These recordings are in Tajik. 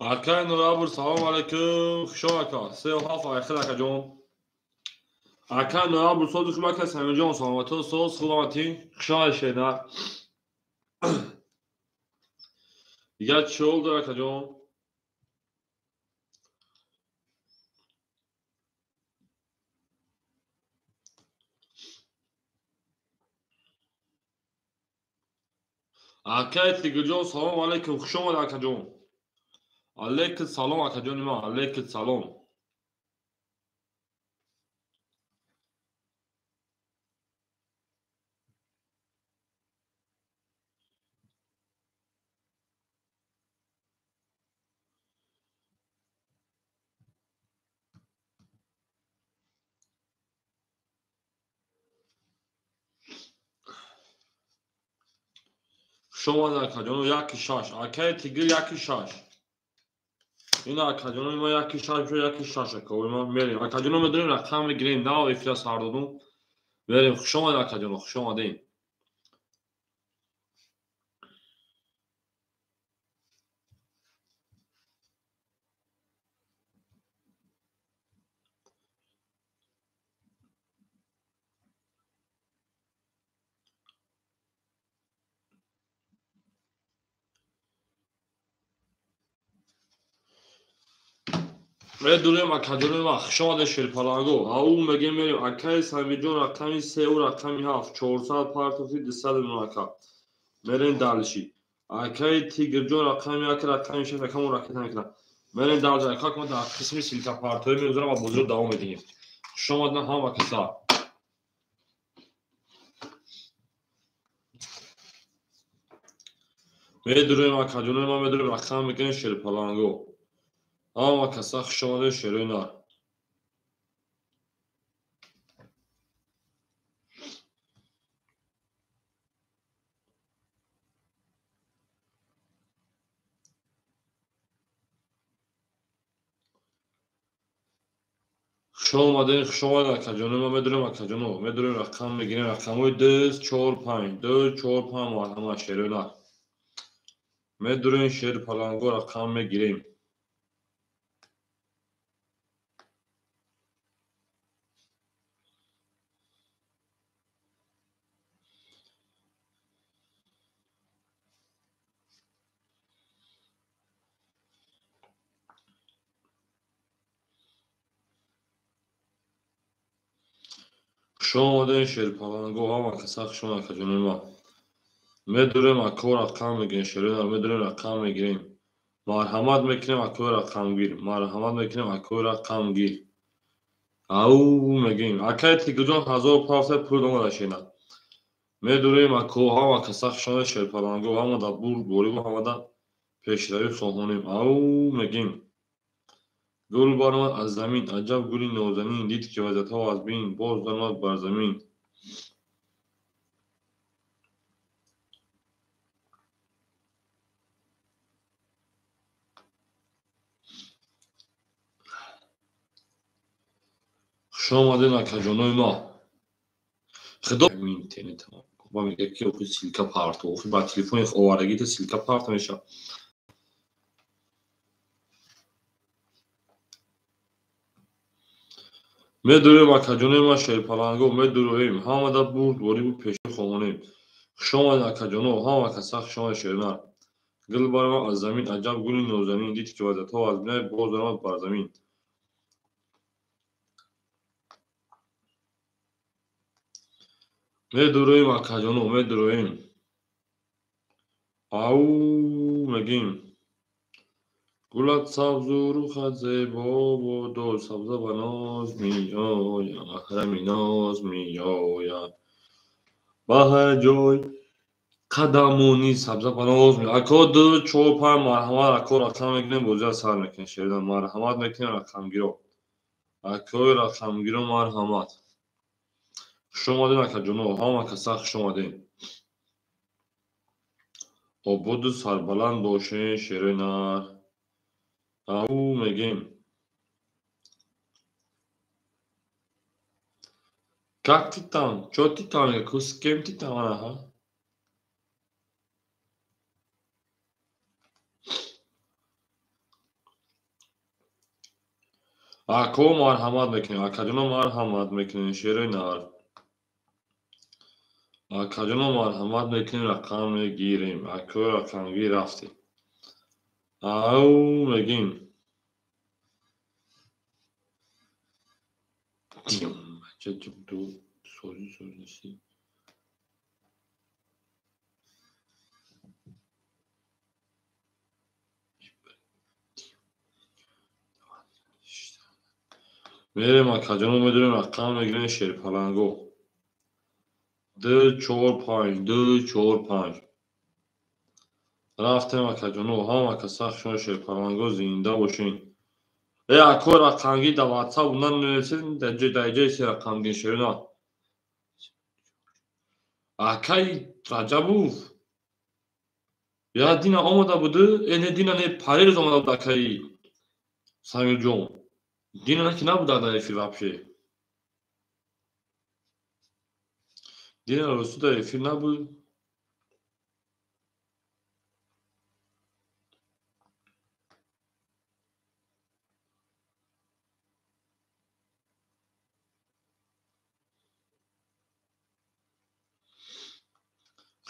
Акай Нурабур, салом алейкум. Хушо ака. 3-7 айхир ака ҷон. Акай Нурабур, сози хуб ака Самирҷон, саломатӣ, соз хуб амати. Хушо шена. Дигар чӣ ҳол дор ака ҷон? Акай Тигирҷон, салом алейкум. Хуш омад акаҷон. Алейкум салом акаҷони ман, алейкум салом. Хуш омад акаҷоно, 1-6. Акай Тигир 1-6. Ин акаҷоно ма 1-6 1-6 акаои ма мерем. Акаҷоно медонем рақам мегирем, нав эфира сар додум. Мерем. Хуш омад акаҷоно, хуш омадем. Медурем акаҷони ма, хуш омадед шерпаланго. Ау мегем мерем. Акаи Самирҷон рақами 3 рақами 7, 400 партофти 200 миллион ака. Мерем дальше. Акаи Тигрҷон рақами 1 рақами 6 акамон ракета мекунад. Мерем дальше. Ака ма дар қисми ссылка партоӣ мегузарам ва бозиро давом медиҳем. Хуш омадед ҳама каса. Медурем акаҷони ма, медурем рақам мекунем шерпаланго. Ҳама каса хуш омадед шерои нар. Хуш омадед, хуш омадед акаҷоно, ма медурем акаҷоно, медурем рақам мегирем, рақамҳои 2 4 5, 2 4 5 марҳамат шерои нар. Медурем шерпаланго рақам мегирем. Хуш омадед шерпаланго, ҳама каса хуш омад акаҷони ма. Медурем ако рақам мегирем, шерои нар, медурем рақам мегирем. Марҳамат мекунем акои рақамгир, марҳамат мекунем акои рақамгир. Ау мегирем. Акаи Тигирҷон 1500 пул омада шена. Медурем ако, ҳама каса хуш омадед шерпаланго, ҳама дар бурд борибу ҳама дар пешравӣ хоҳонем. Ау мегирем. Гул баромад аз замин, аҷаб гули нозанин, дид ки вазиятҳо аз бин, боз даромад бар замин. Хуш омадед акаҷонои ма. Худо интернет ба мегӯяд ки охи ссылка парто, охи ба телефони овардагита ссылка парто мешавад. Медурем акаҷонои ма шерпаланго, медуроем, ҳама дар бурд борибу пеши хоҳонем. Хуш омадед акаҷоно, ҳама каса хуш омадед шернар. Гул баромад аз замин, аҷаб гули нозанин, дид ки вазиятҳо аз бинай, боз даромад бар замин. Медуроем акаҷоно, медуроем. Ау мегим. Гулат сабзу рухат зебо бодо, сабза ба ноз меояд, маҳрами ноз меояд. Ба ҳар ҷой қадамони сабза ба ноз меояд. Ако 2 4 5 марҳамат ако рақам мекунем, бозиро сар мекунем. Шеридан марҳамат мекунем рақамгиро. Акои рақамгиро марҳамат. Хуш омадед акаҷоно, ҳама каса хуш омадед. Ободу сарбаланд бошед шерои нар. Ау мегем. Как ты там? Чё ты там? С кем ты там? Ага. Ако марҳамат мекунем, акаҷоно марҳамат мекунем, шерои нар. Акаҷоно марҳамат мекунем, рақам мегирем. Ако рақамгир рафтем. Ау мегим. Мерем акаҷоно, медонем рақам мегирем шерпаланго. 2 4 5 2 4 5. Рафтем акаҷоно, ҳама каса шумо шерпаланго зинда бошин. Э ако рақамгир дар WhatsApp нанависед, дар ҷои се рақамгир шерина. Акай Раҷабов я дина омада буд, э не дина не парирӯз омада буд акаи Самирҷон. Дина ки набуд дар эфир вообще. Дина росту дар эфир набуд.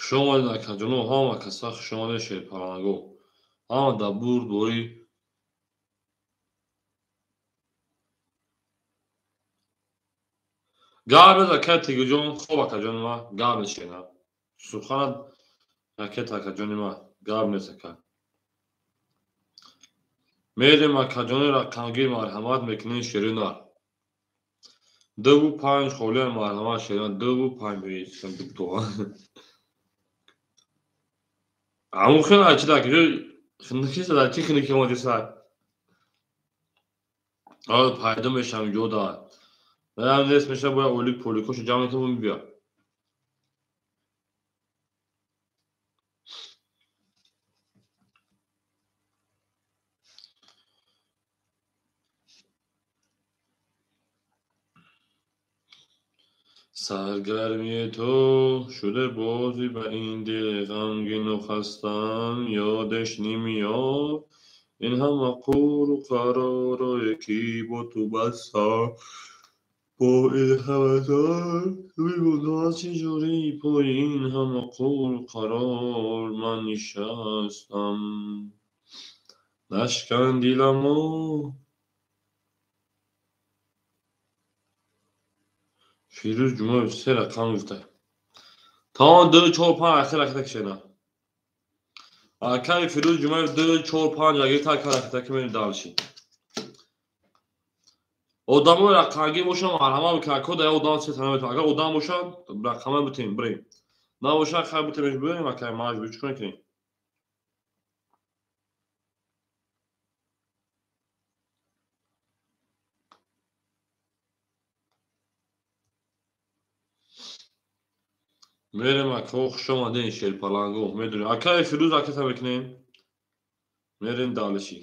Хуш омадед акаҷоно, ҳама каса хуш омадед шерпаланго. Ҳама дар бурд бори гап нез акай Тегиҷон, хоб акаҷони ма, гап нез шена. Суханат ракета акаҷони ма, гап нез ака. Мерем акаҷони рақамгир марҳамат мекунем шери нар. 2 5 холия марҳамат шерина 2 5 ду. Аму хела чи дар киҷо хинукиса дар чи хинуки омадиса? Ҳол пайдо мешавам ҷо дар. Ам нест меша бояд олик поликошо ҷамъ мекунам бия. Саргармии ту шуда бозӣ ба ин дили ғамгину хастам ёдаш намеёд ин ҳама қуру қаророе ки бо ту бастам бо ин ҳама мебудам чӣ ҷурӣ пои ин ҳама қуру қарор ман нишастам нашкан диламо. Фирӯз Ҷумаев се рақам гуфта. Тамом 2 4 5 се ракета кишена. Акаи Фирӯз Ҷумаев 2 4 5 агар та ракета ки мерем дальше. Одамои рақамгир бошанд марҳамат бикунанд. Ако дар одам се тана метавонад. Агар одам бошанд рақама битем бирем. Набошанд хайр битемеш бирем акаи маҷбур чӣ кунем? Мерем ако хуш омадед шерпаланго. Медонем. Акаи Фирӯз ракета мекунем. Мерем дальше.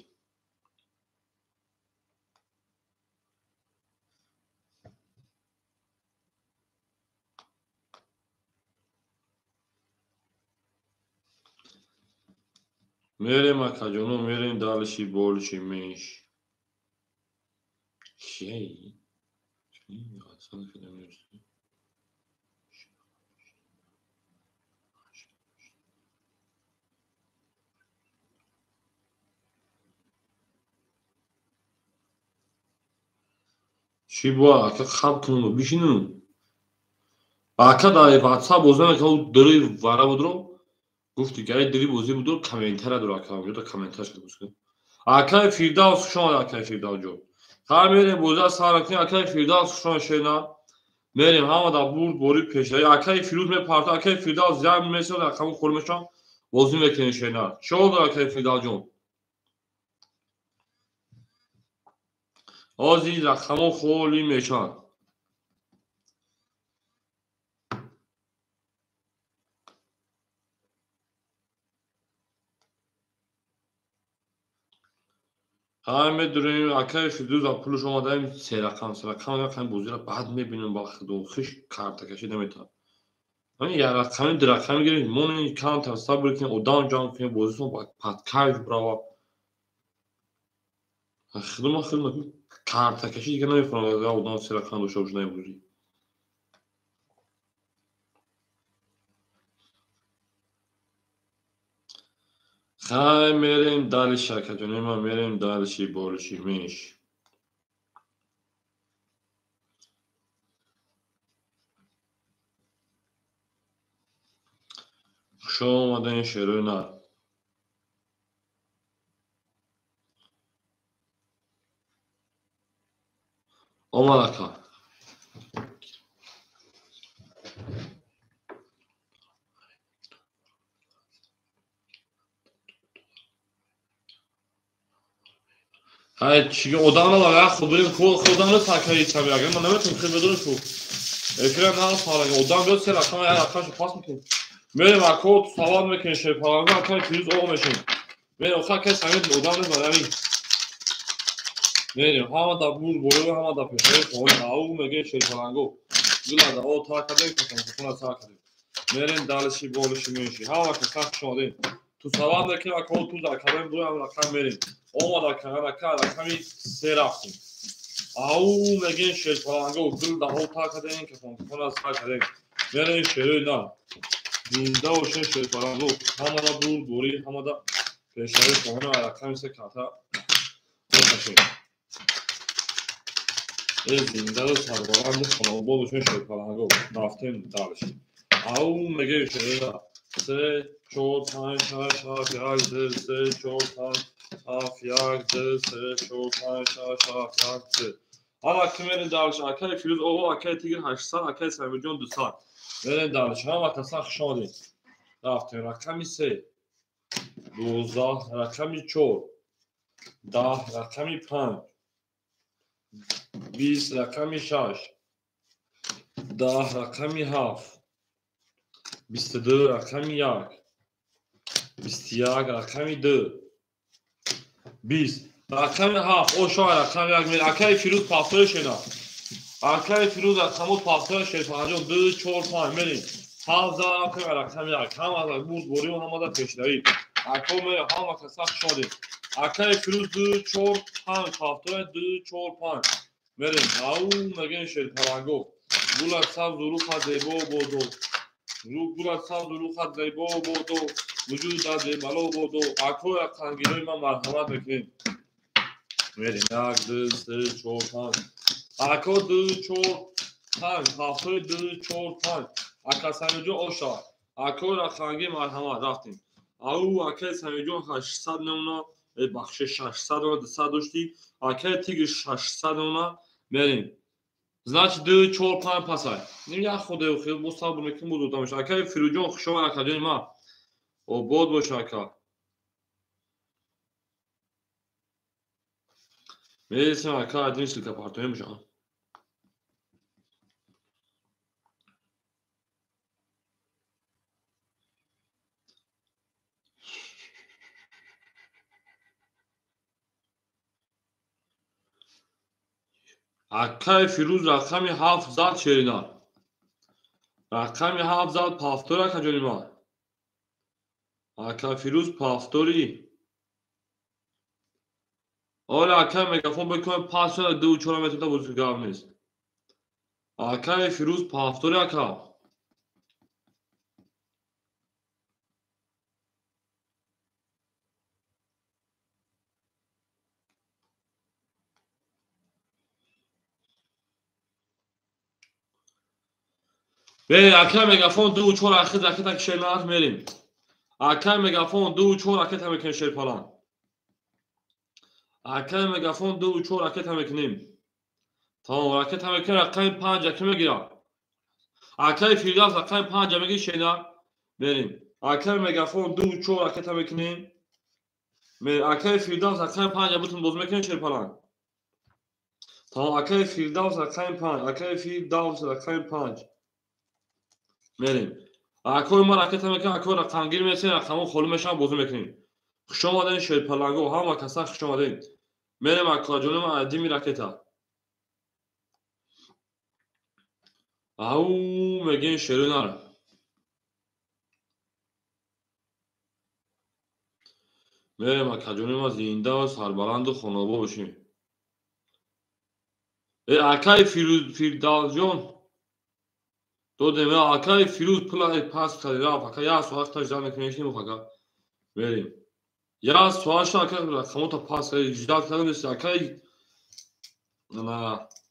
Мерем акаҷоно, мерем дальше больше меньше. Кияи? Чӣ бояд ака хаб кунам бишинам? Ака дар WhatsApp бозӣ намекунам, дри вара будро. Гуфти ки ай дри бозӣ будро, комментария дор ака, ҷода комментарияш бозӣ кун. Акаи Фирдавс хуш омад акаи Фирдавс ҷон. Ҳар мерем бозиа сар кунем, акаи Фирдавс хуш омад шена. Мерем ҳама дар бурд бори пешравӣ. Акаи Фирӯз мепарта, акаи Фирдавс зиёд месозад, рақаму хӯр мешавам, бозӣ мекунем шена. Чӣ ҳол дор акаи Фирдавс ҷон? Ҳозир рақамҳо холӣ мешаванд. Ҳама медонем акаи Фирдӯз ба пулаш омадаем се рақам, се рақам рақами бозиро баъд мебинем ба худохиш картакашӣ наметавонад. Ҳамин як рақами ду рақами гирем, монем камтар сабр кунем, одам ҷамъ кунем, бозисон под кайф бирава. Худома худома Картакашӣ дига намефаҳмам, одам се рақам дошта боша намебозӣ. Хай мерем дальше, акаҷони ман, мерем дальше, больше, меньше. Хуш омадем, шерои нар. Омад ака. Ҳай чиги одам надорам, як худ бирем, худам нест акаи сами, агар ман наметавонам, хел медонӣ ку. Эфирам надорам, одам биёд се рақам, як рақамшо пас мекунем. Мерем ако савол мекунем шерпаланга, акаи Фирӯз оғ мешем. Мерем, охир акаи Самир одам нест барои ҳамин. Мерем, ҳама да бур боё, ҳама да пешаи хоҳем. Ау мегӯем шерпаланго. Гула да о та кардем, касам та кардем. Мерем дальше, больше, меньше. Ҳама каса хуш омадем. Ту савол мекунем, ако ту дар кадом бур ҳам рақам мерем. Омад ака, ака рақами се рафтем. Ау мегӯем шерпаланго, гул да о та кардем, касам та кардем. Мерем шерои нар. Зинда бошем шерпаланго. Ҳама да бур борӣ, ҳама да пешаи хоҳем, рақами се карта мекашем. Зинда сарбаланду хонаобод бошем шерпаланго. Рафтем дальше. Ау мегӯем шерои нар. 3, 4, 5, 6, 7, 8, 2, 3, 4, 5, 7, 1, 2, 3, 4, 5, 6, 7, 1, 3. Ҳама ки мерем дальше. Акаи Фирӯз оғо, акаи Тигр 800, акаи Самирҷон 200. Мерем дальше. Ҳама каса хуш омадем. Рафтем. Рақами 3, 12, рақами 4, 10, рақами 5, 20, рақами 6, 10, рақами 7, 22, рақами 1, 21, рақами 2, 20, рақами 7, ошо рақами 1 мер. Акаи Фирӯз пафтои шена. Акаи Фирӯз рақамо пафтои шер 50, 2, 4, 5 мерем. 7 рақами рақами 1. Ҳама бурд борӣ ҳама да пешравӣ. Ако мерем, ҳама каса хуш омадем. Акаи Фирӯз 2, 4, 5, пафтои 2, 4, 5. Мерем. Ау мегӯем шерпаланго. Гулат сабзу рухат зебо бодо. Гулат сабзу рухат зебо бодо. Вуҷудат бебало бодо. Акои рақамгирои ман марҳамат мекунем. Мерем. 1, 2, 3, 4, 5. Ако 2, 4, 5. Ҳафтои 2, 4, 5. Ака Самирҷон оша. Акои рақамгир марҳамат. Рафтем. Ау акаи Самирҷон 800 намуна, бахшиш 600 намуна, 200 доштӣ. Акаи Тигр 600 намуна. Мерем. Значит 2, 4, 5 пасай. Як худои хел бо сабр мекунем, буд одам мешавад. Акаи Фирӯҷон хуш омад, акаҷони ман. Обод бош ака. Мересем ака, один ссылка партоем бошам. Акаи Фирӯз рақами 7 зад шерина. Рақами 7 зад пафтор акаҷони ман. Ака Фирӯз пафтори. Оля акаи мегафон бикунем пас шуда 2 4 метр та бозӣ гап нест. Акаи Фирӯз пафтори ака. Берем, акаи мегафон 2 4 ахир ракета ки шернард мерем. Акаи мегафон 2 4 ракета мекунем шерпалан. Акаи мегафон 2 4 ракета мекунем. Тамом, ракета мекунем, рақами 5 аки мегирам. Акаи Фирдавс рақами 5 мегири шернард. Мерем. Акаи мегафон 2 4 ракета мекунем. Акаи Фирдавс рақами 5 бутун боз мекунем шерпалан. Тамом, акаи Фирдавс рақами 5, акаи Фирдавс рақами 5. Мерем. Акои ма ракета мекунем, акои рақамгир мерасем, рақамҳо холӣ мешаванд, бозӣ мекунем. Хуш омадем шерпаланго, ҳама каса хуш омадем. Мерем акоҷони ман адими ракета. Ау мегӯем шерои нар. Мерем акаҷони ман зинда ва сарбаланду хонаобод бошем. Акай Фирдавсҷон додем. Акай Фирӯз пула пас карди рафт. Ака як соат та ждать мекунем, ака. Мерем. Як соат ша ака рақамота пас карди, ждать кардем. Акай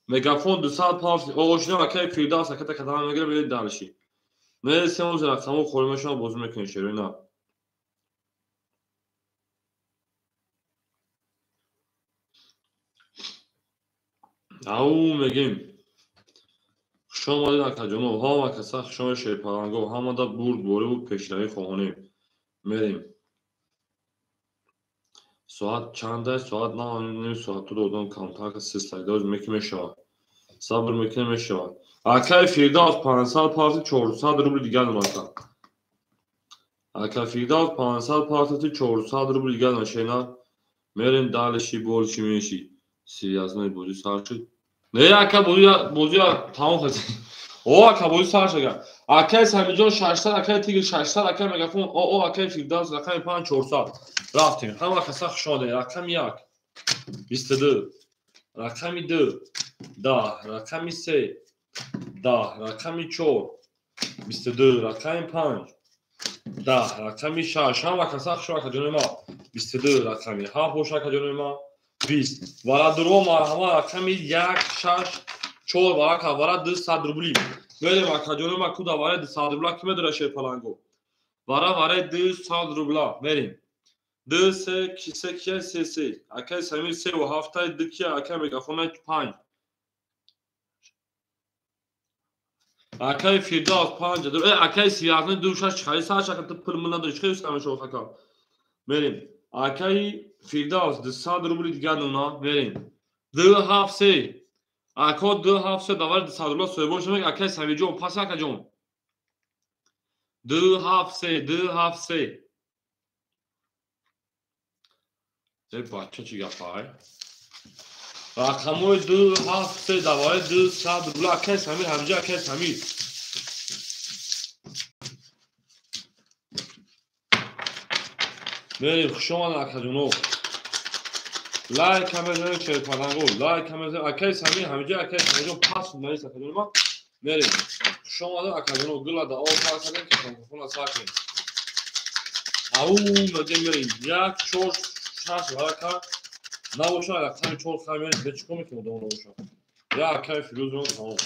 мегафон 200 пафт. Оғошина акай Фирдавс аката кадам мегирем, мерем дальше. Мересем оз рақамо холӣ мешавад, бозӣ мекунем шероина. Ау мегем. Хуш омадед акаҷоно, ҳама каса хуш омадед шерпаланго, ҳамада бурдбориву пешравӣ хоҳонем. Мерем. Соат чанда? Соат ним соату додам камтар сесайдоз меки мешавад. Сабр мекунем мешавад. Акай Фирдавс 500 парти 400 рубл дигар намака. Акай Фирдавс 500 парти 400 рубл дигар намашена. Мерем дальше больше меньше. Серьезной бозӣ сар шуд. Не, ака бозӣ тамом шуд. О, ака бозӣ сар шуд. Акай Самиҷон 600, акай Тигр 600, акай Мегафон, о, акай Фирдавс рақами 5 400. Рафтем. Ҳама каса хуш омадед. Рақами 1 22, рақами 2 10, рақами 3 10, рақами 4 22, рақами 5 10, рақами 6. Ҳама каса хуш омадед ҷони ма. 22 рақами 7 боша ака ҷони ма. 20. Варадурво марҳама рақами 1 6 4 варака вара 200 рубли. Мерем ака ҷони ма куда вара 200 рубла ки медора шерпаланго. Вара вара 200 рубла. Мерем. 2 3 3 3 3 3. Акай Самир 3 ва 7 2 ки акай мегафон 5. Акай Фирдавс 5. Акай 39 2 6 чӣ сар шака ту пул ман надори чӣ сар мешава ака. Мерем. Акай Фирдавс 200 рубли дигар нуна. Мерем. 2 7 3. Ако 2 7 3 давар 200 рубла соҳибон шуд. Акай Самирҷон пас акаҷон. 2 7 3 2 7 3. Э бача чӣ гапай? Рақамҳои 2 7 3 давари 200 рубла. Акай Самир ҳамҷа акай Самир. Мерем, хуш омадед акаҷоно. Лайк мезанем шерпаланго, лайк мезанем. Акай Самир ҳамҷа акай Самирҷон пас наис акаҷоно ма. Мерем. Хуш омадед акаҷоно. Гула да об пас кардем ки микрофонро сар кунем. Ау мегем мерем. 1 4 6 варака набошад рақами 4 хай мерем. Чӣ кор мекунем одам набошад? Я акай Фирӯзон тамом.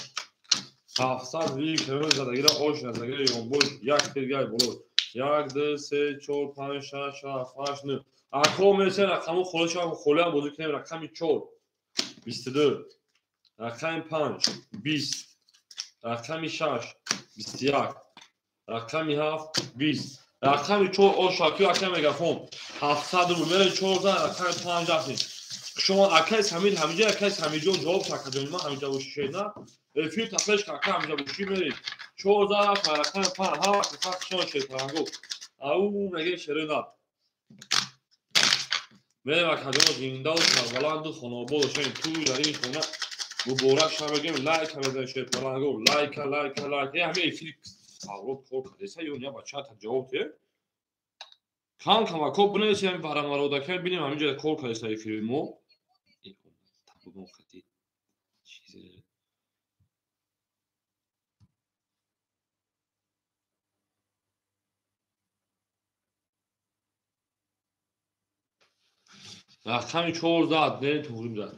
700 вик задагира ош задагира ёнбош як дигар боло. 1 2 3 4 5 6 7 8 9. Ако мересем рақаму холӣ шавад, холиам бозӣ кунем. Рақами 4 22, рақами 5 20, рақами 6 21, рақами 7 20. Рақами 4 ош аки акай мегафон 700 рубл. Мерем 4 зан рақами 5 рафтем. Шумо акай Самир ҳамиҷа акай Самирҷон ҷавоб акаҷони ман ҳамиҷа бошӣ шена. Эфир тафлеш ака ҳамиҷа бошӣ мерем. 4 зан рафт рақами 5 ҳама каса шумо шерпаланго. Ау мегем шерена. Мерем акаҷоно зиндаву сарбаланду хонобод бошем. Туй дар ин хона муборак шава мегем. Лайк мезанем шерпаланго. Лайка лайка лайк. Э ҳами эфир савол кор кардеса ё не бача та ҷавоб те? Кам камако бинависем ҳами барамародака бинем ҳаминҷа кор кардеса эфири мо. Рақами 4 зад, не туғрим зад.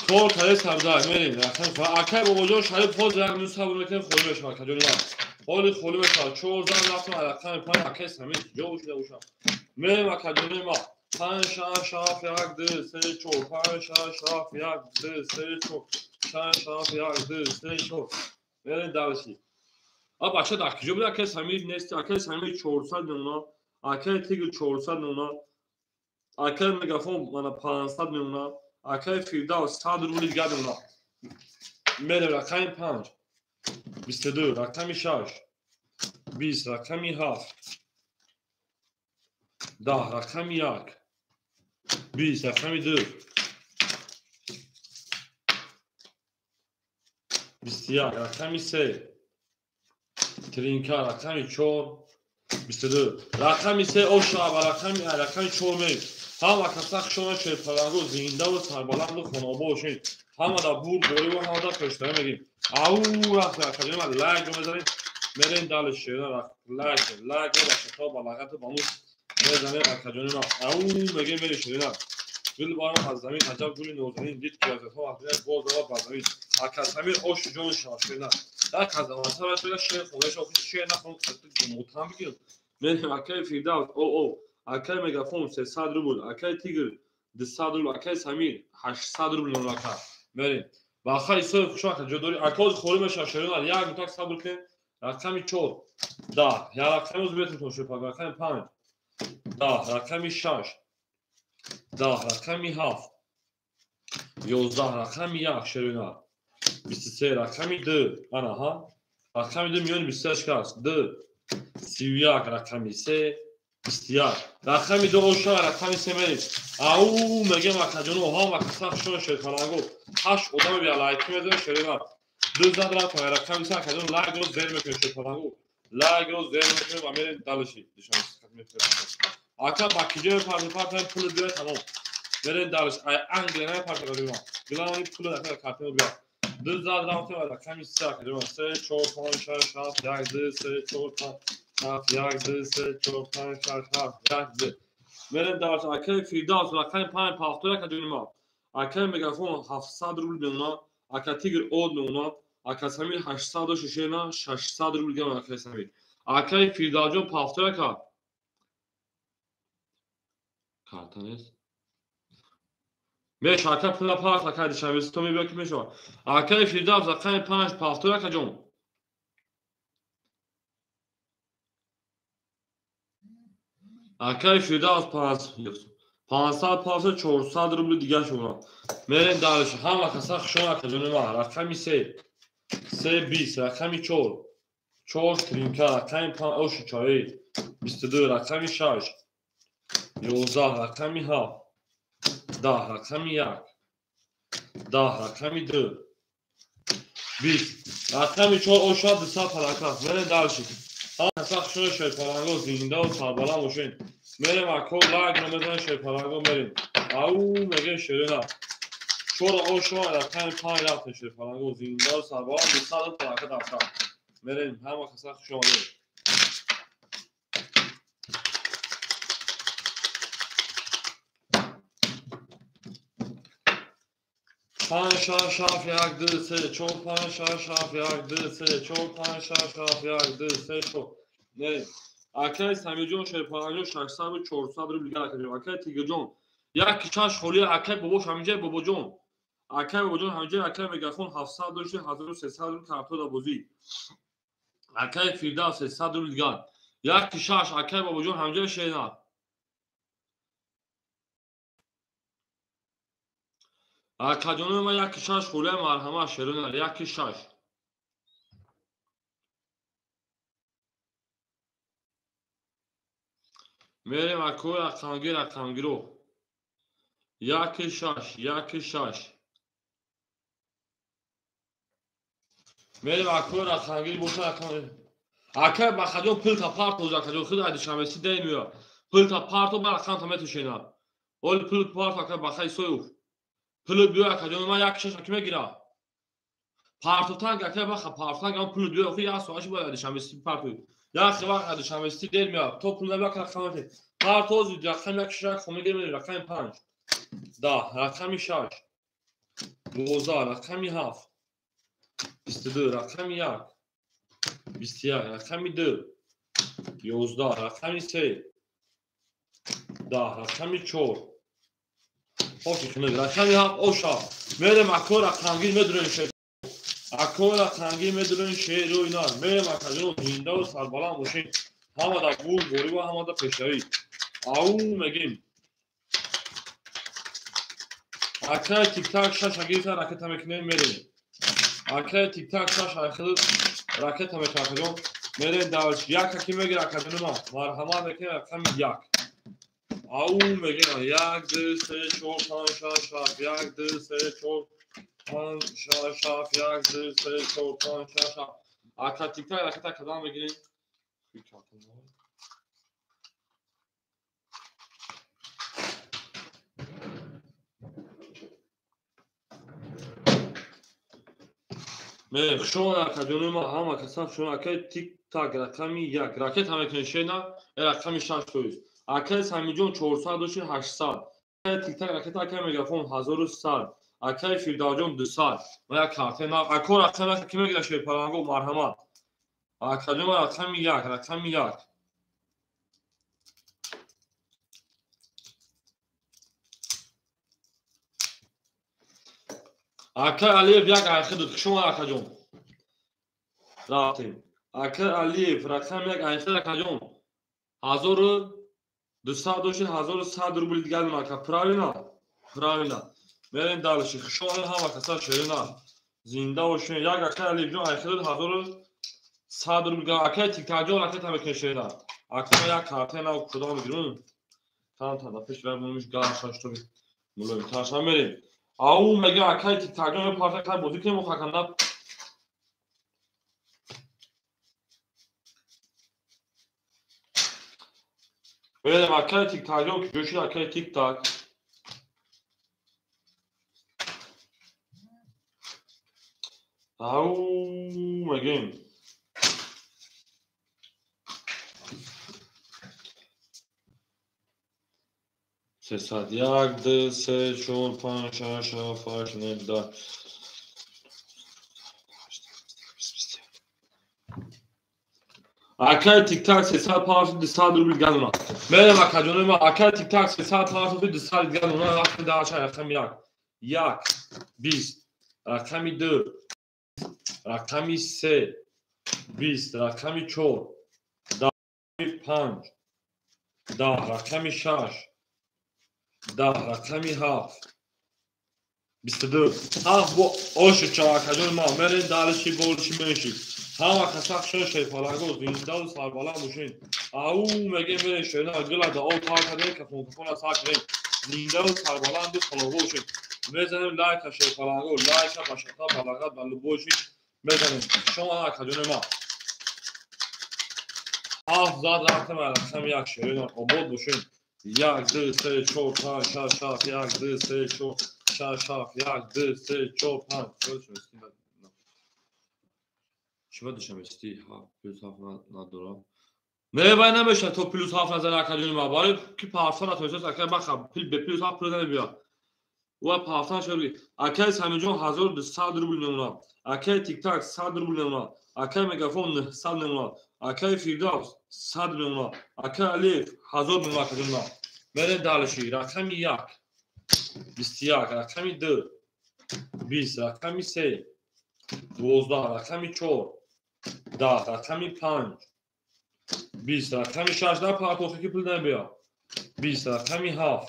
4 таре сабза, мерем. Рақами акай бобоҷон Шариф ҳозир як минут сабр мекунем, холӣ мешавад акаҷони ман. Ҳоли холӣ мешавад. 4 зад рафтам рақами 5 акай Самир ҷо шуда бошам. Мерем акаҷони ман. 5 6 7 1 2 3 4 5 6 7 1 2 3 4 6 7 1 2 3 4. Мерем дальше. А бача дар куҷо буд акай Самир нест. Акай Самир 400 мемона. Акай Тигр 400 мемона. Акай Мегафон мана 500 мемона. Акай Фирдавс 100 рубли дигар мемона. Мерем рақами 5 22, рақами 6 20, рақами 7 10, рақами 1 20, рақами 2 21, рақами 3 тринка, рақами 4 22, рақами 3 оша ва рақами 4 мерем. Ҳама каса хушона шерпаланго зиндаву сарбаланду хонобо бошед. Ҳама да бурд борӣ ва ҳама да пештарӣ мегирем. Ау рафт акаҷони ман лайк мезанем. Мерем дали шерина лайк лайк ба шато ба лағату ба мус мезанем акаҷони ман. Ау мегем мери шерина. Гул барам аз замин аҷаб гули нозанин дид ки аз ҳо боз ава ба замин. Ака Самир ош ҷон шава шерина. Дар казамаса ва шер хонаш охи шер нахон мутам бигир. Мерем акаи Фирдавс о о акаи Мегафон 300 рубл, акаи Тигр 200 рубл, акаи Самир 800 рубл нолака. Мерем. Баха Исоев хушо ака ҷо дори. Акоз хорӣ мешава шерина. Як мутак сабр кунем. Рақами 4 10 я рақами оз бетон шуд. Рақами 5 10 рақами 6 10 рақами 7 11 рақами 1 шерина. 23 рақами 2 ана ҳа рақами 2 миёни 28 аст. 2 31 рақами 3 21 рақами 2 оша рақами 3 мерем. Ау мегем акаҷоно ҳама каса хушон шерпаланго 8 одаме бия лайк мезанем шерина. 2 зад рафт рақами 3 акаҷон лайкро зер мекунем шерпаланго. Лайкро зер мекунем ва мерем далиши. Ака ба киҷо партофтем пул биё тамом. Мерем далиш. Ай Англия не партофтем. Главный пул ака картину биё. 2 зад рафтем рақами 3 акаҷон 3 4 5 6 7 1 2 3 4 5 7 1 2 3 4 5 6 7 1 2. Мерем далиш. Акаи Фирдавс рақами 5 пафтор акаҷони ма. Акаи Мегафон 700 рубл мемона. Ака Тигр од мемона. Ака Самир 806 600 рубл гам акаи Самир. Акаи Фирдавсҷон пафтор ака. Карта нест. Меша ака пула парт ака дишанбе то мебия ки мешава. Акаи Фирдавс рақами 5 пафтор акаҷон. Акаи Фирдавс 500 пафтор 400 рубл дига шуна. Мерем далиш. Ҳама каса хушон акаҷони ман. Рақами 3 3 20 рақами 4 4 тринка рақами 5 оши чой 22 рақами 6 11 рақами 7 10 рақами 1 10 рақами 2 20 рақами 4 оша 200 парака. Мерем далиши. Ҳама каса хушон шерпаланго зиндаву сарбаланд бошед. Мерем ако лайк намезанем шерпаланго мерем. Ау мегем шерина. 4 оша рақами 5 рафтем шерпаланго зиндаву сарбаланд 200 парака дафтар. Мерем ҳама каса хуш омадед. 5 6 7 1 2 3 4 5 6 7 1 2 3 4 5 6 7 1 2 3 4. Мерем. Акаи Самирҷон шерпаланго 600 400 рубл дигар акаҷон. Акаи Тигрҷон як чаш холия акаи бобош ҳаминҷа бобоҷон. Акаи бобоҷон ҳаминҷа акаи Мегафон 700 дошти 1300 рубл карто да бозӣ. Акаи Фирдавс 300 рубл дигар. Як шаш акаи бобоҷон ҳаминҷа шерина. Акаҷонои ман як шаш холия марҳама шерина як шаш. Мерем акои рақамгир рақамгиро. Як шаш як шаш. Мерем акои рақамгир боша рақамгир. Акаи Бахаҷон пул та партоз акаҷон худ ай душанбеси дей меоя. Пул та парто ба рақам та метушена. Оли пул парто акаи Баха Исоев. Пул биё акаҷон ман як шаш аки мегира. Партотанг акаи Баха партотанг ам пул биё охи як соатши бояд душанбеси партои. Як вақт душанбеси дер меоя. То пул набиё рақам мети. Партоз рақам як шаш хо мегирем рақами 5 10 рақами 6 12 рақами 7 22 рақами 1 21 рақами 2 11 рақами 3 10 рақами 4 оши хунук рақами 7 оша. Мерем ако рақамгир медурем шер. Ако рақамгир медурем шеру ина. Мерем акаҷон зиндаву сарбаланд бошед. Ҳама да гул борӣ ва ҳама да пешравӣ. Ау мегем. Акаи Тиктак 6 агирифта ракета мекунем мерем. Акаи Тиктак 6 ахил ракета мекунем акаҷон. Мерем далиш. Як аки мегира акаҷони ман. Марҳамат мекунем рақами 1. Ау мегем 1 2 3 4 5 6 7 1 2 3 4 5 6 7 1 2 3 4 5 6 7. Ака Тиктак ракета кадам мегирем. Хуш омад акаҷонои ма, ҳама каса хуш омад. Акаи Тик-так рақами 1 ракета мекунед шена, рақами 6 фоиз. Акаи Самиҷон 400 дошти 800. Акаи Тик-так ракета, акаи Мегафон 1100. Акаи Фирдавсҷон 200. Ма як карта на, ако рақами 1 ки мегирад шерпаланго, марҳамат. Акаҷон рақами 1, рақами 1. Акаи Алиев як айхи дод. Хуш омад акаҷон. Рафтем. Акаи Алиев рақами 1 айхи акаҷон. 1200 дошти 1100 рубл дигар ака. Правильно? Правильно. Мерем дальше. Хуш омадед ҳама каса шерина. Зинда бошед. Як акаи Алиевҷон айхи дод 1100 рубл. Акаи Тиктакҷон ракета мекунед шерина. Ака як карта нав кудом мегирем. Тан та пеш равем гар шаш то мулоим таша мерем. Ау мега акаи Тиктакҷон парта кай бозӣ кунем охаканда. Мерем акаи Тиктакҷон ки ҷӯшид акаи Тиктак. Ау мегем. Сесад, як, ду, се, чор, панҷ, шаш, ҳафт, ҳашт, нӯҳ, даҳ. Акаи Тиктак 300 панҷ 200 рубл дигар. Мерем акаҷонои ма, акаи Тиктак 300 панҷ 200 дигар. Рақами даҳ, рақами 1, 1, 20, рақами 2, рақами 3, 20, рақами 4, 10, 5, 10, рақами 6, 10, рақами 7, 22. Ҳафт бо оши чавакаҷони ма, мерем далиши болиши менши. Ҳама каса хушон шерпаланго, зиндаву сарбаланд бошед. Ау мегем мерем шерина гилада об тар кардем, кафон кафона сар кардем. Зиндаву сарбаланду салоҳо бошед. Мезанем лайка шерпаланго, лайка ба шақа балағат ба любойши мезанем. Шумо акаҷони ма. Ҳафт зад рафтем рақами 1 шерина, обод бошед. 1, 2, 3, 4, 5, 6, 7, 1, 2, 3, 4, 6, 7, 1, 2, 3, 4, 5. Чӣ дошам исти? Плюс 7 надорам. Не, вай намешавад то плюс 7 назани акаҷони ма. Барои ки пафта натонистааст акай баха бе плюс 7 пул намебиёд. Ва пафта шуд. Акай Самиҷон 1200 рубл мемонад. Акай Тиктак 100 рубл мемонад. Акай Мегафон 900 мемонад. Акай Фирдавс 100 мемонад. Акай Алиев 1000 мемонад акаҷони ма. Мерем дальше. Рақами 1, 21, рақами 2, 20, рақами 3, 12, рақами 4, 10, рақами 5, 20, рақами 6, на партохи ки пул намебиёд. 20, рақами 7,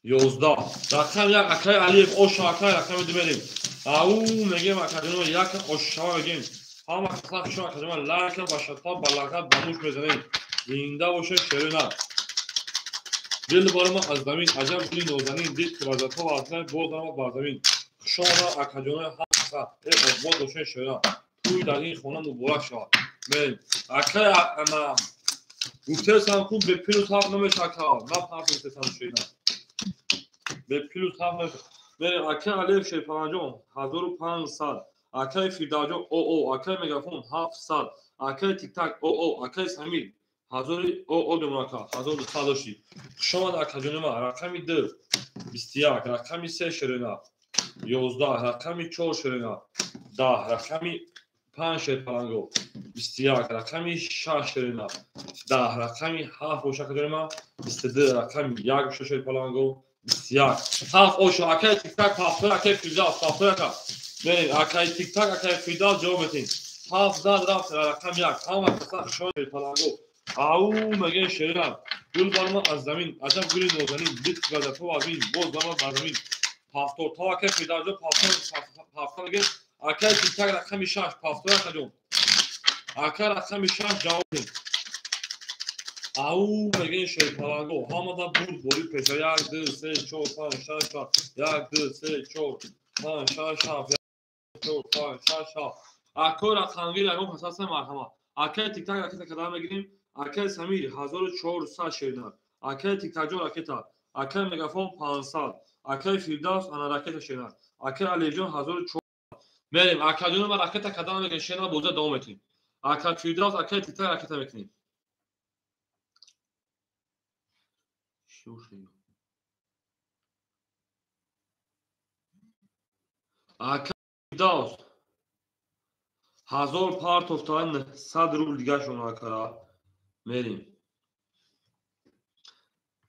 11, рақами 1, акаи Алиев оша акаи рақами 2 мерем. Ау мегем акаҷоно як ошшава мегем. Ҳама каса хушон акаҷоно лайка ба шатта ба лағат ба муш мезанем. Зинда бошед шерина. Дил барома аз замин, аҷаб гули нозанин, дид ки вазатҳо вазна боз ама бар замин. Хуш омада акаҷонои ҳама каса, обод бошед шерина. Тӯй дар ин хона муборак шавад. Мерем. Акаи ана гуфтесам ку бе плюс 7 намешавад ака. На пафтесам шерина. Бе плюс 7 намешавад. Мерем акаи Алиев Шерпаланҷон 1500, акаи Фирдавсҷон ОО, акаи Мегафон 700, акаи Тиктак ОО, акаи Самир 1000 ОО мемонад ака, 1200 дошти. Хуш омад акаҷони ма. Рақами 2, 21, рақами 3 шерина, 11, рақами 4 шерина, 10, рақами 5 шерпаланго, 21, рақами 6 шерина, 10, рақами 7 боша акаҷони ма, 22, рақами 1 боша шерпаланго, 21. 7 оша акаи Тиктак, 7 акаи Фирдавс, 7 ака. Мерем акаи Тиктак, акаи Фирдавс ҷавоб медиҳем. 7 зад рафт рақами 1. Ҳама каса хуш омад шерпаланго. Ау мегем шерина. Гул барома аз замин, аҷаб гули нозанин, дид ки вазатҳо вазин, боз барома бар замин. 70 то акаи Фирдавсҷон, 70 мегем. Акаи Тиктак рақами 6, 70 акаҷон. Ака рақами 6 ҷавоб медиҳем. Ау мегем шерпаланго. Ҳамада бурд борид пеша. 1, 2, 3, 4, 5, 6, 7, 1, 2, 3, 4, 5, 6, 7, 4, 5, 6, 7. Акои рақамгир ягон кас ҳастан марҳамат. Акаи Тиктак ракета кадан мегирем. Акаи Самир 1400 шерина. Акаи Тиктакҷон ракета. Акаи Мегафон 500. Акаи Фирдавс ана ракета шерина. Акаи Алиевҷон 1400. Мерем, акаҷони ман ракета када намекунем, шена боза давом метем. Ака Фирдавс, акаи Тиктак ракета мекунем. Ака Фирдавс 1000 партофтан 100 рубл дигашон акара. Мерем.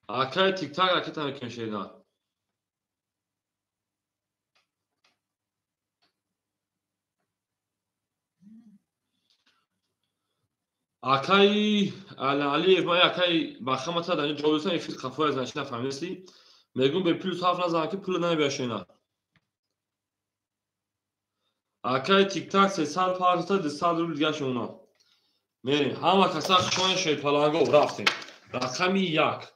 Акаи Тиктак ракета мекунем шерина. Акаи Алиев, ман акаи бахамата дар ҷавоб додам, эфир қафоя занчи нафаҳмидасти. Мегӯм бе плюс 7 назан ки пул намебиёшена. Акаи Тиктак 300 партофта 200 рубл дигашона. Мерем. Ҳама каса хушони шерпаланго рафтем. Рақами 1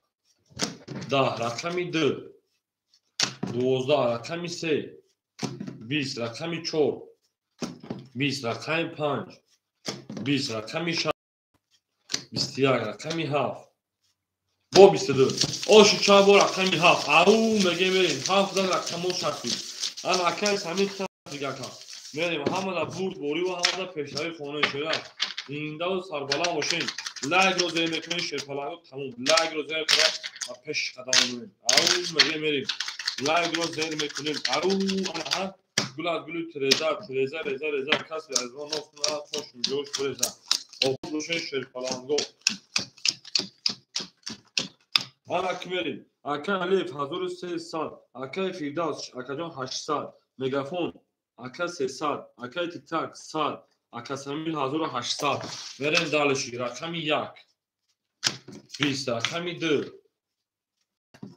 10, рақами 2 12, рақами 3 20, рақами 4 20, рақами 5 20, рақами 6 21, рақами 7 бо 22. Ошу чанд бор рақами 7. Ау мегем мерем. 7 зан рақамо шакли. Ан акаи Самир дигака. Мерем ҳамада бурд борӣ ва ҳамада пешравӣ хонаи шуда. Зиндаву сарбаланд бошем. Лайкро зер мекунем, шерпаланго тамом. Лайкро зер кунем ва пеш қадам мемонем. Ау мегем мерем. Лайкро зер мекунем. Ау анаҳа гул аз гули Тереза, Тереза, Реза, Реза касе аз мо ноф на хош ҷош буреза. Обод бошем шерпаланго. Ана ки мерем. Акаи Алиев 1300, акаи Фирдавс акаҷон 800, Мегафон ака 300, акаи Тиктак 100, ака Самир 1800. Мерем дальше. Рақами 1 20, рақами 2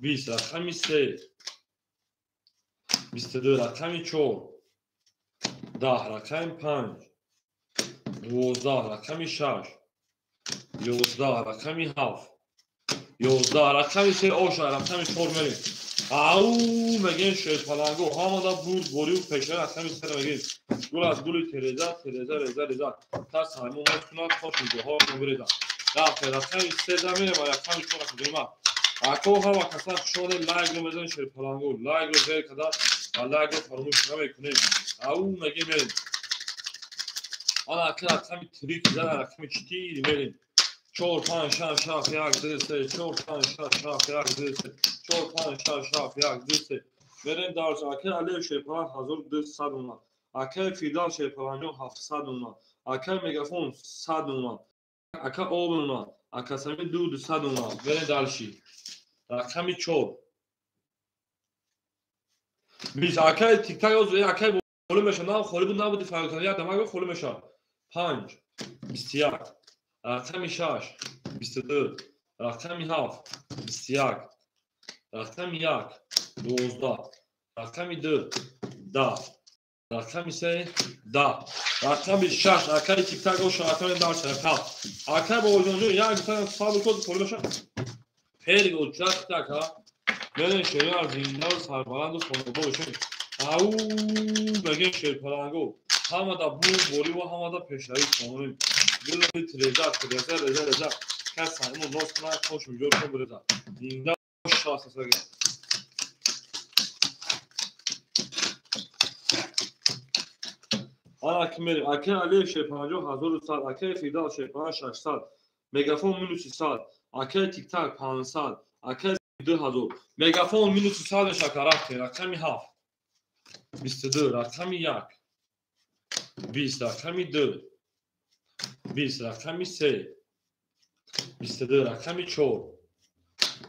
20, рақами 3 22, рақами 4 10, рақами 5 12, рақами 6 11, рақами 7 11, рақами 3 оша, рақами 4 мерем. Ау мегем шерпаланго ҳамада бурд борию пеша рақами 3 мегем. Гул аз гули Тереза, Тереза, Реза, Реза. Кас ҳаймон кунад, хош ҷоҳо мебиреза. Рафте рақами 3 замерем ва рақами 4 рақами. Ако ҳама каса хушоне лайкро мезанем шерпаланго. Лайкро зер када ва лайкро фаромӯш намекунем. Ау мегем мерем. Ана ака рақами 3 зан рақами 4 мерем. 4 5 6 7 1 2 3 4 5 6 7 1 2 3 4 5 6 7 1 2 3. Мерем дарс. Акаи Алиев шерпаланг 1200 омад. Акаи Фирдавс шерпалангҷон 700 омад. Акаи Мегафон 100 омад. Ака Об омад. Ака Самир 200 омад. Мерем дальше. Рақами 4 20. Акаи Тиктак акаи холӣ меша. На холӣ буд набуди фарқ кунад. Як дамага холӣ меша. 5 21, рақами 6 22, рақами 7 21, рақами 1 12, рақами 2 10, рақами 3 10, рақами 6. Акаи Тиктак оша рақами дарс рақам. Акаи Бобоҷонҷон як гуфтан сабр кун холӣ меша. Хеле гуфт Тиктак ҳа. Мерем шерар зиндаву сарбаланду хонобод бошем. Ау мегем шерпаланго. Ҳамада бурд борӣ ва ҳамада пешравӣ хонем. Гули Тереза, Тереза, Реза, Реза. Кас ҳаймон нос кунад, хош миҷор кун буреза. Зинда шаст асаги. Ана ки мерем. Акаи Алиев шерпаланҷон 1100, акаи Фирдавс шерпаланг 600, Мегафон минуси 100, акаи Тиктак 500, акаи 2000. Мегафон минуси 100 мешака рафте. Рақами 7 22, рақами 1 20, рақами 2 20, рақами 3 22, рақами 4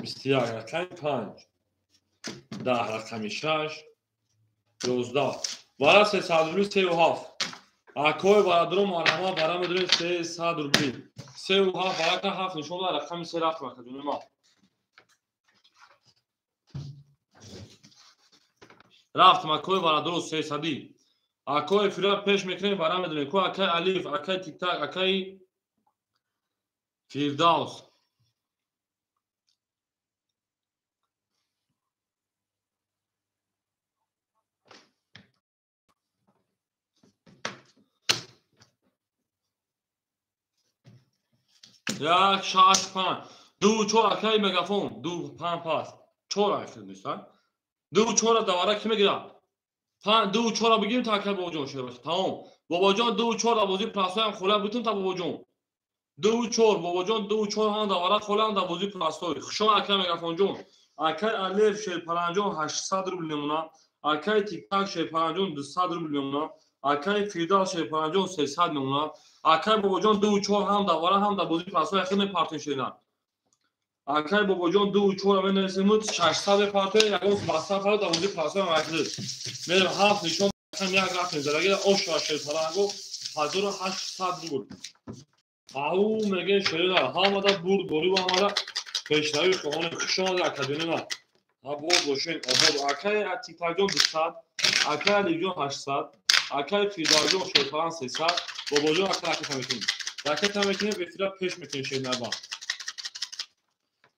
21, рақами 5 10, рақами 6 11. Бара 300 рубли 3,7. Акои бародарон марҳамат бара медорем 300 рубли. 3,7 барака 7 нишон дод рақами 3 рафт акаҷони ман. Рафтем акои бародарон 300. Акои фира пеш мекунем бара медорем. Ко акаи Алиев, акаи Тиктак, акаи Фирдавс. 1 6 5 2 4 акаи Мегафон 2 5 пас 4 айхел нест. 2 4 давара ки мегирад? 2 4 бигирем та акай бобоҷон шербача. Тамом. Бобоҷон 2 4 бозии простой ҳам хола бутун та бобоҷон. 2 4 бобоҷон 2 4 ҳам давара хола ҳам дар бозии простой. Хушон акай мегафонҷон. Акай Алеф шерпаланҷон 800 рубл мемона. Акай Тиктак шерпаланҷон 200 рубл мемона. Акай Фирдавс шерпаланҷон 300 мемона. Акай бобоҷон 2 4 ҳам давара ҳам дар бозии простой ахир мепартем шерина. Акай бобоҷон 2 4 менависем 600 мепартем, ягон баста фара дар бозии простой ҳам ахир. Мерем 7 нишон ҳам як рафтем зараги оша шерпаланго 1800 рубл. Ау мегем шерина ҳамада бурд гориб ҳамада пешравӣ хоҳонем. Хушомад академия. Обод бошен, обод. Акай Тиктакҷон 200, акай Алифҷон 800, акай Фирдавсҷон шерпалан 300, бобоҷон ака ракета мекунем. Ракета мекунем, эфира пеш мекунем шерина.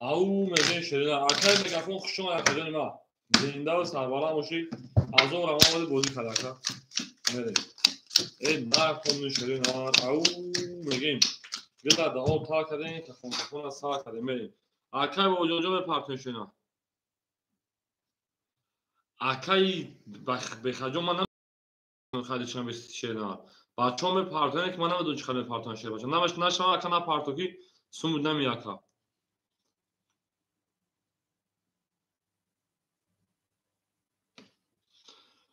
Ау мегем шерина. Акай мегафон хушомад академия. Зинда ва сарбаланд бошӣ. Азоб равон омади бозӣ кард ака. Мерем. Эй накун шерина. Ау мегем. Гила да об та кардем, тахон тахон сар кардем. Мерем. Акай бобоҷонҷон мепартем шерина. Акай бехаҷон ман намедонам харидчам шерина. Бачаҳо мепартонем ки ман намедонам чӣ қадр мепартонам шер бача. Нашава ака напарто ки сум намеяка.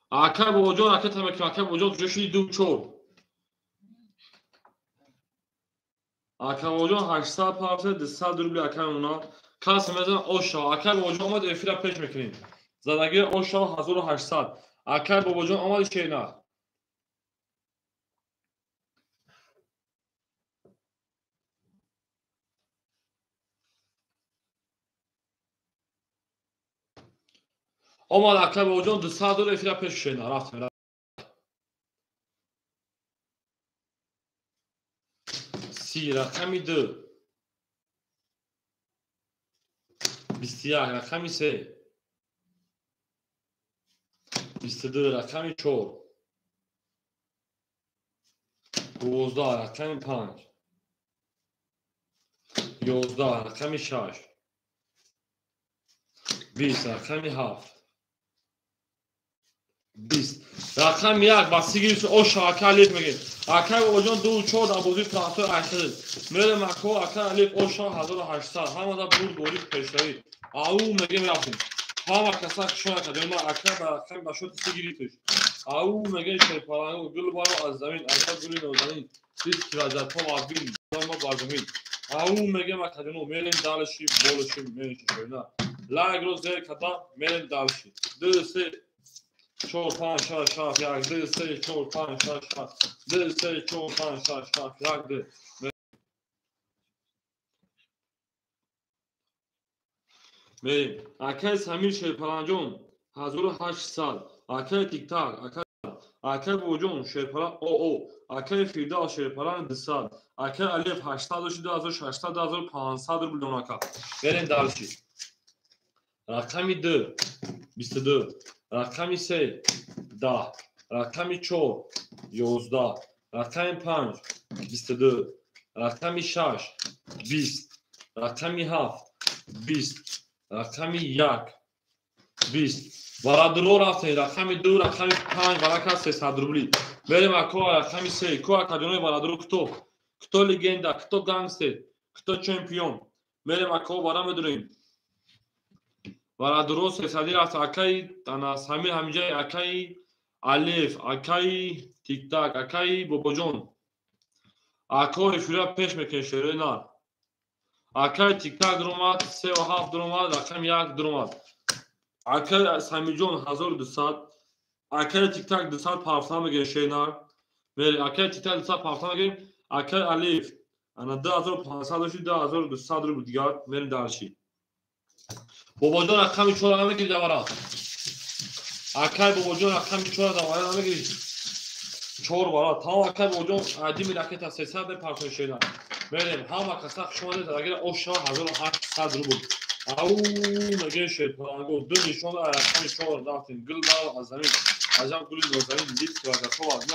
Акай бобоҷон ракета мекунем. Акай бобоҷон куҷо шуди 2 4. Акай бобоҷон 800 парта 200 рубли акай мемона. Кас мезанад оша. Акай бобоҷон омад эфира пеш мекунем. Задаги оша 1800. Акай бобоҷон омад шерина. Омад акай бобоҷон 200 доллар эфира пеш шерина. Рафтем. 30 рақами 2. 21 рақами 3. 22 рақами 4. 12 рақами 5. 11 рақами 6. 20 рақами 7. 20 рақами 1 ба сигириш оша акай Алиф мегем. Акай бобоҷон 2 4 дар бозии простой ахир. Мерем ако акай Алиф оша 1800. Ҳамада бурд гориб пешравӣ. Ау мегем рафтем. Ҳама каса хушон академ. Акай ба рақами ба шоти сигиритиш. Ау мегем шерпаланго гул баро аз замин, аҷаб гули нозанин. Дид ки вазатҳо абин ма бар замин. Ау мегем академо мерем далши болши мерем шерина. Лайкро зер када мерем далши. 2 3 4 5 6 7 1 2 3 4 5 6 7 2 3 4 5 6 7 1 2. Мерем. Акай Самир шерпаланҷон 1800. Акай Тиктак, акай бобоҷон шерпалан ОО, акай Фирдавс шерпалан 200, акай Алиф 800 2600 2500 рубл дон ака. Мерем далши. Рақами 2 22, рақами 3 10, рақами 4 11, рақами 5 22, рақами 6 20, рақами 7 20, рақами 1 20. Барадуро рафтем. Рақами 2, рақами 5 барака 300 рубли. Мерем ако рақами 3. Ко академияи барадуро кто? Кто легенда, кто гангстер, кто чемпион. Мерем ако бара медурем. Барадуро 300 рафт. Акай ана Самир ҳамиҷай, акай Алиф, акай Тиктак, акай бобоҷон. Ако эфира пеш мекунем шерои нар. Акай Тиктак дуромад, 3 7 дуромад, рақами 1 дуромад. Акай Самирҷон 1200, акай Тиктак 200 парфта мегирем шеринар. Мери акай Тиктак 200 парфта мегирем, акай Алиф ана 2500 дошти 2200 рубл дигар мерем дарши. Бобоҷон рақами 4 намегири давара. Акай бобоҷон рақами 4 давара намегири. 4 бара. Тамом акай бобоҷон адими ракета 300 мепартоем шеринар. Мерем ҳама каса хуш омадед. Агар оша 1800 рубл. Ау мегем шерпаланго ду нишон рақами 4 рафтем. Гул бар аз замин. Аҷаб гули нозанин дид ки вазатҳо аз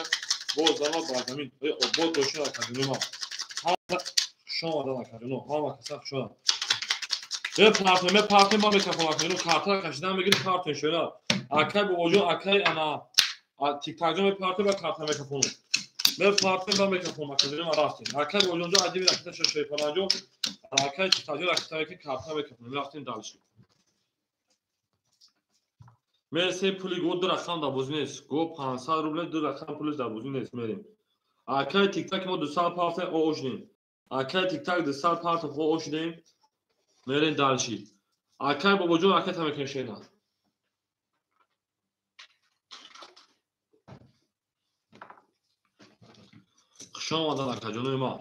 боз зама бар замин. Обод бошед академия. Ҳама хуш омаданд академия. Ҳама каса хуш омаданд. Мепартем, мепартем, ма микрофон академия. Картара кашидан мегирем, партем шерина. Акай бобоҷон, акай ана Тиктакҷон мепартем ва карта мекафонем. Мепартем ва мекафонем. Акаҷони ман рафтем. Акай Бобоҷонҷо адиби ракета шерпаланҷо. Акай Тиктакҷон ракета мекунем, карта мекафонем. Рафтем дальше. Мерсем пули го 2 рақам дар бозӣ нест. Го 500 рубле 2 рақам пулиш дар бозӣ нест. Мерем. Акай Тиктак мо 200 партем, о шудем. Акай Тиктак 200 партем, о шудем. Мерем дальше. Акай Бобоҷон ракета мекунем шена. Хуш омадан акаҷонои ман.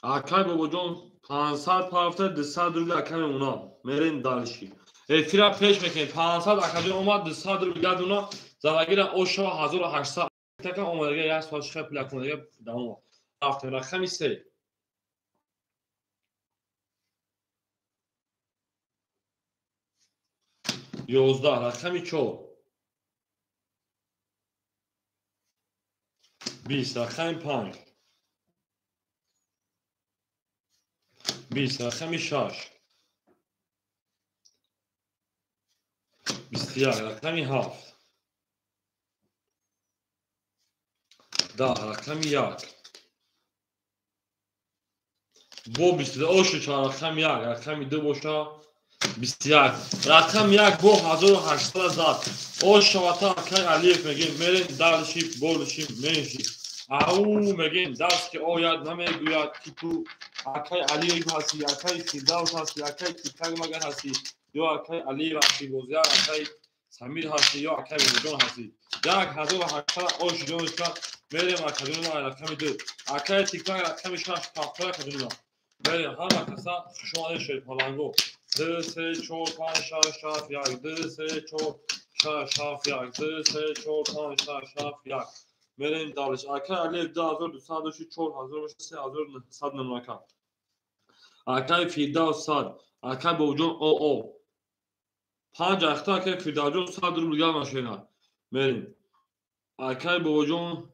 Акай Бобоҷон 500 пафта 200 рубл акай мемонам. Мерем дальше. Эфира пеш мекунем. 500 акаҷон омад 200 рубл гадуна залагира ошо 1800 така омадага як соат шиха пулакунага давом. Рафтем рақами 3. 11 рақами 4. 20 рақами 5. 20 рақами 6. 21 рақами 7. 10 рақами 1. Бо 22 ошо 4 рақами 1, рақами 2 боша 21. Рақами 1 бо 1800 зад. Ошо вата акай Алиев мегем, мерем дальше, больше, меньше. Ау мегем, даст ки ояд намегӯяд ки ту акай Алиев ҳастӣ, акай Фирдавс ҳастӣ, акай Тиктак магар ҳастӣ, ё акай Алиев ҳастӣ, боз як акай Самир ҳастӣ, ё акай Бобоҷон ҳастӣ. 1800 ош ҷонишка мерем акаҷони ман рақами 2. Акай Тиктак рақами 6 пахтои акаҷони ман. Мерем ҳама каса хуш омадед шерпаланго. 2 3 4 5 6 7 1 2 3 4 6 7 1 2 3 4 5 6 7 1. Мерем дальше. Акай Алиев 2200 доши 4000 боша 3900 намрака. Акай Фирдавс 100, акай Бобоҷон ОО. 5 ахта акай Фирдавсҷон 100 рубл гар машина. Мерем. Акай Бобоҷон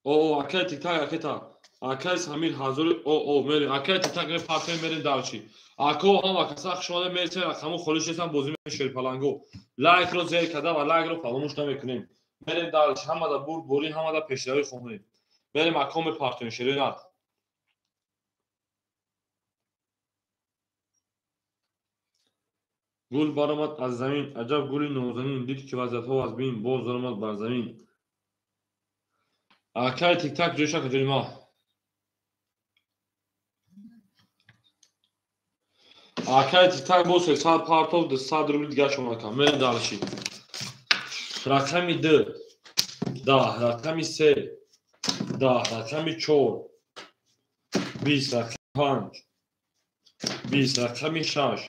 ОО, акай Тиктак ракета. Акай Самир 1000 ОО мерем. Акай Тиктак мепартем мерем дальше. Ако ҳама каса хуш омадед мерсем рақаму холиш нестам бозӣ мекунем шерпаланго. Лайкро зер карда ва лайкро фаромӯш намекунем. Мерем дальше, ҳамада бурд борӣ, ҳамада пешравӣ хоҳем. Мерем ако мепартем шеринат. Гул баромад аз замин, аҷаб гули нозанин, дид ки вазъиятҳо аз бин, боз баромад бар замин. Акай Тиктак ҷӯша каҷони ма. Акай Тиктак бо 300 партов 200 рубл дигар шумо кам. Мерем дальше. Рақами 2, 10, рақами 3, 10, рақами 4, 20, рақами 5, 20, рақами 6,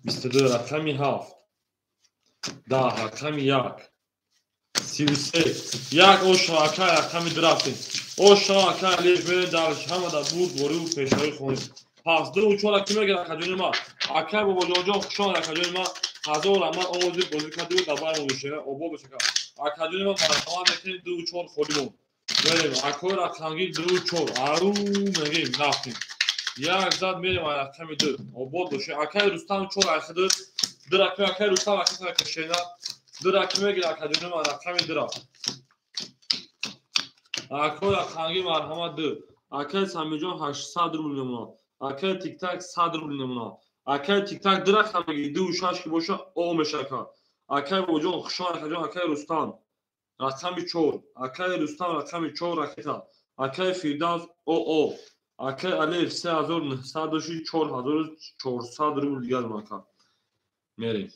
22, рақами 7, 10, рақами 1, 33, 1 ошо акай рақами 2 рафтем. Ошо акай Алиев мерем дальше, ҳамада бурд бориву пешравӣ хоҳем. Пас 2 4 ки мегирад акаҷони ман. Акай Бобоҷонҷон хуш омад акаҷони ман. Ҳазор раҳмат овози бозӣ кардиу дар байни мошина обод бошака. Акаҷони ман марҳамат мекунем 2 4 холӣ мон. Мерем акои рақамгир 2 4 ару мегем рафтем. Як зад мерем рақами 2. Обод боша. Акай Рустам 4 айхиду 2 рақами акай Рустам рақами кашена. 2 рақами мегирад акаҷони ман рақами 2 ра. Акои рақамгир марҳамат 2. Акай Самирҷон 800 рубл мемонад. Акай Тиктак 100 рубл мемонад. Акай Тиктак 2 рақам мегирад, 2 6 ки боша о мешака. Акай Бобоҷон хуш омад акаҷон, акай Рустам рақами 4, акай Рустам рақами 4 ракета. Акай Фирдавс ОО. Акай Алиев 3900 доши 4400 рубл дигар мака. Мерем.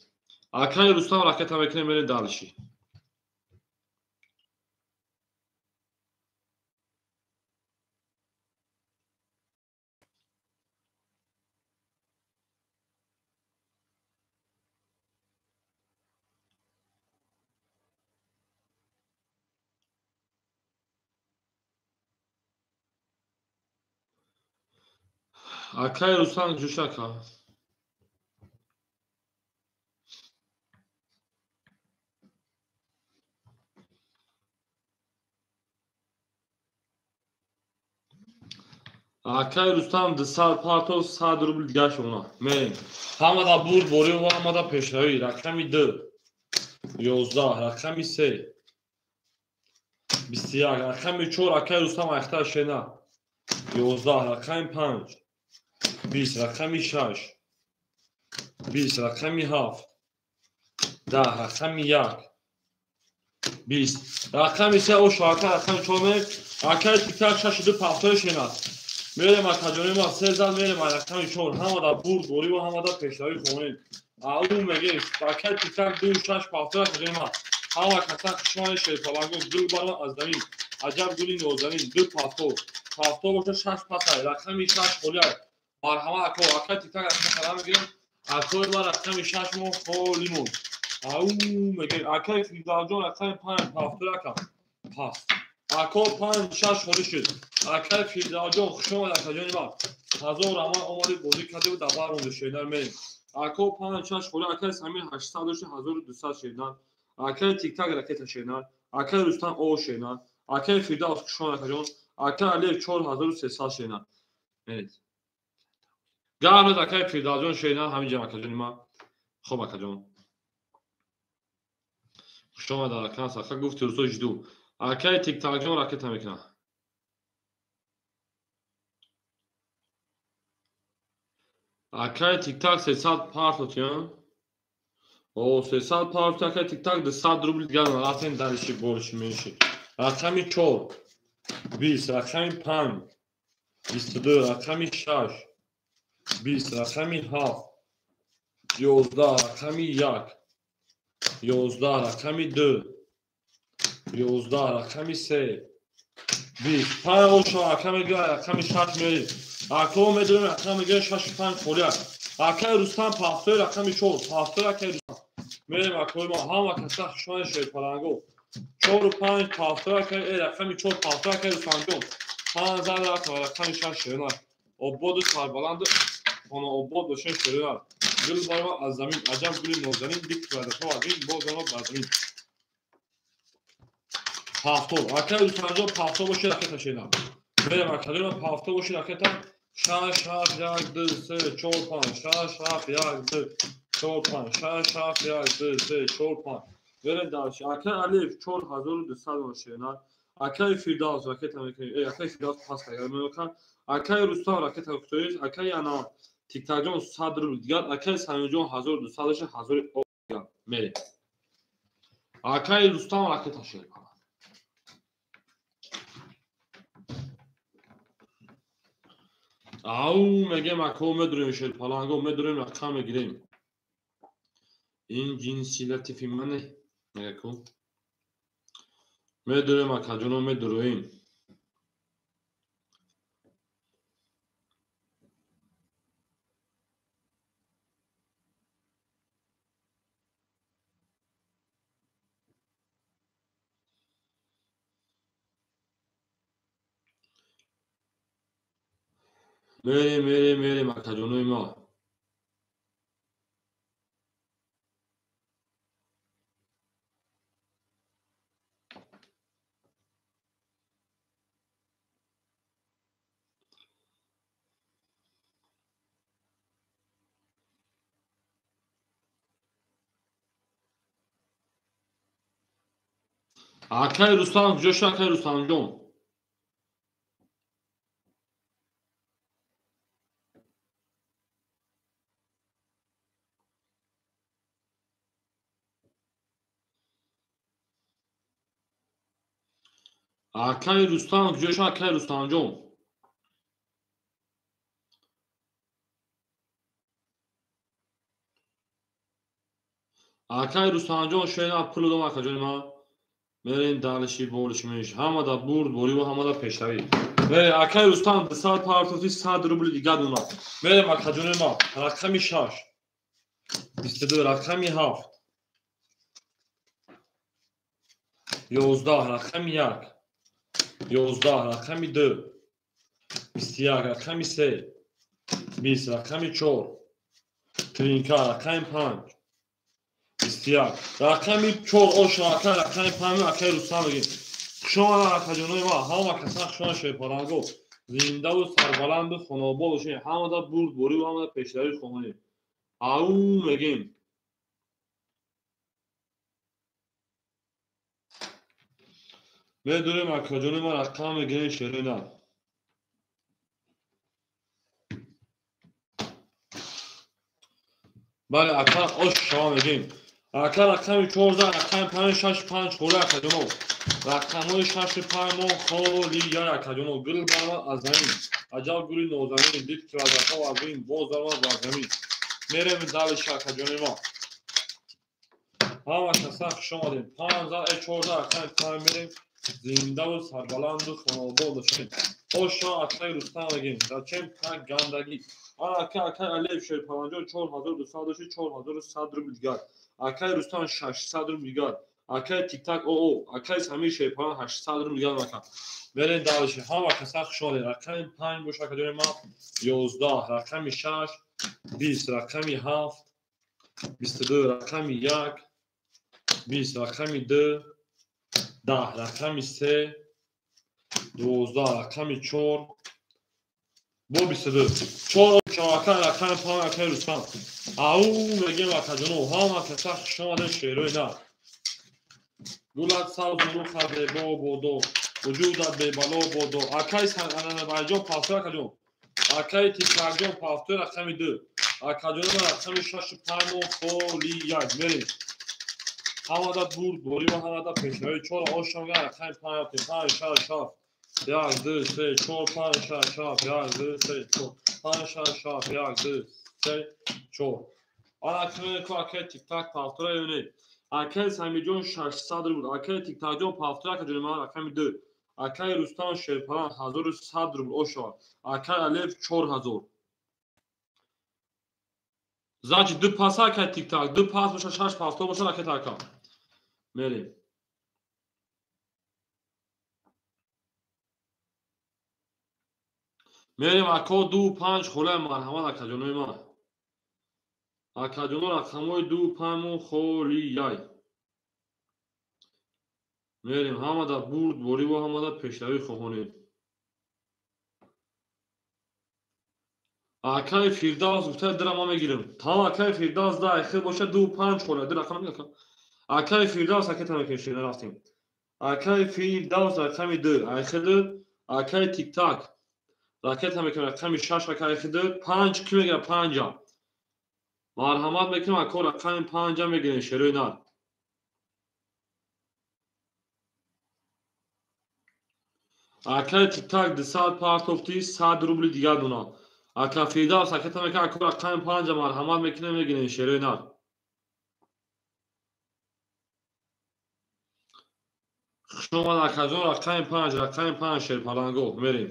Акай Рустам ракета мекунем, мерем дальше. Акай Рустам ҷӯшака. Акай Рустам 200 парто 100 рубл дигар шуна. Мерем. Ҳамада бурд борӣ ва ҳамада пешравӣ. Рақами 2 11, рақами 3 21, рақами 4 акай Рустам ахта шена. 11, рақами 5 20, рақами 6 20, рақами 7 10, рақами 1 20, рақами 3 ош ака рақами 4 мерем. Акай тиктак 6 2 пафтои шена. Мерем акаҷони ма се зад мерем рақами 4 ҳамада бурд борӣ ва ҳамада пешравӣ хонем. Ау мегем акай тиктак 2 6 пафтои акаҷони ма. Ҳама касан хушмони шерпаланго гул барон аз замин. Аҷаб гули нозанин 2 пафто. Пафто боша 6 пасай рақами 6 холиай. Марҳама ако акай тиктак рақами мегирем. Акои ма рақами 6 мо холӣ монд. Ау мегем акай Фирдавсҷон рақами 5 пафтои ака. Пас. Ако 5 6 холӣ шуд. Акай Фирдавсҷон хуш омад акаҷони ман. Ҳазор раман омадед бозӣ кардед дар баронда шедар мерем. Ако 5 6 холӣ акай Самир 800 дошт 1200 шедар. Акай Тиктак ракета шедар. Акай Рустам о шедар. Акай Фирдавс хуш омад акаҷон. Акай Алиев 4300 шедар. Меред. Гармед акай Фирдавсҷон шедар ҳамин ҷам акаҷони ман. Хоб акаҷон. Хуш омад ака саха гуфти рӯзо жду. Акай Тиктакҷон ракета мекунад. Акай Тиктак 300 партотиён. О 300 парто акай Тиктак 200 рубл дигар рафтем дариши бориши менши. Рақами 4 20, рақами 5 22, рақами 6 20, рақами 7 11, рақами 1 11, рақами 2 11, рақами 3 20. 5 оша ака мегӯяд рақами 6 меорем. Ако медонем рақам мегӯяд 6 5 холӣ аст. Акай Рустам пафтои рақами 4 пафтои акай Рустам. Мерем акои ма ҳама каса хушмони шерпаланго. 4 5 пафтои акай рақами 4 пафтои акай Рустамҷон. 5 зад рақами 6 шерна. Ободу сарбаланду хона обод бошен шерна. Гул барма аз замин аҷаб гули нозанин бик квадратҳо аз ин боз оно бар замин. Пафтор. Акай Рустамҷон пафтор бошед ракета шена. Мерем акаҷон ма пафтор бошед ракета 6 7 1 2 3 4 5 6 7 1 2 4 5 6 7 1 2 3 4 5. Мерем дальше. Акай Алиев 4200 шена. Акай Фирдавс ракета мекунем. Акай Фирдавс пас кард мекунад. Акай Рустам ракета кутоиш. Акай ана Тиктакҷон 100 рубл дигар. Акай Самирҷон 1200 дошт 1000 дигар. Мерем. Акай Рустам ракета шена. Ау мегем ако медурем шерпаланго медурем рақам мегирем. Ин ҷинси латифи мане мегаку. Медурем акаҷоно медуроем. Мерем, мерем, мерем акаҷонои ма. Акай Рустам куҷо шуд акай Рустамҷон? Акай Рустам куҷо шуд акай Рустамҷон? Акай Рустамҷон шояд пул додам акаҷони ман. Мерем далиши бориши менши. Ҳамада бурд борӣ ва ҳамада пешравӣ. Мерем акай Рустам 200 партоти 100 рубл дигар донад. Мерем акаҷони ман. Рақами 6 22, рақами 7 11, рақами 1 11, рақами 2 21, рақами 3 20, рақами 4 тринка, рақами 5 21, рақами 4 оша ака рақами 5 акай Рустам мегем. Хуш омаданд акаҷонои ман. Ҳама касан хуш омаданд шерпаланго. Зиндаву сарбаланду хонобод бошед. Ҳамада бурдбориву ҳамада пешравӣ хоҳонем. Ау мегем. Медурем акаҷони ман рақам мегирем шерои нар. Бале, ака ош шава мегем. Ака рақами 14, рақами 5, 6, 5 холӣ акаҷоно. Рақамҳои 6 5 мо холия акаҷоно. Гул баромад аз замин. Аҷаб гули нозанин, дид ки вазафо аз ин боз баромад бар замин. Мерем далиша акаҷони мо. Ҳама каса хуш омадем. 5 14 рақами 5 мерем. Зиндаву сарбаланду хонобод бошед. Оша акаи Рустам мегем. Зачем так гандагӣ? Ана ака акаи Алиев шерпаланҷо 4200 дошти 4100 рубл дигар. Акаи Рустам 600 рубл дигар. Акаи Тиктак оо, акаи Самир шерпалан 800 рубл дигар ака. Мерем дальше. Ҳама каса хуш омадед. Рақами 5 боша акаҷони ман 11, рақами 6 20, рақами 7 22, рақами 1 20, рақами 2 10, рақами 3 12, рақами 4 бо 22. 4 чавака рақами 5 акаи Рустам. Ау мегем акаҷоно, ҳама каса хуш омадед шерои нар. Гулат сабзу рухат зебо бодо, вуҷудат бебало бодо. Акаи Сананабайҷон пафтор акаҷон. Акаи Тиктакҷон пафтор рақами 2. Акаҷоно рақами 6 5 мо холи 1 мерем. Ҳамада бурдборӣ ва ҳамада пешравӣ. 4 ошонга рақами 5 5 6 7 1 2 3 4 5 6 7 1 2 3 4 5 6 7 1 2 3 4. Ана кунед акаи Тиктак пафтора ё не? Акаи Самирҷон 600 рубл, акаи Тиктакҷон пафтора акаҷони ман рақами 2. Акаи Рустам Шерпалан 1100 рубл ошавад. Акаи Алиев 4000. Значит, 2 паса акаи Тиктак, 2 пас боша 6 пафтор боша акаи Така. Мерем. Мерем ако 2 5 холаи марҳамат акаҷонои ман. Акаҷоно рақамҳои 2 5 мо холияй. Мерем ҳамада бурдбориву ҳамада пешравӣ хоҳонем. Акаи Фирдавс гуфта дира ма мегирем. Тамом акаи Фирдавс да айхел боша 2 5 холия ду рақам ака. Акаи Фирдавс акета мекунем рафтем. Акаи Фирдавс рақами 2 айхел, акаи Тиктак ракета мекунем рақами 6 акаи айхел 5 ки мегирад 5. Марҳамат мекунем ако рақами 5 мегирем шерои нар. Акаи Тиктак 200 партофти 100 рубли дигар дона. Ака Фирдавс ракета мекунем ако рақами 5 марҳамат мекунем мегирем шерои нар. Хуш омад акаҷон рақами 5, рақами 5 шерпаланго мерем.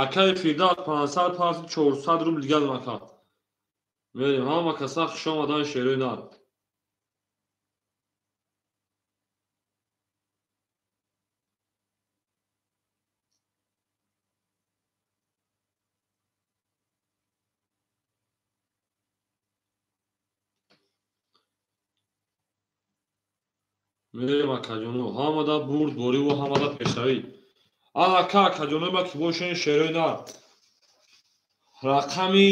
Акаи Фирдавс 500 партофти 400 рубл дигар дона ака. Мерем ҳама каса хуш омадан шерои нар. Мерем акаҷоно, ҳамада бурдбориву ҳамада пешравӣ. Ака акаҷоно ма ки бошен шерои нар. Рақами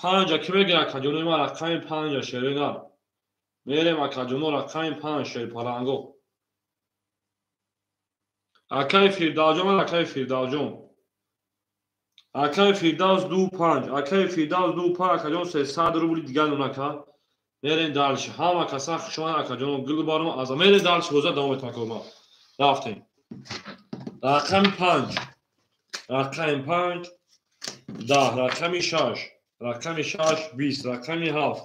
5 ки мегирад акаҷоно ма рақами 5 шерои нар. Мерем акаҷоно рақами 5 шерпаланго. Акаи Фирдавсҷон, акаи Фирдавсҷон. Акаи Фирдавс 2 5, акаи Фирдавс 2 5 акаҷон 300 рубли дигар дона ака. Мерем дальше. Ҳама каса хуш омадед акаҷоно гул баром аз мерем дальше боза давом метавон кор. Рафтем. Рақами 5. Рақами 5 10, рақами 6, рақами 6 20, рақами 7.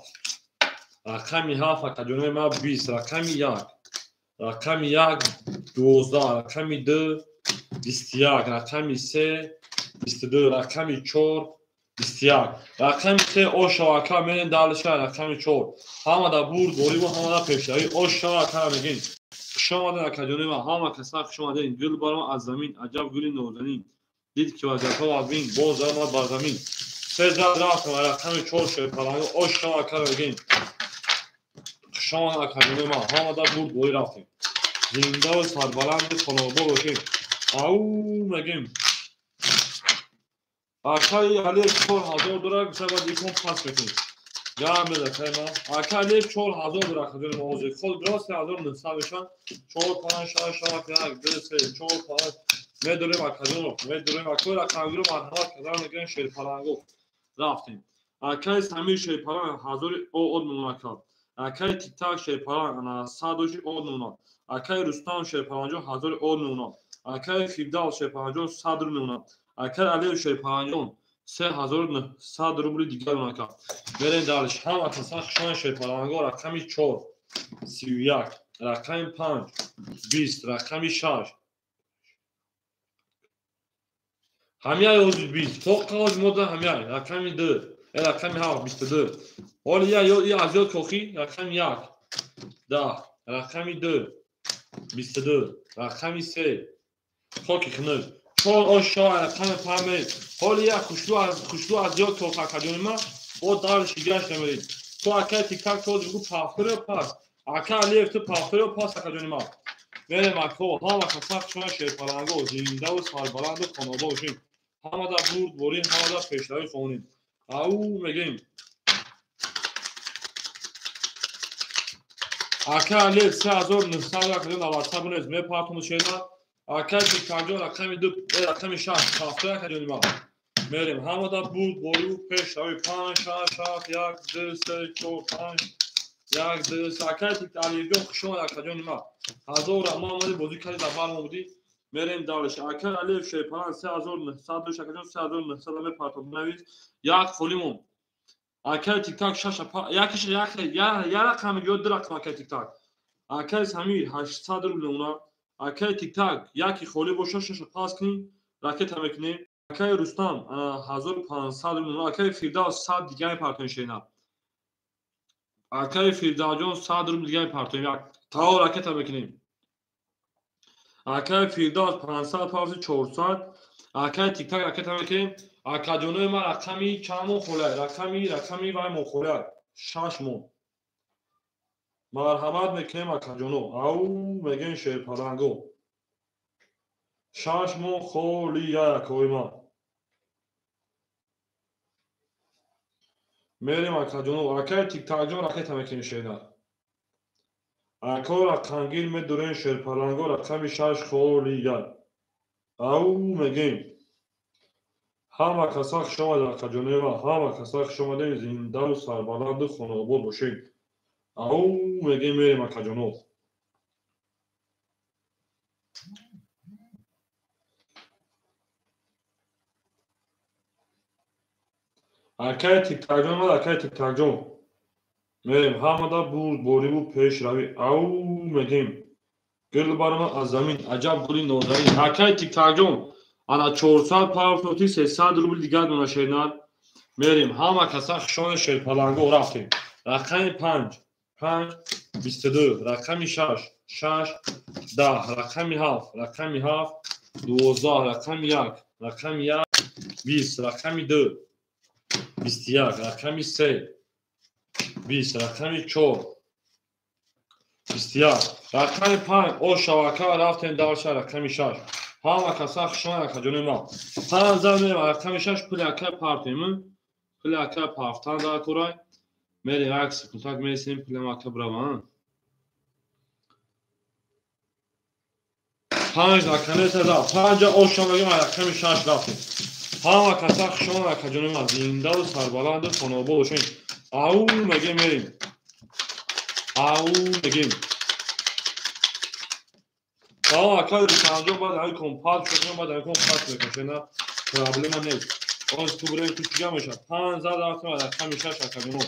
Рақами 7 акаҷонои ман 20, рақами 1. Рақами 1 12, рақами 2 21, рақами 3 22, рақами 4 21. Рақами 3 ошава ака мерем дальше рақами 4. Ҳамада бурдбориву ҳамада пешравӣ. Ошава ака мегем. Хуш омадед акаҷони ман, ҳама каса хуш омадед. Гул баром аз замин, аҷаб гули нозанин. Дид ки вазиятҳо аз бин, боз даромад бар замин. Се зад рафтем рақами 4 шерпаланго. Ошава ака мегем. Хуш омадед акаҷони ман, ҳамада бурдборӣ рафтем. Зиндаву сарбаланди хонобод бошед. Ау мегем. Акаи Алиев 4000 дорад, гуфта баъд икон пас мекунем. Гап мезад ма. Ака Алиев 4000 дорад, хаҷони мо ҳозир. Хол гирад 3900 мешавад. 4 5 6 7 1 2 3 4 5 медорем акаҷоно, медорем акои рақамгиро марҳамат кардан мегирем шерпаланго. Рафтем. Акаи Самир шерпаланг 1000 од мемонад кард. Акаи Тиктак шерпаланг ана 100 доши од мемонад. Акаи Рустам шерпалангҷон 1000 од мемонад. Акаи Фирдавс шерпалангҷон 100 рубл мемонад. Акаи Алиев шерпалангҷон 3900 рубли дигар мемонад кард. Берем дальше. Ҳама каса хушони шерпаланго рақами 4 31, рақами 5 20, рақами 6 ҳамяй ҳозир 20 тоқа ҳозир мода ҳамяй рақами 2 рақами 7 22. Ҳоли я аз ёд кохӣ рақами 1 10, рақами 2 22, рақами 3 хоки хунук 4 ош 6 рақами 5. Ҳоли я хушлу аз ёд кох акаҷони ма бо дарши гашт намерид. Ту акай тиктак то бигӯ пафтор пас. Ака Алиев ту пафтор пас акаҷони ма. Мерем ако ҳама каса хушона шерпаланго зиндаву сарбаланду хонобод бошем. Ҳамада бурд борӣ, ҳамада пешравӣ хонем. Ау мегем. Ака Алиев 3900 рақами 97 бунез мепартону шена. Ака Тиктакҷон рақами 2 рақами 6 пафтор акаҷони ма. Мерем ҳамада бурд борӣ пешравӣ 5 6 7 1 2 3 4 5 1 2 3. Акаи Алиевҷон хуш омад акаҷони ма. 1000 раҳмон омадӣ бозӣ кардӣ дар бармо будӣ. Мерем дальше. Акаи Алиев шерпаланг 3900 дошт акаҷон 3900 мепартоб навис. Як холимон. Акаи Тиктак 6 якиш як я рақами ё ду рақам акаи Тиктак. Акаи Самир 800 рубл мемонад. Акаи Тиктак яки холӣ боша 6 пас кунӣ ракета мекунем. Акаи Рустам 1500 рубл мемонад. Акаи Фирдавс 100 дига мепартонем шена. Акаи Фирдавсҷон 100 рубл дига мепартонем. Як тао ракета мекунем. Акаи Фирдавс 500 павзи 400. Акаи Тиктак ракета мекунем. Акаҷонои ман рақами чанд моҳ холай? Рақами вай моҳ холай. 6 моҳ. Марҳамат мекунем акаҷоно. Ау мегем шерпаланго. 6 моҳ холия акои ман. Мерем акаҷоно. Акаи Тиктакҷон ракета мекунем шена. Ако рақамгир медорем шерпаланго рақами 6 холия. Ау мегем. Ҳама каса хуш омадед акаҷонои ман. Ҳама каса хуш омадед зиндаву сарбаланду хонобод бошед. Ау мегем мерем акаҷоно. Акаи Тиктакҷон омад, акаи Тиктакҷон. Мерем ҳамада бурд бориву пешравӣ. Ау мегем. Гул барома аз замин аҷаб гули нозанин. Акаи Тиктакҷон ана 400 партоти 300 рубл дигар дона шернар. Мерем ҳама каса хушони шерпаланго рафтем. Рақами 5 5 22, рақами 6 6 10, рақами 7 рақами 7 12, рақами 1 рақами 1 20, рақами 2 21, рақами 3 20, рақами 4 21, рақами 5 о шавака рафтем дарша рақами 6. Ҳама каса хушомад акаҷони ма. 5 зар мерем рақами 6 пули акай партем. Пули акай партан дар курай. Мерем як секундак мересем пули ака бирава. 5 рақами рафт. 5 о шавака рақами 6 рафтем. Ҳама каса хушомад акаҷони ма. Зиндаву сарбаланду хонобод бошед. Ау мегем мерем. Ау мегем. Салом акаи Рустамҷон, баъд ҳамин компакт шудем, баъд ҳамин компакт мекунем, шена проблема нест. Оз ту бурем ту чига мешавад? 5 зад рафтем рақами 6 акаҷоно.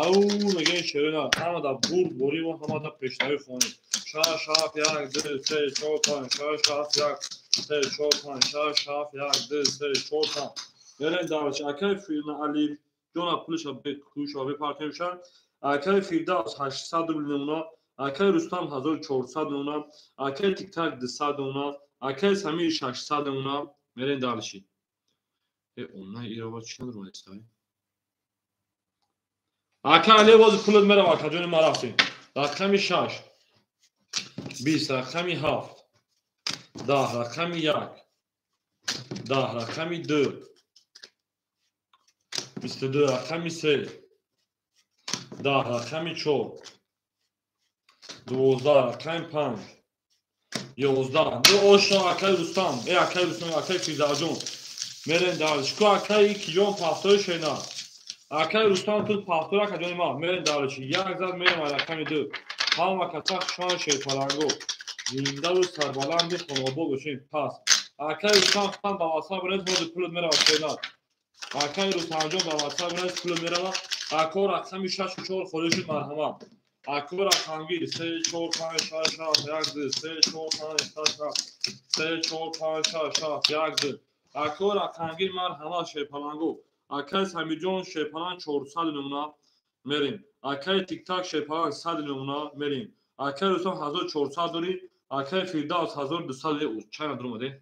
Ау мегем шерина, ҳамада бурд борӣ ва ҳамада пешравӣ хонем. 6 7 1 2 3 4 5 6 7 1 3 4 5 6 7 1 2 3 4 5. Мерем дальше. Акаи Алиев ҷона пулиша бекушо бепартемша. Акаи Фирдавс 800 рубл мемонад. Акаи Рустам 1400 мемонад. Акаи Тиктак 200 мемонад. Акаи Самир 600 мемонад. Мерем дальше. Онна ирова чӣ надорад? Ака Алиев боз пулат мерава акаҷони ма рафтем. Рақами 6 20 рақами 7, 10 рақами 1, 10 рақами 2, 22 рақами 3, 10 рақами 4, 12 рақами 5, 11. Ду ошо акай Рустам, акай Рустам, акай Фирдавсҷон. Мерем дальше. Ку акай Киҷон пафтори шена. Акай Рустам тут пафтор акаҷони ма. Мерем дальше. Як зад мерем рақами 2. Ҳама каса хушманд шерпаланго. Зиндаву сарбаланду хонобод бошем. Пас. Акай Рустам хутан ба ватсап бинес, бози пулат мерава шена. Акай Рустамҷон ба ватсап бинес, пулат мерава. Ако рақами 6 4 холӣ шуд, марҳамат. Ако рақамгир 3 4 5 6 7 1 2 3 4 5 6 7 3 4 5 6 7 1 2. Ако рақамгир марҳамат шерпаланго. Акай Самирҷон шерпаланг 400 намуна мерем. Акай Тиктак шерпаланг 100 намуна мерем. Акай Рустам 1400 дорӣ. Акай Фирдавс 1200. Чай надурмаде.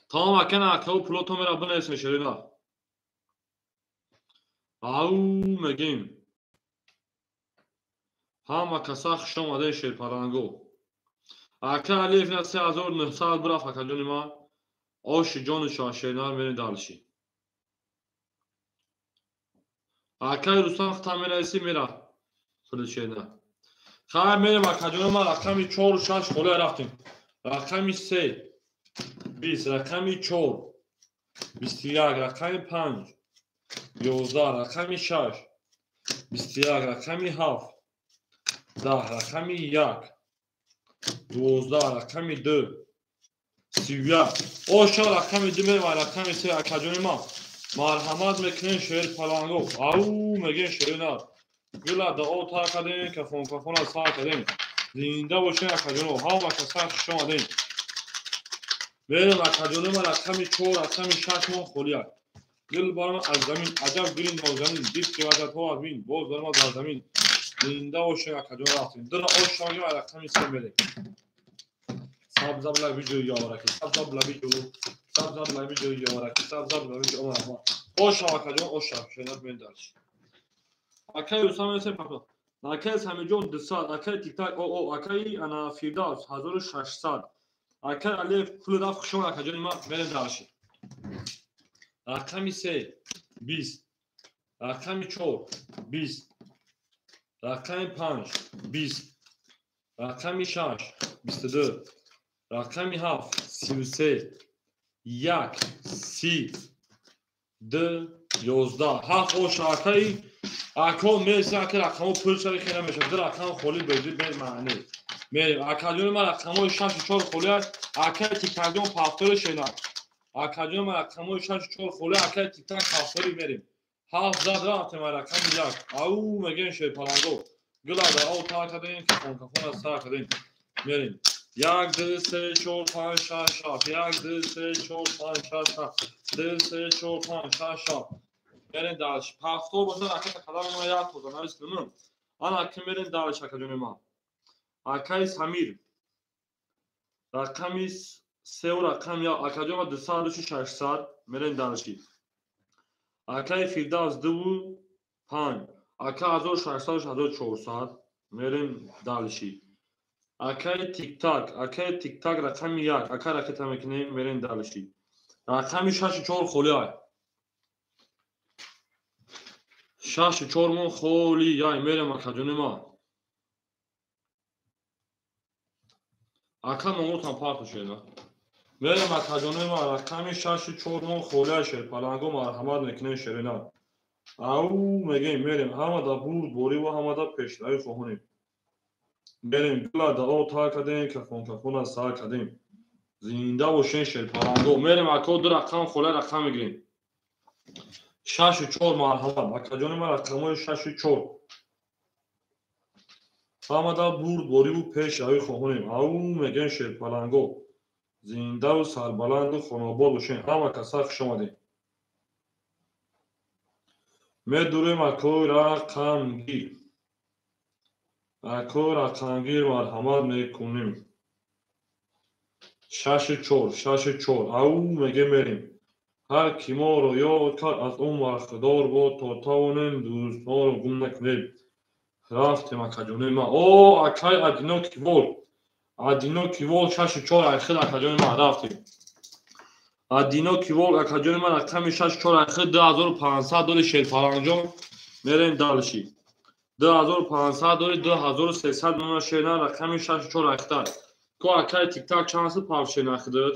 Тамом акана акау пулото мера бинависем шерина. Ау мегем. Ҳама каса хуш омадем шерпаланго. Ака Алиев на 3900 бирафт акаҷони ма. Оши ҷони шоҳ шеринар мерем дальше. Акай Рустам хутан менависӣ мера. Пули шерина. Хайр мерем акаҷони ма рақами 4 6 холия рафтем. Рақами 3 20 рақами 4 21 рақами 5 11 рақами 6 21 рақами 7 10 рақами 1 12 рақами 2 31. Оша рақами 2 мерем рақами 3 акаҷони ма. Марҳамат мекунем шерпаланго. Ау мегем шерина. Гула дуо тар кардем, кафон кафона сар кардем. Зинда бошем акаҷоно. Ҳама каса хуш омадем. Мерем акаҷони ма рақами 4 рақами 6 мон холия. Гул барам аз замин, аҷаб гули нозанин, дид ки вазатҳо аз бин, боз барам аз замин. Зинда бошем акаҷон рафтем. Дира оша мегем рақами 3 мерем. Сабзаб лабиҷо ёраки, сабзаб лабиҷо, сабзаб лабиҷо ёраки, сабзаб лабиҷо омад. Оша акаҷон, оша, шенат мен дальше. Акай Рустам менависем папа. Акай Самирҷон 200, акай Тиктак о, акай ана Фирдавс 1600. Акай Алиев пул рафт хуш омад акаҷони ма, мерем дальше. Рақами 3 20, рақами 4 20, рақами 5 20, рақами 6 22, рақами 7 33, 1 30 2 11. 7 оша акай ако мерси ака рақамо пул шави хела мешавад. Ду рақам холӣ бозӣ бемаънӣ. Мерем акаҷони ма рақамои 6 4 холӣ аст. Акай Тиктакҷон пафтори шена. Акаҷони ма рақамои 6 4 холӣ, акай Тиктак пафтори мерем. 7 зад рафтем рақами 1. Ау мегем шерпаланго. Гула дар об тар кардем, кафон кафона сар кардем. Мерем. 1 2 3 4 5 6 7 1 2 3 4 5 6 7 2 3 4 5 6 7. Мерем дальше. Пафтор бошад ракета қадам ма як тоза навис кунем. Ана ки мерем дальше акаҷони ма. Акай Самир. Рақами 3 рақам 1 акаҷон ма 200 600 мерем дальше. Акай Фирдавс 2 5 ака 1600 1400 мерем дальше. Акай Тиктак, акай Тиктак рақами 1 ака ракета мекунем мерем дальше. Рақами 6 4 холӣ ай. 6 4 мон холӣ яй мерем акаҷони ма. Ака номотам парту шена. Мерем акаҷони ма рақами 6 4 мон холӣ ай шерпаланго марҳамат мекунем шерина. Ау мегем мерем ҳама да бурд борӣ ва ҳама да пешравӣ хоҳонем. Мерем гула дуо тар кардем, кафон кафона сар кардем. Зинда бошем шерпаланго. Мерем ако ду рақам холӣ рақам мегирем. 6 4 марҳамат. Акаҷони ма рақамои 6 4. Ҳама да бурд бориву пешравӣ хоҳонем. Ау мегем шерпаланго. Зиндаву сарбаланду хонобод бошем. Ҳама каса хуш омадем. Медурем акои рақамгир. Акои рақамгир марҳамат мекунем. 6 4 6 4. Ау мегем мерем. Ҳар ки моро ёд кард аз ӯ бархдор бод, то тавонем дӯстонро гум накунем. Рафтем акаҷонои ман. О, акай Одинокий волк. Одинокий волк 6-4 айхил акаҷони ман рафтем. Одинокий волк акаҷони ман рақами 6-4 айхил 2500 доли шерпаланҷон. Мерем дальше. 2500 доли 2300 мона шерна рақами 6-4 айхтар. Ко акай тиктак чанд су пав шерна хидад?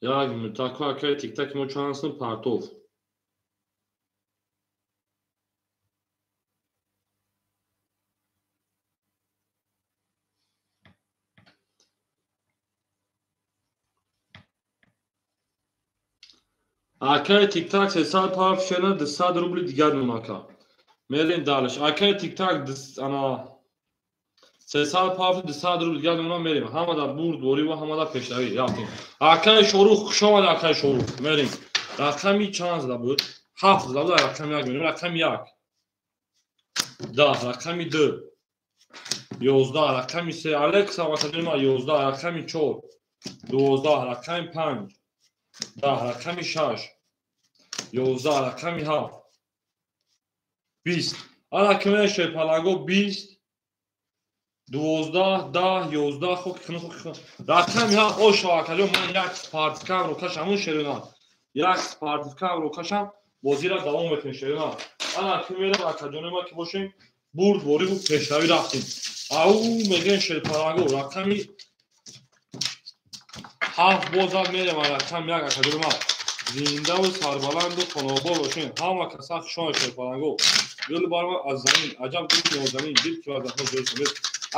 Як минута, ко акай тиктак мо чанд су партов. Акай тиктак 300 пав шерна 200 рубли дигар монака. Мерем дальше. Акай тиктак ана 300 пав 200 рубли дигар мона мерем. Ҳамада бурд борӣ ва ҳамада пешравӣ. Рафтем. Акай Шорух хуш омад акай Шорух. Мерем. Рақами чанд зада буд? 7 зада буд. Рақами 1 мерем. Рақами 1. 10, рақами 2. 11, рақами 3. Алекса васаҷони ман 11, рақами 4. 12, рақами 5. 10, рақами 6. 11, рақами 7. 20. Ана кимер шерпаланго 20. 12, 10, 11, хок хун хок хун. Рақами 7 ошо акаҷон ман як спартикам рокашам он шерона. Як спартикам рокашам бозира давом мекунем шерона. Ана кимер акаҷони ма ки бошем бурд борӣ бу пешравӣ рафтем. Ау мегӯем шерпаланго рақами 7 бозад мерем рақами 1 акаҷони ма. Зиндаву сарбаланду хонобод бошем. Ҳама каса хушон шерпаланго. Гул барма аз замин, аҷаб гули нозанин, дил ки вазаҳо ҷой шуд.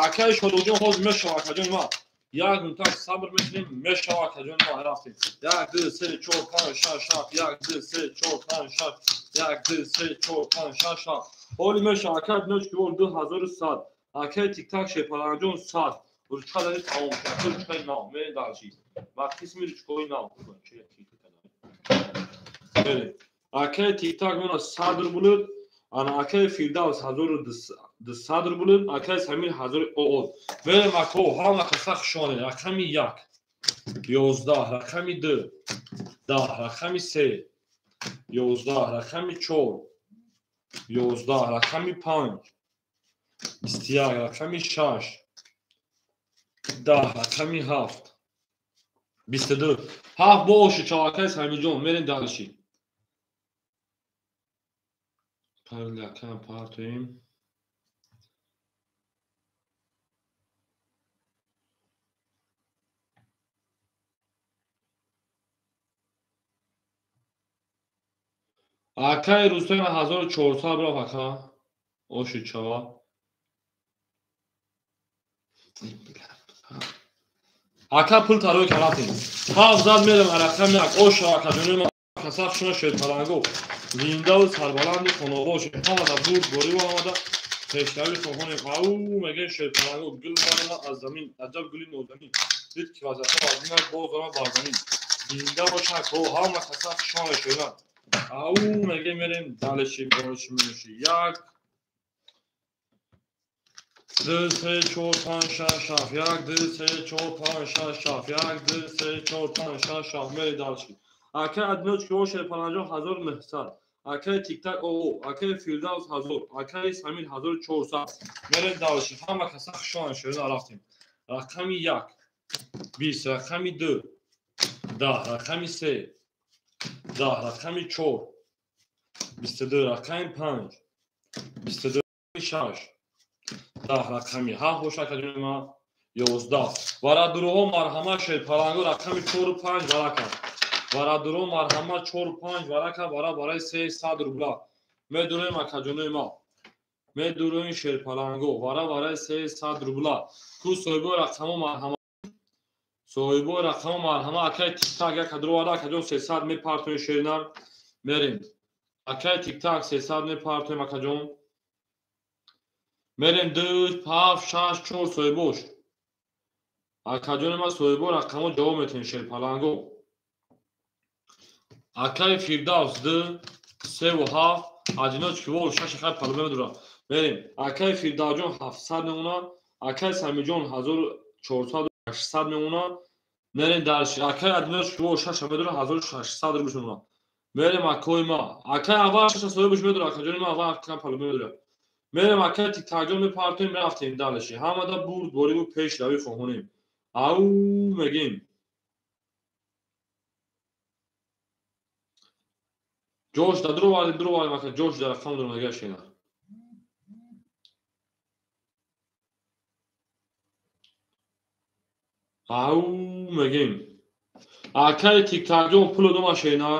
Акай Шодоҷон ҳозир мешава акаҷони ма. Як минута сабр мекунем, мешава акаҷони ма рафтем. 1 2 3 4 5 6 7 1 2 3 4 5 6 1 2 3 4 5 6 7. Ҳоли мешава акай Диночки вол 2100. Акай тиктак шерпаланҷон 100. Ручка дали тамом шуд. Ручкаи нав, мерем дальше. Ва қисми ручкаҳои нав. Мерем. Акай тиктак мона 100 рубл, ана акай Фирдавс 1200 рубл, акай Самир 1000 оот. Мерем ако ҳама каса хушонед. Рақами 1 11, рақами 2 10, рақами 3 11, рақами 4 11, рақами 5 21, рақами 6 10, рақами 7 22. 7 боши чавакай Самирҷон, мерем дальше. Парлякам партоем. Акай Рустам 1400 рафт ака. Оши чава. Ака пул тарои карафтем. 7 зад мерем рақами 1. Оша акаҷони ма каса хушона шерпаланго. Зиндаву сарбаланду хонобод бошем. Ҳамада бурд борӣ ва ҳамада пешравӣ хоҳонем. Ау мегӯем шерпаланго гул барама аз замин, аҷаб гули нозанин. Дид ки вазаҳо аз ин боз ама бар замин. Зинда бошанд ко ҳама каса хушона шеран. Ау мегӯем мерем дальше бориши меноши. 1 2 3 4 5 6 7 1 2 3 4 5 6 7 1 2 3 4 5 6 7 мерем дальше. Акай Одиночки вол шерпаланҷон 1900. Акай тиктак оо, акай Фирдавс 1000, акай Самир 1400. Мерем дальше. Ҳама каса хушона шерона рафтем. Рақами 1 20, рақами 2 10, рақами 3 10, рақами 4 22, рақами 5 22, 6 10, рақами 7 боша акаҷони ма 11. Варадуруҳо марҳама шерпаланго рақами 4 5 варака. Варадуруҳо марҳама 4 5 варака вара барои 300 рубла. Медуроем акаҷонои ма. Медуроем шерпаланго вара барои 300 рубла. Ку соҳибои рақамо марҳама. Соҳибои рақамо марҳама акай тиктак як кадро вара акаҷон 300 мепартоем шернар. Мерем. Акай тиктак 300 мепартоем акаҷон. Мерем 2 7 6 4 соҳибош. Акаҷони ма соҳибо рақамо ҷавоб метиҳем шерпаланго. Акай Фирдавс 2 3 7 Одиночки вол 6 хай палуба медура. Мерем. Акай Фирдавсҷон 700 мемона, акай Самирҷон 1400 800 мемона. Мерем дальше. Акай Одиночки вол 6 медура 1600 рубл мемона. Мерем акои ма. Акай аввал шаша соҳибаш медора, акаҷони ма аввал акам палу медора. Мерем акай тиктакҷон мепартоем, рафтем далеши. Ҳамада бурд бориву пешравӣ хоҳонем. Ау мегем. Ҷош да дуровардем, дуровардем ака, ҷош да рақам дуромадагар шена. Ау мегем. Акай тиктакҷон пуло дома шена.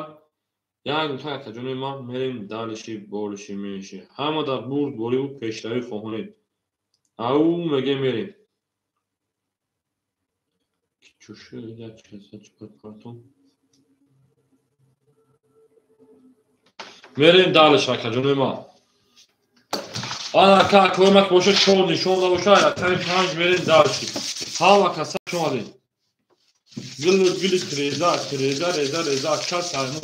Як гуфта акаҷони ман мерем далиши бориши меши. Ҳама дар бурд бориву пешравӣ хоҳонем. Ау мегем мерем. Чуши як чиза чикор кардам. Мерем далиш акаҷони ман. Ана ака акои ман ки боша чор нишон да боша, акаи панҷ мерем далиши. Ҳама каса шомадем. Гул гули тереза, тереза, реза, реза, кас ҳаймо.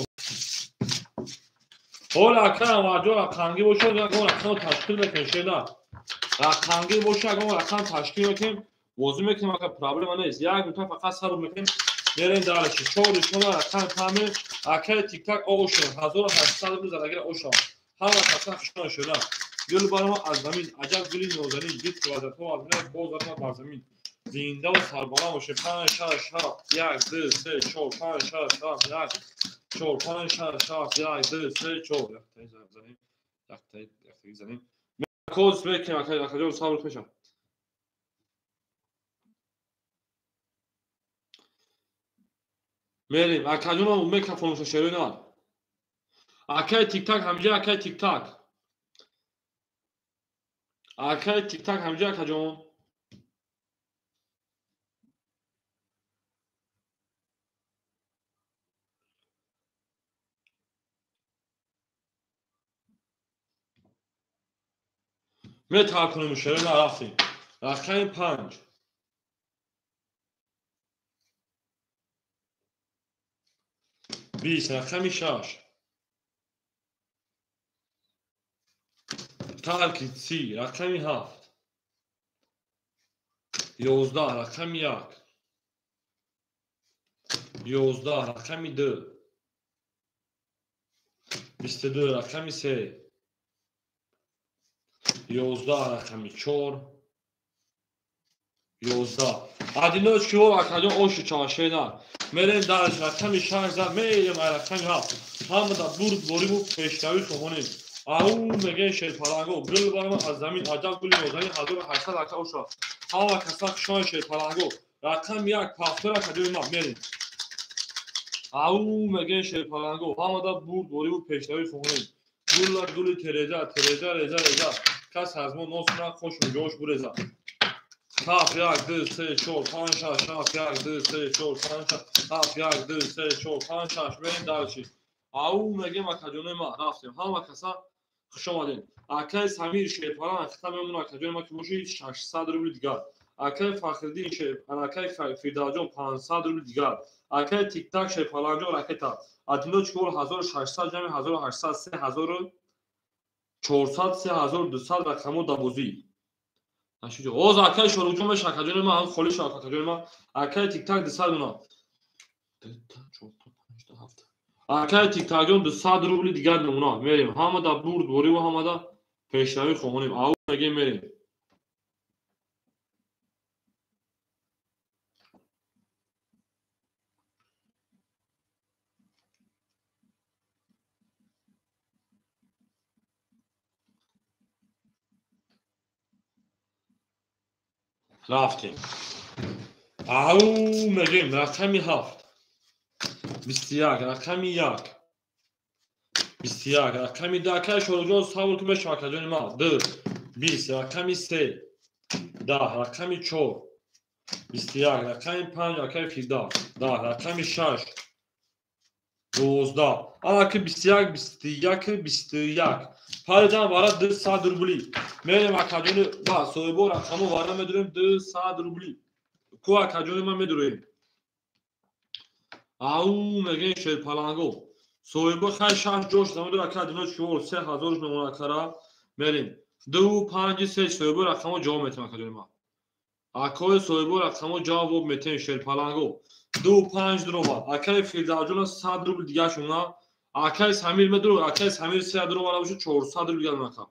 Ҳола ака аваҷо рақамгӣ боша, ягон рақам ташкил мекунем шена. Рақамгӣ боша, ягон рақам ташкил мекунем, бозӣ мекунем, ака проблема нест. Як гуфта фақат сабр мекунем, мерем далиши. Чор нишона рақам паме, акаи тиктак ошем, 1800 рубл задагира ошам. Ҳама каса хушон шуда. Гул барома аз замин, аҷаб гули нозанин, дид вазатҳо аз мин, боз барома бар замин. Зинда ва сарбаланд бошед. 5 6 7 1 2 3 4 5 6 7 1 4 5 6 7 1 2 3 4. Яктаи занем, яктаи яктаи занем. Коз мекунем, ака, акаҷон сабр кунед. Мерем, акаҷонам микрофонашо шерои на. Акаи тиктак ҳамҷа, акаи тиктак. Акаи тиктак ҳамҷа, акаҷон. Метаркунем шерои на рафтем. Рақами 5. 20, рақами 6. Тарки 30, рақами 7. 11, рақами 1. 11, рақами 2. 22, рақами 3. 11, рақами 4. 11. Адиноч ки акаҷон оши чашена. Мерем дарш рақами 6 зад, мерем рақами 7. Ҳамада бурд бориву пешравӣ хоҳонем. Ау мегем шерпаланго, гул барома аз замин, аҷаб гули нозанин, 1800 ака оша. Ҳама каса хушон шерпаланго. Рақами 1 пафтор акаҷони ман мерем. Ау мегем шерпаланго, ҳамада бурд бориву пешравӣ хоҳонем. Гула гули тереза, тереза, реза, реза. Кас аз мо нос кунад, хош муҷош буреза. 7 1 2 3 4 5 6 7 1 2 3 4 5 6 7 1 2 3 4 5 6. Мерем дарчи. Ау мегем акаҷони ман рафтем. Ҳама каса хуш омадем. Акаи Самир шерпалан хита мемона акаҷони ман ки боши 600 рубли дигар. Акаи Фахриддин шерпалан, акаи Фирдавсҷон 500 рубли дигар. Акаи Тиктак шерпаланҷон ракета. Адиноч гол 1600 ҷамъи 1800 3400 3200 рақамо да бозӣ. Оз акаи Шоруҷон меша акаҷони ман ҳам холӣ шавад акаҷони ман. Акаи Тиктак 200 мона. 2 4 5 7. Акаи Тиктакҷон 200 рубли дигар намуна. Мерем. Ҳамада бурд бориву ҳамада пешравӣ хоҳонем. Ау мегем мерем. Рафтем. Ау мегем рақами 7. 21, рақами 1. 21, рақами 2. Акаи Шоруҷон сабр кун мешава акаҷони ман. 2 20, рақами 3. 10, рақами 4. 21, рақами 5, акаи Фирдавс. 10, рақами 6. 12. Анаки 21, 21, 21. Паридан вара 200 рубли. Мерем акаҷони ба соҳибо рақамо вара медурем 200 рубли. Ку акаҷони ман медурем. Ау мегем шерпаланго. Соҳибо хай 6 ҷош намедур ака дино 4 3000 мемона акара. Мерем. 2 5 3 соҳибо рақамо ҷавоб метем акаҷони ман. Акои соҳибо рақамо ҷавоб метем шерпаланго. 2 5 дурова. Акаи Фирдавсҷон 100 рубл дигар шуна. Акай Самир медуру, акай Самир 3 дуроварда бошад 400 рубл дигар нака.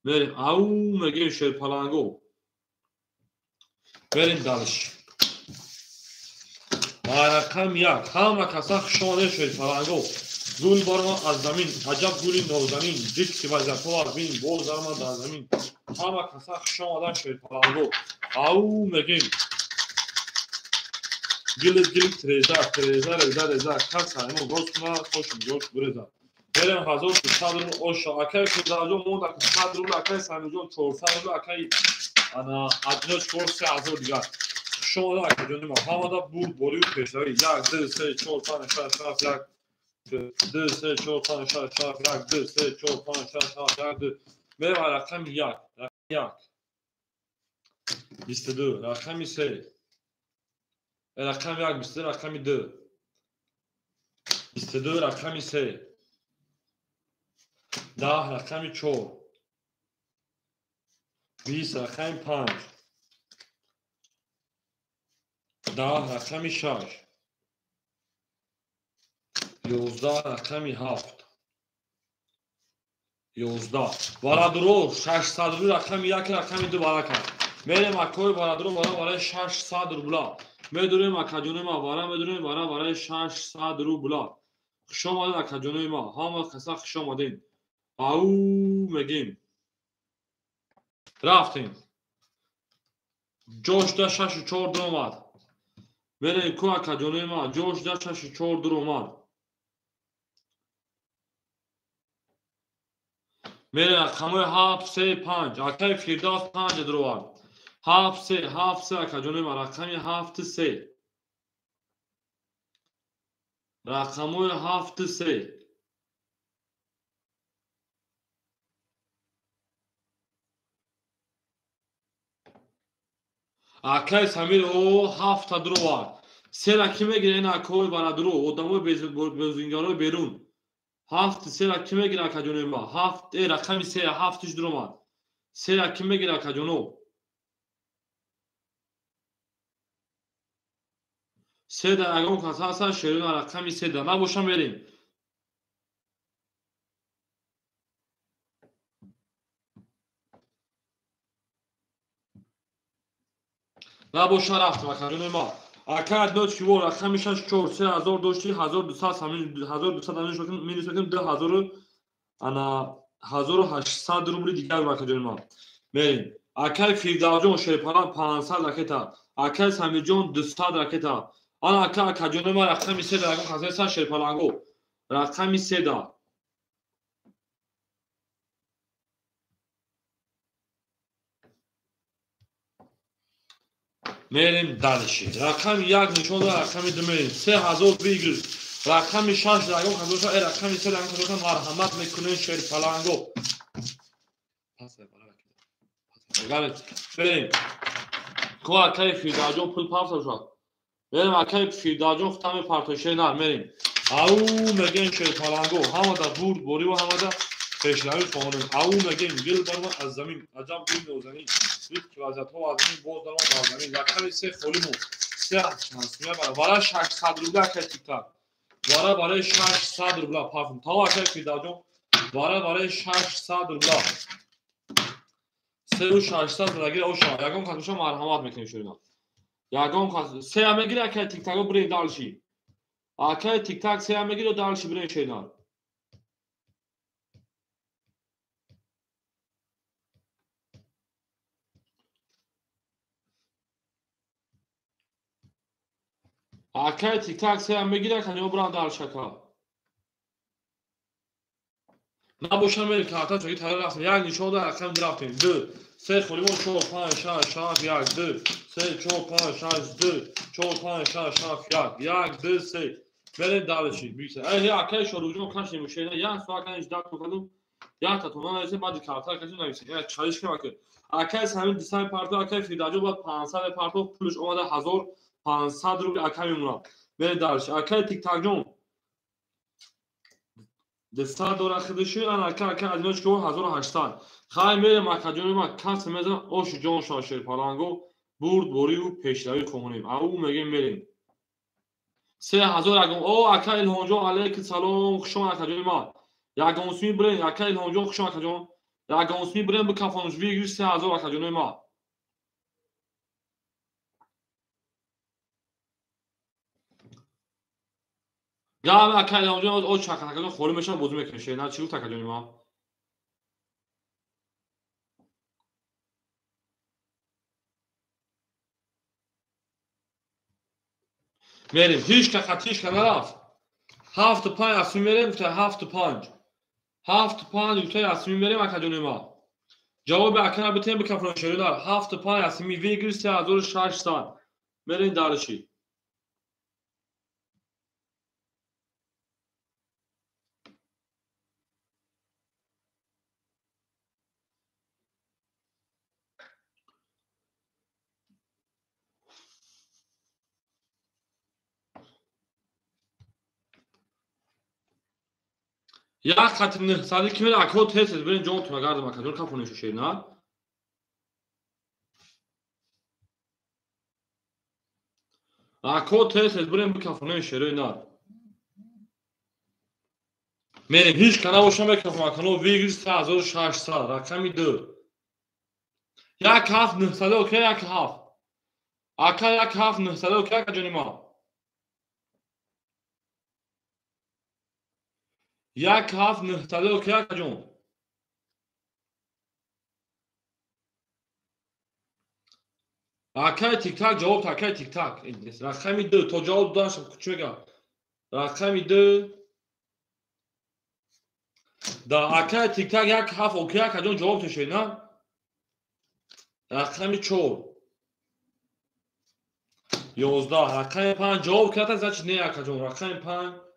Мерем, ау мегем шерпаланго. Мерем дальше. Рақам 1. Ҳама каса хуш омадед шерпаланго. Гул барма аз замин, аҷаб гули нозанин, ҷикси вазиятҳо аз бин, боз дарма дар замин. Ҳама каса хуш омадан шерпаланго. Ау мегем. Гилит гилит реза, реза реза реза, каса имо рост куна, хошим ҷош буреза. Берем 1300 рубл оша, акай Фирдавсҷон монда 100 рубл, акай Самирҷон 400 рубл, акай ана Адино 4000 дигар. Хуш омада акаҷони ма. Ҳамада бурд борию пешравӣ. 1 2 3 4 5 6 7 1 2 3 4 5 6 7 1 2 3 4 5 6 7 1 2. Мерем рақами 1, рақами 1 22, рақами 3, рақами 1 22, рақами 2 22, рақами 3 10, рақами 4 20, рақами 5 10, рақами 6 11, рақами 7 11. Барадуро 600 рубл, рақами 1, рақами 2 барака. Мерем акои барадуро вара барои 600 рубла. Медурем акаҷони ма, вара медурем вара барои 600 рубла. Хуш омадед акаҷони ма, ҳама каса хуш омадед. Ау мегем. Рафтем. Ҷошда 6-4 дуромад. Мерем ку акаҷони ма, ҷошда 6-4 дуромад. Мерем рақамҳои 7 3 5. Акаи Фирдавс 5 дуровард. 7 3 7 3 акаҷони ма, рақами 7 3. Рақамҳои 7 3. Акаи Самир о 7 дуровард. Сера ки мегира ин акои барадуро, одамои безингарои берун. 7 сера ки мегира акаҷони ма? 7 рақами 3 7 дуромад. Сера ки мегира акаҷоно? 3 да ягон кас ҳаста шерина рақами 3 да набошам мерем. Набоша рафтем акаҷони ма. Ака Адино чиво рақами 6 4 3000 дошти 1200 1200 минус мекунем 2000 ана 1800 рубли дигар акаҷони ма. Мерем. Акаи Фирдавсҷон шерпалан 500 ракета. Акаи Самирҷон 200 ракета. Ана ака акаҷони ма рақами 3 да ягон кас ҳаста шерпаланго. Рақами 3 да. Мерем дальше. Рақами 1 нишон дорад, рақами 2 мерем. 3000 выигрыш. Рақами 6 ягон кас боша, рақами 3 ягон кас боша, марҳамат мекунем шерпаланго. Мерем. Ко акаи Фирдавсҷон пул пафта шуд. Мерем акаи Фирдавсҷон хутами партои нар мерем. Ау мегем шерпаланго. Ҳамада бурд бориву ҳамада пешравӣ хоҳонем. Ау мегем гил барма аз замин, аҷаб гули нозанин. Ки вазиятҳо аз замин боз дарма дар замин. Рақами 3 холӣ монд. 3 шансмия бара. Вара 600 рубла акаи тиктак. Вара барои 600 рубла парфум. Таво акаи Фирдавсҷон. Вара барои 600 рубла. 3600 задагира оша. Ягон кас боша марҳамат мекунем шурина. Ягон кас 3 мегира акаи тиктако бирем дальше. Акаи тиктак 3 мегира дальше бирем шурина. Акаи тиктак 3 мегира канё бран дальше ака. Набошам мерем карта чоки тайёр рафтем. 1 нишон дод рақами 2 рафтем. 2 3 холӣ мо 4 5 6 7 1 2 3 4 5 6 2 4 5 6 7 1 1 2 3. Мерем дальше. Биса. Эй акаи Шоруҷон кашем шена 1 соат каниш 10 то кардум. 1 та тона нависем баъди карта кашем нависем. Я чалиш кем ака. Акаи Самир 200 парто, акаи Фирдавсҷон баъд 500 парто, пулш омада 1500 рубл ака мемонад. Мерем дальше. Акаи Тиктакҷон 200 дора хидиши, ана ака ака Адино чико 1800. Хай мерем акаҷони ма кас мезанам ошу ҷон шава шерпаланго бурд бориву пешравӣ хоҳонем. Ау мегем мерем. 3000 ягон. О, ака Илҳомҷон, алейкум салом, хуш омад акаҷони ман. Ягон суми бирен, ака Илҳомҷон, хуш омад акаҷон. Ягон суми бирен бикафонуш, выигрыш 3000 акаҷони ман. Гап ака Илҳомҷон, о чакат акаҷон холӣ мешавад, бозӣ мекунем. Шернар чӣ гуфт акаҷони ман? Мерем, ҳеҷ ка хатиш ка нарафт. 7-5 асми мерем, гуфта 7-5. 7-5 гуфта асми мерем акаҷони ман. Ҷавоби акана битем бикафрон шеринар. 7-5 асми выигрыш 3600. Мерем дарши. Як хати 900 ки мера акҳо тез тез бирен ҷонтона гардам акаҷон кафонешу шеринар. Акҳо тез тез бирен бикафонем шеринар. Мерем ҳеҷ ка набошам мекафон акано выигрыш 3600 рақами 2. 1 7 900 окей 1 7. Ака 1 7 900 окей акаҷони ман. 1 7 900 окей акаҷон. Акай тик-так ҷавоб та, акай тик-так. Рақами 2 то ҷавоб доданашам чӣ мегӯям? Рақами 2 да акай тик-так 1 7 окей акаҷон ҷавоб тешед, на? Рақами 4 11 рақами 5 ҷавоб карда, значит не акаҷон. Рақами 5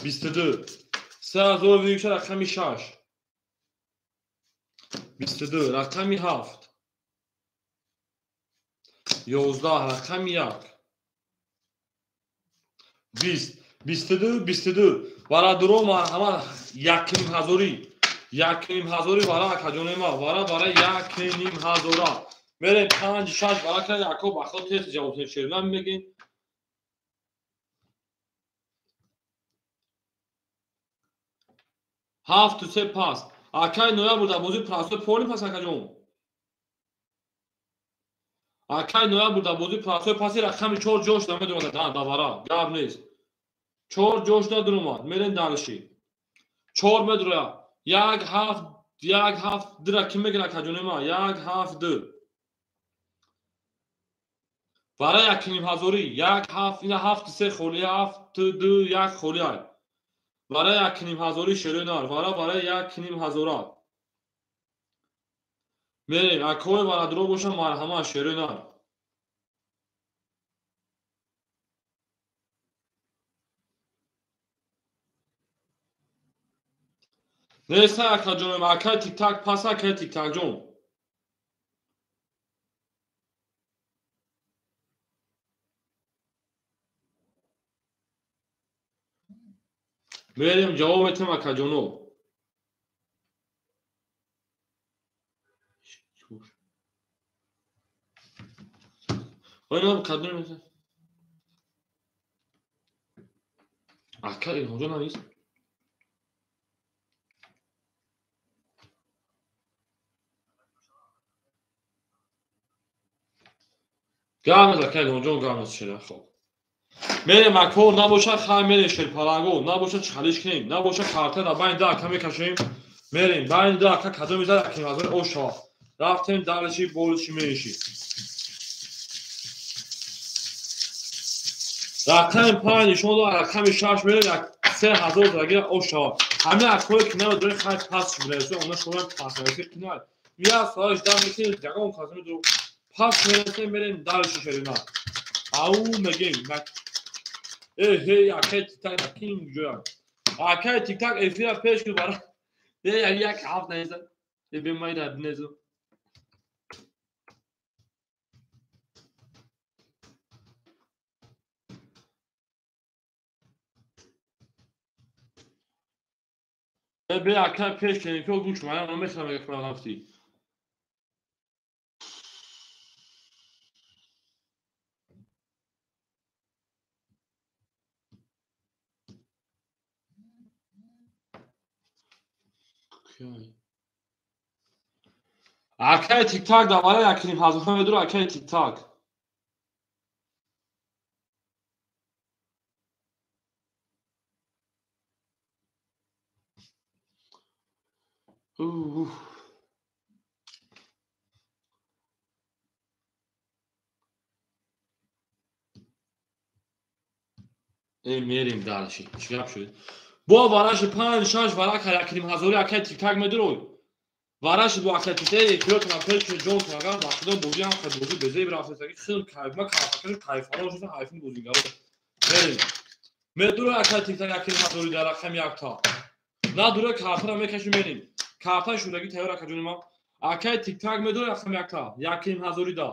22 3000 выигрыш рақами 6 22 рақами 7 11 рақами 1 20 22 22 вара дуро марҳамат 1500 1500 вара акаҷони ма вара бара 1500 мерем 5 6 вара кара яко бахо тез ҷавоб шерман мегин. 7 3 пас. Акай ноябр дар бозии простой поли пас акаҷон. Акай ноябр дар бозии простой паси рақами 4 ҷош да медурад да вара. Гап нест. 4 ҷош да дуромад. Мерем дарши. 4 медура. 1 7 1 7 2 ки мегира акаҷони ма? 1 7 2. Вара 1500 1 7 ина 7 3 холи 7 2 1 холи ай. Вара 1500 шеринар, вара бара 1500. Мерем, акои вара дуро боша марҳамат шеринар. Неста акаҷонам, акай тик-так пас акай тик-так ҷон. Мерем ҷавоб метем акаҷоно. Ойна кадом мета? Ака Илҳомҷон навис. Гап ака Илҳомҷон гап шера хоб. Мерем акҳо набошад хай мерем шерпаланго, набошад чалиш кунем, набошад карта дар байни ду ака мекашем. Мерем байни ду ака кадом мезад аким аз он ош шавад. Рафтем дарши болиши мениши. Рақами 5 нишон дод, рақами 6 мерем 3000 заги ош шавад. Ҳамин акҳое ки намедонед хай пас мерасед, онҳо шумо пас мерасед ки на. Я соаш дам мекунед, ягон кас меду пас мерасем, мерем дарши шерина. Ау мегем эй, акай тик-так акин ҷоя. Акай тик-так эфира пеш кун бара. Эй, як ҳафт неза. Э бемайра неза. Э бе акай пеш кун, ки гӯш мана намехрам як рафти. Акай тик-так да вара якним ҳазор медура акай тик-так. Мерим дальше. Чӣ гап шуд? Бо вараши 5-6 варака якним ҳазори акай тик-так медурой. Вараши бо акай тик-так эфиротона пеш ҷон кунаган вақтидон бозӣ ҳам хел бозӣ безеб рафтесаги хел кайф ма кайфакаши кайфаро шуда ҳайфин бозигаро. Мерим. Медурой акай тик-так якним ҳазори дар рақами якта. Надура картара мекаши мерим. Карта шудаги тайёр ака ҷони ман. Акай тик-так медурой рақами якта. Якним ҳазори да.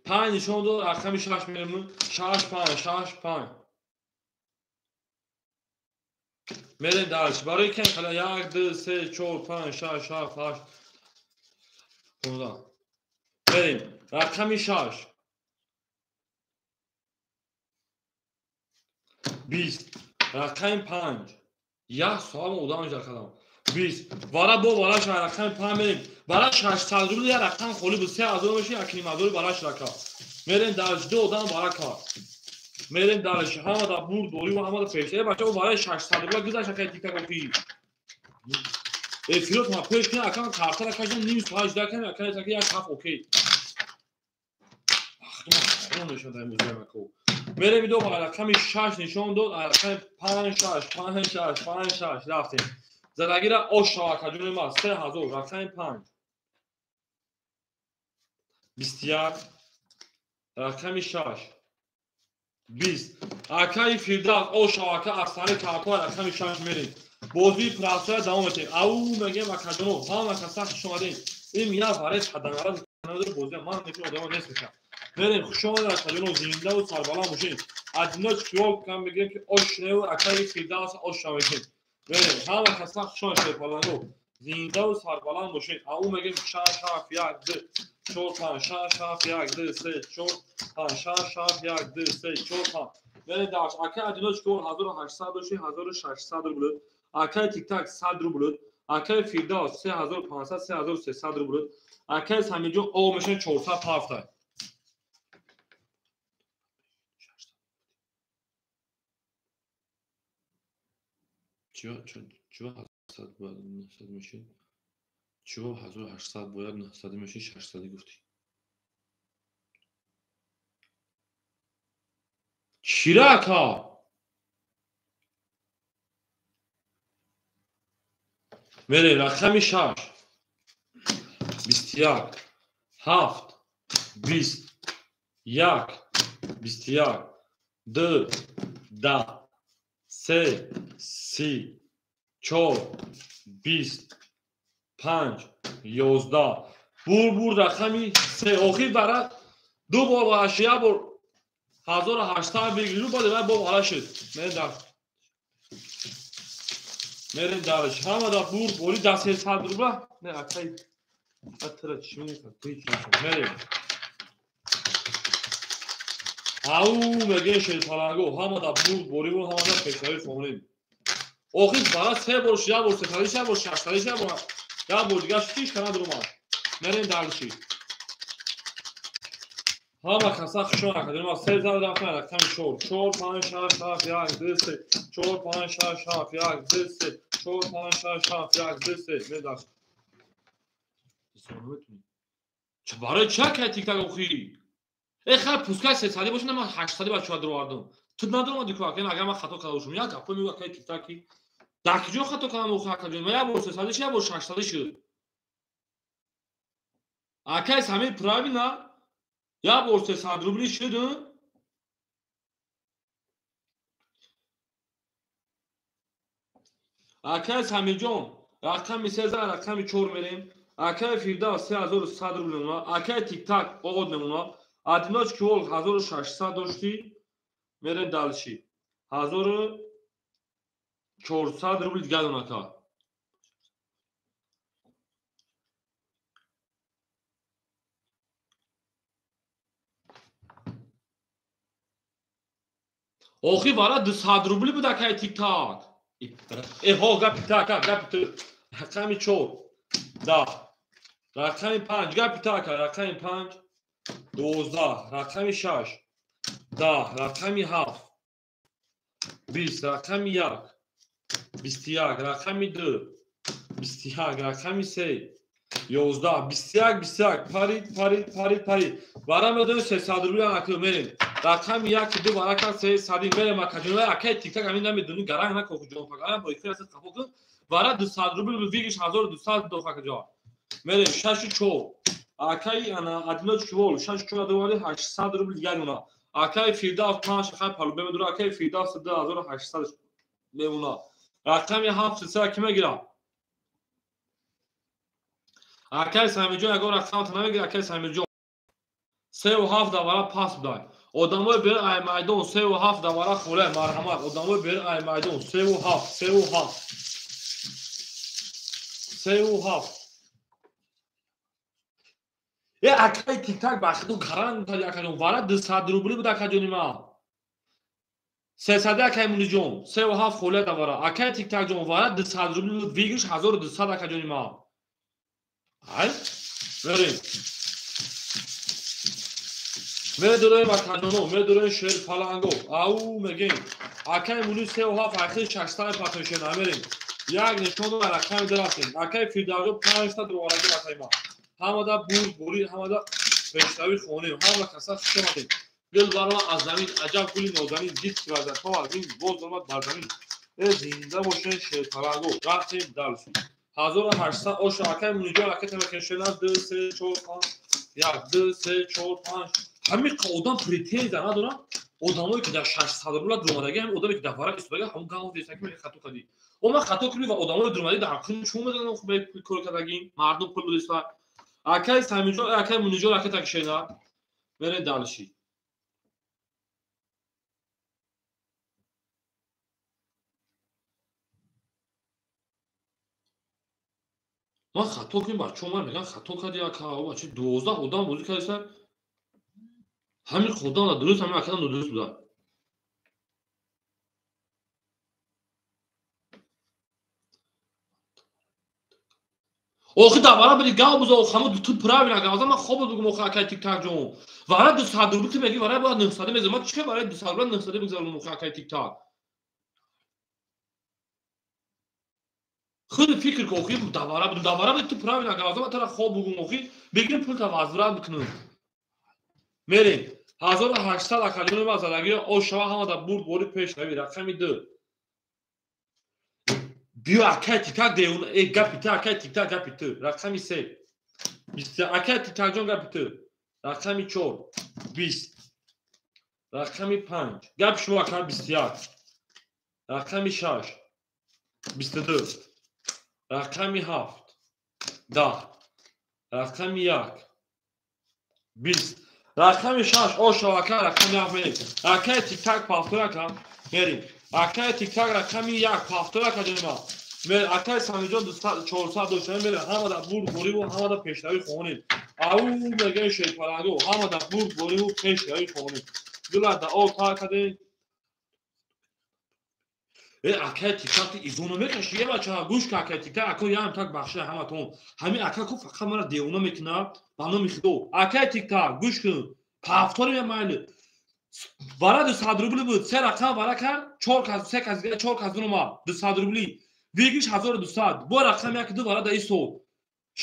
Панҷ нишон дод, рақами 6 мерем. 6 5 6 5. Мерем дальше. Барои кем хала 1 2 3 4 5 6 7 8 15. Мерем. Рақами 6. 20. Рақами 5. Як соат одам иҷра кардам. 20. Вара бо вара рақами 5 мерем. Вара 600 рубл як рақам холӣ буд. 3000 меши 1,5 вараш рака. Мерем дальше ду одам вара кард. Мерем дальше ҳама да бурд дорӣ ва ҳама да пеш. Бача вара 600 рубл гузашт акай тик-так охи. Эфирот ма пеш кина акам картара кашам ним соат жда кардам акай так як ҳафт окей. Ахтума нишон дай музея мако. Мерем ду рақами 6 нишон дод, рақами 5 6 5 6 5 6 рафтем. Задагира ош шава каҷони ма 3000 рақами 5. 21 рақами 6. 20. Акаи Фирдавс ош шава ка аз сари картҳо рақами 6 мерем. Бозии прасоя давом метем. Ау мегем акаҷоно, ҳама каса хуш омадем. Ин я варес ҳаданара надор бозия ман мекунам одама нест мекунам. Мерем хуш омадед акаҷоно, зиндаву сарбаланд бошед. Адино чиёл кам мегем ки ош неу акаи Фирдавс ош шава мекунем. Мерем ҳама каса хуш омадед баландо. Зиндаву сарбаланд бошед. Ау мегем 6 7 1 2 4 5 6 7 1 2 3 4 5 6 7 1 2 3 4 5. Мерем даш акаи Адино чиёл 1800 доши 1600 рубл. Акаи тик-так 100 рубл, акаи Фирдавс 3500 3300 рубл, акаи Самирҷон о мешан 407. Чё 800 бояд 900 мешид? Чё 1800 бояд 900 мешид? 600 гуфтӣ. Чира ака? Мерем рақами 6. 21 7 20 1 21 2 10 3 30 4 20 5 11. Бур рақами 3. Охир барад ду бор вараш як бор 1800 бигиру баъд вай бо вара шуд. Мерем дальше. Ҳама да бурд бори да 300 рубла. Не акай. Атра чӣ мекунад? Мерем. Ау мегем шерпаланго. Ҳама да бурд бори ва ҳама да пешравӣ фонем. Охир бара 3 бор, 6 бор, 3 бор, 6 бор, як бор дигар шиш кана дуромад. Мерем дальше. Ҳама каса хуш омадед. Ма 3 зад рафтан рақами 4. 4 5 6 7 1 2 3 4 5 6 7 1 2 3 4 5 6 7 1 2 3. Медаш. Чӣ барои чӣ акай тик-так охи? Хай пускай 300 боша, ман 800 бачаҳо дуровардам. Ту надуромадӣ ку акай, агар ман хато карда бошам, як гапо мегӯ акай тик-таки. Дар куҷо хато кардам охи акаҷон? Ман як бор 300 шуд, як бор 600 шуд. Акай Самир правильно? Як бор 300 рубли шуд. Акай Самирҷон, рақами 3 рақами 4 мерем. Акай Фирдавс 3100 рубл мемонад. Акай Тик-так оғод мемонад. Адиноч Кивол 1600 доштӣ. Мерем дальше. 1400 рубл дигар донака. Охи вара 200 рубли буд акай тик-так. Эҳо гапи та ака, гапи ту. Рақами 4 10. Рақами 5 гапи та ака, рақами 5 12, рақами 6 10, рақами 7 20, рақами 1 21, рақами 2 21, рақами 3 11, 21, 21, парид, парид, парид, парид. Вара медонем 300 рубли ака мерем. Рақами 1 2 вара 300 мерем ака ҷон. Акай тик-так ҳамин намедонӣ, гаранг накун ҷон, фақат бо ихтиёр аст қафо кун. Вара 200 рубли вигиш 1200 дод ака ҷон. Мерем 6 4. Акай ана Адилоч Кивол 6 4 довари 800 рубли дигар мона. Акай Фирдавс 5 акай палубе медура, акай Фирдавс 2800 мемона. Рақами 7 3 ки мегирад? Акай Самирҷон ягон рақамата намегирад, акай Самирҷон. 3 7 давара пас будай. Одамои бери ай майдон 3 7 давара холе, марҳамат. Одамои бери ай майдон 3 7, 3 7. 3 7. Э акай тик-так бахиду гаранг буд акаҷон. Вара 200 рубли буд акаҷони ман. 300 акай Муниҷон, 3 7 холе давара. Акай тик-так ҷон, вара 200 рубли буд, вигиш 1200 акаҷони ман. Ай, мерем. Медурем акаҷоно, медурем шерпаланго. Ау мегем. Акай Муни 3 7 ахир 600 патошен мерем. Як нишон рақами дарафтем. Акай Фирдавсҷон 5 та дровараги акай ман. Ҳамада бурд бурид, ҳамада пешравӣ хонем, ҳама каса хуш омадем. Гул барома аз замин, аҷаб гули нозанин, дид ки варзатҳо аз ин боз омад бар замин. Э зинда бошен шерпаланго. Рафтем дальше. 1800 оша акай Муниҷон ракета мекашена 2 3 4 5 1 2 3 4 5. Ҳамин одам претензия надорам. Одамое ки дар 600 рубла дуромадаги, ҳамин одаме ки дар вара истодаги, ҳамон гав деса ки мега хато кардӣ. О ман хато кардӣ ва одамои дуромадаги дар ҳаққи шумо медонам хуб кор кардаги, мардум пул додиста. Акай Самирҷон, акай Муниҷон ракета кашена. Мерем дальше. Ман хато кардем, бачаҳо ман мегӯянд хато кардӣ ака, бача 12 одам бозӣ кардиста. Ҳамин одам дуруст, ҳамин акадам дуруст буда. Охи давара биди гав буза, охи ҳама ту правильно гав зад, ман хоб бугум охи акай тик-так ҷон. Вара 200 рубли ту мегӣ, вара бояд 900 мезанам. Ман чӣ барои 200 рубла 900 бигзаронам охи акай тик-так? Худ фикр кун охи, давара буду, давара биди ту правильно гав зад, ман тара хоб бугум охи, бигирим пулта возврат бикунам. Мерем. 1800 акаҷони ман задаги ошава ҳамада бурд бори пешравӣ рақами 2. Биё акай тик-так деҳун, э гапи ту, акай тик-так гапи ту. Рақами 3 20, акай тик-так ҷон гапи ту. Рақами 4 20, рақами 5 гапи шумо ака 21, рақами 6 22, рақами 7 10, рақами 1 20, рақами 6 ошава ака, рақами 7 мерем. Акай тик-так повтор ака мерем. Акай тик-так рақами 1 повтор ака ҷони ман. Акай Самирҷон 400 дошта мерем. Ҳамада бурд бориву ҳамада пешравӣ хонем. Ау мегӯем шерпаланго, ҳамада бурд бориву пешравӣ хонем. Гулада об тар кардем. Э акай тик-так ту изоно мекашӣ, е бача, гӯш кун акай тик-так, ако ям так бахшида ҳаматон. Ҳамин ака ку фақат мара девона мекунад ба номи Худо. Акай тик-так, гӯш кун. Повторим майли. Вара 200 рубли буд, се рақам вара кард, 4 кас, 3 кас, 4 кас дуромад, 200 рубли. Вигиш 1200. Бо рақам 1 2 вара да исо.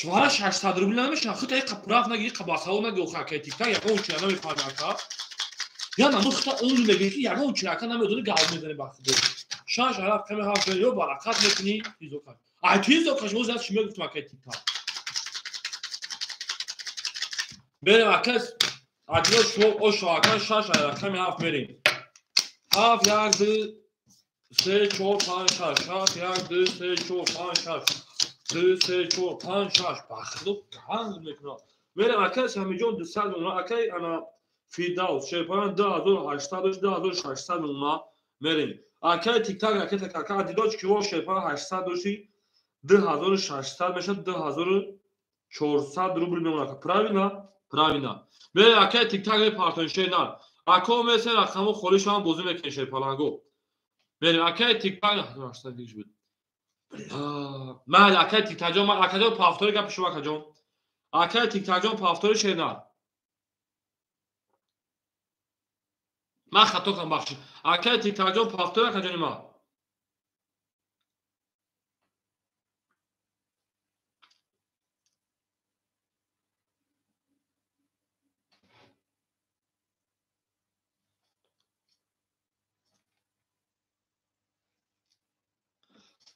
Вара 600 рубли намешавад. Худ иқа прав наги, иқа басаво наги, охи акай тик-так, ягон чия намефаҳми ака. Я намуд худ он мегӯӣ ки ягон чия ака намедонӣ, гав мезанӣ ба Худо. 6 рақами 7 ё баракат мекунӣ, изо каш. Ай ту изо каш, оз аз чӣ мегуфтам акай тик-так. Берем акай Адило шумо ошо ака 6 рақами 7 мерем. 7 1 2 3 4 5 6 7 1 2 3 4 5 6 2 3 4 5 6 бахлу ганг мекунад. Мерем акай Самиҷон 200 мемона, акай ана Фирдавс шерпаран 2800 2600 мемона мерем. Акай тик-так ракета кака Адилоч киво шерпаран 800 дошти 2600 мешавад 2400 рубл мемона. Правильно? Правильно. Мерем акай тик-так мепартонем шернар. Ако месен рақамҳо холӣ шаванд, бозӣ мекунем шерпаланго. Мерем акаи тиктак буд. Майли акаи тиктакҷон, акаҷон пафтори гапи шумо акаҷон. Акаи тиктакҷон пафтори шернар. Ман хато кардам, бахшид. Акаи тиктакҷон пафтори акаҷони ман.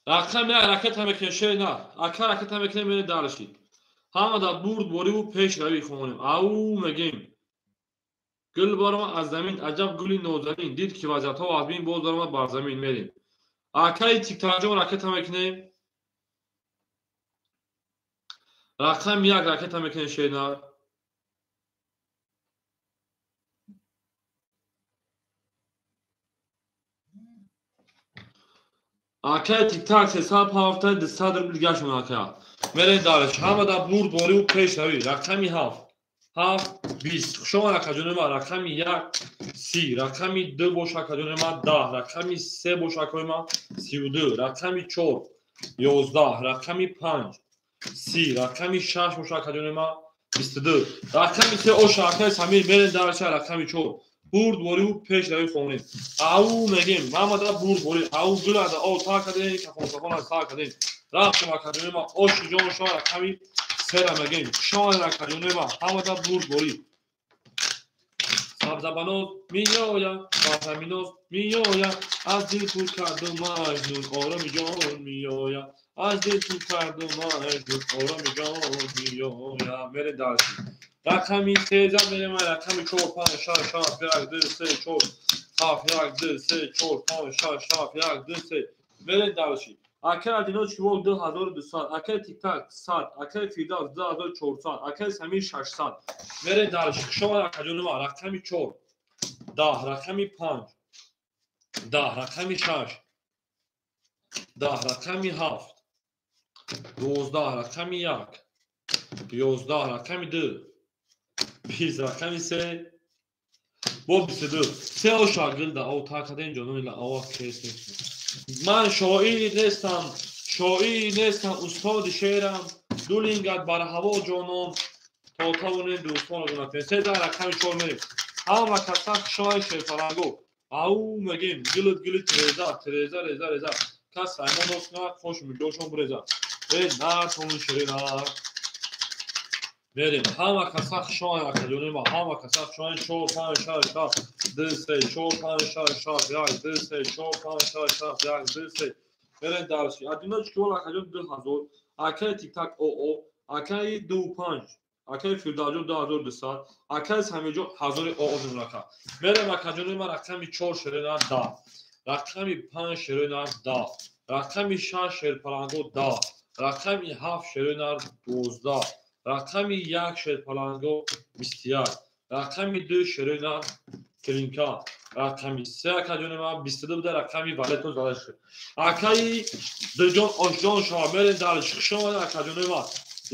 Рақам як ракета мекунем шер нар. Ака ракета мекунем мерем дарши. Ҳама дар бурд бориву пешравӣ хонем. Ау мегем. Гул баромад аз замин, аҷаб гули нозанин. Дид ки вазъиятҳо аз бин боз баромад бар замин мерем. Акаи тиктакҷон ракета мекунем. Рақам як ракета мекунем шер нар. Акаи тиктак 307 200 рубл гашмон ака. Мерем дарш. Ҳама дар бурд бориву пешравӣ. Рақами 7. 7 20. Хуш омад акаҷони ман. Рақами 1 30. Рақами 2 боша акаҷони ман 10. Рақами 3 боша акаи ман 32. Рақами 4 11. Рақами 5 30. Рақами 6 боша акаҷони ман 22. Рақами 3 оша акаи Самир мерем дарш. Рақами 4. Бурд бориву пешравӣ хонем. Ау мегем. Ҳама дар бурд борӣ. Ау гулада о та кардем, кафон кафон аз та кардем. Рафтем акаҷони ман. Оши ҷон шо рақами 3 мегем. Шон акаҷони ман. Ҳама дар бурд борӣ. Сабзабаноз миёя, сабзаминоз миёя, аз дил пур кардум маҷнун, ороми ҷон миёя, аз дил пур кардум маҷнун, ороми ҷон миёя. Мерем дарси. Рақами 13 мерем, рақами 4 5 6 7 1 2 3 4 7 1 2 3 4 5 6 7 1 2 3. Мерем дарси. Акаи Адиноч Вол 2200, акаи Тиктак 100, акаи Фирдавс 2400, акаи Самир 600. Мерем дарси. Хуш омад акаҷони ман. Рақами 4 10, рақами 5 10, рақами 6 10, рақами 7 12, рақами 1 11, рақами 2 20, рақами 3 бо 22. Се оша гилда ав та кадем ҷонони ла ава кес. Ман шоир нестам, шоир нестам, устоди шеърам. Ду лингат бар ҳаво ҷонон, то тавонем дӯстонро гунафем. Се дар рақами 4 мерем. Ҳама каса хушои шерпаланго. Ау мегем гилит гилит реза, реза реза реза. Кас саймон дошна, хош мигдошон буреза. Э нар тонун ширина. Мерем. Ҳама каса хушои акаҷони ма. Ҳама каса хушои 4 5 6 7 2 3 4 5 6 7 1 2 3 4 5 6 7 1 2 3. Мерем дарси. Адиноч киол акаҷон 2000, акаи Тиктак ОО, акаи 25, акаи Фирдавсҷон 2200, акаи Самирҷон 1000 ОО мемлака. Мерем акаҷони ма. Рақами 4 шерена 10, рақами 5 шерена 10, рақами 6 шерпаланго 10, рақами 7 шерена 12, рақами 1 шерпаланго 21, рақами 2 шерена клинка, рақами 3 акаҷони ман 22 буда, рақами валетон зада шуд. Акаи Дилҷон Ошҷон шава мерем дарши. Хуш омадед акаҷони ман.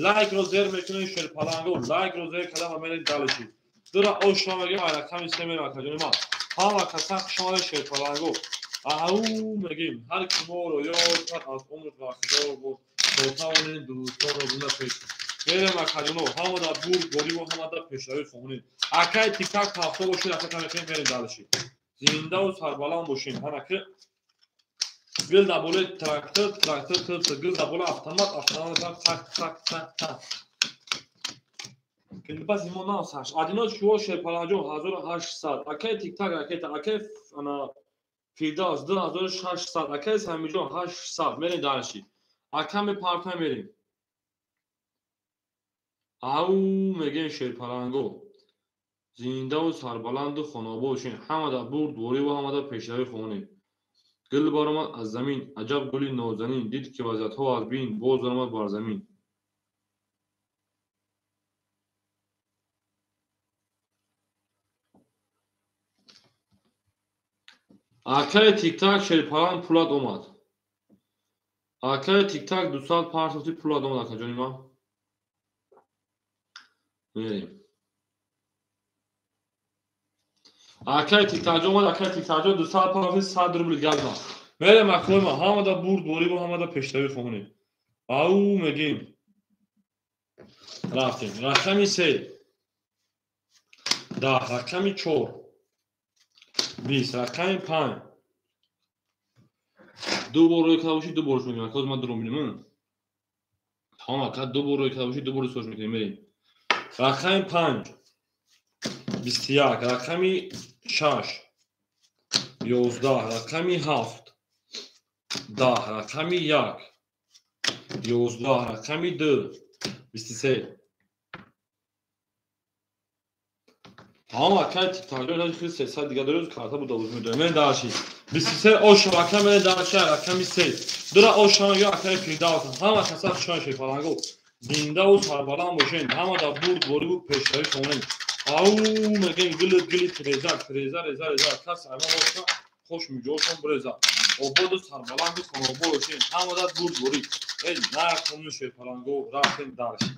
Лайкро зер мекунем шерпаланго, лайкро зер кардам ва мерем дарши. Дура ош шава мегем, рақами 3 мерем акаҷони ман. Ҳама каса хуш омадед шерпаланго. Ау мегем ҳар ки моро ёд кард аз умр вақтдор буд, то тавонем дӯстонро гуна пеш. Мерем акаҷоно, ҳама дар бурд бориву ҳама дар пешравӣ хонем. Акаи Тиктак ҳафта бошед, ака мекунем мерем дарши. Зиндаву сарбаланд бошем. Ҳанаки гил дар болои трактор, трактор тр, гил дар болои автомат, автомат так так так так. Пас имо навсаш. Адиноч шуо шерпаланҷон 1800, акаи Тиктак ракета, акаи ана Фирдавс 2600, акаи Самирҷон 800. Мерем дарши. Ака мепарта мерем. Ау мегем шерпаланго. Зиндаву сарбаланду хонобод бошем. Ҳама дар бурд бориву ҳама дар пешравӣ хонем. Гул баромад аз замин, аҷаб гули нозанин. Дид ки вазъиятҳо аз бин боз баромад бар замин. Акаи Тиктак шерпаланг пулат омад. Акаи Тиктак 200 партофти пулат омад акаҷони ман. Мерем. Акай тиктакҷон омад, акай тиктакҷон 200 парафи 100 рубл газма. Мерем акои ма, ҳамада бурдборӣ бо ҳамада пешравӣ хонем. Ау мегим. Рафтем. Рақами 3. 10, рақами 4. 20, рақами 5. Ду бор рӯй карда бошӣ, ду бор мекунем. Акоз ман дуром бинем. Тамом, ака ду бор рӯй карда бошӣ, ду бор сош мекунем, мерем. Рақами 5. 21, рақами 6. 11, рақами 7. 10, рақами 1. 11, рақами 2. 23. Тамом, акай тиктакҷон хел 300 дига дорем, карта буда уз медорем. Мен даши. 23 ош ака мен даши рақами 3. Дура ош ё акай Фирдавс. Ҳама каса хушон шефаланго. Зиндаву сарбаланд бошен. Ҳама да бурд бориву пешравӣ хонем. Ау мегем гилит гилит реза, реза реза реза. Кас аймон оша хош миҷошон бреза. Ободу сарбаланду хонобо бошен. Ҳама да бурд борӣ. Эй на хонун шефаланго рафтем даши.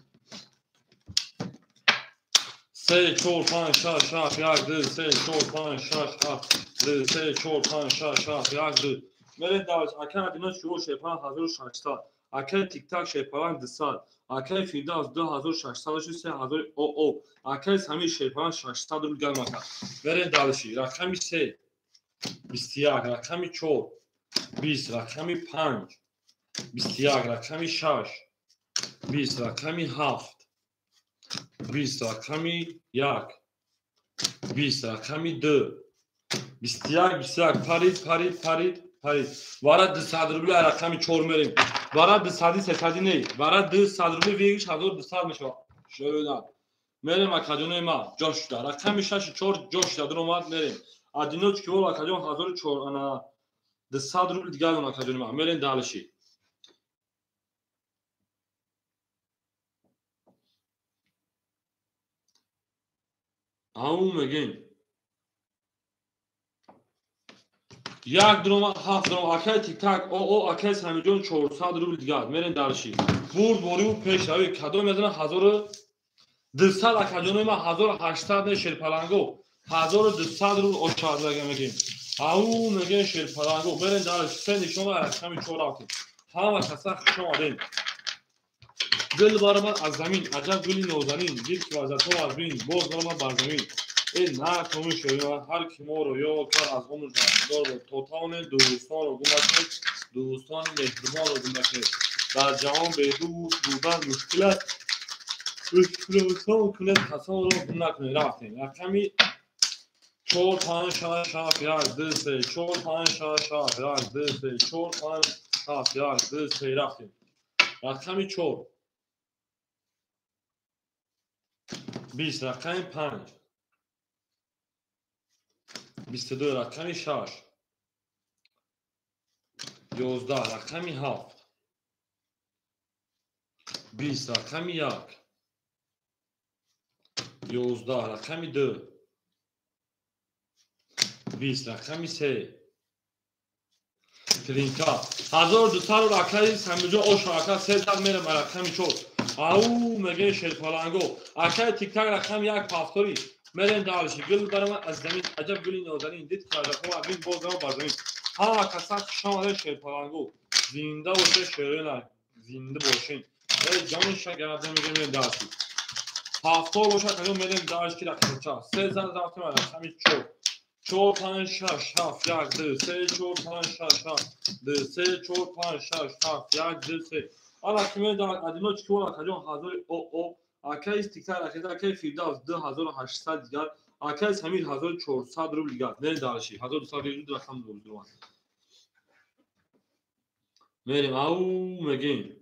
3, 4, 5, 6, 7, 1, 2, 3, 4, 5, 6, 7, 2, 3, 4, 5, 6, 7, 1, 2. Мерем дальше. Акай Адина Шуро Шерпалан 1600. Акай Тиктак Шерпалан 200. Акай Фирдавс 2600 3000 ОО. Акай Самир Шерпалан 600 рубл галмака. Мерем дальше. Рақами 3. 21, рақами 4. 20, рақами 5. 21, рақами 6. 20, рақами 7. 20, рақами 1. 20, рақами 2. 21, 21, парид, парид, парид, парид. Вара 200 рубл рақами 4 мерем. Вара 200 300 не. Вара 200 рубл вегиш 1200 мешавад. Шоёна. Мерем акаҷонои ма, ҷош шуда. Рақами 6 4 ҷош шуда дуромад мерем. Одиночки вол акаҷон 1004 ана 200 рубл дигар он акаҷони ма. Мерем дальше. Ау мегем. Як дурома, ҳафт дурома, акай тиктак, о, акай Самиҷон 400 рубл дигар. Мерем дальше. Бурд бориву пешравӣ. Кадом мезана 1200 акаҷонои ма 1800 не шерпаланго. 1200 рубл ошадлага мегем. Ау мегем шерпаланго. Мерем дальше. Се нишон рақами 4 рафтем. Ҳама каса хуш омадем. Гул баромад аз замин, аҷаб гули нозанин, дид ки вазатҳо аз бин, боз баромад бар замин. Э на комин шоира, ҳар ки моро ёд кард аз умр ҷаҳондор буд. То тавонед дӯстонро гум накунед, дӯстони меҳрубонро гум накунед. Дар ҷаҳон бедӯст будан мушкил аст. Дӯстон кунед, касонро гум накунед. Рафтем. Рақами 4, 5, 6, 7, 1, 2, 3, 4, 5, 6, 7, 1, 2, 3, 4, 5, 7, 1, 2, 3 рафтем. Рақами 4. 20, рақами 5. 22, рақами 6. 11, рақами 7. 20, рақами 1. 11, рақами 2. 20, рақами 3. Тринка. 1200 рубл акаи Самиҷон оша ака 300 мерем рақами 4. Ау мегем шерпаланго. Акаи тиктак рақами 1 пафтори. Мерем дальше. Гул баромад аз замин, аҷаб гули нозанин, дид ки вазатҳо аз бин, боз баромад бар замин. Ҳама каса хуш омадед шерпаланго. Зинда бошед шерона, зинда бошед. Эй ҷони шагарда мегем мерем дальше. Ҳафтор бошад акаҷон мерем дальше ки рақами 4. 3 рафтем рақами 4. 4, 5, 6, 7, 1, 2, 3, 4, 5, 6, 7, 2, 3, 4, 5, 6, 7, 1, 2, 3. Ана ки медонад одиночки вол акаҷон 1000 ОО, акаи Тиктак ракета, акаи Фирдавс 2800 дигар, акаи Самир 1400 рубл дигар. Мерем дальше. 1200 рубл рақам дурмад. Мерем ау мегем.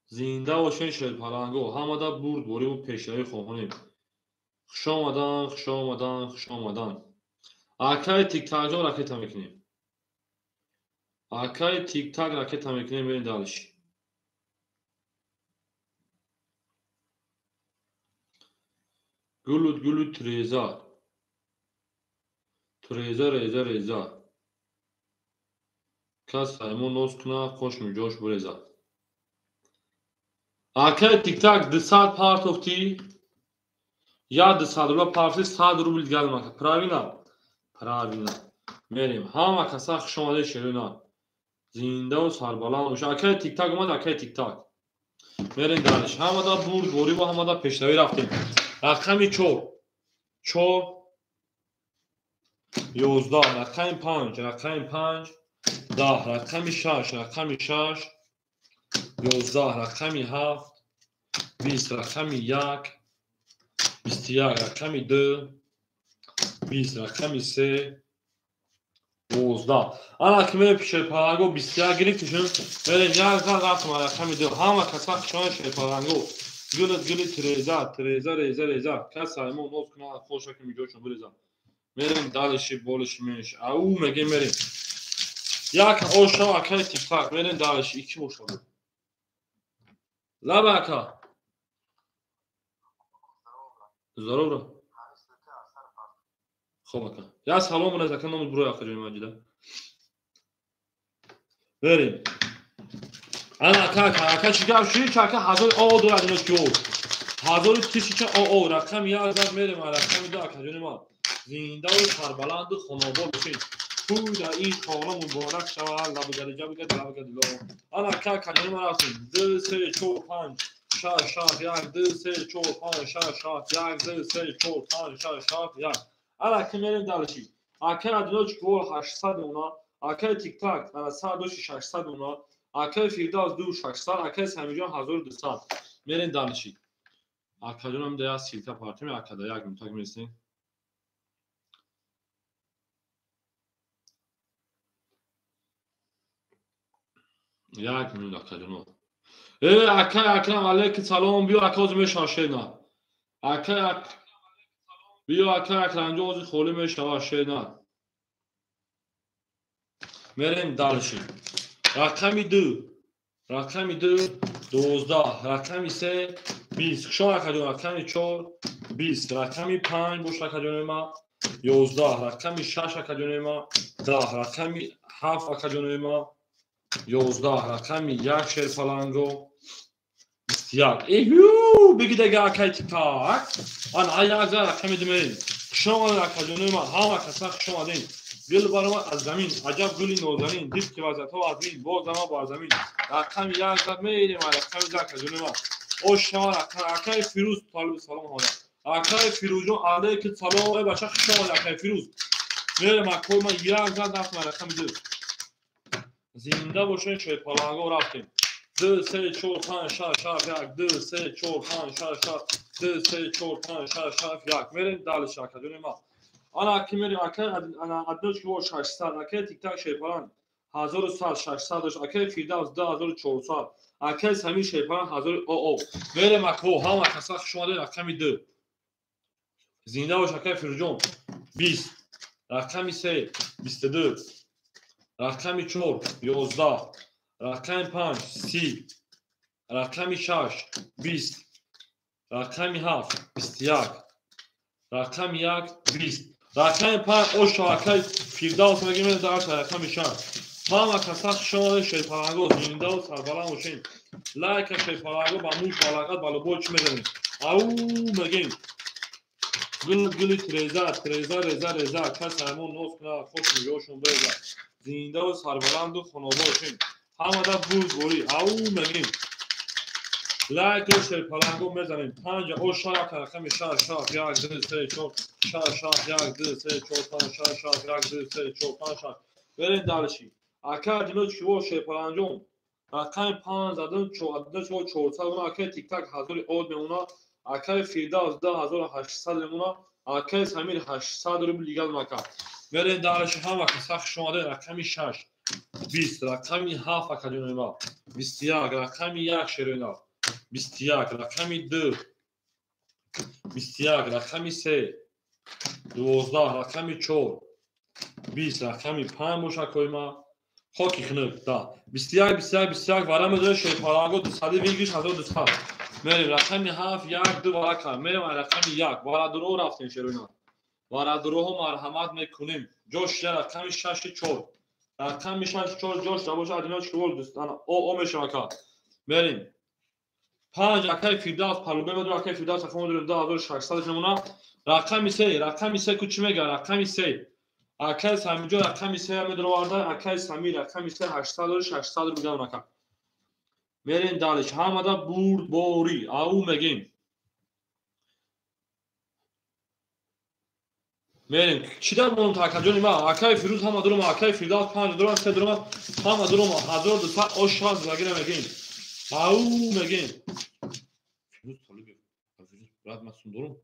Зинда бошен шерпаланго. Ҳамада бурд бориву пешравӣ хоҳонем. Хуш омадан, хуш омадан, хуш омадан. Акаи Тиктакҷон ракета мекунем. Акаи Тиктак ракета мекунем, мерем дальше. Гулут гулут реза. Треза реза реза. Кас аймон нос куна, хош миҷош буреза. Акаи Тиктак 200 партофтӣ. Я 200 рубля парти 100 рубл дигар мака. Правильно? Правильно. Мерем. Ҳама каса хуш омадед шерина. Зиндаву сарбаланд боша. Акай тиктак омад, акай тиктак. Мерем дальше. Ҳамада бурд, борибу ҳамада пешравӣ рафтем. Рақами 4. 4 11, рақами 5, рақами 5 10, рақами 6, рақами 6 11, рақами 7 20, рақами 1 21, рақами 2 20, рақами 3 12. Ана ки мерем шерпаланго 21 гирифтишун. Мерем як зан рафтем рақами 2. Ҳама каса хушона шерпаланго. Гулит гулит реза, треза реза реза. Кас аймон ноз кунад хоша ки миҷошон биреза. Мерем дальше болиш менш. Ау меге мерем. Як оша акай тиктак мерем дальше ики бошад. Лаба ака. Здорово. Хоб ака. Я салом раз ака номуд бурои ака ҷони маҷида. Мерем. Ана ака ака чӣ гап шуд? Ака ҳазор о дорад ино ки о. Ҳазори тисяча о о рақами як зад мерем рақами ду ака ҷони ман. Зиндаву сарбаланду хонобод бошед. Тӯй дар ин хона муборак шавад. Лабгариҷа бигад лабгари ло. Ана ака ака ҷони ман рафтем. 2 3 4 5 6 7 1 2 3 4 5 6 7 1 2 3 4 5 6 7 1. Ана ки мерем дальше. Акай Адилоч гол 800 уна, акай тиктак ана 100 600 уна, акай Фирдавс 2 600, акай Самиҷон 1200. Мерем дальше. Акаҷонам да як ссылка партем, акада як минутак мересем. Як минут акаҷоно. Э, акай Акрам алейки салом, биё ака ҳозир мешава шена. Акай биё акай Акрамҷон ҳозир холӣ мешава шена. Мерем дальше. Рақами 2. Рақами 2 12, рақами 3 20. Хуш омад акаҷон, рақами 4 20, рақами 5 бош акаҷони ма 11, рақами 6 акаҷони ма 10, рақами 7 акаҷони ма 11, рақами 1 шерпаланго 21. Эҳю, бигӣ дега акай тиктак. Ана як зад рақами ду мерем. Хуш омадед акаҷони ма, ҳама каса хуш омадед. Гул баромад аз замин, аҷаб гули нозанин, дид ки вазъиятҳо аз мин, боз зама бар замин. Рақами як зад мерем, рақами ду акаҷони ма. Ош шава акай Фирӯз толиби салом омада. Акай Фирӯзҷон алейки салом, эй бача хуш омадед акай Фирӯз. Мерем акои ман як зад рафтем рақами ду. Зинда бошед шерпаланго рафтем. 2 3 4 5 6 7 1 2 3 4 5 6 7 2 3 4 5 6 7 1. Мерем дальше акаҷони ма. Ана ки мерем акай ана Адноч ки 600, акай тиктак шерпаланг 1100 600 дошт, акай Фирдавс 2400, акай Самир шерпаланг 1000 о о. Мерем ако ҳама каса хуш омадед рақами 2. Зинда бош акай Фирӯзҷон 20, рақами 3 22, рақами 4 11, рақами 5 30, рақами 6 20, рақами 7 21, рақами 1 20, рақами 5 оша акай Фирдавс мегӯем дар рақами 6. Ҳама каса хуш омадед шерпаланго, зиндаву сарбаланд бошед. Лайка шерпаланго ба муш ба лағат ба лубой чӣ мезанем? Ау мегӯем. Гул гули треза, треза реза реза, кас аймон ноз кунад, хош нигоҳшон береза. Зиндаву сарбаланду хонобод бошед. Ҳамада бурд борӣ, ау мегӯем. Лайкро шерпаланго мезанем. 5 оша рақами 6 7 1 2 3 4 6 7 1 2 3 4 5 6 7 1 2 3 4 5 6. Берем дальше. Ака Адиноч киво шерпаланҷон рақами 5 задам Адиноч киво 400 уна, акай тиктак 1000 од мемона, акай Фирдавс 2800 мемона, акай Самир 800 рубл дигар мака. Мерем дальше ҳама каса хуш омадед рақами 6 20, рақами 7 акаҷони ма 21, рақами 1 шерина 21, рақами 2 21, рақами 3 12, рақами 4 20, рақами 5 бош акои ма хоки хунук да 21 21 21 вара мезорем шерпаланго 200 выигрыш 1200. Мерем рақами 7 1 2 вара кар мерем рақами 1 варадуро рафтем шеруна. Варадуроҳо марҳамат мекунем. Ҷош рақами 6 4, рақами 6 4 ҷош набоша Адиноч ки о о мешава ка. Мерем 5 акай Фирдавс палубе медорем, акай Фирдавс акам медорем 2600 намуна. Рақами 3, рақами 3 ку чӣ мега? Рақами 3. Акай Самирҷон рақами 3 медороварда, акай Самир рақами 3 800 600 рубл мегам ака. Мерем далиш, ҳамада бурдборӣ, ау мегем. Мерем, чӣ дар монум акаҷони ма? Акай Фирӯз ҳама дурума, акай Фирдавс 5 дурума, 3 дурума, ҳама дурума, 1200 ош 60 загира мегем. Ау мегем. Фирӯз Толибов, Фирӯз брат ма сум дорум.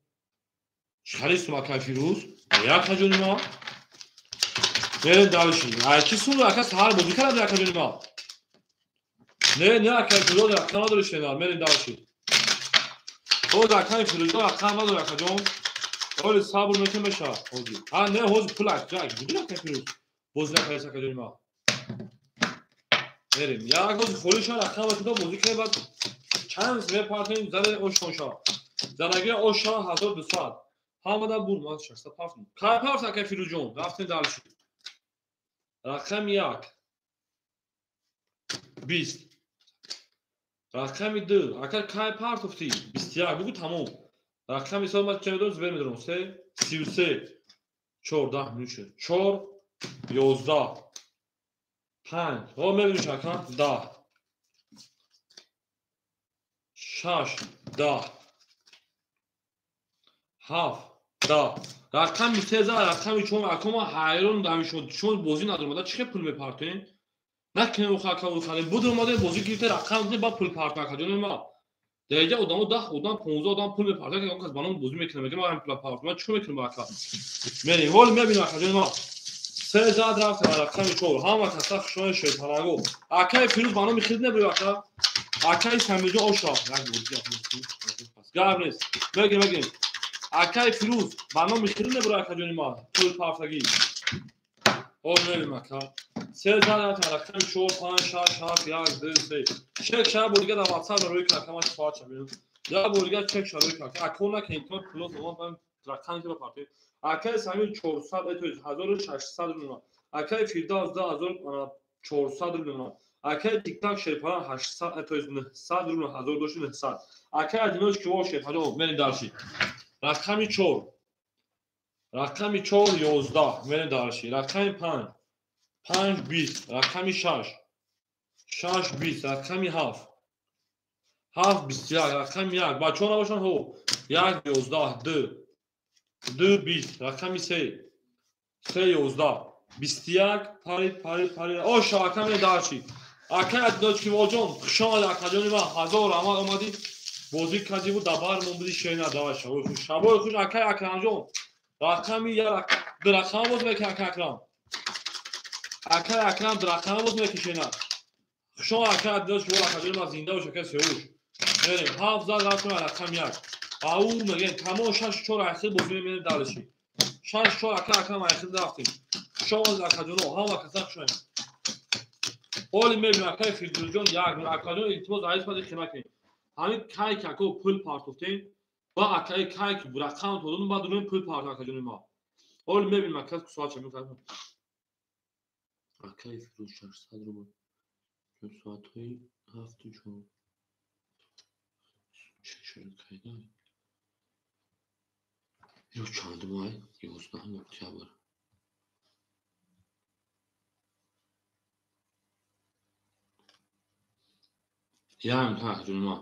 Чӣ хали сум акай Фирӯз? Акаҷони ма. Мерем далиши. Ай чӣ сум ака саҳар бозӣ карда акаҷони ма? Не, не акай Фирӯз рақам надори шенар, мерем далиши. Ҳозир акай Фирӯз рақам надори акаҷон. Ҳоли сабр мекунем мешавад ҳозир. Ҳа не, ҳозир пулак, ҷак, буди акай Фирӯз. Бозӣ накардӣ акаҷони ма. Мерем. Як ҳозир холӣ шавад рақам то бозӣ кунем, баъд чанд мепартем заре ошон шавад. Зараги ош шавад 1200. Ҳамада бур ман 600 партм. Кай парт акай Фирӯзҷон? Рафтем далиши. Рақами 1 20. Рақами 2 ака кай партофтӣ? 21 бугу тамом. Рақами 3 ман чӣ медонам, зибер медонам. 3 33 4 10 минут 4 11 5 ҳо мебиниш ака 10 6 10 7 10. Рақами 3 за рақами 4 ака ман ҳайрон ҳамишо шумо бозӣ надорам, чӣ хел пул мепартоем? Накунем охо ака халем. Буд омаде бозӣ гирифта рақам дидем, баъд пул партоем акаҷони ма. Дараҷа одамо 10 одам 15 одам пул мепартояд, ки он кас ба ном бозӣ мекунад, мегӯяд ман ҳамин пула партоям. Ман чӣ кор мекунам ака? Мерем, ҳол мебинем акаҷони ма. 3 зад рафтем рақами 4. Ҳама каса хушони шоҳпаланго. Акаи Фирӯз ба номи хид набурӣ ака. Акаи Самирҷон оша. Як бозӣ гап нест. Мегирем, мегирем. Акаи Фирӯз ба номи хид набурӣ акаҷони ма. Пул партагӣ. Ҳол мебинем ака. 3 зад рафтем рақами 4 5 6 7 1 2 3. Чек шава бо дига дар WhatsApp рӯй кун ака, ман шифоат шавем. Як бор дига чек шава рӯй кун ака. Ако накунем, то пулос омад рақами ки партоем. Акаи Самир 400, то есть 1600 рубл. Акаи Фирдавс 2400 рубл. Акаи Тиктак Шерпалан 800, то есть 900 рубл, 1000 дошти 900. Акаи Одиночки во Шерпалан, мерем дальше. Рақами 4. Рақами 4 11, мерем дальше. Рақами 5 5 20, рақами 6 6 20, рақами 7 7 21, рақами 1. Бачаҳо набошанд ҳо. 1 11 2 2 20, рақами 3 3 11 21 парид парид парид. Оша ака ме дарчи. Ака Одиночки волҷон, хуш омадӣ акаҷони ман, 1000 раҳмат омадӣ. Бозӣ кардӣ бу дабар мон буди шена давай шабои хуш. Шабои хуш акай Акрамҷон. Рақами 1 ду рақам боз мекунад ака Акрам. Акай Акрам ду рақам боз мекунад шена. Хуш омад акай Одиночки вол акаҷони ман, зинда бош акай Сиёвуш. Мерем 7 зад рафтем рақами 1. Ау мегем тамом 6 4 ахир бозӣ мемонем далиши. 6 4 ака Акрам ахир рафтем. Хуш омадед акаҷоно, ҳама каса хуш омадед. Ҳоли мебинем акаи Фирдӯзҷон 1 акаҷон илтимос аиз пади хима кунед. Ҳамин кай ки ако пул партофтем ва акаи кай ки рақам додум, баъд дурем пул партофт акаҷони ма. Ҳоли мебинем ака соат ча мекунад. Акаи Фирӯз 600 рубл. Соатҳои 7 4. Чӣ шуд кайда? Ё чандум ай? 11 октябр. Ям так, ҷунима.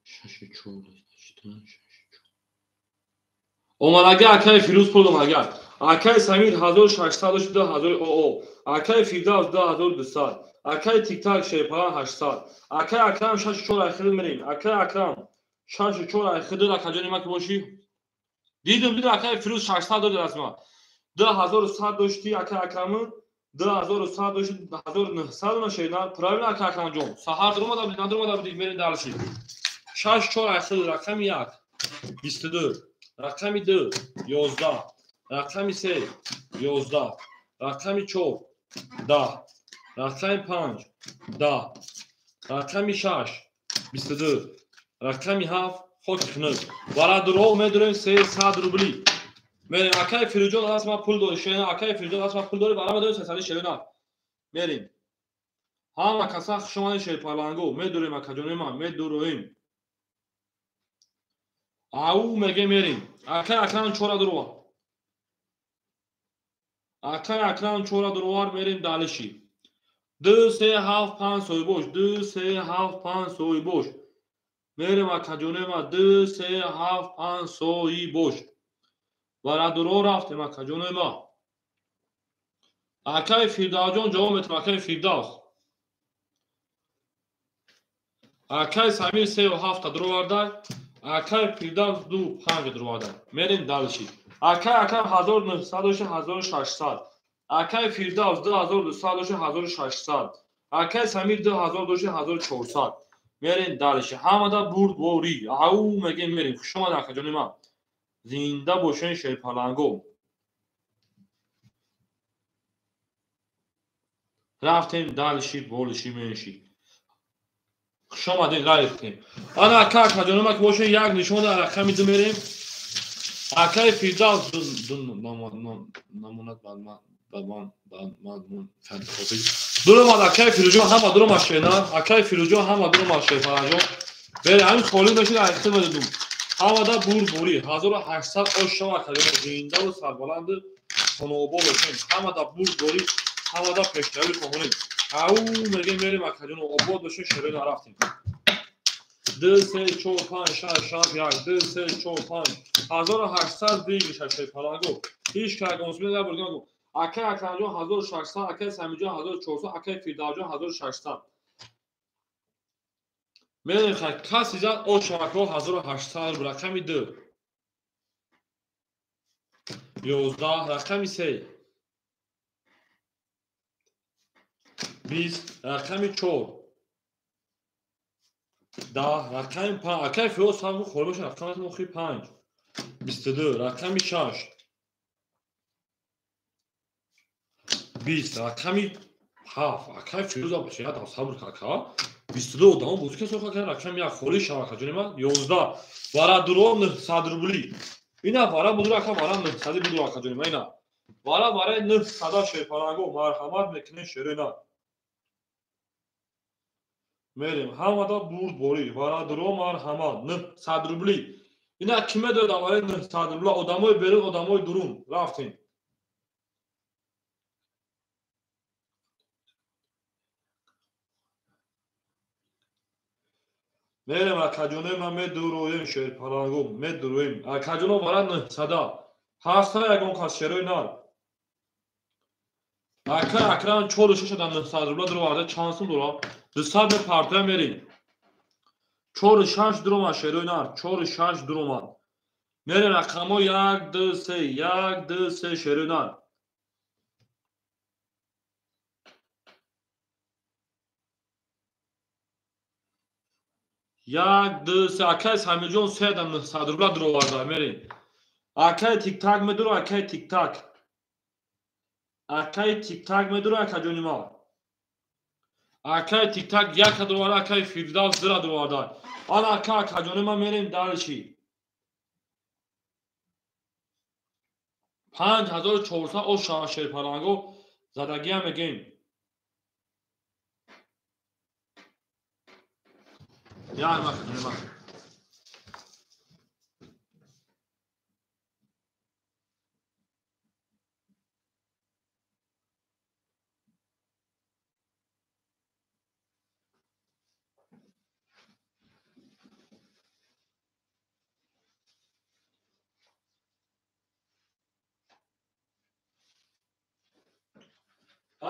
6 4 6 4. Омадаги акаи Фирӯз пул омадаги. Акаи Самир 1600 2000 оо. Акаи Фирдавс 2200. Акаи Тиктак Шерпалан 800. Акаи Акрам 6 4 ахир мерем. Акаи Акрам 6 4 ахир акаҷони ма ки бошӣ. Дидум, дидум акаи Фирӯз 600 дод аз ма. 2100 дошти акаи Акрамы, 2100 дошти 1900 нашед, правильно ака Акрамҷон. Саҳар дуромада будӣ, надуромада будӣ, мерем дальше. 6 4 ахир рақами 1 22, рақами 2 11, рақами 3 11, рақами 4 10, рақами 5 10, рақами 6 22, рақами 7 хоки хунук. Бародаро медурем 300 рубли. Мерем акаи Фирӯзҷон аст ман пул дори, шена акаи Фирӯзҷон аст ман пул дори, бара медорем 300 шерина. Мерем. Ҳама каса хуш омадед шерпаланго. Медурем акаҷони ман, медуроем. Ау меге мерем. Акай Акрам чора дурова. Акай Акрам чора дуровар мерем далиши. 2 3 7 5 соҳибош. 2 3 7 5 соҳибош. Мерем акаҷони ман. 2 3 7 5 соҳибош. Варадуро рафтем акаҷони ман. Акай Фирдавсҷон ҷавоб метам. Акай Фирдавс. Акай Самир 3 7 дуроварда. Акай Фирдавс 2 5 дуроварда. Мерем далиши. Акай Акрам 1900 дошта 1600. Акай Фирдавс 2200 дошта 1600. Акай Самир 2000 дошта 1400. Мерем далиши. Ҳамада бурдборӣ. Ау мегем мерем. Хуш омад акаҷони ман. Зинда бошен шерпаланго. Рафтем далиши болиши менши. Хуш омадед райфтем. Ана ака акаҷони ман ки бошен як нишон рақами ду мерем. Акай Фирдавс ду намонад бад ман дуромад. Акай Фирӯзҷон ҳама дуромад шена. Акай Фирӯзҷон ҳама дуромад шерпаланҷон. Берем ҳамин холӣ мешид айхти медодум. Ҳамада бурдборӣ 1800 ош шава акаҷон зиндаву сарбаланду хонаобод бошем. Ҳамада бурдборӣ, ҳамада пешравӣ хоҳонем. Ау мегем мерем акаҷон обод бошем шерои нарафтем. 2 3 4 5 6 7 1 2 3 4 5 1800 выигрыш шерпаланго. Ҳеҷ кагонсуме набурдам. Акай Акрамҷон 1600, акай Самиҷон 1400, акай Фирдавсҷон 1600. Мерем хай каси зад очамакро 1800 рақами 2. 11 рақами 3. 20 рақами 4. 10 рақами 5. Акай Фирӯз ҳам хӯрда бошад рақами охири 5. 22 рақами 6. 20 рақами 7. Акай Фирӯз аб шояд сабр кака. 22 одамо бозӣ каса кака рақами 1 холӣ шава акаҷони ман 11. Вара дуро 900 рубли. Ина вара будур ака вара 900 будур акаҷони ман ина. Вара вараи 900 шерпаланго марҳамат мекунем шерена. Мерем ҳамада бурдборӣ варадуро марҳамат 900 рубли. Ина ки медояд аввали 900 рубла одамои берун одамои дурун рафтем. Мерем акаҷонои ман медуроем шерпаланго медуроем. Акаҷоно вара 900 ҳаста ягон кас шерои нар. Акай Акрам 4 6 900 рубла дуроварда чанд сум дора? 200 мепартоя мерем. 4 6 дуромад шерои нар. 4 6 дуромад. Мерем рақамҳо 1 2 3 1 2 3 шерои нар. 1 2 3 акай Самирҷон 3 900 рубла дуроварда мерем. Акай тик-так медуро акай тик-так. Акай тик-так медуро акаҷони ман. Акай тик-так 1 дуроварда акай Фирдавс 2 дуроварда. Ана ака акаҷони ман мерем далиши. 5400 ош шава шерпаланго задагиам мегем. Як акаҷони ман.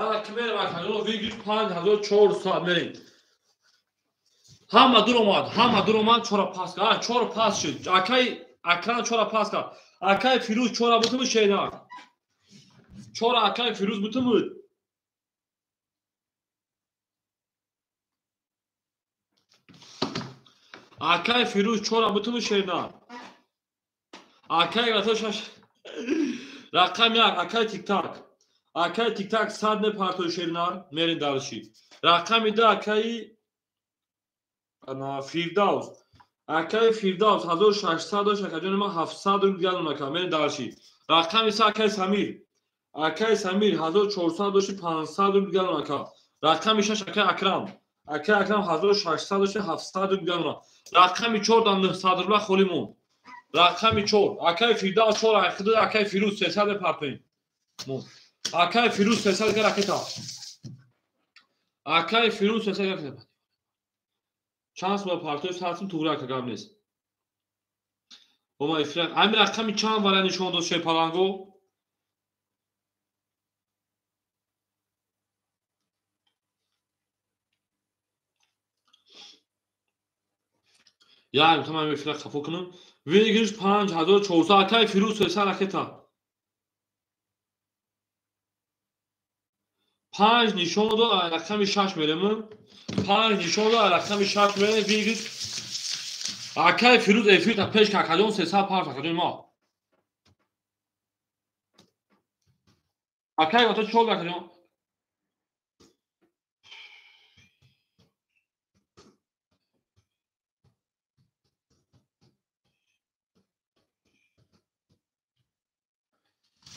Ана ки мерем акаҷоно выигрыш 5400 мерем. Ҳама дуромад, ҳама дуромад чора пас кард. Чора пас шуд. Акай Акрам чора пас кард. Акай Фирӯз чора бутумуд шернак. Чора акай Фирӯз бутумуд. Акай Фирӯз чора бутумуд шернак. Акай гато шаш рақам 1 акай тик-так. Акай тик-так 100 мепартои шернар мерем далши. Рақами 2 акай Фирдавс. Акай Фирдавс 1600 дошт акаҷони ман 700 рубл дигар нака мерем далши. Рақами 3 акай Самир. Акай Самир 1400 дошти 500 рубл дигар нака. Рақами 6 акай Акрам. Акай Акрам 1600 дошт, 700 рубл дигар дорад. Рақами 4 дан 900 рубла холӣ монд. Рақами 4 акай Фирдавс 4 айхида, акай Фирӯз 300 партоем. Монд. Акай Фирӯз 300 дигар ракета. Акай Фирӯз 300 дигар ракета. Чанд сум партои сатм туғри ака гап нест. Ома эфир ами рақами чанд вара нишон дод Шерпаланго? Я мехоҳам эфира хафо кунам. Выигрыш 5400 акай Фирӯз 300 ракета. 5 нишон дод, рақами 6 мерем. 5 нишон дод, рақами 6 мерем. Выигрыш акай Фирӯз эфир та пеш какаҷон 300 парт акаҷон ма. Акай вата 4 акаҷон.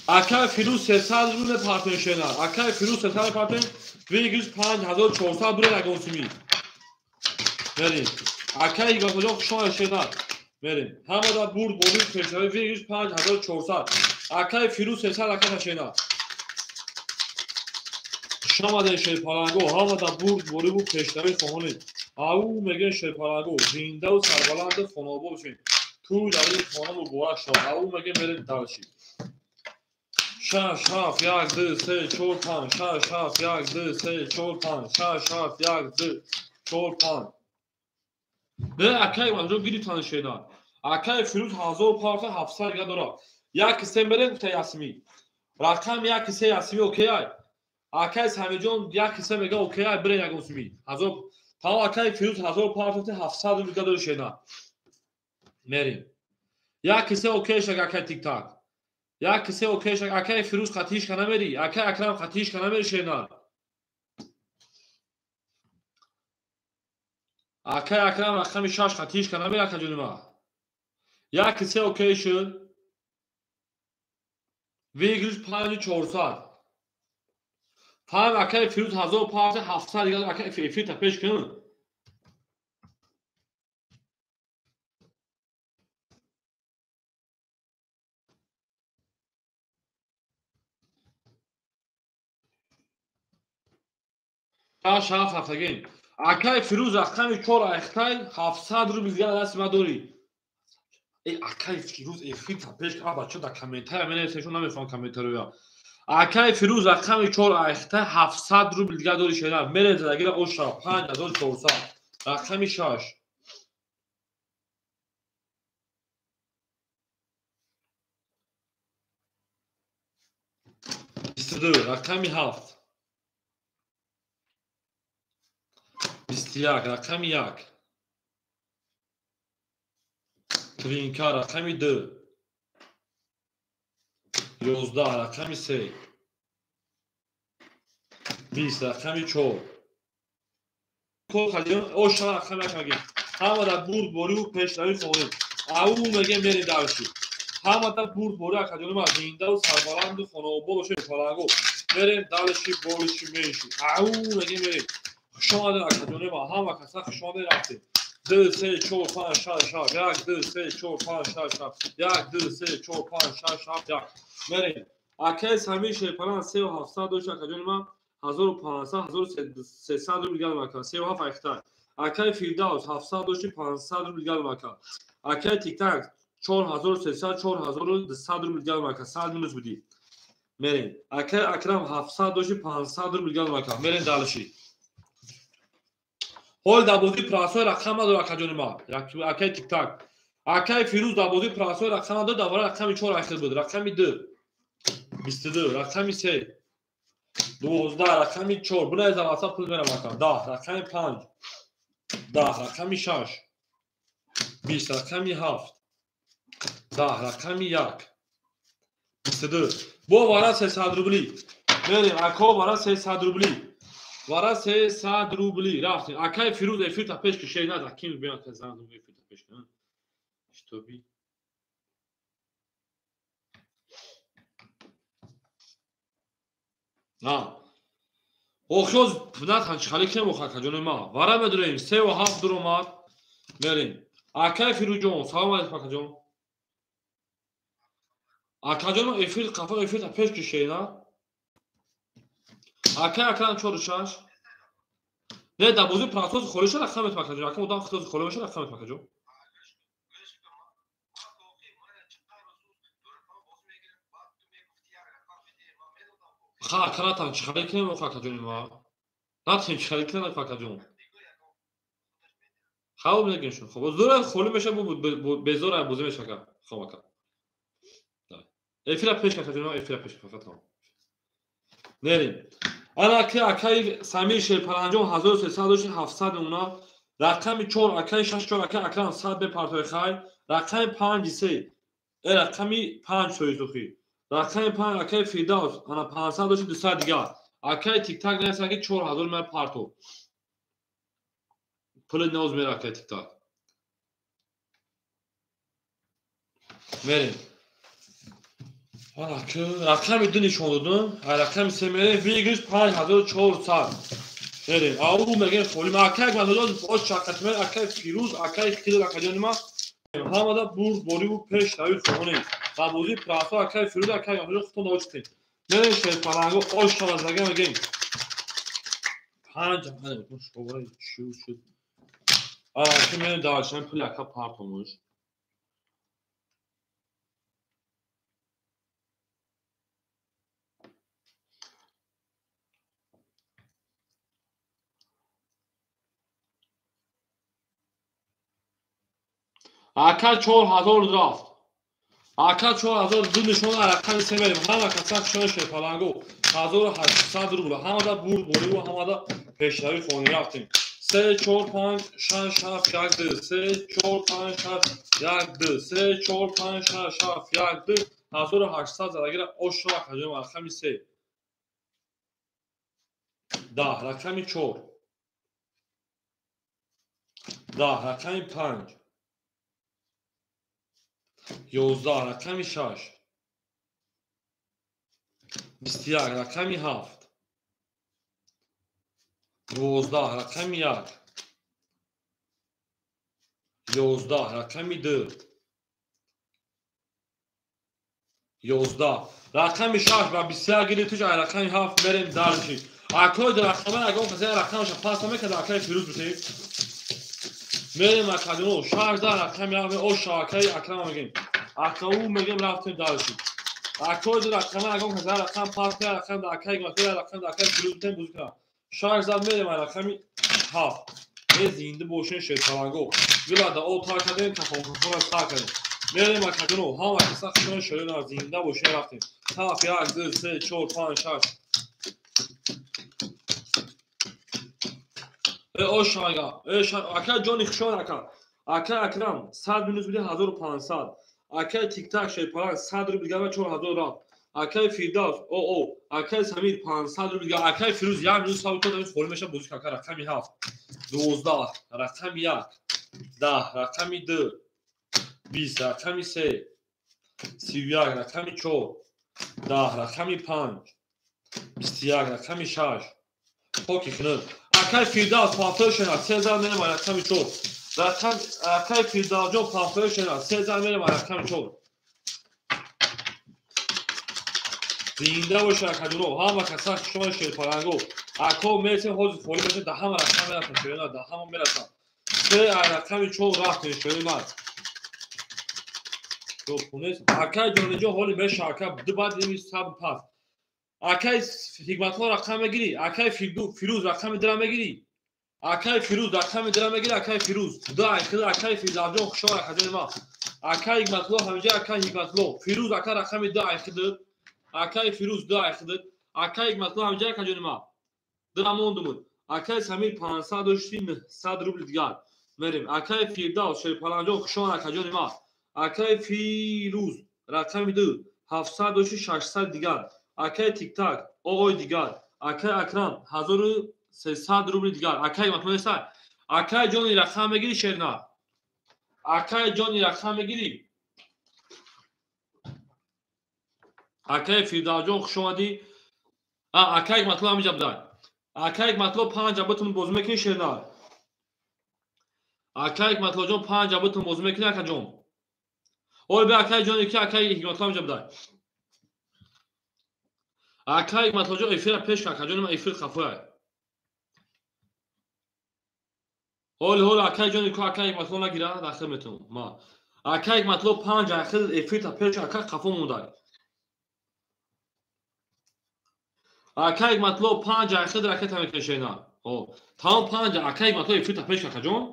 Акай Фирӯз 300 рубл партои шена. Акай Фирӯз 300 партои выигрыш 5400 рубл ягон суми. Мерим. Акай Игофаҷон хушомад шена. Мерим. Ҳамада бурд борӣ пешравӣ выигрыш 5400. Акай Фирӯз 300 ракета шена. Хушомадед Шерпаланго. Ҳамада бурд борӣ пешравӣ хоҳонед. Ау мегӯянд Шерпаланго. Зиндаву сарбаланду хонаобод бошед. Тӯй даври хона муборак шавад. Ау мегӯянд мерем дальше. 6 7 1 2 3 4 5 6 7 1 2 3 4 5 6 7 1 2 4 5. Не акай манҷо гирифтан шена. Акай Фирӯз 1000 парта 700 дига дорад. Як се мерем гуфта Ясмин. Рақам як се Ясмин окей ай. Акай Самиҷон як се мега окей ай бирен ягон суми. 1000 тамом акай Фирӯз 1000 парта 700 дига дорад шена. Мерем. Як се окей шаг акай тик-так. Як се окей шаг акай Фирӯз қатиш ка намери. Акай Акрам қатиш ка намери шена. Акай Акрам рақами 6 қатиш ка намери ака ҷони ма. Як се окей шуд. Выигрыш 5400. Фаҳм акай Фирӯз 1000 парта 700 дигар акай эфир та пеш кун. Шаш ҳафт ҳафтагин. Акай Фирӯз рақами 4 айхтай 700 рубл дигар дасти ма дорӣ. Эй акай Фирӯз эфир та пеш кун. Бачо дар комментария менависед, шумо намефаҳмам комментариё. Акай Фирӯз рақами 4 айхтай 700 рубл дигар дорӣ шена. Мерем задагира оша 5400. Рақами 6. 22 рақами 7. 21 рақами 1. Твинка рақами 2. 11 рақами 3. 20 рақами 4. Код хадиён оша рақами 1 мегем. Ҳамада бурд борӣ пешравӣ хоҳем. Ау мегем мерем дальше. Ҳамада бурд борӣ акаҷони ма зиндаву сарбаланду хонаобод бошед фаланго. Мерем дальше больше меньше. Ау мегем мерем. Хушомадед акаҷони ма, ҳама каса хушомадед рафтем. 2 3 4 5 6 7 1 2 3 4 5 6 7 1 2 3 4 5 6 7 1. Мерем. Акай Самир Шерпалан 3700 дошт акаҷони ма, 1500 1300 рубл дигар мака. 37 айхтай. Акай Фирдавс 700 дошти 500 рубл дигар мака. Акай Тик-так 4300 4200 рубл дигар мака. 100 минус будӣ. Мерем. Акай Акрам 700 дошти 500 рубл дигар мака. Мерем дальше. Ҳол дар бозии прасои рақам надор акаҷони ма. Акай Тик-так. Акай Фирӯз дар бозии прасои рақам надор, дар бораи рақами 4 айхел буд. Рақами 2 22, рақами 3 12, рақами 4. Бунай заваса пул мерам ака. 10, рақами 5 10, рақами 6 20, рақами 7 10, рақами 1 22. Бо вара 300 рубли. Мерем ако вара 300 рубли. Вара 300 рубли рафтем. Акай Фирӯз эфир та пеш кишед на аким биён ка зан эфир та пеш кун. Штоби. На. Охиёз натан чихали кем оха акаҷони ма. Вара медурем 3 ва 7 дуромад. Мерем. Акай Фирӯзҷон, салом алейкум, акаҷон. Акаҷон, эфир қафо, эфир пеш кишена. Акай Акрам 4 6. Не, дар бозии прасоз холӣ шуда рақам метам, акаҷон. Акам одам хитози холӣ меша, рақам метам, акаҷон. Ха, ака, натан чихали кунем оха, акаҷони ма. Натем чихали кунем, акаҷон. Хаб, мегем шумо. Хоб, зура холӣ меша, безор бозӣ меша, ака. Хоб, ака. Эфира пеш, акаҷон, эфира пеш фақат тамом. Мерем. Ана ки акаи Самир Шерпаланҷон 1300 дошти, 700 мемона. Рақами 4 акаи 6 4 акаи Акрам 100 бепартои хай. Рақами 5 3 э рақами 5 соизухӣ. Рақами 5 акаи Фирдавс ана 500 дошти, 200 дигар. Акаи Тиктак нависан ки 4000 мея парто. Пули ноз мера, акаи Тиктак. Мерем. Рақами 2 нишон додум. Рақами 3 мерем. Выигрыш 5400. Мерем. Ау мегем холим. Акай мадодод боз шақатме, акай Фирӯз, акай Хидр, акаҷони ма. Ҳамада бурд бориву пешравӣ хоҳонем. Ва бозии прасо, акай Фирӯз, акай Маҳмудҷон, худтон довочитем. Мерем шерпаланго ош шавазага мегем. Панҷ шоваи чӣ шуд? Ара, мерем дальше, пули ака партомуш. Ака 4000 рафт. Ака 4000 ду нишон, рақами 3 мерем. Ҳама каса хушона шерпаланго. 1800 рубл. Ҳамада бурд бориву ҳамада пешравӣ хоҳонем, рафтем. 3 4 5 6 7 1 2 3 4 5 6 1 2 3 4 5 6 7 1 2 1800 задагира ошо, акаҷон. Рақами 3 10, рақами 4 10, рақами 5 11, рақами 6 21, рақами 7 12, рақами 1 11, рақами 2 11, рақами 6 ва 21 гирифтиш. Ай рақами 7 мерем дальше. Акои рақама ягон касе рақамаша пас намекард, акаи Фирӯз битем. Мерем, акаҷоно, 6 рақами 7 оша, акаи Акрама мегем. Акау мегем, рафтем дальше. Акои рақама ягон касе рақам пас рақам да акаи Гматура, рақам да акаи Фирӯз битем, бозӣ кунам. 6 зад мерем, ай рақами 7. Е, зинда бошен, шерпаланго. Вила да о тар кардем, кафонкафона сар кардем. Мерем, акаҷоно, ҳама каса хушона шерона, зинда бошен, рафтем. 7 1 2 3 4 5 6 Э, ошага, э, ака ҷони хушон, ака. Ака Акрам 100 минус биди, 1500. Акаи Тиктак Шерпаланг 100 рубл дигар, 4000 рафт. Акаи Фирдавс, о о, акаи Самир 500 рубл дигар, акаи Фирӯз 1 минус сабр кунад, холӣ меша бозӣ, ака. Рақами 7 12, рақами 1 10, рақами 2 20, рақами 3 31, рақами 4 10, рақами 5 21, рақами 6 поки хунуд. Акаи Фирдавс пафтои шена, се зар мерем, рақами 4. Рақам акаи Фирдавсҷон пафтои шена, се зар мерем, рақами 4. Зинда боша, акаҷоно, ҳама каса хушомад, шерпаланго. Ако мерсем, ҳозир холӣ меша, да ҳама рақам мерасам, шерона, да ҳама мерасам. Се рақами 4 рафтем, шерона. Акаи ҷониҷон ҳоли меша, ака, ду баъд ими сабр пас. Акаи Ҳикматулло рақам мегирӣ, акаи Фирӯз рақами дира мегирӣ, акаи Фирӯз рақами дира мегирӣ, акаи Фирӯз ду айхида. Акаи Фирдавсҷон хушомад, акаҷони ма. Акаи Ҳикматулло ҳаминҷа, акаи Ҳикматулло, Фирӯз ака рақами ду айхида, акаи Фирӯз ду айхида, акаи Ҳикматулло ҳаминҷа, акаҷони ма, дира мондумуд. Акаи Самир 500 дошти, 900 рубли дигар мерем. Акаи Фирдавс Шерпаланҷон хушомад, акаҷони ма. Акаи Фирӯз рақами ду 700 дошти, 600 дигар. Акаи Тиктак оой дигар. Акаи Акрам 1300 рубли дигар. Акаи Матмонеса, акаи ҷони рақам мегирӣ, шерна, акаи ҷони рақам мегирӣ. Акаи Фирдавсҷон хушомадӣ. Акаи Ҳикматулло ҳаминҷа будай. Ака Ҳикматулло 5 абутун бозӣ мекунӣ шернар? Ака Ҳикматуллоҷон 5 абутун бозӣ мекунӣ акаҷон? Ой бе акаи ҷони ки акаи Ҳикматулло ҳамҷа бидай. Ака Ҳикматуллоҷон эфира пеш ка акаҷони ман эфир хафояй. Ҳоли ҳоли акаи ҷони ку акаи Ҳикматулло нагира дахил метавонам. Ма. Ака Ҳикматулло 5 ахил эфирта пеш ака хафо мондай. Ака Ҳикматулло 5 ахил ракета мекунӣ шернар. Ҳо. Тамом 5 ака Ҳикматулло эфирта пеш акаҷон.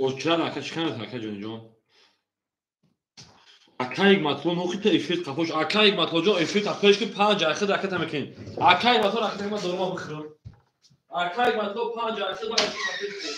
Очран ака чӣ ака ҷониҷон? Ака Ҳикматулло нохита эфир қафош. Ака Ҳикматуллоҷон эфирта пеш ки 5 ахир ракета мекунем. Ака Ҳикматулло ракета ман дорума бихӯрам. Ака Ҳикматулло 5 ахир ба эфирта пеш кунем.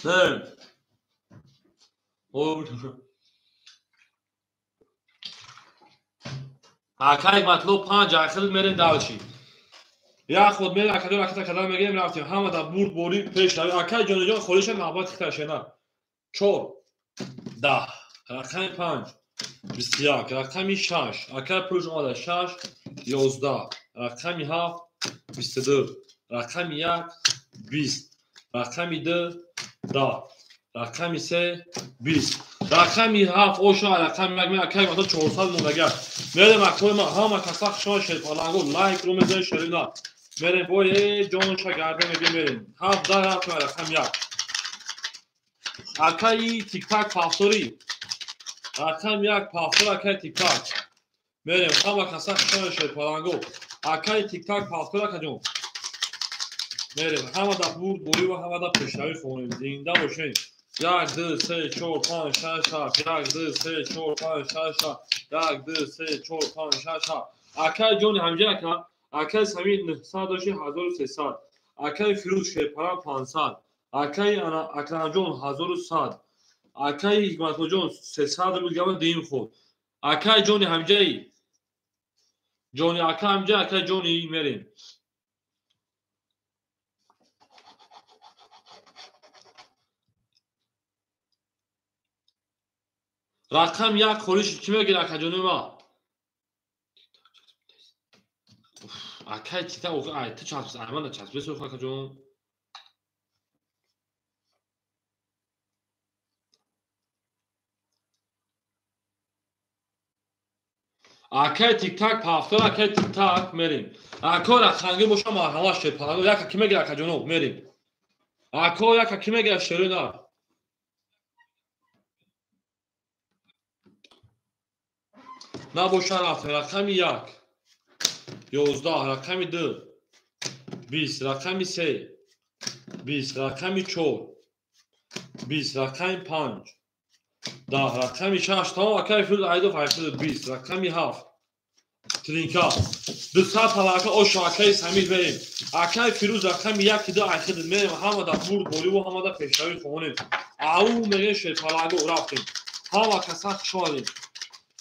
Не. Ака Ҳикматулло 5 ахил мерем далчи. Як худ мерем акаҷон ракета кадан мегирем рафтем. Ҳама да бурд борӣ пеш равем. Акаи ҷониҷон холиша навбат хитар шена. 4 10 рақами 5 21 рақами 6 акаи пулш омада 6 11 рақами 7 22 рақами 1 20 рақами 2 10 рақами 3 20 рақами 7 оша рақами 1 мен акаи Ҳикматулло 400 мондагар. Мерем акои ма ҳама каса хушон шерпалангу лайк ру мезанем шерина. Мерем бой ҷонша гарда мегем мерем. 7 10 рафтем рақами 1. Акаи тиктак пафтори. Рақами 1 пафтор акаи тиктак. Мерем ҳама каса хушон шерпалангу. Акаи тиктак пафтор акаҷон. Мерем ҳама да бурд борӣ ва ҳама да пешравӣ хонем. Зинда бошем. 1 2 3 4 5 6 7 1 2 3 4 5 6 7 1 2 3 4 5 6 7. Акаи ҷони ҳамҷа ака, акаи Самир 900 дошти 1300, акаи Фирӯз Шерпарам 500, акаи Акрамҷон 1100, акаи Ҳикматуллоҷон 300 рубл гама дим худ. Акаи ҷони ҳамҷаи ҷони ака ҳамҷа акаи ҷони мерем. Рақам 1 холиш кӣ мегирад акаҷони ма? Акаи тита охи ай ту часпис ай мана часпис охи акаҷон. Акаи тиктак пафтор акаи тиктак мерем. Ако рақамгир боша марҳамат шерпаланго яка кӣ мегирад акаҷоно мерем. Ако яка кӣ мегирад шерина? Набоша рафтем рақами 1 11 рақами 2 20 рақами 3 20 рақами 4 20 рақами 5 10 рақами 6 тамом акаи Фирӯз Айдов 820 рақами 7 тринка 200 талака оша акаи Самир мерем. Акаи Фирӯз рақами 1 2 айхид мерем. Ҳама да бурд борӣ ва ҳама да пешравӣ хонем. Ау мегем шерпалаго рафтем. Ҳама каса хуш омадем.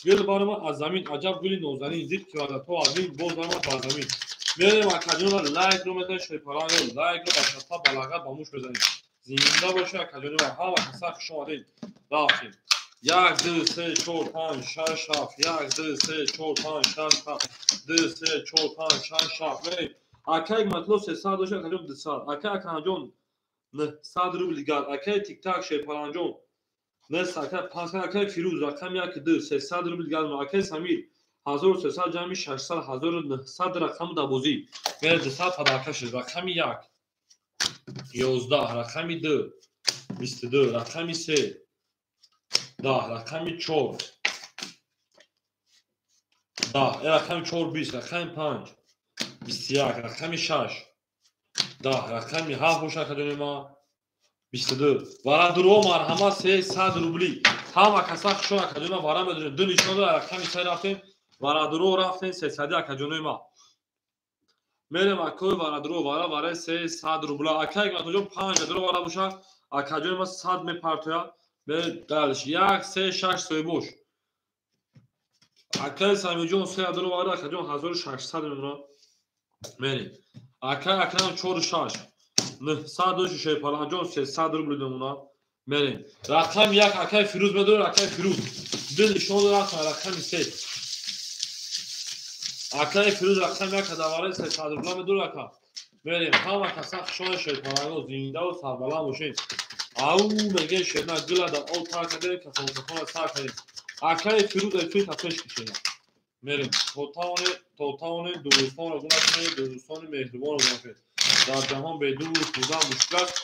Гул барома аз замин аҷаб гули нозанин зид ки вазато аз ин боз барома ба замин. Мерем акаҷонро лайк ру мезанем шерпаланго лайк ру ба шапа ба лағат ба муш мезанем. Зинда боша акаҷони ма ҳама каса хуш омадем. Рафтем. 1 2 3 4 5 6 7 1 2 3 4 5 6 7 2 3 4 5 6 7 мерем. Акаи Ҳикматулло 300 дошт акаҷон 200. Акаи Акрамҷон 900 рубл дигар. Акаи тиктак шерпаланҷон 9 акаи 5 акаи Фирӯз рақами 1 2 300 рубл дигар. Акаи Самир 1300 ҷамъи 600 1900 рақами дабозӣ. Мерем 200 падарка шуд. Рақами 1 11 рақами 2 22 рақами 3 10 рақами 4 10, рақами 4 20, рақами 5 21, рақами 6 10, рақами 7 боша акаҷони ма 22. Варадуро марҳамат 300 рубли. Ҳама каса хушон акаҷони ма вара медонем. Ду нишон дора рақами 3 рафтем. Варадуро рафтем 300 акаҷони ма. Мерем акои варадуро вара вара 300 рубла. Акай Ҳикматуллоҷон 5 дуро вара боша. Акаҷони ма 100 мепартоя. Мерем дальше. 1 3 6 соҳибош. Акай Самиҷон 3 дуро вара акаҷон 1600 мемона. Мерем. Акай Акрам 4 6 900 доши Шерпаланҷон 300 рубл мемона. Мерем. Рақами 1 акай Фирӯз медорад, акай Фирӯз. Ду нишон дорад рақами 3. Акай Фирӯз рақами 1 давараи 300 рубла медорад ака. Мерем. Ҳама каса хушони Шерпаланго зиндаву сарбаланд бошед. Ау мегӯем шерна гила да об тар кардем, кафонкафона сар кардем. Акай Фирӯз эфир та пеш кишена. Мерем. То тавонем дӯстонро гум накунем, дӯстони меҳрубонро гум накунем. Дар ҷаҳон бе дӯст будан мушкил аст,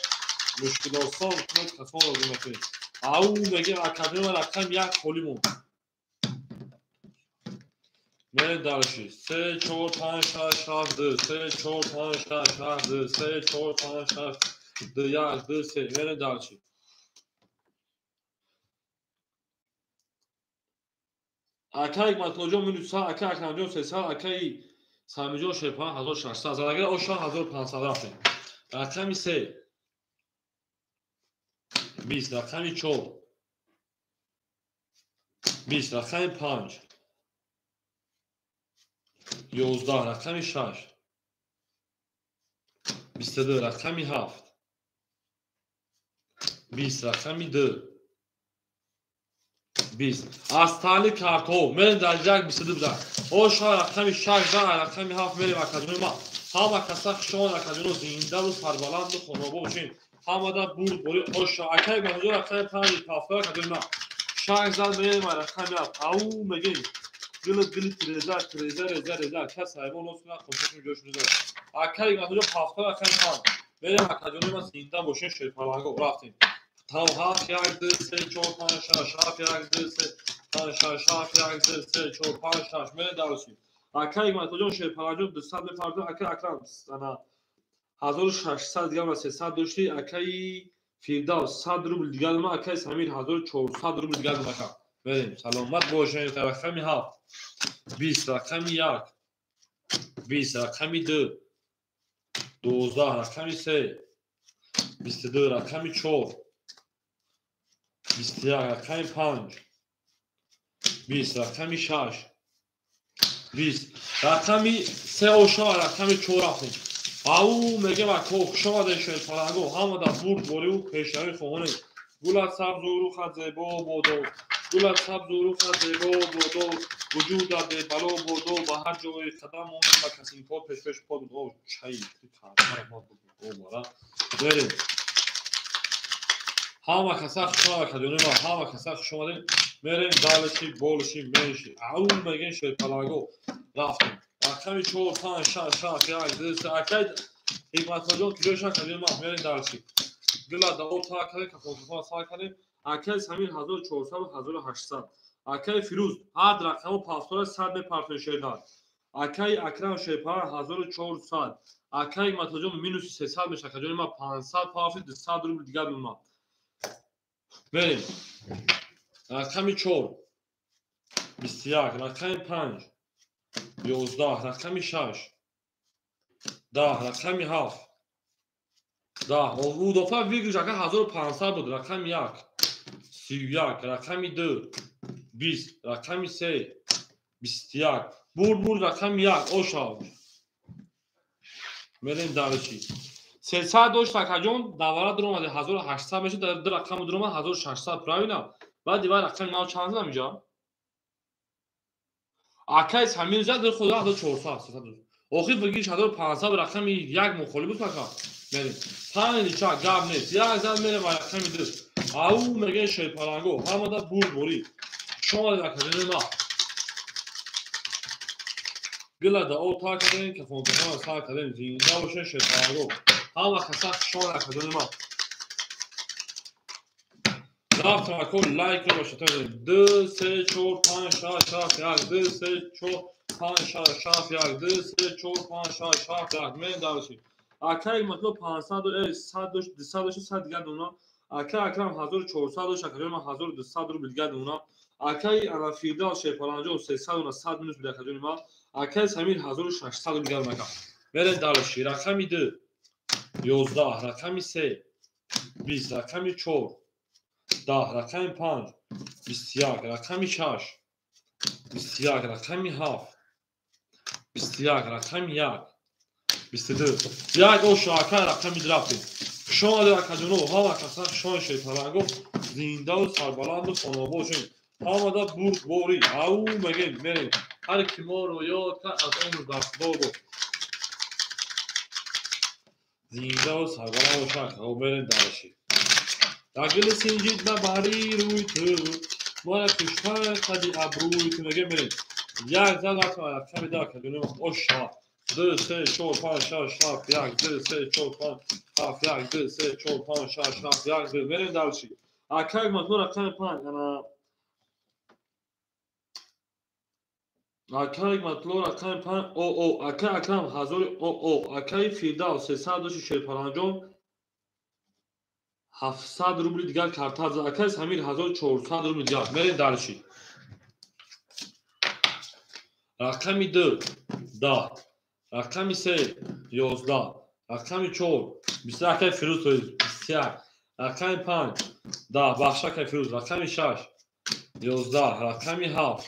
мушкилосон кунед касонро гум накунед. Ау мегӯем академия рақами 1 холӣ монд. Мерем дальше. 3 4 5 6 7 2 3 4 5 6 7 2 3 4 5 6 2 1 2 3. Мерем дальше. Акай Ҳикматуллоҷон минус 100, акай Акрамҷон 300, акай Самиҷон Шерпалан 1600. Залагар оша 1500 рафтем. Рақами 3 20, рақами 4 20, рақами 5 11, рақами 6 22, рақами 7 20, рақами 2 20. Аз таъли картҳо мерем дар як 22 бизан. Оша рақами 6 зан, рақами 7 мерем акаҷони ма. Ҳама каса хушон акаҷоно зиндаву сарбаланду хонобо бошем. Ҳамада бурд бори оша. Акай Маҳмудҷон рақами 5 ҳафта акаҷони ма. 6 зан мерем рақами 7. Ау мегӯем. Гили гили тиреза тиреза реза реза. Кас ҳайвон нос кунад хушашон ҷош мезанад. Акай Маҳмудҷон ҳафта рақами 5. Мерем акаҷони ма зинда бошем Шерпаланго рафтем. Там 7 1 2 3 4 5 6 7 1 2 3 5 6 7 1 2 3 4 5 6. Мерем дальше. Акай Ҳикматуллоҷон Шерпаланҷон 200 мепардо. Акай Акрам ана 1600 дигар ва 300 дошти. Акай Фирдавс 100 рубл дигар ма. Акай Самир 1400 рубл дигар ма. Мерем. Саломат бошед. Рақами 7 20, рақами 1 20, рақами 2 12, рақами 3 22, рақами 4 21, рақами 5 20, рақами 6 20, рақами 3 оша ва рақами 4 рафтем. Ау мегӯем ако хуш омадед Шерпаланго. Ҳамада бурд бориву пешравӣ хоҳонем. Гулат сабзу рухат зебо бодо, гулат сабзу рухат зебо бодо, вуҷудат бебало бодо, ба ҳар ҷое қадам монем ба касинкор пешпеш под. О чай мара. Мерем. Ҳама каса хуш омад акаҷони ма, ҳама каса хуш омадем. Мерем дальше больше меньше. Ау мегӯем Шерпаланго рафтем. Рақами 4 5 6 7 1 2 3. Акай Ҳикматуллоҷон куҷояшон акаҷони ма? Мерем дальше. Гила да об тар кардем, кафонкафона сар кардем. Акай Самир 1400 ва 1800. Акай Фирӯз ҳар рақаму пафтора 100 мепартои шернар. Акай Акрам Шерпалан 1400. Акай Ҳикматуллоҷон минуси 300 мешавад. Акаҷони ма 500 пафти 200 рубл дигар мемонад. Мерем. Рақами 4 21, рақами 5 11, рақами 6 10, рақами 7 10. Удафа выигрыш ака 1500 буд. Рақами 1 31, рақами 2 20, рақами 3 21. Бурд бурд рақами 1 оша. Мерем дальше. 300 дошт акаҷон, давара дуромади 1800 мешуд, дар ду рақам дуромад 1600, правильно? Баъд дивар рақами нав чанд задам инҷа? Акай Самир зад худ 1400, 300. Охир выигрыш 1500 рақами 1 мухолиф буд ака. Мерем. 5 нича гап нест. Як зад мерем ба рақами 2. Ау мегӯем Шерпаланго. Ҳамада бурд борӣ. Хуш омадед акаҷони ма. Гила да об тар кардем, кафонкафона сар кардем. Зинда бошед Шерпаланго. Ҳама каса хуш омадед акаҷони ма. Рафтем ако лайкро ба шатон 2 3 4 5 6 7 1 2 3 4 5 6 7 1 2 3 4 5 6 7 1 мерем дальше. Акай матло 500 100 дошт 200 дошт 100 дигар дона. Акай Акрам 1400 дошт, акаҷон ман 1200 рубл дигар дона. Акай ана Фирдавс Шерпаланҷон 300 дона 100 минус буда акаҷони ман. Акай Самир 1600 рубл дигар дона. Мерем дальше. Рақами 2 11, рақами 3 20, рақами 4 10, рақами 5 21, рақами 6 21, рақами 7 21, рақами 1 22. Як ошу акай рақами 2 рафтем. Хуш омадед акаҷоно, ҳама каса хуш омадед Шерпаланго, зиндаву сарбаланду хонобод бошед. Ҳамада бурдборӣ. Ау мегем, мерем. Ҳар ки моро ёд кард аз умр дастдор бод. Зиндаву сарбаланд бошад. Мерем дальше. Дагили синҷид ба бари рӯи ту, мора куштар қади абрӯи ту. Мегем, мерем. Як зад рафтем рақами 2 акаҷоно. Оша 2 3 4 5 6 7 1 2 3 4 5 7 1 2 3 4 5 6 7 1 2. Мерем дальше. Акай матло рақами 5 ана акай матло рақами 5 о о. Акай Акрам 1000 о о. Акай Фирдавс 300 дошти Шерпаланҷон 700 рубли дигар карта. Акай Самир 1400 рубли дигар. Мерем дальше. Рақами 2 10, рақами 3 11, рақами 4 21. Акай Фирӯз 21, рақами 5 10, бахш акай Фирӯз, рақами 6 11, рақами 7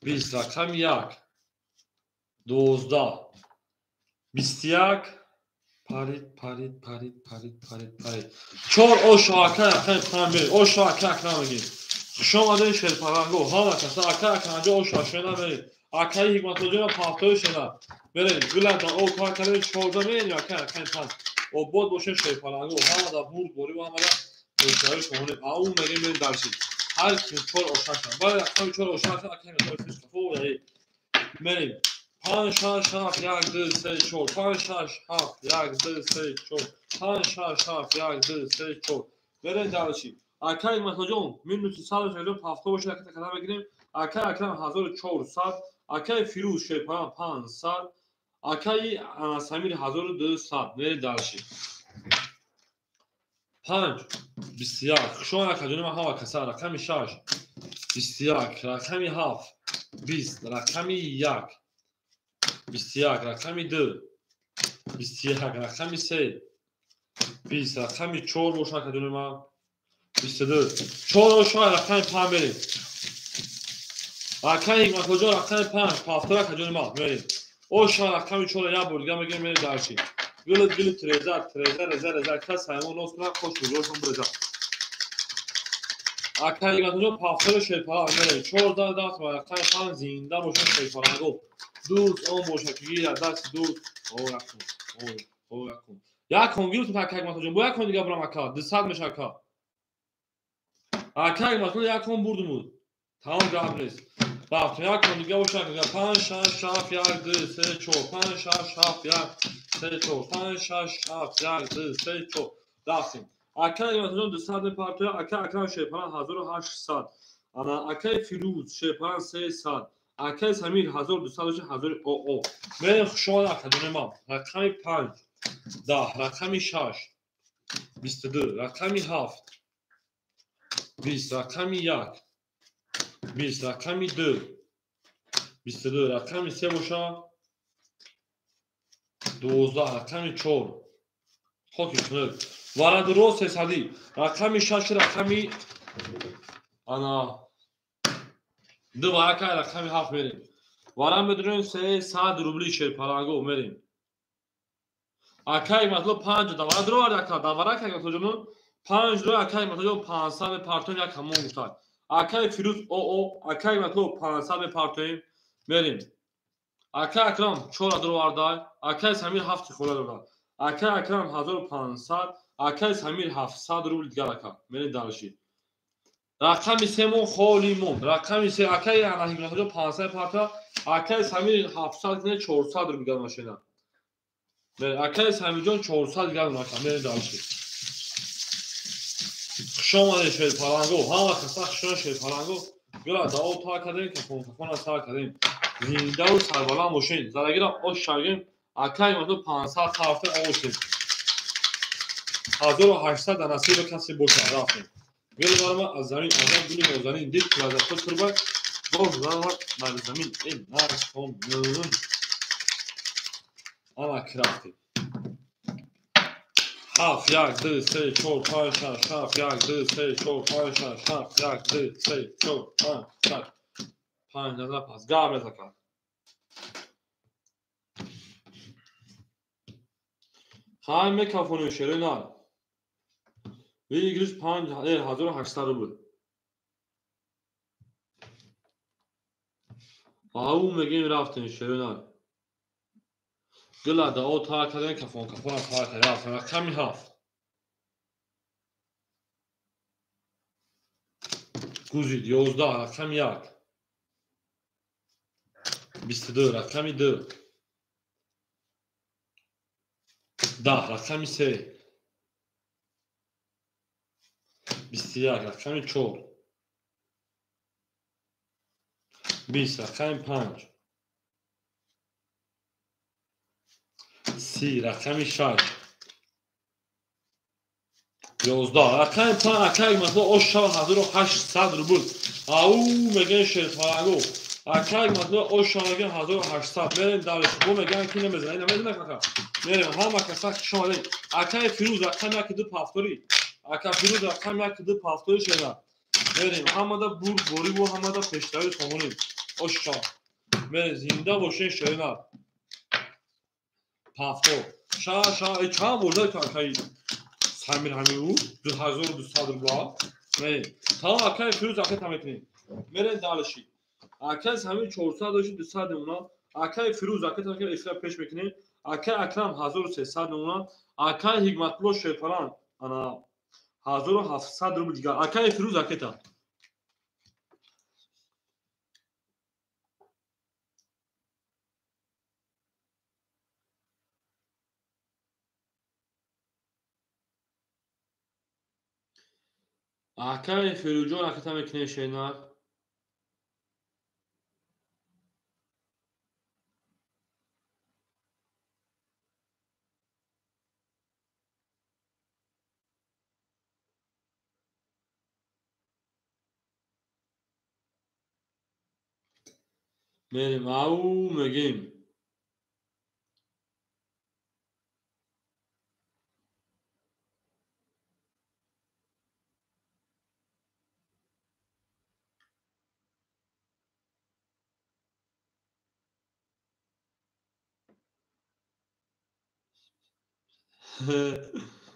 20, рақами 1 12, 21. Парид, парид, парид, парид, парид, парид. 4 ошу акай рақами 5 мерем. Ошу акай Акрам мегем. Хуш омадед Шерпаланго, ҳама каса акай Акрамҷон ошу ашена мерем. Акай Ҳикматуллоҷон пафтои шена. Мерем. Гуланда о кор кардем 14 мерем акай рақами 5. Обод бошед Шерпаланго, ҳамада бурдборӣ ва ҳамада пешравӣ шумонем. Ау мегем, мерем дальше. Ҳар ки 4 ошаша. Бале рақами 4 ошаша акай Ҳикматуллоҷон қафо. Мерем. 5 6 7 1 2 3 4 5 6 7 1 2 3 4 5 6 7 1 2 3 4. Мерем дальше. Акай Ҳикматуллоҷон минуси 100 шаҷон пафто бошад, акай када мегирем. Акай Акрам 1400, акай Фирӯз Шерпалан 500, акай Самир 1200. Мерем дальше. 5 21. Хуш омадед акаҷони ман ҳама каса. Рақами 6 21, рақами 7 20, рақами 1 21, рақами 2 21, рақами 3 20, рақами 4 бошад акаҷони ман 22. 4 ошо рақами 5 мерем. Акай Ҳикматуллоҷон рақами 5 пафтор акаҷони ман мерем. Оша рақами 4 як бор дигар мегирем, мерем дальше. Гулит гулит треза треза реза реза кас ҳаймон нос кунад хош гузоршон бреза. Акай Ҳикматуллоҷон пафтори Шерпаланг мерем. 4 даст рақами 5 зинда бошад Шерпаланго. Дӯст он бошад ки гирад дасти дӯст. О якун, о якун. Як кон гирифтем акай Ҳикматуллоҷон. Бо як кон дигар бурам ака. 200 мешавад ака. Акай Ҳикматулло як кон бурдумуд. Тамом гап нест. Рафтем як кон дигар бошад. 5 6 7 1 2 3 4 5 6 7 1 3 4 5 6 7 1 2 3 4. Рафтем. Акай Ҳикматуллоҷон 200 мепартояд. Акай Акрам Шерпалан 1800. Ана акай Фирӯз Шерпалан 300. Акай Самир 1200 бошад 1000 о о. Мерем хуш омадед акаҷони ман. Рақами 5 10, рақами 6 22, рақами 7 20, рақами 1 20, рақами 2 22, рақами 3 бошад 12, рақами 4 хоки хунук. Варадуро 300, рақами 6, рақами ана 2 ва акай рақами 7 мерем. Варам медурем 300 рубли Шерпаланго мерем. Акай матло 5 давара дро ака давара акай матлоҷон 5 дро акай матлоҷон 500 мепартоем як ҳамон гуфтад. Акай Фирӯз о о, акай матло 500 мепартоем мерем. Акай Акрам 4 дро вардай, акай Самир 7 хола дорад. Акай Акрам 1500, акай Самир 700 рубл дигар ака. Мерем дальше. Рақами 3 мон холи монд. Рақами 3 акай ана Ҳикматуллоҷон 500 парта, акай Самир 700 не 400 рубл дигар машина. Акай Самирҷон 400 дигар ака. Мерем дальше. Хуш омадед Шерпаланго, ҳама каса хуш омадед Шерпаланго. Гула дао та кардем, кафон кафона сар кардем. Зиндаву сарбаланд бошед. Зарагира ош шагем. Акай ма 500 ҳафта овошем. 1800 дар насиби касе бошад. Рафтем. Гул барма аз замин азab гули нозанин дид лаззатҳо турба боз барма бар замин эй нархон ана рафтем. 7 1 2 3 4 5 6 7 1 2 3 4 5 6 7 1 2 3 4 5 6 5 назар пас гап мезакад. Хай мекафони шерои нар. Выигрыш 5800 рубл. Ау мегем рафтем шерои нар. Гула дао тар кардем кафон кафона тар кардем рафтем рақами 7. Гузид 11 рақами 1. 22 рақами 2. 10 рақами 3. 21 рақами 4. 20 рақами 5. 30 рақами 6. 11 рақами 5 акай масалан ош 1800 рубл. Ау меган шерфаранго. Акай масалан ош меган 1800. Мерем далеш. Бо меган ки намезана, намезана кака. Мерем ҳама каса хуш омадед. Акай Фирӯз рақами 1 2 ҳафтори. Ака Фирӯз рақами 1 2 ҳафтори шеда. Мерем ҳамада бурд борибу ҳамада пешравӣ хононем. Ош шав. Мерем зинда бошед шерина. Ҳафто. Ша ша чанд бурда акай Самир ҳамин ӯ 2200 рубл. Мерем. Тамом акай Фирӯз акай тамекунем. Мерем далеши. Акай Самир 400 дошт 200 мемона. Акай Фирӯз акай тамекунем эфира пеш мекунем. Акай Акрам 1300 мемона. Акай Ҳикматулло Шерфаран ана 1700 рубл дигар. Акай Фирӯз акайта. Акай Фирӯзҷон акайта мекунем шернар. Мерем ау мегем.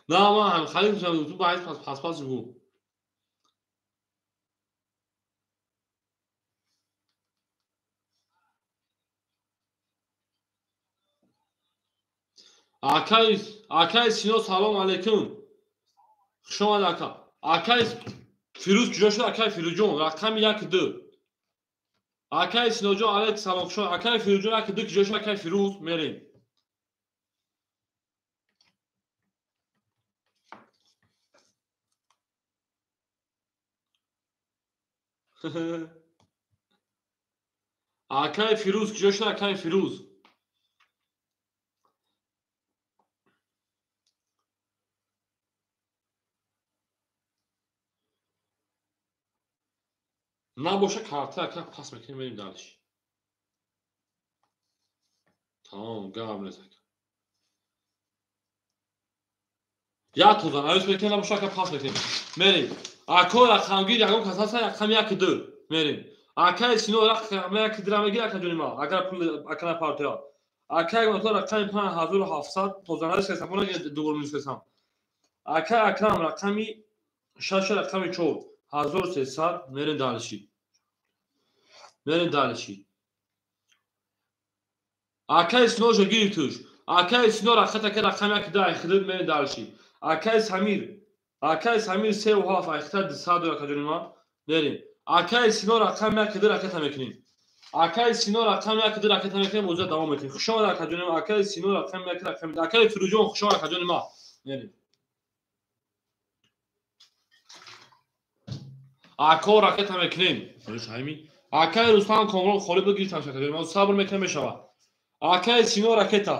На ман халим ту бояд пас пас пас бу. Акай акай Сино салом алейкум. Хуш омад ака. Акай Фирӯз куҷо шуд? Акай Фирӯзҷон рақами 1 2. Акай Синоҷон алейк салом хуш омад. Акай Фирӯзҷон 1 2 куҷо шуд? Акай Фирӯз мерем. Акай Фирӯз куҷо шуд? Акай Фирӯз. Набоша карта ака пас мекунем мерем далеш. Тамом гап нест ака. Як тоза навис мекунем набоша ака пас мекунем. Мерем. Ако рақамгир ягон кас ҳаст рақами 1 2. Мерем. Акай Сино рақами 1 2 мегир ака ҷони ма. Агар пул ака напартоя. Акай масалан рақами 5700 тоза навис кардам, она дубор минус кардам. Акай Акрам рақами 6 рақами 4 1300 мерем далеши. Мерем далеши. Акай Сино жо гирифтуш. Акай Сино рақат ака рақами 1 2 айхидид мерем далеши. Акай Самир акай Самир 3 ва 7 айхита 200 ака ҷони ма. Мерем. Акай Сино рақами 1 2 ракета мекунем. Акай Сино рақами 1 2 ракета мекунем, боза давом мекунем. Хуш омад ака ҷони ма. Акай Сино рақами 1 рақами Акай Фирӯзҷон хуш омад ака ҷони ма. Мерем. Ако ракета мекунем. Ҳамин Акаи Рустам Комрон холӣ буд гирифтам шакаҷони ма. Сабр мекунем мешавад. Акаи Сино ракета.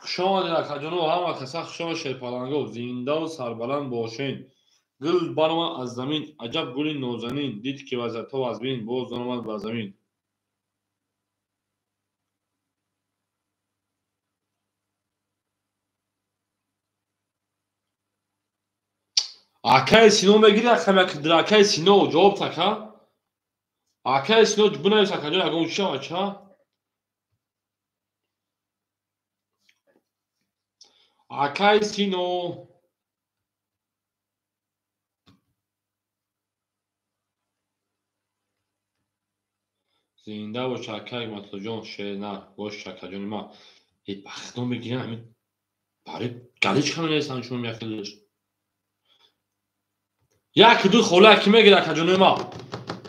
Хуш омадед акаҷоно, ҳама каса хуш омад шерпаланго, зиндаву сарбаланд бошен. Гул баромад аз замин, аҷаб гули нозанин, дид ки вазъиятҳо вазмин, боз омад ба замин. Акаи Сино мегири акаи Сино ҷавоб така? Акаи Сино бинавис акаҷон ягон чӣ шавад ча? Акаи Сино зинда бош акаи Матуллоҷон шернар бош акаҷони ма. Бахтно мегирем ҳамин барои галичка менависанд шумо мехелиш. Як ду холи аки мегирад акаҷони ма.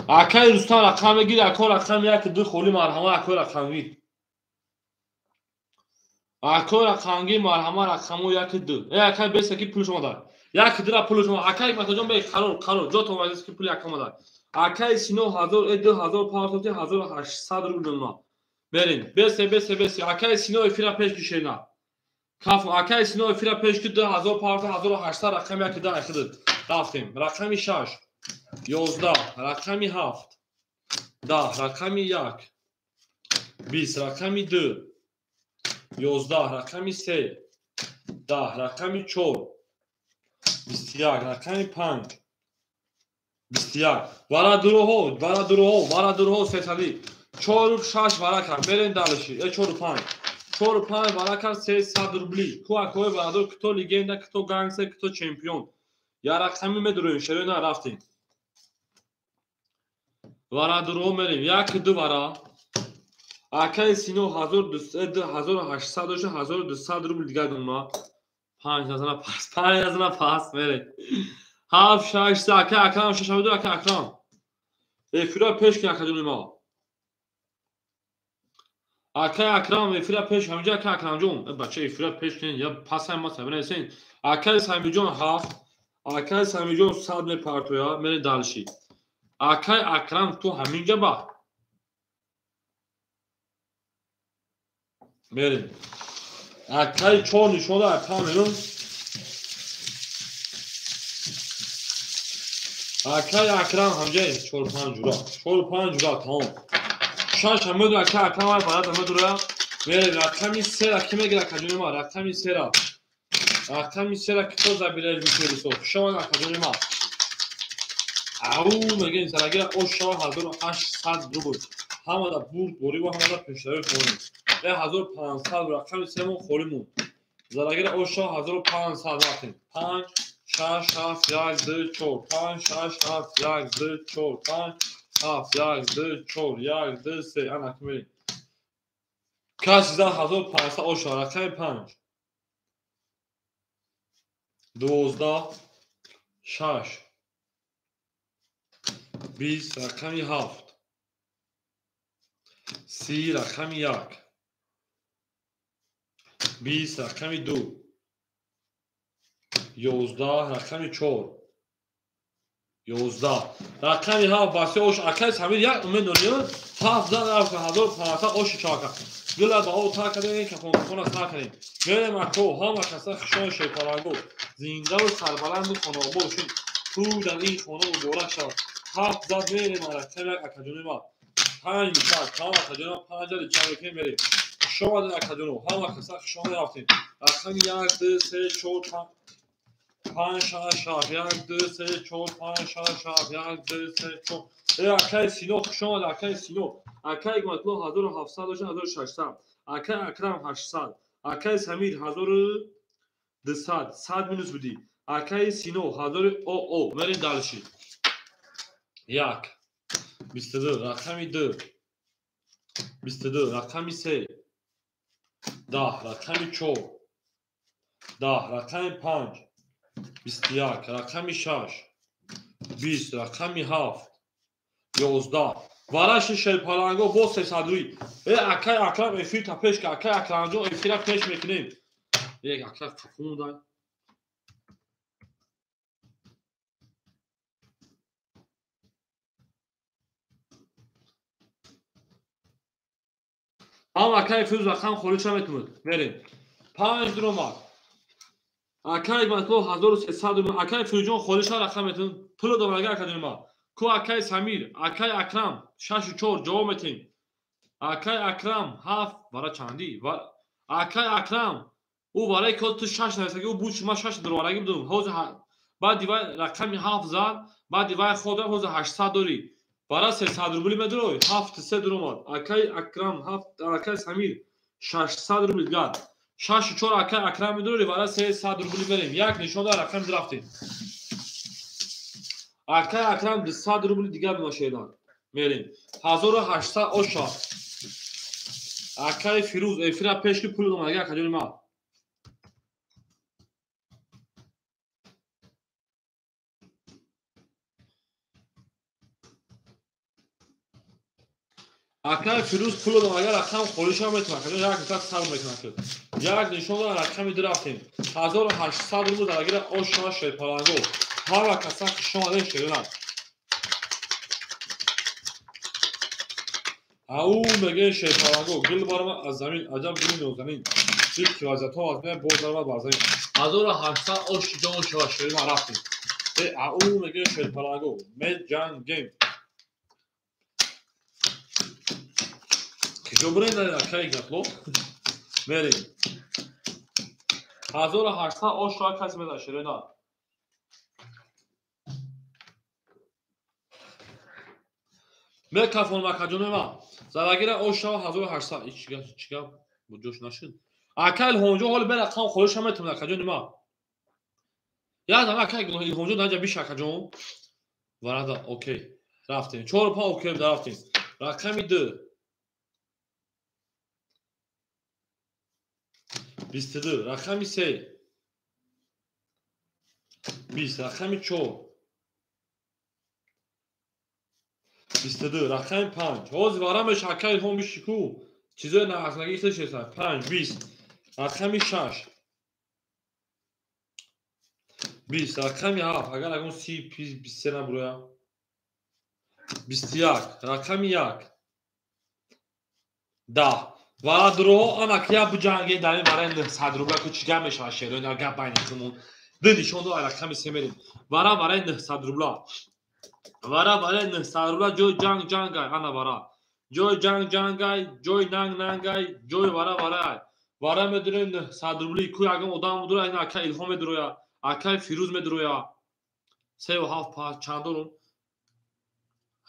Акаи Рустам рақам мегирад, ако рақам як ду холи марҳама акои рақамгир. Акои рақамгир марҳама рақамо як ду. Э акаи беса ки пулш омада. Як дура пулш омада. Акаи Матуллоҷон бе қарор қарор ҷо то ки пул як омада. Акаи Сино 1000 2000 партоти 1800 рубл ма. Берин. Бесе бесе бесе. Акаи Сино эфира пеш кишена. Каф акаи Сино эфира пеш ки 2000 парто 1800 рақам як ду ахидд. Рафтем. Рақами 6 11 рақами 7 10 рақами 1 20 рақами 2 11 рақами 3 10 рақами 4 21 рақами 5 21 варадуроҳо варадуроҳо варадуроҳо сесадӣ 4 6 вара кард. Берем далиши. 4 5 4 5 вара кард 300 рубли. Ку акои варадур кто легенда, кто гангстер, кто чемпион. Я рақами медуроем, шерои на рафтем. Варадуроҳо мерем. Як ду вара. Акаи Сино 1800 дошта 1200 рубл дигар дума. 5 назана пас, 5 назана пас мерем. 7 6 ака Акрам 6 ду ака Акрам. Эфира пеш ки акаҷони ма. Акаи Акрам эфира пеш ҳаминҷа ака Акрамҷон. Бача эфира пеш кунед я пасай ма сабинасен. Акаи Самиҷон 7 акаи Самиҷон 100 мепартоя мере далши. Акаи Акрам ту ҳаминҷа ба. Мерем. Акаи 4 нишонда ака мерум. Акаи Акрам ҳамҷа 4 5 ҷура. 4 5 ҷура тамом. 6 ҳамеду акаи Акрам ай барад ҳамедура. Мерем рақами 3 ра ки мегирад акаҷони ма? Рақами 3 ра. Рақами 3 ра ки то забираш мекунед. Хуш омад акаҷони ма. Ау мегӯем зарагира ош шава 1800 рубл. Ҳамада бурд борӣ ва ҳамада пешравӣ хонем. 1500 рақами 3 мон холӣ монд. Зарагира ош шава 1500 рафтем. 5 6 7 1 2 4 5 6 7 1 2 4 5 7 1 2 4 1 2 3 ана ки мерем. Каси зад 1500 ош шава рақами 5 12 6 20 рақами 7 30 рақами 1 20 рақами 2 11 рақами 4 11 рақами 7 баси ош акаи Самир як умед дорӣ 7 зад рафт 1500 оши чака гула ба о та кардем кафонхона сар кардем. Мерем ако ҳама каса хушон шерпаланго зиндаву сарбаланду хонаобод бошед. Ту дар ин хона муборак шавад. 7 зад мерем рақами як акаҷони ма. 5 зад ҳама акаҷони ма 5 зад чанд мекунем мерем. Хуш омадед акаҷоно ҳама каса хуш омад рафтем. Рақами 1 2 3 4 5 6 7 1 2 3 4 5 6 7 1 2 3 4. Акаи Сино хуш омад акаи Сино. Акаи Матло 1700 дошта 1600. Акаи Акрам 800. Акаи Самир 1200. 100 минус будӣ. Акаи Сино 1000 о мерем далши. 1 22 рақами 2 22 рақами 3 10 рақами 4 10 рақами 5 21 рақами 6 20 рақами 7 11 вараши шерпаланго боз 300 рӯй. Акаи Акрам эфир та пеш ка. Акаи Акрамҷон эфира пеш мекунем. Акаи қафо монда. Ҳам акай Фирӯз рақам холиша метунад. Мерем. 5 дуромад. Акай Ҳикматулло 1300 рубл. Акай Фирӯзҷон холиша рақам метунад. Пул домага акаҷони ма. Ку акай Самир, акай Акрам 6 4 ҷавоб метем. Акай Акрам 7 вара чанди? Акай Акрам ӯ вараи ки ту 6 нависаги, ӯ буд шума 6 дуровараги будум. Ҳозир баъди вай рақами 7 зад, баъди вай ход ҳозир 800 дорӣ. Вара 300 рубли медурой, 7 3 дуромад. Акай Акрам 7, акай Самир 600 рубли гад. 6 4 акай Акрам медурой, вара 300 рубли мерем. Як нишон дар рақами рафтем. Акай Акрам 200 рубли дигар мошедан. Мерем. 1800 оша. Акай Фирӯз эфира пеш ки пул домад, ака ҷони ма. Акай Фирӯз пул додам, агар рақам холиша метавонад, акаҷон як нишон сар мекунад. Як нишон дар рақами ду рафтем. 1800 рубл дар агира оша шерпаланго. Ҳама каса хуш омадем шерина. Ау мегӯяд шерпаланго, гул барма аз замин, аҷаб гули нозанин. Сирки вазиятҳо аз мея боз даромад бар замин. 1800 ош ҷон шава шерина рафтем. Ау мегӯяд шерпаланго, меҷангем. Киҷо бурем акай Ҳикматулло? Мерем. 1800 ош ро касе медад шерина. Мекафонам акаҷони ма. Зарагира ош шава 1800. Ич чӣ гап? Бо ҷош нашуд. Акай Илҳомҷон ҳоли бе рақам холиша метавонад акаҷони ма. Як дама акай Илҳомҷон даҷа биш акаҷон. Варада окей. Рафтем. 4 5 окей рафтем. Рақами 2. 22, рақами 3. 20, рақами 4. 22, рақами 5. Ҳозир варамеш акай Илҳом биши ку. Чизои нағзнагӣ хеле 5, 20. Рақами 6. 20, рақами 7. Агар ягон 30, 23 набуроя. 21, рақами 1. 10. Вара дуроҳо ана ки я биҷанге дар ин вараи 900 рубла ку чӣ гап мешавад шерои на гап байни худмон. Ду нишон до рақами се мерем. Вара вараи 900 рубла. Вара вараи 900 рубла ҷои ҷанг ҷангай ана вара. Ҷои ҷанг ҷангай, ҷои нанг нангай, ҷои вара варай. Вара медурем 900 рубли ку ягон одам медуроя, ина акай Илҳом медуроя, акай Фирӯз медуроя. 3 ва 7 5 чанд дорум?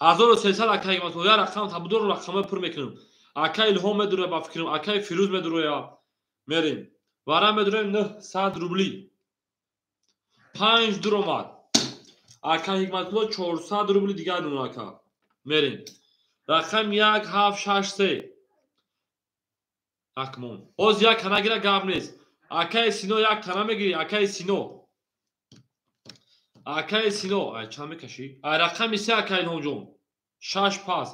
1300 акай Ҳикматулло, я рақам табудор рақамҳои пур мекунем. Акай Илҳом медуроя ба фикрам, акай Фирӯз медуроя. Мерем. Вара медуроем 900 рубли. 5 дуромад. Акай Ҳикматулло 400 рубли дигар дунон ака. Мерем. Рақам 1 7 6 3. Акмон. Ҳоз як тана гира гап нест. Акай Сино як тана мегири, акай Сино. Акай Сино, ай чанд мекашӣ? Ай рақами 3 акай Илҳомҷон. 6 пас.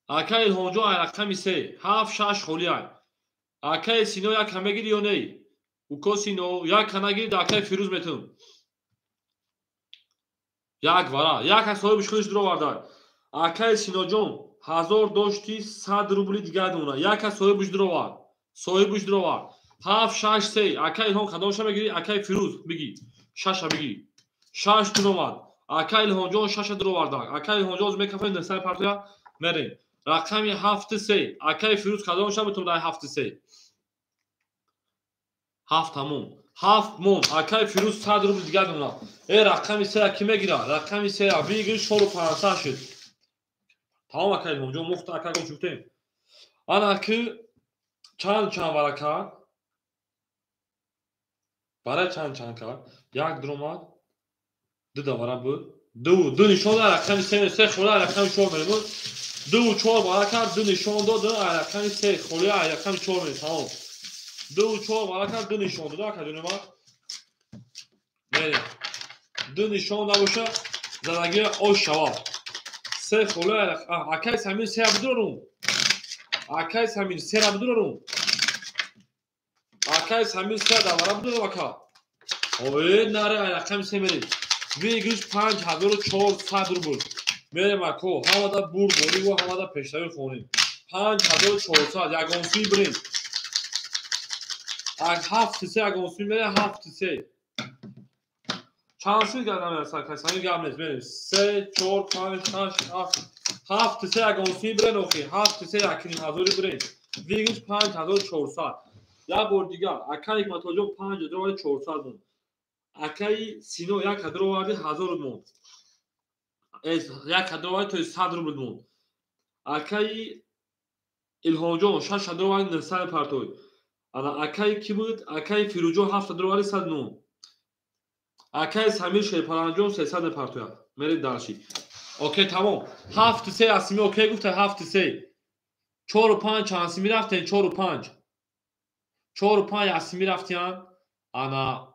Акай Илҳомҷон ай рақами 3, 7 6 холӣ ай. Акай Сино як ка мегири ё не? Уко Сино як ка нагири, да акай Фирӯз метунам. Як вара, як ка соҳибиш худиш дуроварда. Акай Синоҷон 1000 дошти 100 рубли дигар мемонад. Як ка соҳибиш дуровард. Соҳибиш дуровард. 7 6 3. Акай Илҳом кадомша мегири? Акай Фирӯз бигӣ. 6 бигӣ. 6 дуромад. Акай Илҳомҷон 6 дуроварда. Акай Илҳомҷон мекафои 900 партоя мерем. Рақами 7 3. Акай Фирӯз кадомша метавонад ай 7 3? 7 тамом. 7 мон. Акай Фирӯз 100 рубл дигар мемонад. Рақами 3 ки мегирад? Рақами 3 бигир 4500 шуд. Тамом акай Илҳомҷон мухта акай гон чуфтем. Ана ки чанд чанд вара кард? Барои чанд чанд кард? Як дуромад. Ду давара буд. Ду нишон дод рақами 3, 3 холӣ рақами 4 мерем. 2 4 бара кард, 2 нишон дод, рақами 3 холӣ рақами 4 мерем. Тамом. 2 4 бара кард, 2 нишон дод, ака ҷони ман. Мерем. 2 нишон набоша, задагӣ ош шавад. 3 холӣ акай Самир 3 бидурум. Акай Самир 3 бидурум. Акай Самир 3 давара бидурум ака. Ой, наре рақами 3 мерем. Выигрыш 5400 рубл. Мерем ако, ҳамада бурд борӣ ва ҳамада пешравӣ хонем. 5400 ягон суи бирем. 7-3 ягон суи мерем 7-3. Чанд суи гап намерасад касани гап нест мерем. 3 4 5 6 7 7-3 ягон суи бирем охи 7-3 1.5 ҳазори бирем. Вигиш 5400. Як бор дигар акай Ҳикматуллоҷон 5400 монд. Акай Сино 1000 оварди 1000 монд. 1000 оварди то 100 рубл монд. Акай Илҳомҷон 600 оварди 900 партой. Ана акай ки буд? Акай Фирӯзҷон 700 оварди 109. Акай Самир Шерпаланҷон 300 партояд. Мерем дальше. Окей, тамом. 7-3 асими окей гуфта 7-3. 4-5 чанд сими рафтем? 4-5. 4-5 асими рафтем. Ана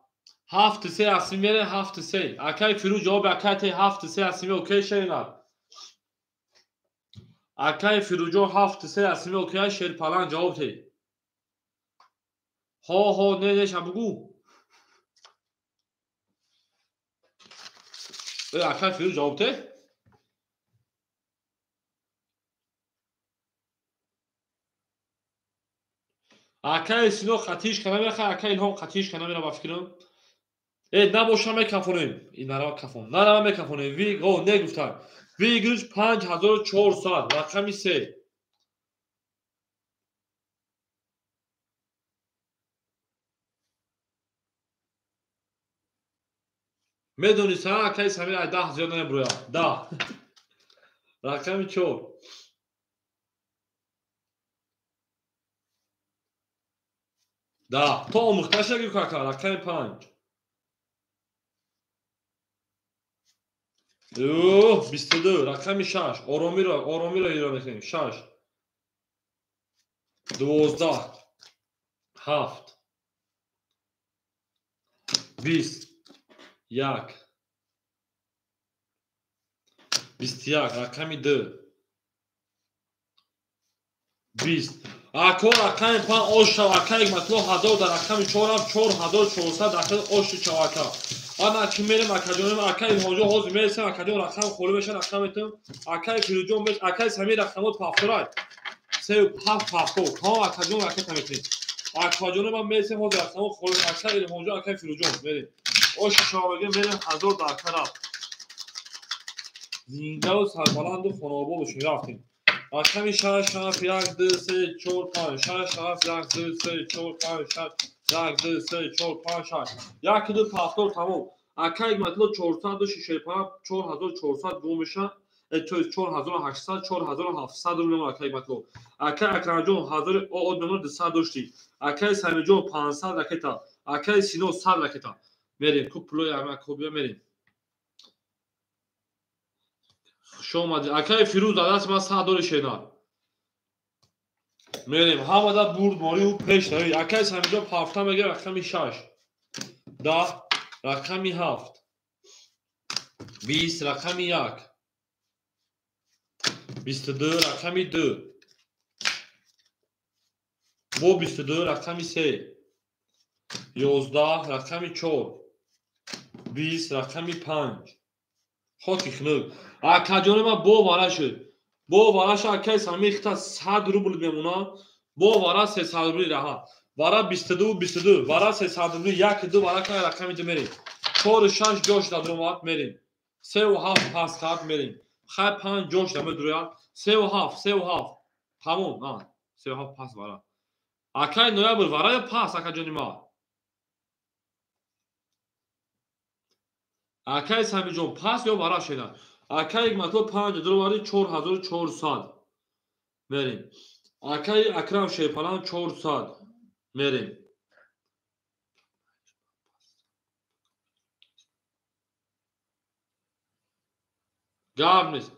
7-3 асими мерем 7-3. Акай Фирӯз ҷавоб акай те 7-3 асими окей шерина. Акай Фирӯзҷон 7-3 асими окей Шерпалан ҷавоб те. Ҳо ҳо не не ша бугу. Акай Фирӯз ҷавоб те. Акай Сино қатиш кана меха, акай Илҳом қатиш кана мера ба фикрам. Набоша мекафонем. Ин нарава кафон. Нарава мекафонем. Ви о не гуфта. Выигрыш 5400 рақами 3. Медони са акай Самир ай 10 зиёд намеброяд. 10. Рақами 4. Да, то омӯхта шаги кака, рақами 5. 22, рақами 6. Оромиро иҷро мекунем. 6. 12. 7. 20. 1. 21, рақами 2. 20. Ако рақами 5 ош шав, акай Ҳикматулло 1000 дар рақами 4 рафт, 4400 дахил оши шав ака. Ана ки мерем акаҷонем, акай Илҳомҷон ҳозир мересем, акаҷон рақам холӣ мешавад, рақам метавем. Акай Фирӯзҷон меш, акай Самир рақамот пафторай. 3 7 пафтор. Ҳа акаҷон ракета мекунем. Акаҷонем ман мересем ҳозир рақамот холӣ, акай Илҳомҷон, акай Фирӯзҷон мерем. Оши шав мегем, мерем 1000 дар ака рафт. Зиндаву сарбаланду хонаобод бошем, рафтем. Рақами 6 7 1 2 3 4 5 6 7 1 2 3 4 5 6 1 2 3 4 5 6 1 2 пафтор тамом. Акай Ҳикматулло 465 4400 гум мешавад, 4800 4700 рубл акай Ҳикматулло. Акай Акрамҷон 1000 од мемонад 200 доштӣ. Акай Самирҷон 500 ракета. Акай Сино 100 ракета. Мерем ку пулои Аҳмад биё мерем. Хуш омадӣ. Акай Фирӯз дар дасти ман 100 дори шена. Мерем ҳамада бурдборию пеш нави. Акай Самирҷон пафта мегирад рақами 6. 10 рақами 7. 20 рақами 1. 22 рақами 2. Бо 22 рақами 3. 11 рақами 4. 20 рақами 5. Хоки хунук. Акаҷони ман бо вара шуд. Бо вара шуд акай Самир хита 100 рубл мемонад. Бо вара 300 рубли раҳа. Вара 22 22, вара 300 рубли 1 2 вара кай рақами 2 мерем. 4 6 ҷош дар омад мерем. 3 7 пас кард мерем. Хай 5 ҷош дар медуряд. 3 7 3 7. Тамом, а 3 7 пас вара. Акай ноябр вара ё пас акаҷони ман? Акай Самирҷон пас ё вара шена? Акай Ҳикматулло 5000 оварди 4400. Мерем. Акай Акрам Шерпалан 400. Мерем. Гап нест.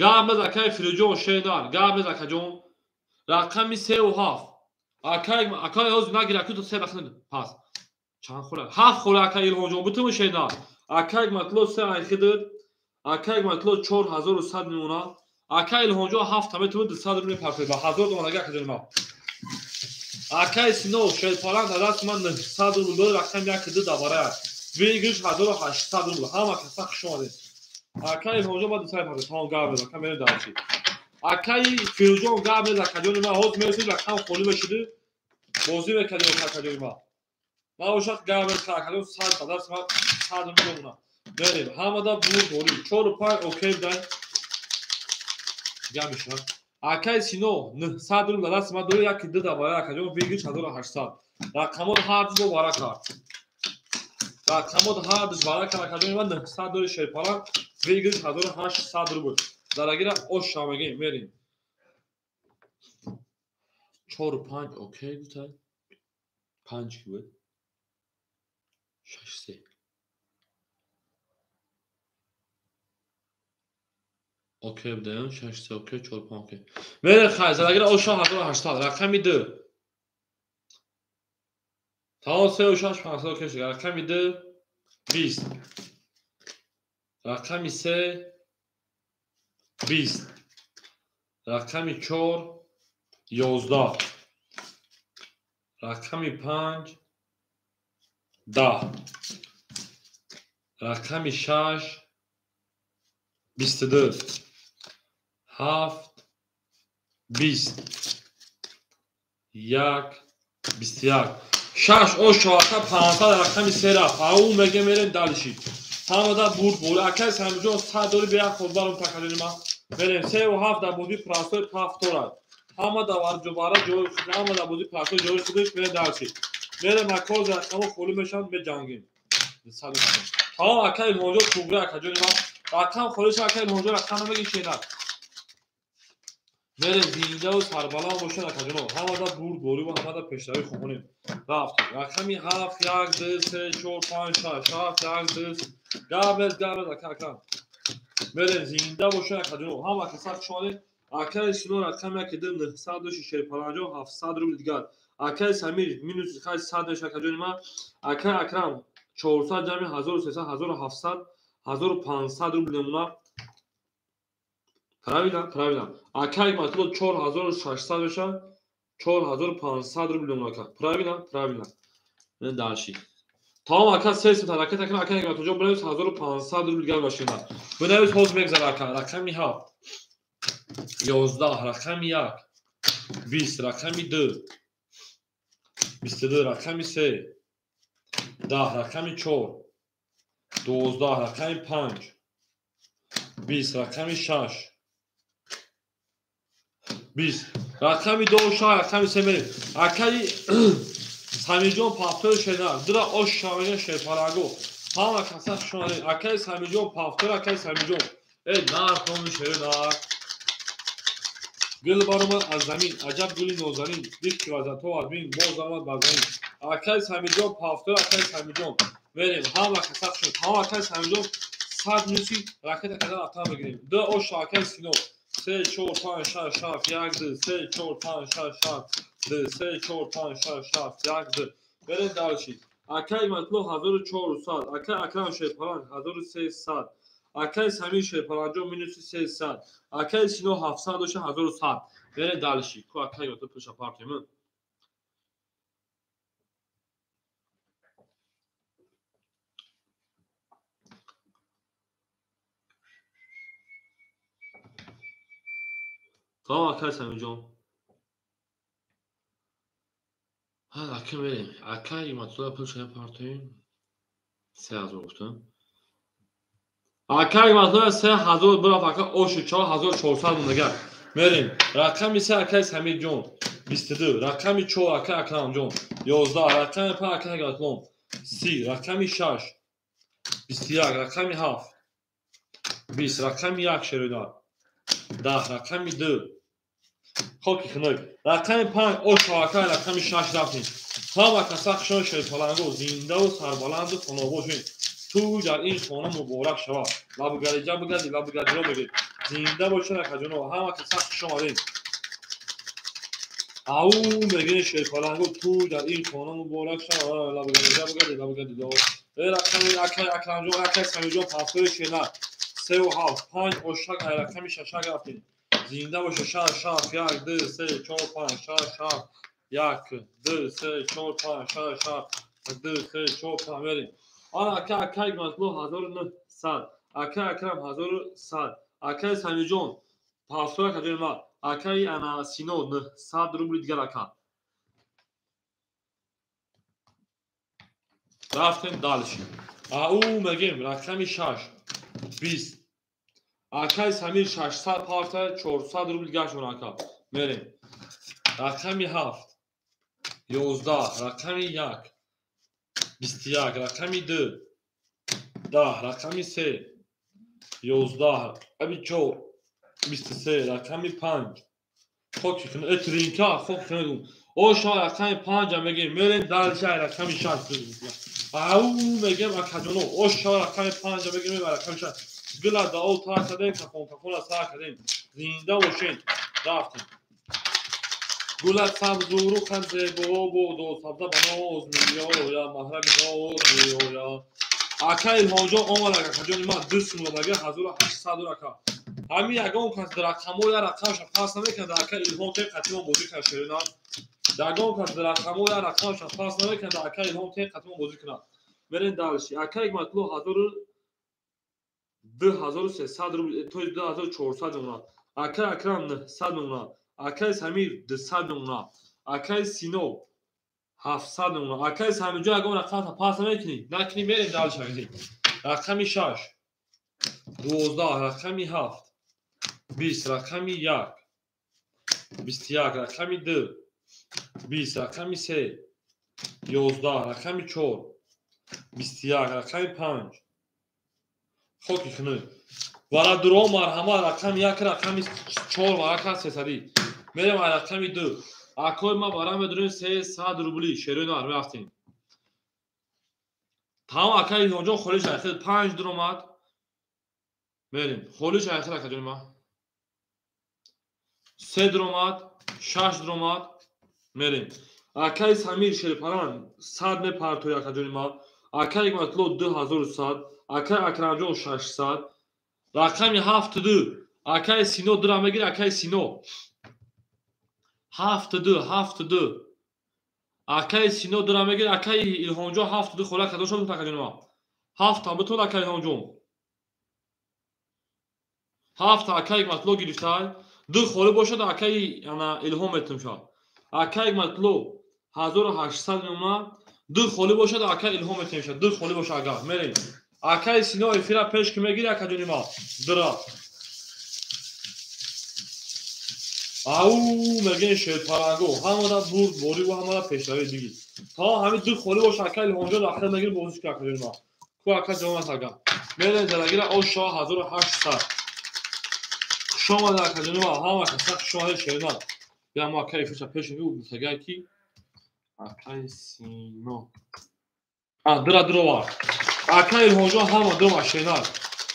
Гап нест акай Фирӯзҷон шенар. Гап нест акаҷон. Рақами 3 7. Акай акай ҳозир нагир аку 3 рақам пас. Чанд хола? 7 хола акай Илҳомҷон бутун шенар. Акай Ҳикматулло 3 айхидид. Акай Ҳикматулло 4100 мемонад. Акай Илҳомҷон 7 та метавонад 200 рубл мепартояд ба 1000 доманаги акаҷони ман. Акай Сино Шерпалан дар дасти ман 900 рубл дорад, рақами 1 2 дар барояд. Выигрыш 1800 рубл. Ҳама каса хуш омадед. Акаи Илҳомҷон ба 250. Тамом гап мезан, ака мерем дарчи. Акаи Фирӯзҷон гап мезан, акаҷони ман ҳозир мерасид рақам холӣ мешуд, бозӣ мекардем акаҷони ман. Ман ошақ гап мезан, акаҷон 100 ба даст ман 100 мемонам. Мерем, ҳамада бурд борӣ. 4 5 окей дай. Гап мешавад. Акаи Сино 900 рубл даст ман дорӣ, 1 2 да барои акаҷон выигрыш 1800. Рақамот ҳар ду бара кард. Рақамот ҳар ду бара кард акаҷони ман 900 дори шерпаланг, выигрыш 1800 рубл. Дарагира ош шамегем, мерем. 4 5 окей гуфта. 5 ки буд? 6 3. Окей будаем, 6 3 окей, 4 5 окей. Мерем хай, зарагира ош 1800, рақами 2. Тамом 3 6 500 окей шуд. Рақами 2 20. Рақами 3 20. Рақами 4 11. Рақами 5 10. Рақами 6 22. 7 20. 1 21. 6 ош ака 500 рақами 3 рафт. Ау меге мерем далиши. Ҳамада бурд бур. Акаи Самиҷон 100 дори бе як худбарум такалини ма. Мерем 3 ва 7 дар бозии простой повторат. Ҳамада варҷубара ҷои худ, ҳамада бозии простой ҷои худаш мерем далиши. Мерем акоз рақамо холӣ мешаванд, меҷангем. Тамом акаи Илҳомҷон тугра акаҷони ман. Рақам холӣ шава акаи Илҳомҷон рақам намегӣ шенак. Мерем зиндаву сарбаланд бошед акаҷоно. Ҳамада бурд борӣ ва ҳамада пешравӣ хоҳонем. Рафтем. Рақами 7 1 2 3 4 5 6 7 1 2 гап мез, гап мез ака ака. Мерем зинда бошед акаҷоно. Ҳама каса хуш омадед. Акаи Сино рақами 1 2 900 доши шерпаланҷон 700 рубл дигар. Акаи Самир минус 100 доши акаҷони ман. Акаи Акрам 400 ҷамъи 1300 1700 1500 рубл намуна. Правильно, правильно. Акаи Матлуб 4600 мешавад, 4500 рубл намуна ака. Правильно, правильно. Мен дальше. Тамом ака 3 сум ҳаракат акна акаи Матлуб бинавис 1500 рубл дигар машина. Бинавис ҳозир мегзара ака. Рақами 7 11 рақами 1 20 рақами 2 22 рақами 3 10 рақами 4 12 рақами 5 20 рақами 6 20 рақами 2 6 рақами 3 мерем. Акаи Самиҷон пафтори шенар дира ош шавеген шерпараго. Ҳама каса хуш омадед. Акаи Самиҷон пафтор, акаи Самиҷон. Э нарх номи шери нарх. Гул баромад аз замин, аҷаб гули нозанин, дид ки вазато аз бин, боз омад ба замин. Акаи Самиҷон пафтор, акаи Самиҷон. Мерем, ҳама каса хуш омадед. Ҳама акаи Самиҷон 100 минуси ракета кардан автан мегирем. 2 ош акаи Сино 3 4 5 6 7 1 2 3 4 5 6 7 2 3 4 5 6 7 1 2. Мерем дальше. Акаи Матлуб 1400, акаи Акрам Шерпаланг 1300, акаи Самир Шерпаланҷон минуси 300, акаи Сино 700 доша 1100. Мерем дальше. Ку акаи Матлуб пеша партем. Тамом акаи Самирҷон. Ҳа ака мерем. Акаи Матлуб пеша партем. 3000 гуфтам. Акаи Матлуб 3000 бурафт ака оши 4400 мондагар. Мерем. Рақами 3 акаи Самирҷон 22, рақами 4 акаи Акрамҷон 11, рақами 5 акаи Матлуб 30, рақами 6 21, рақами 7 20, рақами 1 шеридар 10, рақами 2 хоки хунук, рақами 5 ош акаи рақами 6 рафтем. Ҳама каса хушон шерпаланго, зиндаву сарбаланду хонобод шавед. Тӯй дар ин хона муборак шавад. Лабгариҷа бигарди, лабгариҷо бигир. Зинда бошед акаҷоно, ҳама каса хуш омадед. Ау мегиред шерпаланго, тӯй дар ин хона муборак шавад. Лабгариҷа бигарди, лабгариҷо. Рақами акаи Акрамҷон, акаи Самирҷон пафтори шенар 3 ва 7 5 ошак рақами 6 рафтем. Зинда бошед 6 7 1 2 3 4 5 6 7 1 2 3 4 5 6 7 2 3 4 5 мерем. Ана ака акаи Матлуб 1900, Акай Акрам 1100. Акай Самирҷон пафтор акаҷони ма. Акай ана Сино 900 рубли дигар ака. Рафтем дальше. Ау мегем рақами 6 20. Акай Самир 600 пафта 400 рубли дигар шумо ака. Мерем. Рақами 7 11, рақами 1 21, рақами 2 10, рақами 3 11, рақами 4 23, рақами 5. Хоки хина, тринка, хоки хина гум. О шо рақами 5 мегем, мерем дальше рақами 6. Ау мегем акаҷоно, о шо рақами 5 мегем, рақами 6. Гила дао та кардем, кафон кафона сар кардем. Зинда бошед. Рафтем. Гулат сабзу рухат зебо бодо, сабза ба ноз меоя, маҳрами ноз меоя. Ака Илҳомҷон омад акаҷони ман 2 сум додага 1800 ака. Ҳамин ягон кас рақамҳо я рақамша пас намекунад, ака Илҳом те қатимон бозӣ кунад шерина. Ягон кас рақамҳо я рақамша пас намекунад, ака Илҳом те қатимон бозӣ кунад. Мерем дальше. Ака Ҳикматулло 2300 рубл, то есть 2400 мемонад. Ака Акрам 900 мемонад. Акай Самир 200 мемонад. Акай Сино 700 мемонад. Акай Самирҷон ягон рақамта пас намекунӣ? Накунӣ, мерем дальше. Рақами 6 12, рақами 7 20, рақами 1 21, рақами 2 20, рақами 3 11, рақами 4 21, рақами 5. Хоки хунук. Варадуро марҳамат рақами 1, рақами 4 ва рақами 300. Мерем рақами 2. Акои ма вара медурем 300 рубли. Шерои нар мерафтем. Тамом акаи Илҳомҷон холиш айхел 5 дуромад. Мерем. Холиш айхел акаҷони ма. 3 дуромад, 6 дуромад. Мерем. Акаи Самир Шерпаран 100 мепартои акаҷони ма. Акаи Ҳикматулло 2100, акаи Акрамҷон 600. Рақами 7 2. Акаи Сино дура мегири, акаи Сино. 7 2, 7 2. Акаи Сино дура мегири, акаи Илҳомҷон 7 2 хола кадо шуд акаҷони ма. 7 бутун акаи Илҳомҷон. 7 акаи Ҳикматулло гирифтай. 2 холӣ бошад акаи ана Илҳом метум шад. Акаи Ҳикматулло 1800 мемонад. 2 холӣ бошад акаи Илҳом метум шад. 2 холӣ бошад агар. Мерем. Акаи Сино эфира пеш ки мегири акаҷони ма. Дра. Ау мегӯем шерпаранго ҳамада бурд бориву ҳамада пешравӣ бигир. То ҳамин 2 холӣ боша акаи Илҳомҷон ахир мегири бозӣ ки акаҷони ма. Ку ака ҷавон ага. Мерем зарагира о шо 1800. Хуш омада акаҷони ма, ҳама каса хуш омада шерина. Я мо акаи эфирша пеш мегирем гуфтагай ки акаи Сино. А дра дровар. Акаи Илҳомҷон ҳама дурома шерина.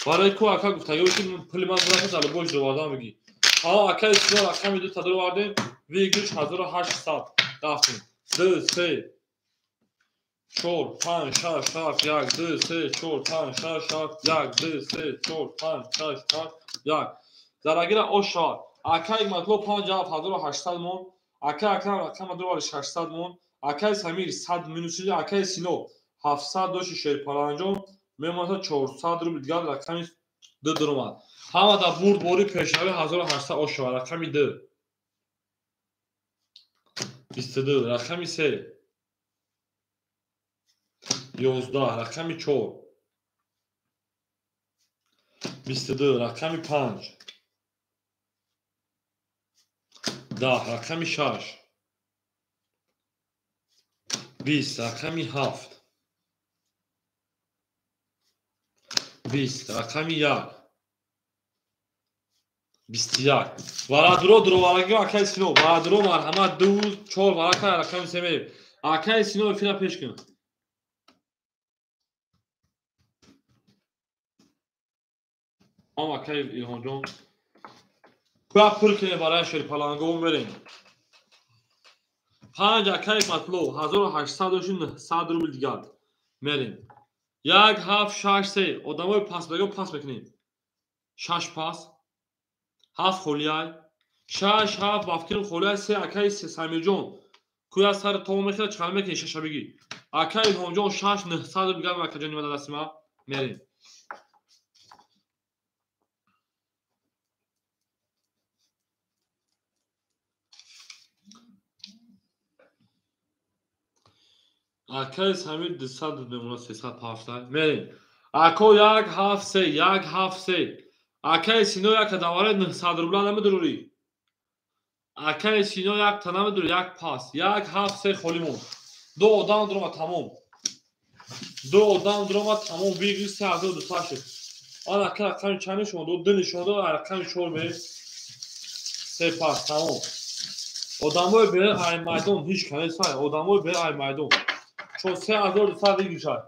Барои ку ака гуфтагай ки пули ман бурата дар бош довардан бигӣ. Ҳама акаи Сино рақами 2 та дуровардем, выигрыш 1800. Рафтем. 2 3 4 5 6 7 1 2 3 4 5 6 7 1 2 3 4 5 6 7 1. Зарагира ошо. Акаи Ҳикматулло 5 1800 мон. Акаи Акрам рақама дуровари 600 мон. Акаи Самир 100 минус, акаи Сино 700 доши Шерпаланҷон мемонад 400 рубл дигар рақами 2 дуромад. Ҳама дар бурд бори пешравӣ 1800 ошо. Рақами 2 22, рақами 3 11, рақами 4 22, рақами 5 10, рақами 6 20, рақами 7 20, рақами 1 21. Варадуро дуровараги акаи Сино. Варадуро марҳамат 2 4 варака рақами 3 мерем. Акаи Сино эфира пеш кун. Ам акаи Илҳомҷон. Куя пур кунем барои шерпаланго мерем. 5 акаи Ҳикматулло 1800 900 рубл дигар. Мерем. 1 7 6 3 одамои пасбаго пас мекунем. 6 пас 7 холияй 6 7 бафкирим холияй 3 акаи Самирҷон куя сар то мехӯрад чӣ мекунӣ шаша бигӣ. Акаи Илҳомҷон 6 900 рубл дигар акаҷони ма дасти ма мерем. Акай Самир 200 мемона 307. Мерем. Ако 1 7 3 1 7 3. Акай Сино як даваре 900 рубла намедурӣ. Акай Сино як та намедурӣ, як пас. 1 7 3 холӣ мон. Ду одам дурома тамом. Ду одам дурома тамом. Бигир 3200 шуд. Ан ака рақами чанд нишон дод? 2 нишон дод, рақами 4 мерем. 3 пас тамом. Одамои берун ай майдон ҳеҷ кас нест. Одамои берун ай майдон. 3200 бигиршад.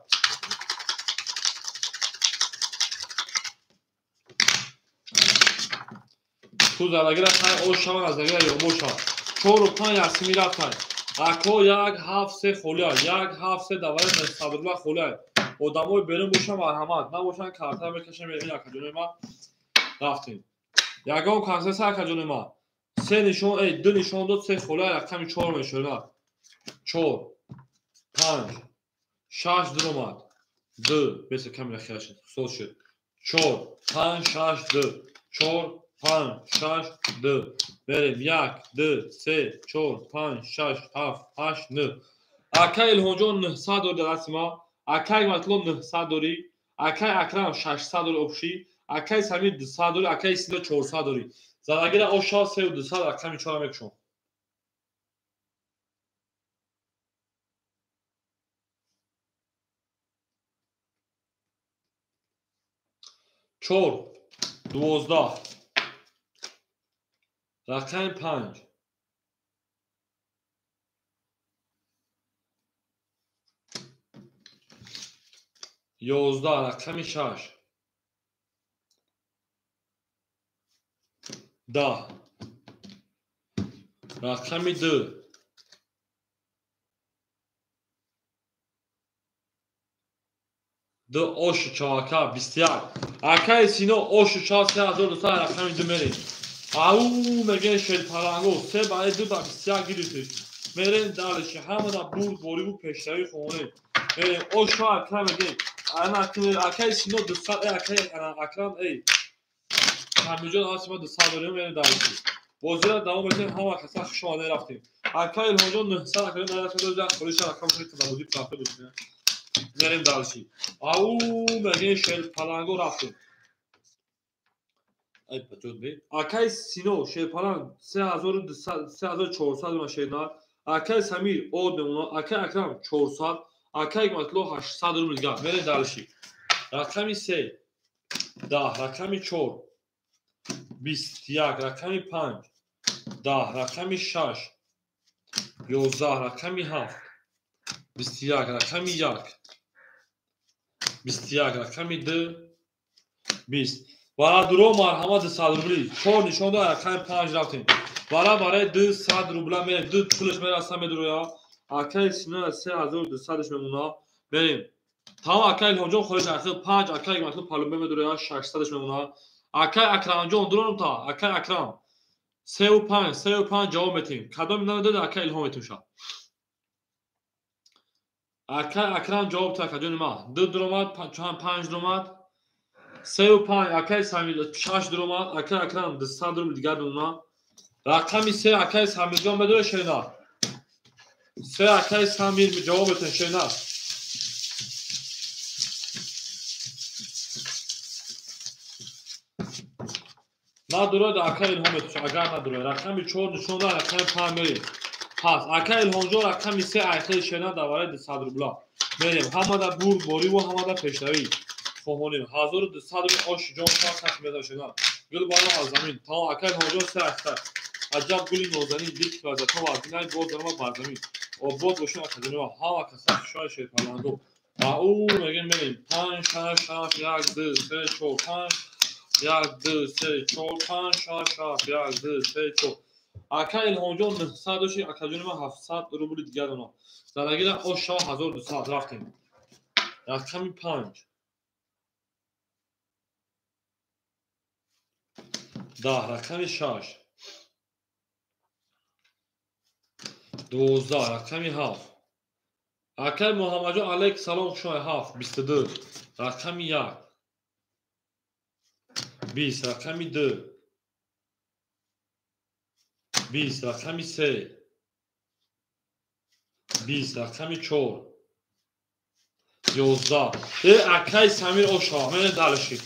Ту залагира хай ош шаван аз загира ёбо шавад. 4 5 ясими рафтай. Ако 1 7 3 холия. 1 7 3 давари 900 рубла холия. Одамои берун бошан марҳамат, набошан карта мекашем мерем акаҷони ма. Рафтем. Ягон консерт акаҷони ма. 3 нишон, 2 нишон дод, 3 холия, рақами 4 мешавад. 4 5 6 дуромад. 2 беса камера хира шуд. Соз шуд. 4 5 6 2 4 5 6 2. Мерем 1 2 3 4 5 6 7 8 9. Акай Илҳонҷон 900 дори дар дасти ма. Акай Матлуб 900 дори. Акай Акрам 600 дори обши. Акай Самир 200 дори. Акай Сино 400 дори. Залагира оша 3200 рақами 4 мекушам. 4 12 рақами 5 11 рақами 6 10 рақами 2 2 ошу чавака 21. Акай Сино ошу чав 3200 рақами 2 мерем. Ау мегӯян шерпаланго 3 барои 2 ба 21 гирифтед. Мерем далиши ҳамада бурд бориву пешравӣ хонем. Мерем ошу Акрам мегӯем. Ана акай Сино 200 акай Акрам эй. Ҳамиҷон ҳаст ма 200 дорем мерем далиши. Бозиро давом метем ҳама каса хуш омада рафтем. Акай Илҳонҷон 900 акай 900 холиша рақам шуд табодӣ прафта бошем. Мерем далиши. Ау мегӯем шерпаланго рафтем. Ай пачод бе. Акай Сино шерпаланг 3200 3400 ма шернар. Акай Самир од мемона. Акай Акрам 400. Акай Матло 800 рубл дигар. Мерем далиши. Рақами 3 10 рақами 4 21 рақами 5 10 рақами 6 11 рақами 7 21 рақами 1 21 рақами 2 20. Вара дуро марҳамат 200 рубли. 4 нишон дод рақами 5 рафтем. Вара барои 200 рубла мерем. 2 пулаш мераса медуроя. Акай Сино 3200-ш мемона. Мерем. Тамом акай Илҳонҷон холиш ахир 5 акай Матлуб палумбе медуроя 600-ш мемона. Акай Акрамҷон дуром та. Акай Акрам 3 5 3 5 ҷавоб метем. Кадом надод акай Илҳон метумша. Акай Акрам ҷавоб та акаҷони ма. 2 дуромад 5 дуромад. 3 5 акай Самир 6 дуромад. Акай Акрам 200 рубл дигар мемона. Рақами 3 акай Самирҷон медоре шена. 3 акай Самир ҷавоб метен шена. Надурояд акай Илҳон метуша. Агар надурояд рақами 4 нишон дод рақами 5 мерем. Пас акай Илҳонҷон рақами 3 айхели шена давараи 200 рубла. Мерем. Ҳамада бурд бориву ҳамада пешравӣ. Хоҳонем 1200 рубл ош ҷон шава кас мезан шена. Гул бара аз замин. Тамом акай Илҳонҷон 3 айхта. Аҷаб гули нозанин дик вазато вазинай боз дарома бар замин. Обод бошем акаҷони ма. Ҳама каса хушои шерпаланго. Ау мегӯем мерем. 5 6 7 1 2 3 4 5 1 2 3 4 5 6 7 1 2 3 4. Акай Илҳонҷон 900 доши акаҷони ма 700 рубли дигар дона. Залагира ош шава 1200 рафтем. Рақами 5 10 рақами 6 12 рақами 7. Акай Муҳаммадҷон алайк салом хуш омадед 7 22 рақами 1 20 рақами 2 20 рақами 3 20 рақами 4 11. Акай Самир ошава, мене дальше.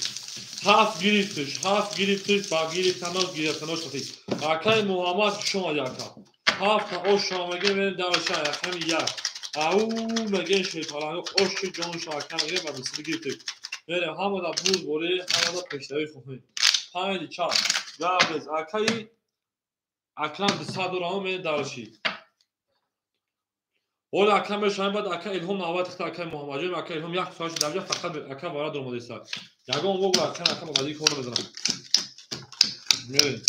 7 гирифтиш, 7 гирифтиш, ба гирифтанош, гирифтанош хати. Акай Муҳаммад шумо яка. 7 ошава меге, мене дальше, рақами 1. Ау меге шерпаланг оши ҷоншо ака меге ба 22 гирифтиш. Мерем ҳамада буд бори, ҳамада пешравӣ хоҳем. 5 4. Габез акай Акрам 200 дорам, мене дальше. Ола ака мешавем, баъд ака Илҳом навбат хита акай Муҳаммадҷон, ака Илҳом як соат шуда, фақат ака вара дуромадиста. Ягон богу ака ака ба кор намезанам. Мерем.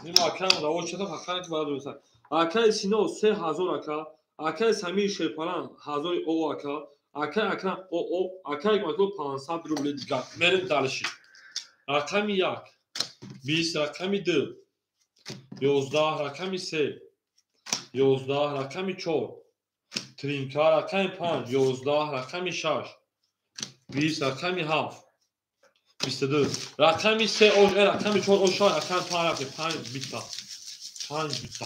Ин ака равоҷ шуда фақат вара дуромадиста. Акай Сино 3000 ака, акай Самир Шерпалан 1000 о ака, акай Акрам о акай Ҳикматулло 500 рубли дигар. Мерем дальше. Рақами 1 20, рақами 2 11, рақами 3 11, рақами 4 тринка, рақами 5 11, рақами 6 20, рақами 7 22, рақами 3 ош, рақами 4 ош, рақами 5 рафтем, 5 бита, 5 бита,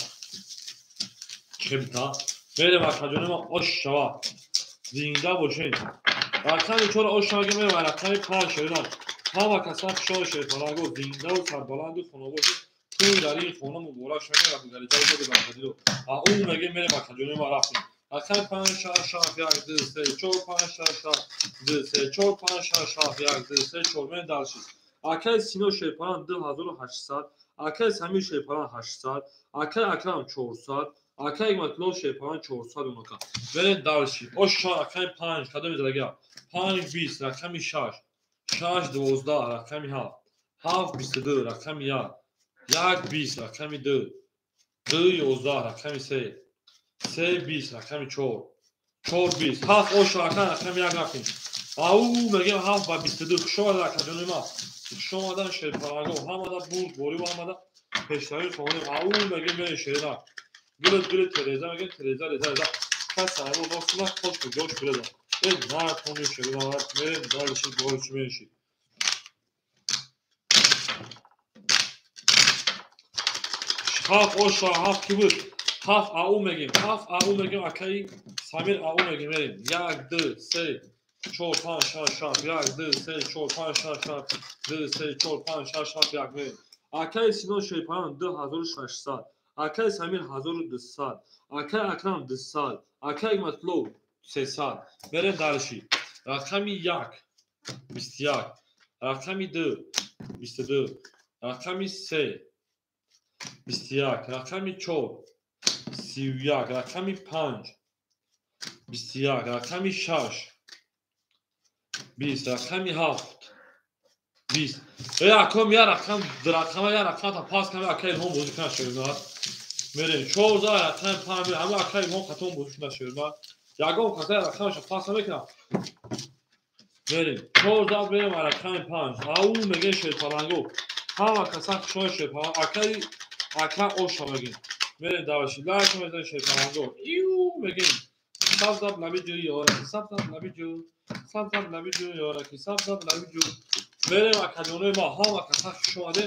чӣ бита? Мерем акаҷони ма ош шава, зинда бошед. Рақами 4 ош шава, мерем рақами 5 шавина. Ҳама касан хушҳол шавед, фараго зиндаву сарбаланду хона бошед. Ту дар ин хона муборак шавед, рафигариҷа бибаркадидо. Ау меге мерем акаҷони ма рафтем. Рақами 5 6 7 1 2 3 4 5 6 7 2 3 4 5 6 7 1 2 3 4 мен дальше. Акай Сино Шерпалан 2800, акай Самир Шерпалан 800, акай Акрам 400, акай Ҳикматулло Шерпалан 400 унака. Мерем дальше. Ош рақами 5 кадоми задагия? 5 20, рақами 6 6 12, рақами 7 7 22, рақами 1 1 20, рақами 2 2 11, рақами 3 3 20, рақами 4 4 20, 7 ош рақами 1 рафтем. Ау мегем 7 ба 22. Хуш омадед акаҷони ма, хуш омадан шерпаланго, ҳамада бурд борӣ ва ҳамада пешравӣ хоҳонем. Ау мегем мерем шерина. Гилит гилит тереза мегем, тереза реза реза. Кас сарво достуна хош ҷош биреза. Э наратони шерина мерем дальше борчи менши. 7 ош 7 ки буд? 7 ау мегем, 7 ау мегем, акаи Самир ау мегем, мерем. 1 2 3 4 5 6 7 1 2 3 4 5 6 7 2 3 4 5 6 7 1 мерем. Акаи Сино Шерпалан 2600, акаи Самир 1200, акаи Акрам 200, акаи Ҳикматулло 300. Мерем дальше. Рақами 1 21, рақами 2 22, рақами 3 21, рақами 4 31, рақами 5 21, рақами 6 20, рақами 7 20. Аком я рақам, рақама я рақам та пас кам акай Илҳом бозӣ кунад шерина. Мерем 14 рақами 5, ҳама акай Илҳом қатон бозӣ кунад шерина. Ягон каса рақамаша пас намекунад. Мерем 14 мерем рақами 5. Ау мегем шерпаланго. Ҳама каса хушҳол шерпаланг. Акай ака оша мегем. Мерем дальше. Лайк мезанем шерпаланго. Иу мегем. Сабз сабз лаби ҷӯ ёраки, сабз сабз лаби ҷӯ, сабз сабз лаби ҷӯ ёраки, сабз сабз лаби ҷӯ. Мерем акаҷонои ма, ҳама каса хуш омаде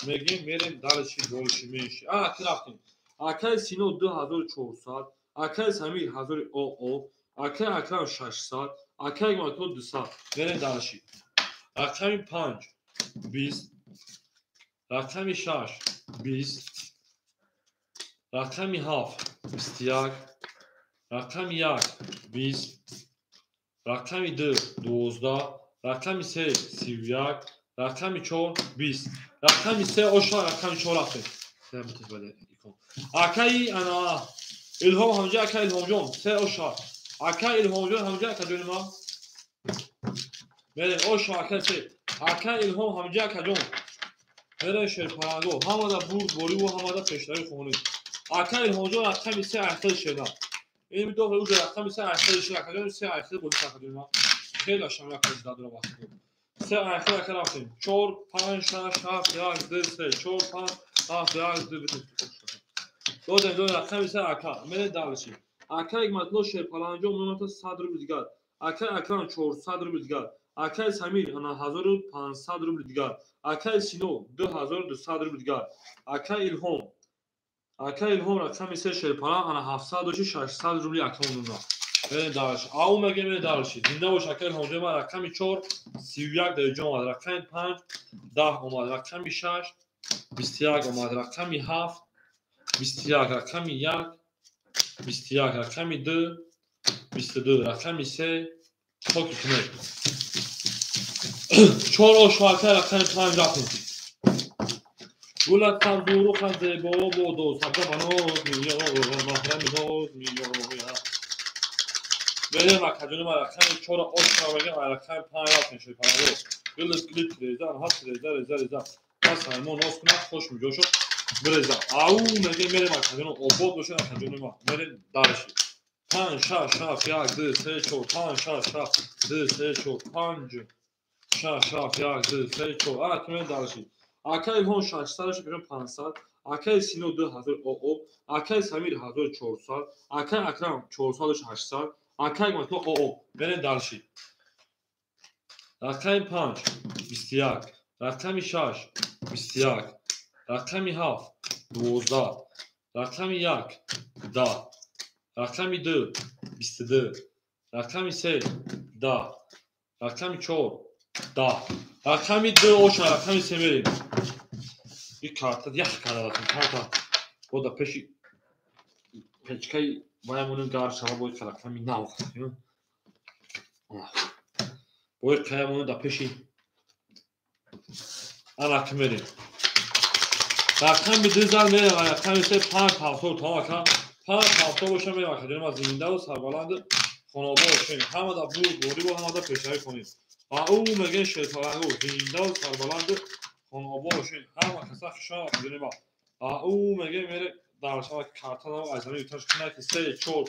мегем, мерем дальше дальше менши. Аки рафтем. Акай Сино 2400, акай Самир 1000 оо, акай Акрам 600, акай Ҳикматулло 200. Мерем дальше. Рақами 5 20, рақами 6 20, рақами 7 21, рақами 1 20, рақами 2 12, рақами 3 31, рақами 4 20, рақами 3 оша, рақами 4 рафтем. Акаи ана Илҳом ҳамҷа, акаи Илҳомҷон 3 оша, акаи Илҳомҷон ҳамҷа, акаҷони ма. Мерем оша акаи 3, акаи Илҳом ҳамҷа, акаҷон. Мерем шерпаланго, ҳамада бурд бориву ҳамада пешравӣ хоҳонем. Акаи Илҳомҷон рақами 3 айхел шерна. Ин дохил уже рақами 3 айхел шерна, акаҷон 3 айхел бозӣ акаҷони ма. Хеле шамя кажда дора вақт. 3 айхел ака рафтем. 4 5 6 7 1 2 3 4 5 7 1 2 3. Додем додем рақами 3 ака. Мерем дальше. Акаи Ҳикматулло Шерпаланҷон 100 рубли дигар. Акаи Акрам 400 рубли дигар. Акаи Самир 1500 рубли дигар. Акаи Сино 2200 рубли дигар. Акаи Илҳом, акаи Илҳом рақами 3 Шерпалан 700 доши 600 рубли акаон дона. Мерем дальше. Ау мегем мерем дальше. Зинда бош акай Илҳомҷон ман рақами 4 31 дар ҷо омад. Рақами 5 10 омад. Рақами 6 21 омад. Рақами 7 21, рақами 1 21, рақами 2 22, рақами 3 хоки кунед. 4 ош акай рақами 5 рафтем. Гулат сабзу рухат зебо бодо сабза баноз миёя маҳрами ноз миёя. Мерем акаҷони ман рақами 4 ош мегем, рақами 5 рафтем шуд параво. Гулат гулит реза, ҳаст реза реза реза. Пас мо ноз кунад хош миҷо шуд. Бреза. Ау мегем мерем акаҷони обод бошед акаҷони ман. Мерем дальше. 5 6 7 1 2 3 4 5 6 7 2 3 4 5 6 7 1 2 3 4. Ана ки мерем дальше. Акай Илҳом 600 шуд 500, акай Сино 2000 ОО, акай Самир 1400, акай Акрам 400 800, акай Матно ОО. Мерем дальше. Рақами 5 21, рақами 6 21, рақами 7 12, рақами 1 10, рақами 2 22, рақами 3 10, рақами 4 10, рақами 2 оша, рақами 3 мерем. Ин карта ях карда карта бода пеши печкаи ваямонем гар шава бояд рақами нав бояд қаямонем да пеши анаки мерем. Рақами 2 зал мерем, рақами 3 5 7 то ака 5 7 боша мерем ака ҷоним аз зиндаву сарбаланд хонобод бошем. Ҳамада бурдборӣ бо ҳамада пешравӣ кунем. Ау мегем шерпалангу зиндаву сарбаланд хонобод бошем. Ҳама каса хушон ака ҷоним. Ау мегем мере дар шава карта нав аз замин юташ кунад ки 3 4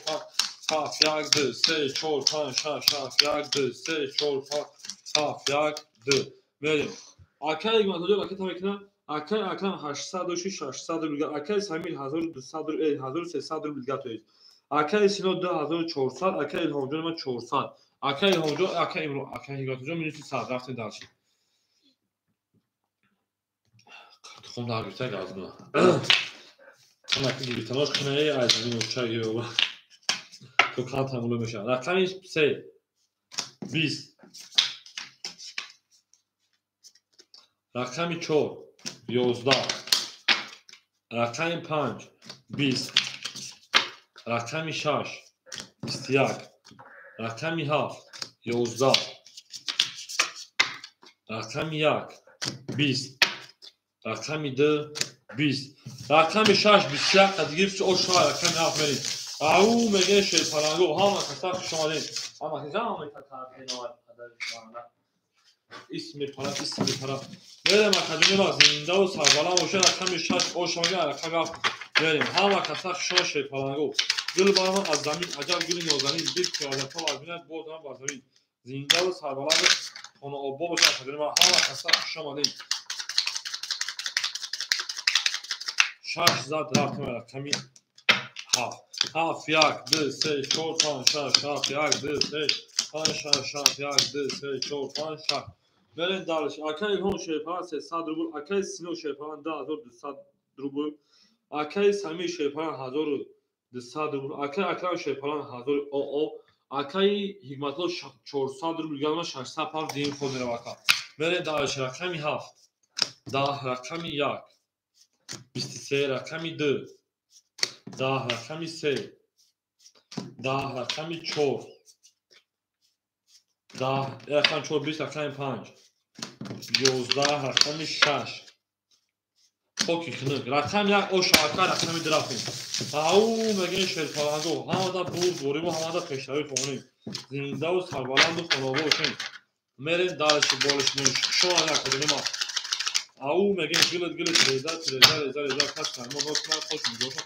5 7 1 2 3 4 5 6 7 1 2 3 4 5 7 1 2 мерем. Акай Игматулло ракета мекунад. Акай Акрам 806 600 рубл, акай Самир 1200 рубл, 1300 рубл гатоед. Акай Сино 2400, акай Илҳомҷон ман 400, акай Илҳомҷон, акай Имро, акай Ҳикматулло минус 100 рафтем дальше. Тухм дар гирифта газна. Ана ки гирифтанош кинаи аз замин оча гирифта. То кан тамуло мешавад. Рақами 3 20, рақами 4 11, рақами 5 20, рақами 6 21, рақами 7 11, рақами 1 20, рақами 2 20, рақами 6 21 қад гирифт оша рақами 7 мерем. Ау мегем шерпалангу ҳама каса хуш омадед. Ҳама каса ҳама каса исми пара исми пара. Мерем акаҷони ма зиндаву сарбаланд бошед. Рақами 6 оша мегем рақами 7 мерем. Ҳама каса хушон шерпалангу. Гул баромад аз замин аҷаб гули нозанин дид ки азато аз бинад боз ҳам бар замин. Зиндаву сарбаланд хонаобод бошед акаҷони ма. Ҳама каса хуш омадед. 6 зад рафтем рақами 7 7 1 2 3 4 5 6 7 1 2 3 5 6 7 1 2 3 4 5 6. Мерем дальше. Акай Илҳом шерпалан 300 рубл, акай Сино шерпалан 2200 рубл, акай Самир шерпалан 1200 рубл, акай Акрам шерпалан 1000 ОО, акай Ҳикматулло 400 рубл, галма 605 дин ход мерава ака. Мерем дальше. Рақами 7 10, рақами 1 23, рақами 2 10, рақами 3 10, рақами 4 10, рақами 4 20, рақами 5 11, рақами 6 хоки хунук, рақами 1 оша ака рақами 2 рафтем. Ау мегем шерпалангу ҳамада бурдборӣ бо ҳамада пешравӣ хонем. Зиндаву сарбаланду хонобод бошем. Мерем дальше болиш мош. Шумо акаҷони ма. Ау мегем гилит гилит реза реза реза реза кас кармо нос кунад хош миҷоша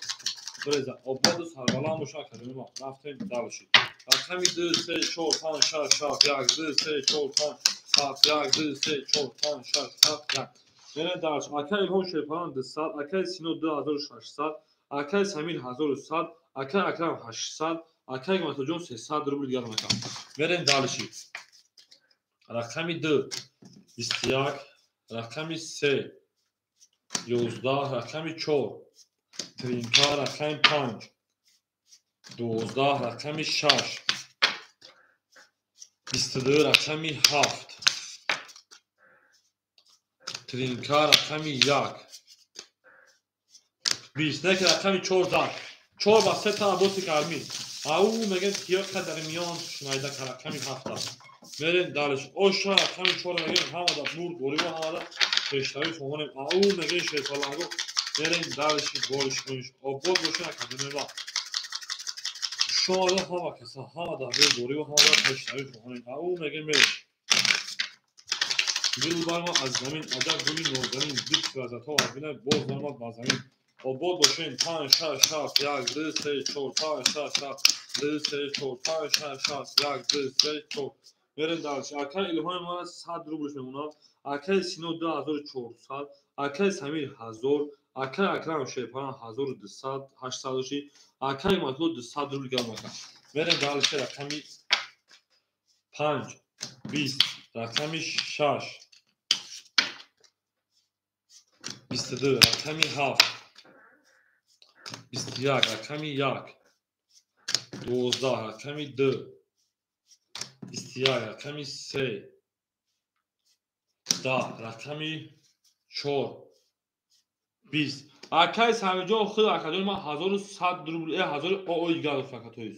бреза. Ободу сарбаланд боша акаҷони ма. Рафтем дальше. Рақами 2 3 4 5 6 7 1 2 3 4 5 7 1 2 3 4 5 6 7 1. Мерем дальше. Акай Илҳом шерпалан 200, акай Сино 2600, акай Самир 1100, акай Акрам 800, акай Ҳикматуллоҷон 300 рубл дигар мака. Мерем дальше. Рақами 2 21, рақами 3 11, рақами 4 тринка, рақами 5 12, рақами 6 22 рақами 7 тринка рақами 1 20 не рақами 4 зад 4 ба 3 та боси карми ау мегем киё қадар миён шунайда рақами 7 мерем далиш оша рақами 4 мегем ҳамада бурд бориво ҳамада пештави хонем ау мегем шерпаланго мерем далиши болиш куниш обод боша академия шода ҳама каса ҳамада бориво ҳамада пештави хонем ау мегем мерем дил барма аз замин аҷаб гули нозанин бит лаззатҳо аз бина боз бармад ба замин обод бошем 5 6 7 1 2 3 4 5 6 7 2 3 4 5 6 7 1 2 3 4 мерем дальше. Акай Илҳоми ман 100 рублш мемонад, акай Сино 2400, акай Самир 1000, акай Акрам Шерпаран 1200, 800 акай Матло 200 рубл гап мака. Мерем дальше рақами 5 20 рақами 6 22 рақами 7 21 рақами 1 12 рақами 2 21 рақами 3 10 рақами 4 20 акай Самирҷон худ акаҷон ман 1100 рубл 1000 ОО дигар факатоиз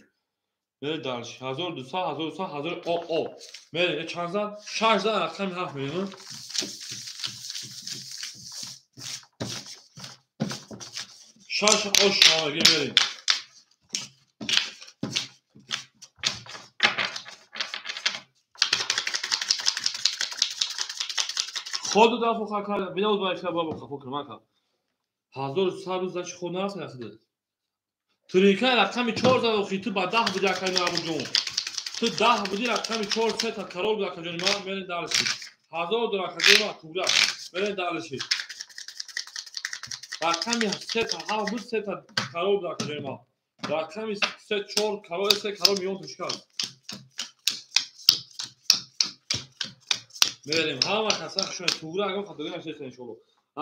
мере дальше 1200 1200 1000 ОО мере чанд зад 6 зад рақами 7 мерем шаш ош ҳамагӣ мерем ходу дафо хака бинауз байша баба хафо кирмака 1100 рӯз зачи худ нарасад ахида тринка рақами 4 зад охи ту ба 10 буди акай Абуҷон ту 10 буди рақами 4 се та карол буд акаҷони ман мерем дальше 1000 доллар акаҷони ман тугра мерем дальше рақами 3 та 7 буд 3 та карол буд акаҷони ман рақами 3 4 карол 3 карол миён тушкад мерем ҳама каса хушон тугра агар хатоги нашед иншоалло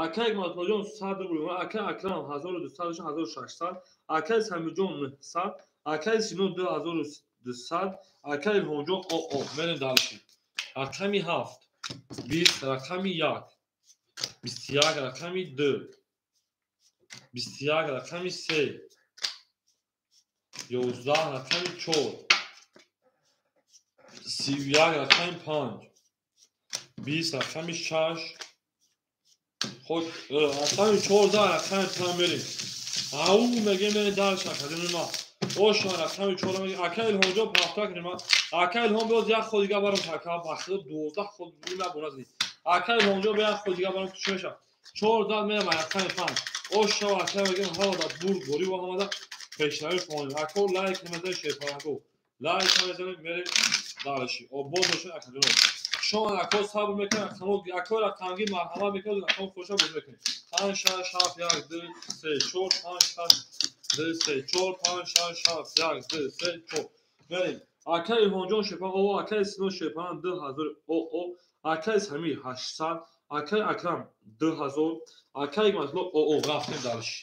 акай Матлоҷон 100 рубл акай Акрам 1200 1600 акай Самирҷон 900 акай Сино 2200 акай Илҳомҷон ОО мерем дальше рақами 7 20 рақами 1 21 рақами 2 21 рақами 3 11 рақами 4 31 рақами 5 20 рақами 6 ход рақами 14 рақами 5 мерем ау мегем мерем дальше академия ма оша рақами 4 мегем акай Илҳомҷон пафта кунем акай Илҳом боз як ход дига барам ака бахти 12 ход ма боназ акай Илҳомҷон ба як ход дига барам чӣ мешавад 4 мерем рақами 5 оша акай мегем ҳамада бурд бориво ҳамада пешравӣ хонем ако лайк намезанем шерпаранго лайк намезанем мерем дальше обод бошед акаҷонон шумо ако сабр мекунед ако рақамги марҳамат мекунед рақам хоша боз мекунед 5 6 7 1 2 3 4 5 6 2 3 4 5 6 7 1 2 3 4 мерем акай Илҳомҷон Шерпан ОО акай Сино Шерпан 2000 ОО акай Самир 800 акай Акрам 2000 акай Матло ОО рафтем дальше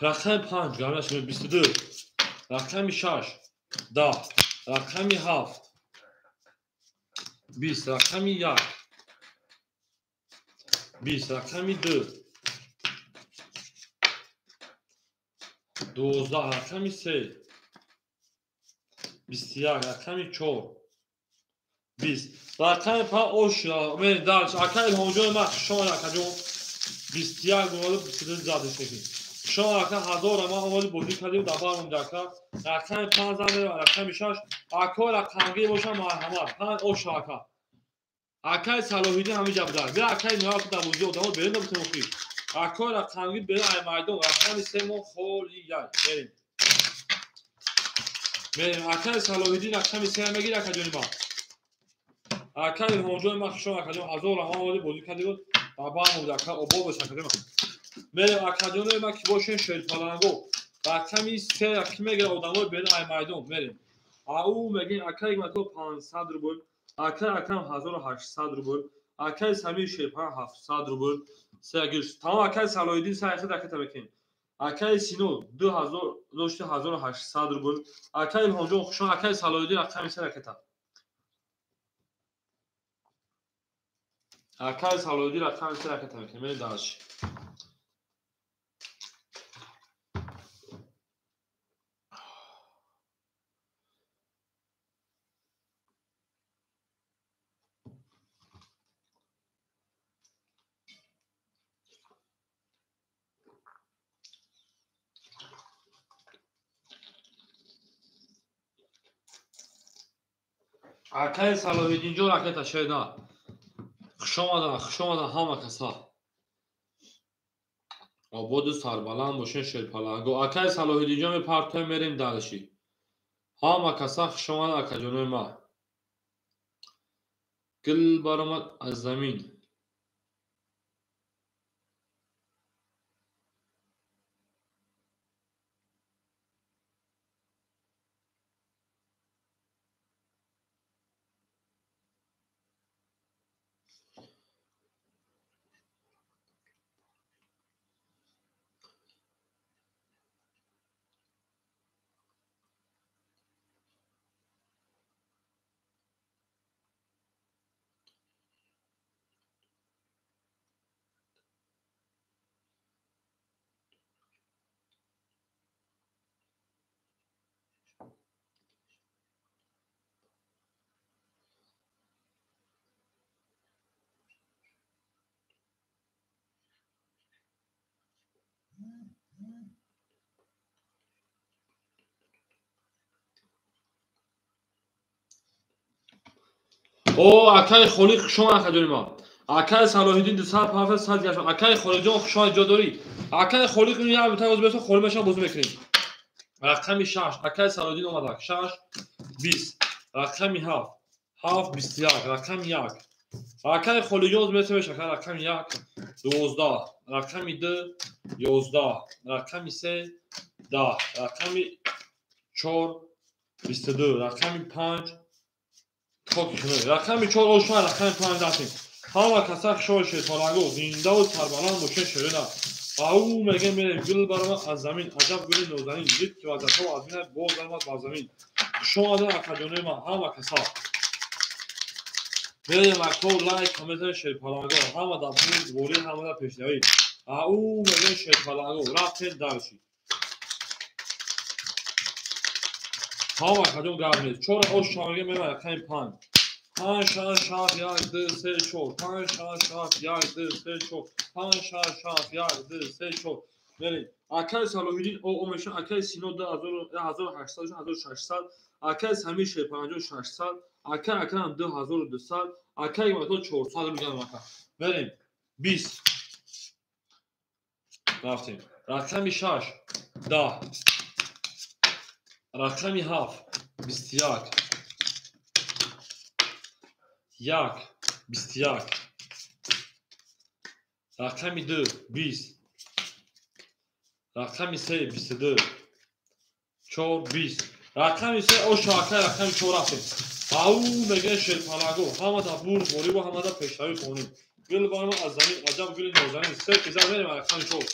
рақами 5 гарнаш 22 рақами 6 10 рақами 7 20 рақами 1 20 рақами 2 12 рақами 3 21 рақами 4 20 рақами 5 ош мерем дальше акай Илҳомҷони ман шумо акаҷон 21 гол 22 задиш мекунем шумо ака 1000 ман овози бозӣ кардем дар бармон ака рақами 5 зад рақами 6 ако рақамги боша марҳамат 5 ош ака акай Салоҳиддин ҳамиҷа будар бия акай ниҳоят дар бозӣ одамо берем набутем охи ако рақамги берем ай майдон рақами 3 мо холи яй мерем мерем акай Салоҳиддин рақами 3 мегир акаҷони ман акай Илҳомҷони ман шумо акаҷон 1000 ман овози бозӣ кардем дар бармон ака обод бош акаҷон мерем акаҷонои ман ки бошен шерпаланго рақами 3 ки мегирад одамои берем ай майдон мерем ау мегем акай Матло 500 рубл акай Акрам 1800 рубл акай Самир Шерпан 700 рубл сегиш тамом акай Салоҳиддин сайхи ракета мекунем Акаи Сино 2000 дошти 1800 рубл. Акаи Илҳомҷон хушон. Акаи Салоҳиддин рақами 3 ракета. Акаи Салоҳиддин рақами 3 ракета мекунем. Мерем дальше. Акаи Салоҳиддинҷон ракета шена. Хуш омадан, хуш омадан ҳама каса. Ободу сарбаланд бошен шерпаланго. Акаи Салоҳиддинҷон мепартоем, мерем дальше. Ҳама каса хуш омадан акаҷонои ман. Гул баромад аз замин. О, акаи Холиқ хуш омад акаҷони ман. Акаи Салоҳиддин 250 100 гашт. Акаи Холиқҷон хуш омад, ҷо дорӣ. Акаи Холиқ як минута боз бесо холӣ мешавам, бозӣ мекунем. Рақами 6 акаи Салоҳиддин омадак. 6 20. Рақами 7 7 21. Рақами 1. Акаи Холиқҷон боз бесо мешавад. Рақами 1 12. Рақами 2 11. Рақами 3 10. Рақами 4 22. Рақами 5 рақами 4 ошма, рақами 5 рафтем. Ҳама каса хушҳол шерпаланго, зиндаву сарбаланд бошен шерина. Ау мегем мерем гул баромад аз замин, аҷаб гули нозанин, дид ки вазатҳо аз бинад боз баромад бар замин. Хуш омадед акаҷонои ман, ҳама каса. Мерем ако лайк мезанем шерпаланго, ҳама дар бурдворӣ, ҳама дар пешравӣ. Ау мегем шерпаланго, рафтем дальше. Ҳама акаҷон гап нест. 4 ош шамага меман рақами 5. 5 6 7 1 2 3 4 5 6 7 1 2 3 4 5 6 7 1 2 3 4. Мерем. Акаи Салоҳиддин о мешавад, акаи Сино 2800 1600, акаи Самир Шерпаланҷон 600, акаи Акрам 2200, акаи Иматон 400 рубл ака. Мерем. 20. Рафтем. Рақами 6 10. Рақами 7 21. 1 21. Рақами 2 20. Рақами 3 22. 4 20. Рақами 3 оша акай рақами 4 рафтем. Ау мегӯяд шерпаланго, ҳама дар бурдворӣ ва ҳама дар пешравӣ хонем. Гул баромад аз замин, аҷаб гули нозанин. 3 киза мерем рақами 4.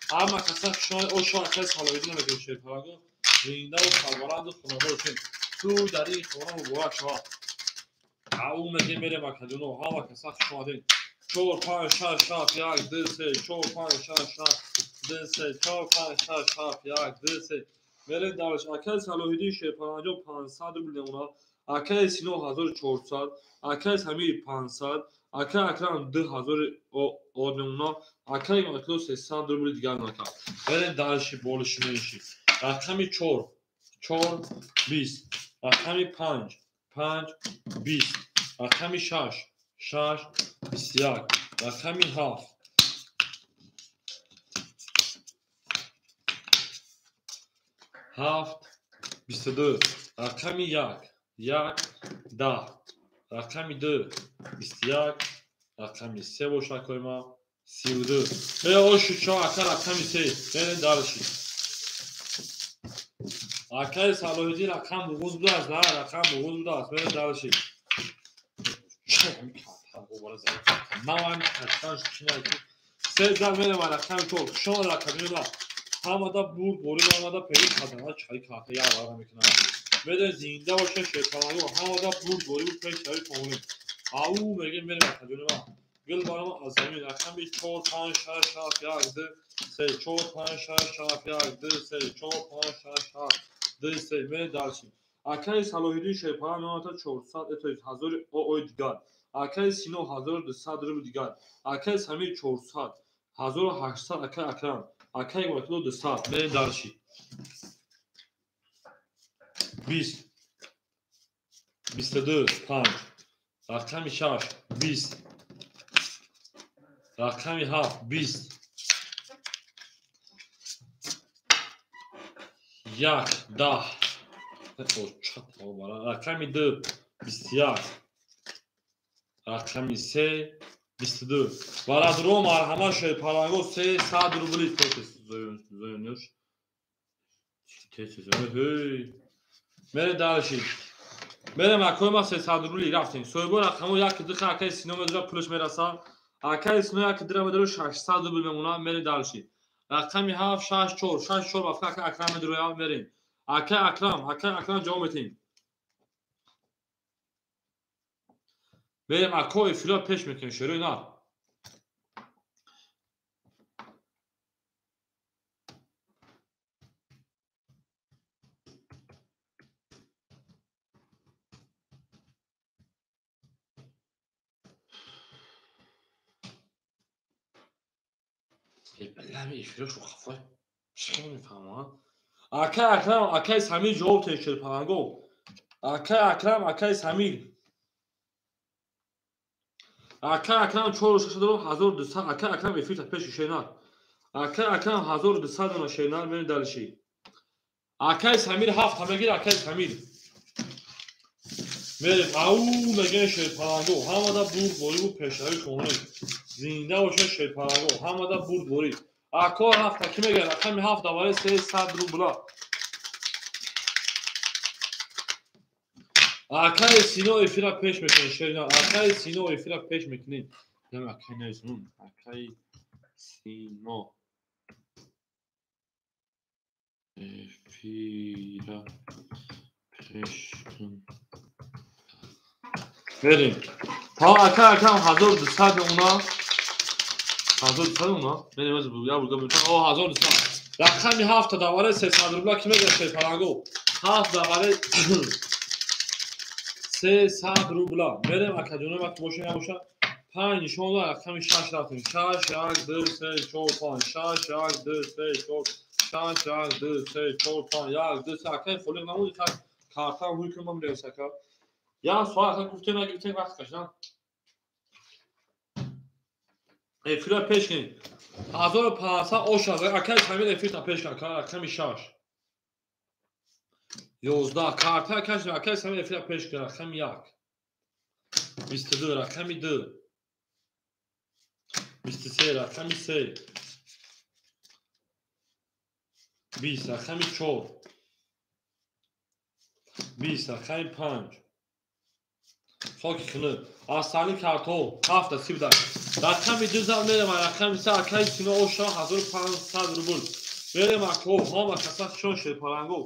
Ҳама каса хушомад оша акай Салоҳиддин мегӯяд шерпаланго. Зиндаву сарбаланду хонадор бошем. Ту дар ин хона муборак шавад. Ау мегӯем мерем акаҷоно, ҳама каса хуш омадед. 4 5 6 7 1 2 3 4 5 6 7 2 3 4 5 6 7 1 2 3. Мерем дальше. Акаи Салоҳиддин Шерпаланҷон 500 рубл мемонад. Акаи Сино 1400, акаи Самир 500, акаи Акрам 2000 од мемонад, акаи Иматулло 300 рубли дигар мемонад. Мерем дальше болиши мениши. Рақами 4 4 20. Рақами 5 5 20. Рақами 6 6 21. Рақами 7 7 22. Рақами 1 1 10. Рақами 2 21. Рақами 3 бошад акои ман 32. Оши чо ака рақами 3. Мерем дальше. Акаи Салоҳиддин рақам буғуз будааст, на рақам буғуз будааст. Мерем дальше. Ман 3 зад мерем рақами 4. Хуш омад рақами 2. Ҳамада бурд борӣ омада пеш қадама чай карта як вара мекунад. Медонед зинда боша шерпаланго ҳамада бурд борӣ пеш шави комил. Ау мегем мерем акаҷони ман. Гул барома аз замин рақами 4 5 6 7 1 2 3 4 5 6 7 1 2 3 4 5 6 7 2 3 мерем дальше. Акаи Салоҳиддин Шерпаланг меомада 400 то 1000 ой дигар. Акаи Сино 1200 рубл дигар. Акаи Самир 400 1800 акаи Акрам. Акаи Вакило 200. Мерем дальше. 20 22 5 рақами 6 20 рақами 7 20 1 10 рақами 2 21 рақами 3 22. Барадро марҳамат шерпаланго 300 рубли тез. Мере дальше. Мерем акои ма 300 рубли рафтем. Соҳибо рақамо 1 2 акаи Сино медора пулаш мераса. Акаи Сино 1 2 медора 600 рубл мемона. Мере дальше. Рақами 7 6 4 6 4 вафка акаи Акрам медора мерем. Акаи Акрам ҷавоб метем. Мерем акои фило пеш мекунем шерои нар. Эфирошу хафа чӣ мефаҳмам? Акаи Акрам, акаи Самир ҷавоб тед шерпаланго. Акаи Акрам, акаи Самир. Акаи Акрам 4 6 1200. Акаи Акрам эфирта пеши шернар. Акаи Акрам 1200 дона шернар мерем дальше. Акаи Самир 7 мегир, акаи Самир. Мерем ау мегем шерпаланго. Ҳамада бурд борӣ пешравӣ комил. Зинда боша шерпаланго. Ҳамада бурд борӣ. Ако 7 ки мегирад? Рақами 7 давари 300 рубла. Акаи Сино эфира пеш мекунем шерина. Акаи Сино эфира пеш мекунем. Акаи нависмун. Акаи Сино эфира пеш кун. Мерем. Та акаи Акрам 1200 мемона. 1200 мемона. Мерем аз буга буга буга. О 1200. Рақами 7 давари 300 рубла ки мегирад шерпаланго? 7 давари 300 рубла. Мерем акаҷоно вақт боша набоша. 5 нишон дод рақами 6 рафтем. 6 1 2 3 4 5 6 1 2 3 4 6 1 2 3 4 5 1 2 3. Акаи холиқ намуди картам ҳуй кунам ман мерасам ака. Як соат ака гуфтем нагирифтем вақт кашидам. Эфира пеш кунед. 1500 ош акаи Самир эфирта пеш кун. Рақами 6 11 карта кашидем. Акаи Самир эфира пеш кун. Рақами 1 22 рақами 2 23 рақами 3 20 рақами 4 20 рақами 5. Хоки хунук. Асали картҳо 7 30. Рақами 2 зад мерем. Рақами 3 акаи Сино оша 1500 рубл. Мерем ако ҳама каса хушон шерпаланго.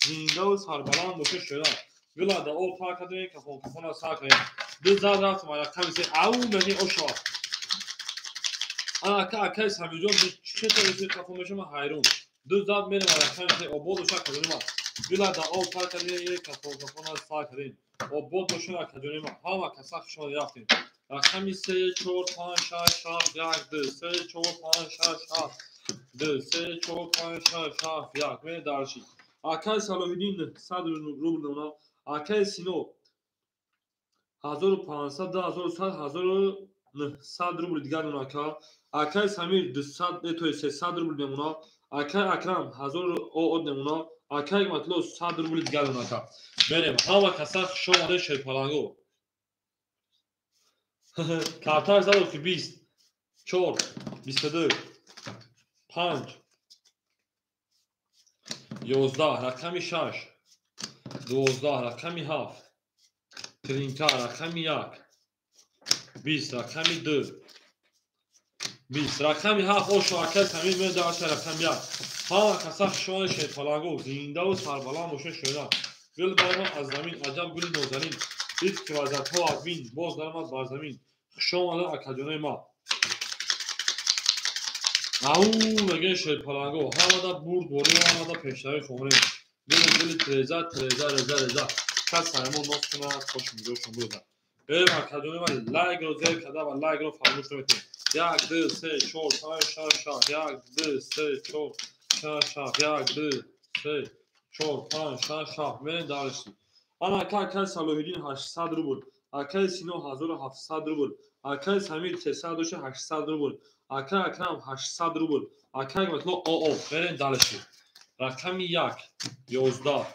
Зиндаву сарбаланд боша шера. Гулада об тар кардем, кафон кафона сар кардем. 2 зад рафтем рақами 3. Ау мегин оша. Ана акаи Самирҷон чӣ хел эфир кафон мешавам ман ҳайрон. 2 зад мерем рақами 3 обод боша акаҷони ман. Гулада об тар кардем, кафон кафона сар кардем. Обод боша акаҷони ман. Ҳама каса хушон рафтем. Рақами 3 4 5 6 7 1 2 3 4 5 6 7 2 3 4 5 6 7 1. Мерем дальше. Акаи Салоҳиддин 100 рубл мемона. Акаи Сино 1500 2100 1900 рубл дигар мемона ака. Акаи Самир 200 то 300 рубл мемона. Акаи Акрам 1000 од мемона. Акаи Матло 100 рубл дигар мемона ака. Мерем ҳама каса хуш омада шерпаланго. Карташ задо ки 20 4 22 5 11 рақами 6 12 рақами 7 тринка рақами 1 20 рақами 2 20. Рақами 7 ошо акай Самир медаша рақами 1. Ҳама каса хушони шерпаланго, зиндаву сарбаланд бошед шоира. Гул баромад аз замин, аҷаб гули нозанин. Дид ки вазатҳо аз бин, боз даромад бар замин. Хуш омадед акаҷонои ма. Ау мегӯяд шерпаланго, ҳамада бурд борӣ ва ҳамада пешравӣ хонем. Гули гули треза, треза, реза, реза. Кас саймон нос кунад, хоши миҷошон бурда. Берем акаҷонои ма, лайкро зер карда ва лайкро фаромӯш намекунед. 1, 2, 3, 4, 5, 6, 7. 1, 2, 3, 4, 6, 7. 1, 2, 3, 4, 5, 6, 7. Мерем дарси. Ана ака Салоҳиддин 800 рубл, акаи Сино 1700 рубл, акаи Самир 300 дошта 800 рубл, акаи Акрам 800 рубл, акаи Ҳикматулло ОО. Мерем дарси. Рақами 1 11,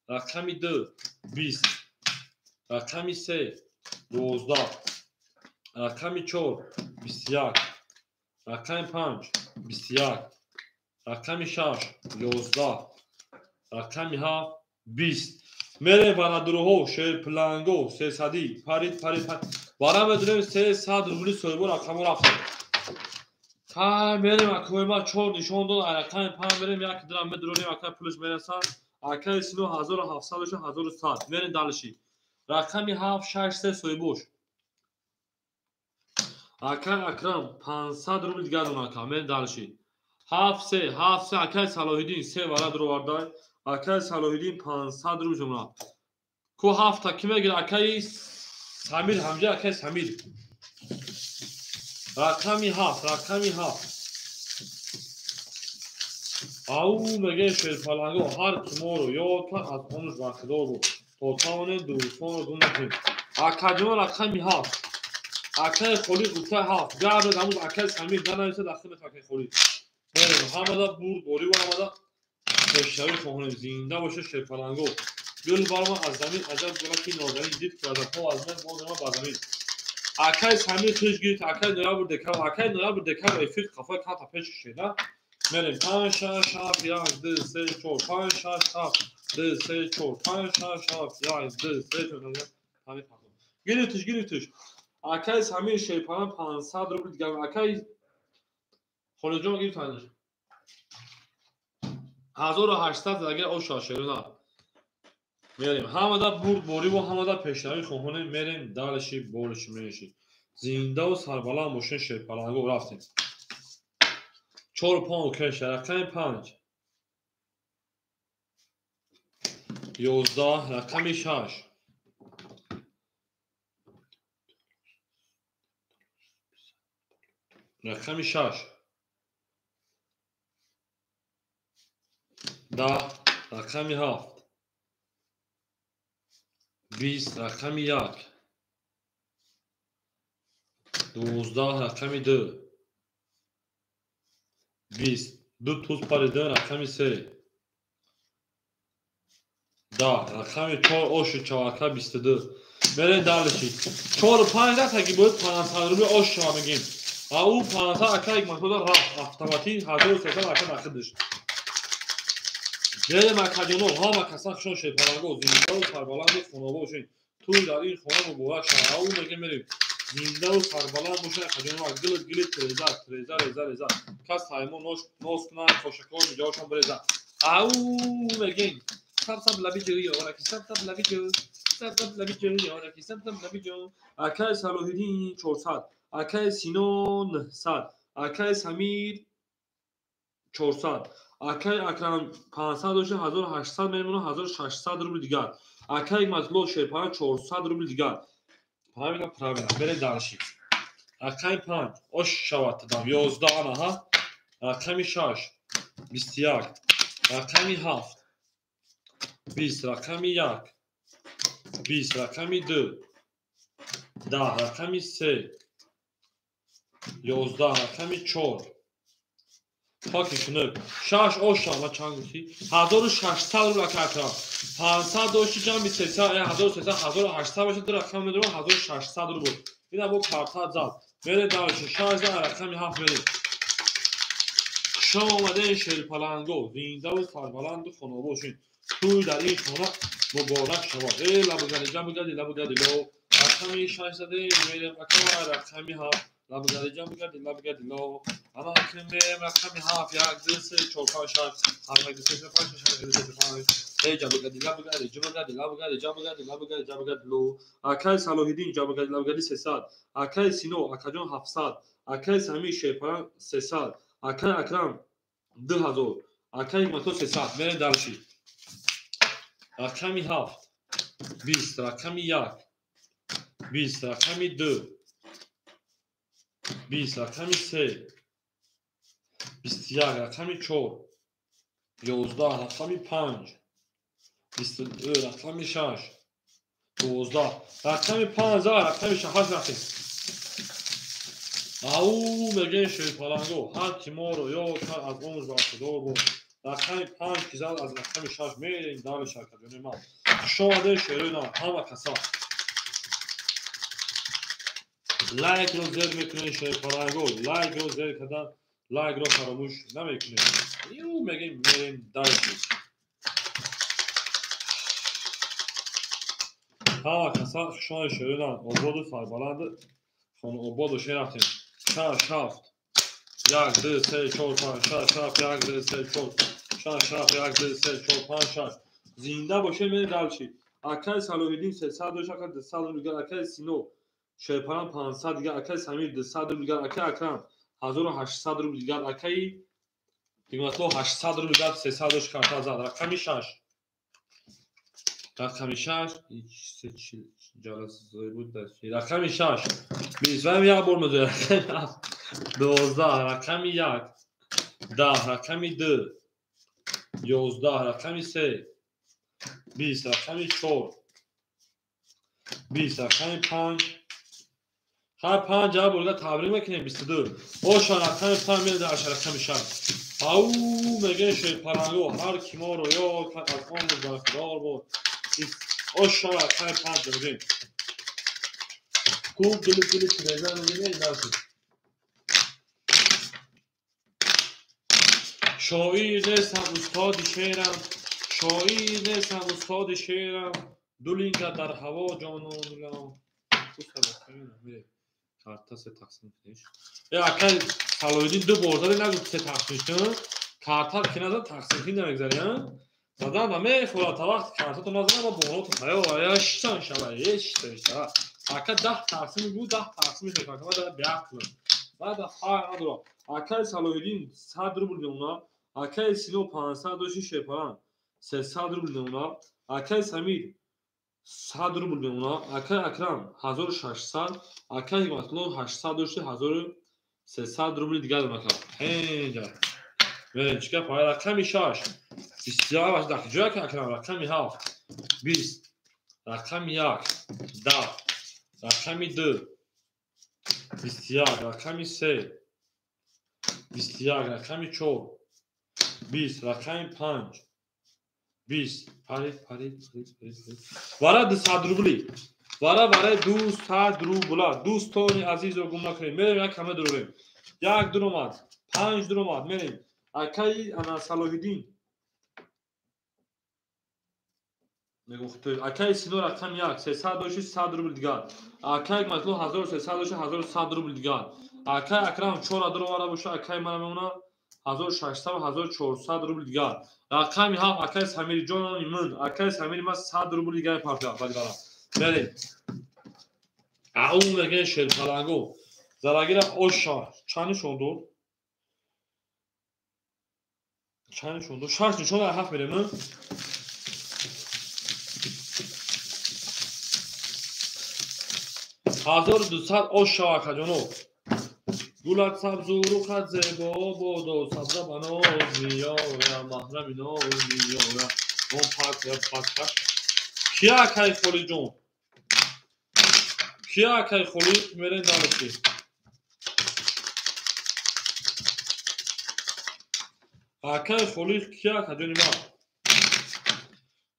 рақами 2 20, рақами 3 12, рақами 4 21, рақами 5 21, рақами 6 11, рақами 7 20. Мерем варадуруҳо, шерпаланго, сесадӣ, парид, парид, парид. Вара медурем 300 рубли соҳибо рақамҳо рафтем. Ҳай мерем акои ма 4 нишон дод, рақами 5 мерем, як дирам медурем, акай пулаш мерасад. Акаи Сино 1700 дошта 1100. Мерем далиши. Рақами 7 6 3 соҳибош. Акай Акрам 500 рубл дигар дон ака, мерем далиши. 7 3 7 3 акай Салоҳиддин 3 вара дуровардай. Акай Салоҳиддин 500 рубл ҷумла. Ку ҳафта ки мегирад? Акаи Самир ҳамҷа, акаи Самир. Рақами 7, рақами 7. Ау мегӯяд шерпаланго, ҳар ки моро ёд кард аз онаш бархидор буд. То тавонем дӯстонро гум накунем. Акаҷон рақами 7. Акаи Холиқ гуфта 7. Гап ҳамуз акаи Самир нанависад, ахир акаи Холиқ. Мерем ҳамада бурд борӣ ва ҳамада пешравӣ хоҳонем. Зинда бошед шерпаланго. Гул баромад аз замин, аҷаб гулаки нозанин. Дид ки вазатҳо аз ман боз омад бар замин. Акаи Самир хеш гирифт, акаи ноябр декабр, акаи ноябр декабр эфир қафои канта пеш кашед, а? Мерем 5 6 7 1 2 3 4 5 6 7 2 3 4 5 6 7 1 2 3 4 5. Гирифтиш, гирифтиш. Акаи Самир шерпаланг 500 рубл дигар. Акаи Холиқҷон гирифтаниш. 1800 агар оша шерона. Мерем ҳамада бурд борӣ ва ҳамада пешравӣ хоҳонем. Мерем далиши болиши мереши. Зиндаву сарбаланд бошед шерпаланго. Рафтем. 4 5 кеш рақами 5 11, рақами 6 рақами 6 10, рақами 7 20, рақами 1 12, рақами 2 20, 2 туз парида, рақами 3 10, рақами 4 оши чавака 22. Мерем далиши. 4 5 дафъа бояд 500 рубли ош шава мегим. А ӯ 500 ака Ҳикматулло рафт автоматӣ 1300 ака дахилдиш. Мерем акаҷоно, ҳама касан хушон шерпаланго, зиндаву сарбаланду хонобо бошед. Тӯй дар ин хона муборак шавад. А ӯ мегем мерем. Зиндаву сарбаланд бошед акаҷоно. Гил гили треза, треза, реза, реза. Кас саймон нос кунад, кошакҳо миҷоҳошон биреза. Ау мегем. Саб саб лаби ҷӯ ёраки, саб саб лаби ҷӯ, саб саб лаби ҷӯ ёраки, саб саб лаби ҷӯ. Акаи Салоҳиддин 400, акаи Сино 900, акаи Самир 400, акаи Акрам 500 дошта 1800 мемонад, 1600 рубл дигар. Акаи Ҳикматулло шерпаланг 400 рубл дигар. Правильно, правильно. Мерем дарши. Рақами 5 ош шавад дам 11 ана ҳа. Рақами 6 21, рақами 7 20, рақами 1 20, рақами 2 10, рақами 3 11, рақами 4 Хоки кунук. 6 ош шава чанд гуфтӣ? 1600 рубл ака Акрам. 500 дошти ҷамъи 300, 1300, 1800 бошад, ду рақам медорам 1600 рубл. Ина бо карта зад. Мерем дарши 6 рақами 7 мерем. Хуш омадед шерпаланго, зиндаву сарбаланду хонобо бошед. Тӯй дар ин хона муборак шавад. Э лабугади ҷамъ бугади лабугади ло. Рақами 6 задем, мерем ака рақами 7. Лабгади ҷабгади лабгади ло. Ана кимем рақами 7 1 2 3 4 5 6 7 8 9 10 11 12 13 14 ҷабгади лабгади ҷабгади лабгади ҷабгади лабгади ҷабгади ло. Акай Салоҳиддин ҷабгади лабгади 300. Акай Сино акаҷон 700. Акай Самир Шерпаран 300. Акай Акрам 2000. Акай Ҳикматулло 300. Мерем дальше. Рақами 7 20, рақами 1 20, рақами 2 20, рақами 3 21, рақами 4 11, рақами 5 22, рақами 6 12, рақами 5, рақами 6 рафтем. Ау мегӯем шерпаланго, ҳар ки моро ёд кард аз умр бархӯрдор буд. Рақами 5 ки зад аз рақами 6 мерем дальше акаҷони ман. Хуш омадед шерои нав ҳама каса. Лайкро зер мекунед шерпаланго, лайкро зер кардан, лайкро фаромӯш намекунед. Ю мегӯем мерем дальше. Ҳама каса хуш омадед шерои нав, ободу сарбаланд хонаободу шер рафтем. 6 7 1 2 3 4 5 6 7 1 2 3 4 6 7 1 2 3 4 5 6. Зинда бошед, мерем дальше. Акай Салоҳиддин 300 дошт, акай 200 рубл дигар, акай Сино Шерпаран 500 дигар, акай Самир 200 рубл дигар, акай Акрам 1800 рубл дигар, акай Ҳикматулло 800 рубл дигар, 300 дошт карта зад. Рақами 6. Рақами 6 рақами 6 20 як бор мезояд. Рақами 12, рақами 1 10, рақами 2 11, рақами 3 20, рақами 4 20, рақами 5. Ҳар 5 як бор табрик мекунем. 22. Оша рақами 5 мерада аша рақами 6. Ау мегӯем шерпаланго, ҳар ки моро ёд кард аз он бархӯрдор буд. Оша рақами 5 мегӯем. Куб дили дили тиреза мебинед дальше. Шоир нестам устоди шеърам, шоир нестам устоди шеърам, ду линга дар ҳаво ҷононилам. Карта се тақсим куниш. Акай Салоҳиддин ду бор зади, нагуфт се тақсим кун. Карта ки назад тақсим кунӣ намегзари, а? Задан намехӯрад, та вақти картато назанам, ма болото тайёр, шиштан шава, шиштан шава. Ака 10 тақсим гу, 10 тақсим мешавад, ма дар биақлам. Баъд фарқ надорад. Акай Салоҳиддин 100 рубл мемонад, акай Сино 500 дошти Шерпаран 300 рубл мемонад, акай Самир 100 рубл мемонад, акай Акрам 1600, акай Ҳикматулло 800 дошти 1300 рубли дигар мекард. Ҳенҷа. Мерем чӣ гап? Рақами 6 21 дар ҷоя ки Акрам, рақами 7 20, рақами 1 10, рақами 2 21, рақами 3 21, рақами 4 20, рақами 5 20. Парид, парид, парид, парид, парид. Вара 200 рубли. Вара барои 200 рубла. Дӯстони азизро гум накунед. Мерем як кама дурорем. 1 дуромад, 5 дуромад. Мерем. Акай ана Салоҳиддин мегуфт, акай Сино рақами 1 300 дошти 100 рубл дигар. Акай Ҳикматулло 1300 дошти 1100 рубл дигар. Акай Акрам 4 дуромада боша, акай мана мемона 1600 1400 рубл дигар. Рақами 7 акай Самирҷони ман, акай Самири ман 100 рубл дигар партия бадгара. Мерем. Ау мегӯем шерпаланго. Зарагира оша чанд нишон дод? Чанд нишон дод? 6 нишон дар 7 мерем. 1200 оша акаҷоно. Гулат сабзу рухат зебо бодо, сабза ба ноз меоя, маҳрами ноз меоя. Он пак пак пак. Кия акай Холиҷон? Кия акай Холид? Мерем дальше. Акай Холид кия акаҷони ман?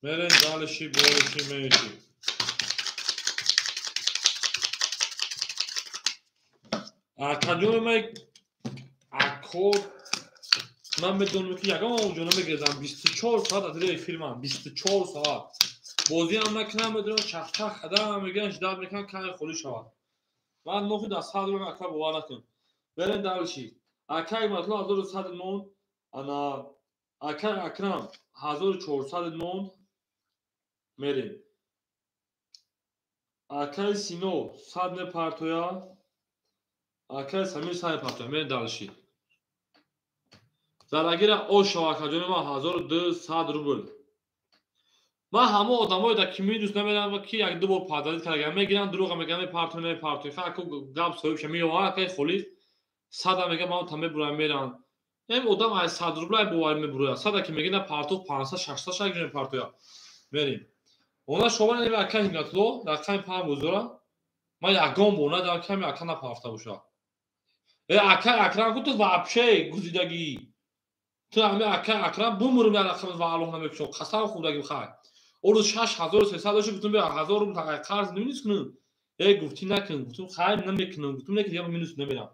Мерем дальше, болиши меши. Акаҷони ман ако ман медонам ки ягон ҷо намегирзам. 24 соат аз рӯи эфир ман, 24 соат. Бозиам накунам, медонам чахчах кардам, мегӯянд ждать мекунам кай холӣ шавад. Ман нохи да 100 рубл ака бовар накун. Берем дальше. Акай Матло 1100 мон, ана акай Акрам 1400 мон. Мерем. Акай Сино 100 мепартоя. Акай Самир 100 мепартоя. Мерем дальше. Зарагира ошо акаҷони ман 1200 рубл. Ман ҳама одамое да ки минус намедам ки як ду бор пардазид карда мегиранд, дурӯға мегӯянд, мепартоя, мепартоя. Ха аку гап соҳибша меёвад, акай Холиқ 100 мега ман та мебурам меранд. Эм одам ай 100 рубл ай боварӣ мебурояд. 100 ки меги на партоф 500 600 шаг мепартоя. Мерем. Она шоба неми акай Ҳикматулло рақами 5 бозора. Ман ягон бор надам ками ака напарафта боша. Э акай Акрам ку ту вообще гузидагӣ. Ту ҳами акай Акрам бумурум як рақам ва Аллоҳ намекушам. Қасам хӯрдагим хай. О рӯз 6300 дошт, гуфтум бия 1000 рубл қарз минус кунам. Э гуфтӣ накун, гуфтум хайр намекунам, гуфтум не ки дигар минус намерам.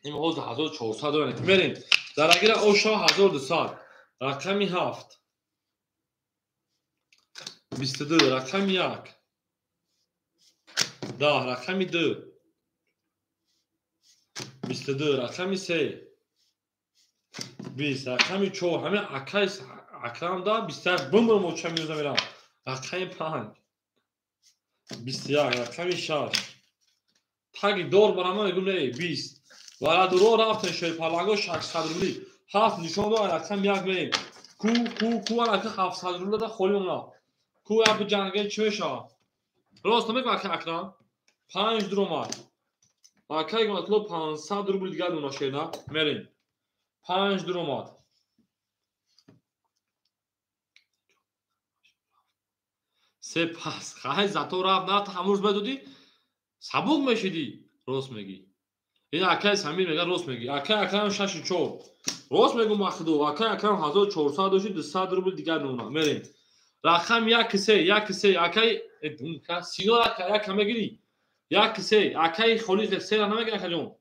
Ин ҳозир 1400 дорем. Мерем. Зарагира оша 1200. Рақами 7. 22, рақами 1. 10, рақами 2. 22, рақами 3. 20, рақами 4. Ҳамин акай Акрам да 21 бумбум оча минус намерам. Рақами 5. 21, рақами 6. Таги дор барам мегӯм не 20. Варадуро рафтен шерпаланго 600 рубли. 7 нишон дод рақами 1 мерем. Ку ку ку арака 700 рубли да холӣ мона. Ку як ҷанген чӣ мешавад? Рост намегӯ акай Акрам? 5 дуромад. Акай Матло 500 рубли дигар мона шерна. Мерем. 5 дуромад. Се пас. Хай зато рафт на ҳамрӯз медодӣ сабук мешидӣ. Рост мегӣ. Ин акай Самир мега рост мегӣ. Акай Акрам 6-4. Рост мегӯ махду. Акай Акрам 1400 дошт, 200 рубл дигар мемонад. Мерем. Рақам 1 3 1 3 акай Сино як мегирӣ. 1 3 акай Холиқ 3 намегирӣ акаҷон.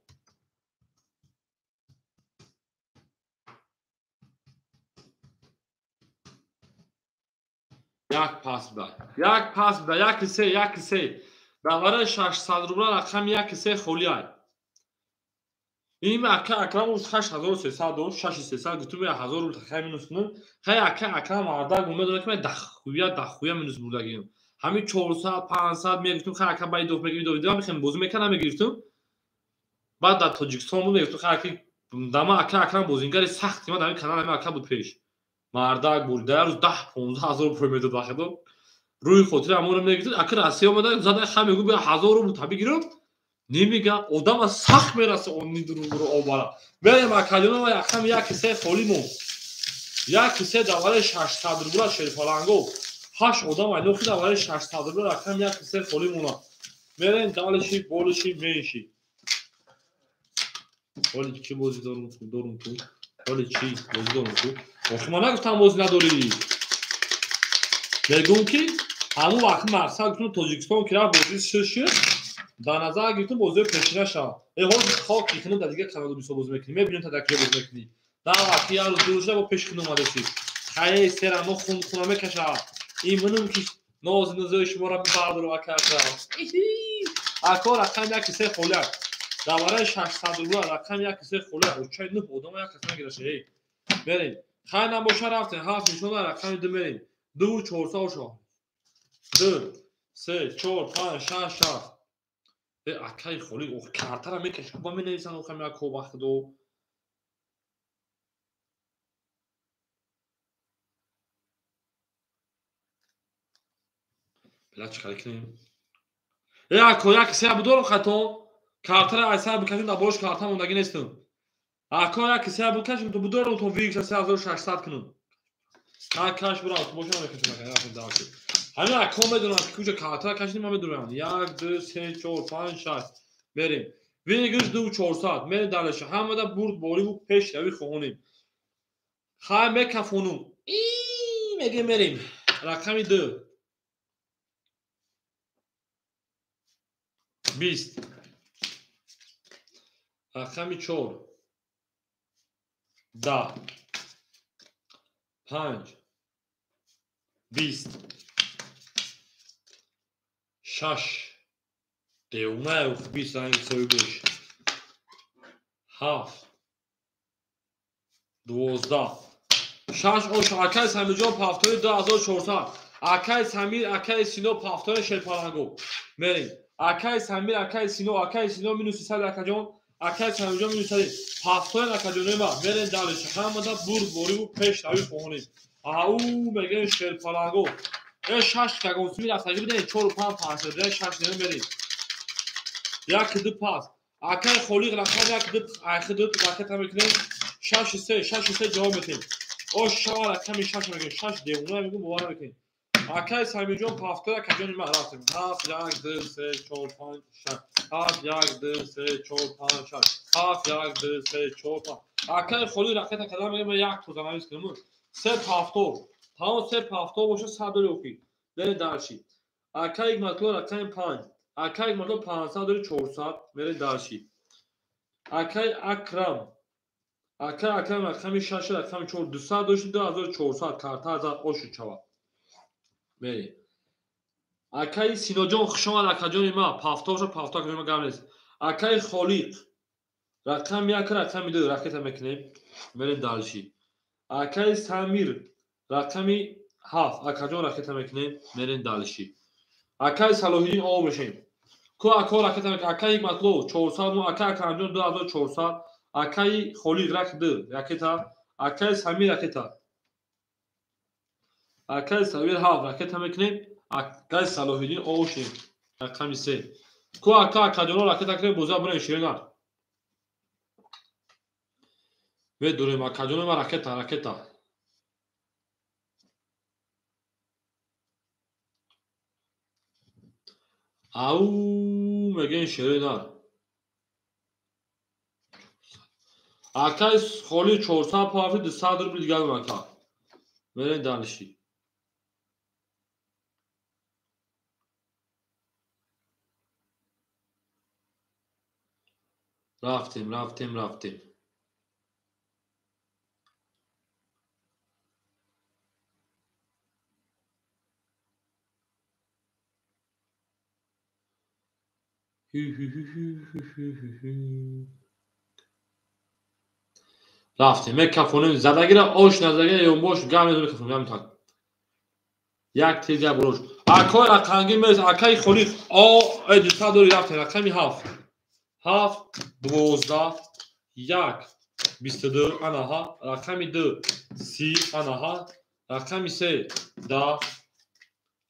Як пас буда. Як пас буда. 1 3 1 3. Давара 600 рубл рақам 1 3 холӣ ай. Ин ака Акрам 6300 дошт, 6300 гуфтум 1000 рубл хай минус кунам. Хай ака Акрам ардак умед дорад ки ман дахуя минус бурдагиам. Ҳамин 400 500 мегуфтум хай ака бай доф мегирифтум, дидам мехем бозӣ мекардам мегирифтум. Баъд дар Тоҷикистон буд мегуфтум хай ака дама ака Акрам бозингари сахти ман дар ин канал ҳамин ака буд пеш. Мардак буд, дар рӯз 10-15 ҳазор пул медод вақто. Рӯи хотири ҳамонро мегирифт, ака Россия омада зада хай мегӯ бия 1000 рубл та бигирам. Немега одам аз сахт мераса он нидуру обара. Мерем акаҷоно ва рақами 1 3 холӣ мон. 1 3 давари 600 рубл шерпаланго. 8 одам ай нохи давари 600 рубл рақами 1 3 холӣ мона. Мерем далиши болиши менши. Ҳоли чӣ бозӣ дорум ту? Ҳоли чӣ бозӣ дорум ту? Охи ман нагуфтам бозӣ надорӣ. Мегӯм ки ҳамон вақт мақсад гуфтум Тоҷикистон ки рафт бозӣ шуд дар назар гирифтум бозиҳои пешина шавад. Э ҳозир хок икунум дар дигар каналу бисёр бозӣ мекунӣ. Мебинем та дар куҷо бозӣ мекунӣ. Дар вақти як рӯз ду рӯз бо пеши хун омадасӣ. Хай серамо хун хуна мекашад. Ин минум ки нози нузои шуморо мебардорам ака Акрам. Ако рақам 1 3 холӣ аст. Дар барои 600 рубл рақам 1 3 холӣ аст. Очаи 9 одам як кас нагираша. Эй. Мерем. Хай набоша рафтем. 7 нишон рақами 2 мерем. 2 400 ошо. 2 3 4 5 6 7. Э акай Холиқ ох картара мекаши ба менависанд охам як вақт до. Била чӣ кор кунем? Э ако як се будорам хато. Картара ай сар бикашем дар болош карта мондагӣ нестам. Ако як се бикашем ту будорам то викса 3600 кунам. Ка каш бурам ту бошам мекашам ака як давши. Ҳамин ако медонам ки куҷо картара кашидем ман медонам. 1 2 3 4 5 6 мерем. Вигриш 2 400 мерем далеша. Ҳамада бурд бориву пеш рави хоҳонем. Хай мекафонум. И меге мерем. Рақами 2. 20. Рақами 4. 10. 5. 20. 6. Девона 20 ранги соҳибш. 7 12 6 ош акай Самирҷон пафтори 2400. Акай Самир, акай Сино пафтори шерпаланго. Мерем. Акай Самир, акай Сино, акай Сино минус 300 акаҷон, акай Самирҷон минус 300. Пафтори акаҷонои ма мерем далеш. Ҳамада бурдбориву пешравӣ хоҳонем. Ау мегем шерпаланго. Э 6 кагонсуми рафтагӣ бидем 4 5 5 6 мерем. 1 2 пас. Акай Холиқ рақам 1 2 айхи 2 ракета мекунем. 6 3 6 3 ҷавоб метем. Ош шава рақами 6 мегем. 6 девона мегум бовар мекунем. Акай Самирҷон пафтор акаҷони ма рафтем. 7 1 2 3 4 5 6 7 1 2 3 4 5 6 7 1 2 3 4 5. Акай Холиқ ракета кардам мегем як тоза навис кунем. 3 пафтор. Тамом 3 пафтор боша 100 доллар охи. Берем дарши. Акай Ҳикматулло рақами 5. Акай Ҳикматулло 500 доллар 400 мерем дарши. Акай Акрам. Акай Акрам рақами 6 рақами 4 200 дошти 2400 карта аз ошу чава. Мерем. Акай Синоҷон хуш омад акаҷони ма. Пафторша пафтор акаҷони ма гап нест. Акай Холиқ рақами 1 рақами 2 ракета мекунем. Мерем дарши. Акай Самир рақами 7 акаҷон ракета мекунем. Мерем дарши. Акай Салоҳиддин об мешем. Ку ака ракета мекунем. Акай Ҳикматулло 400 мо, акай Акрамҷон 2400, акай Холиқ рак 2 ракета, акай Самир ракета. Акай Самир 7 ракета мекунем. Акай Салоҳиддин об шем. Рақами 3. Ку ака акаҷоно ракета кунем боза бурем ширина. Медурем акаҷоно ма ракета ракета. Ау мегем ширина. Акай Холиқ 400 пафи 200 рубл дигар мака. Мерем дарши. Рафтем, рафтем, рафтем. Рафтем, мекафонем, задагира ош назагира ёнбош гам мезанем мекафонем, гам так. Як тез як борош. Акай рақамги мерес, акай Холиқ о 200 доллар рафтем, рақами 7. 7 12 1 22 анаҳа, рақами 2 30 анаҳа, рақами 3 10,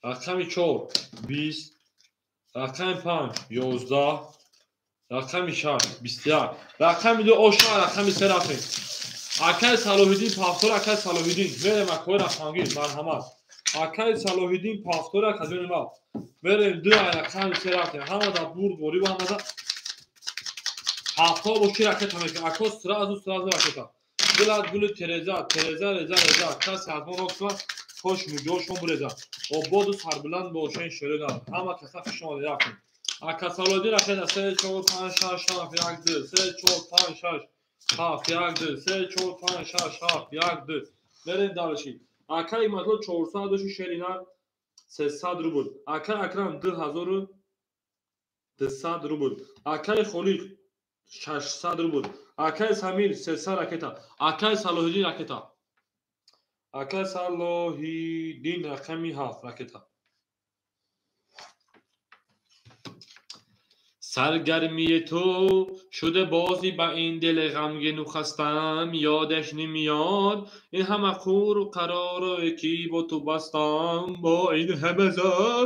рақами 4 20, рақами 5 11, рақами 6 21, рақами 2 оша, рақами 3 рафтем. Акай Салоҳиддин пафтор, акай Салоҳиддин мерем акои рақамгир, марҳамат. Акай Салоҳиддин пафтор акаҷони ма. Мерем 2 рақами 3 рафтем. Ҳамада бурд бориб ҳамада пафтор боши ракета мекунем. Ако сразу сразу ракета. Гулат гули тереза, тереза реза реза. Каси аз мо ноксва кош муҷошон буреза. Ободу сарбуланд бошен шерена. Ҳама каса хуш омадед рафтем. Ака Салоҳиддин ракета 3 4 5 6 7 1 2 3 4 5 6 7 1 2 3 4 5 6 7 1 2. Мерем дарши. Акай Ҳикматулло 400 доши шерина 300 рубл. Акай Акрам 2200 рубл. Акай Холиқ 600 рубл. Акай Самир 300 ракета. Акай Салоҳиддин ракета. Акай Салоҳиддин рақами 7 ракета. Саргармии ту шуда бозӣ ба ин дили ғамгину хастам, ёдаш намеёд ин ҳама қуру қароре ки бо ту бастам, бо ин ҳама зор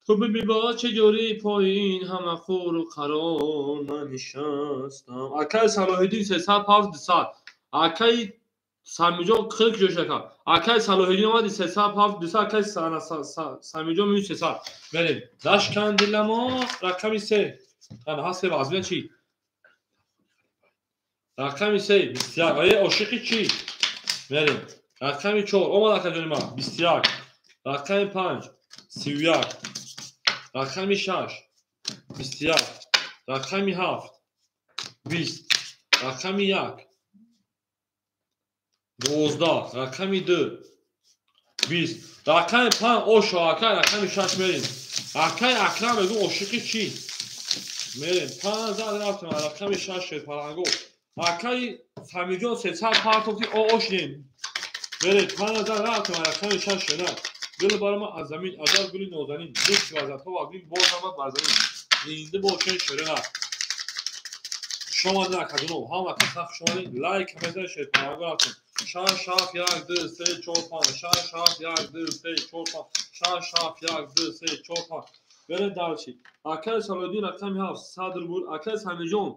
ту бибо чӣ ҷури пои ин ҳама қуру қарор ман нишастам. Акай Салоҳиддин 300 пафт 200. Акай Самирҷон 40 ҷош ака. Акай Салоҳиддин омади 300 пафт 200, акай Самирҷон минус 300. Мерем. Дашкан диламо рақами 3. Ана ҳа се вазмина чӣ? Рақами 3 21. Ае ошиқи чӣ? Мерем. Рақами 4 омад акаҷони ман 21. Рақами 5 31. Рақами 6 21. Рақами 7 20. Рақами 1 12. Рақами 2 20. Рақами 5 ошо акай, рақами 6 мерем. Акай Акрам мегӯ ошиқи чӣ? Мерем 5 зад рафтем рақами 6 шерпаланго. Акаи Самирҷон 300 партофти оошнем. Мерем 5 зад рафтем рақами 6 шена. Гул барма аз замин аҷаб гули нозанин. Лутф вазатҳо вагин боз ҳама бар замин. Зинда бошен шерена. Шумо накардум, ҳама каса хуш омадед. Лайк мезанед шерпаланго рафтем. 6 7 1 2 3 4 5 6 7 1 2 3 4 5 6 7 1 2 3 4 5. Берем дальше. Акаи Салоҳиддин рақами 7 100 рубл. Акаи Самирҷон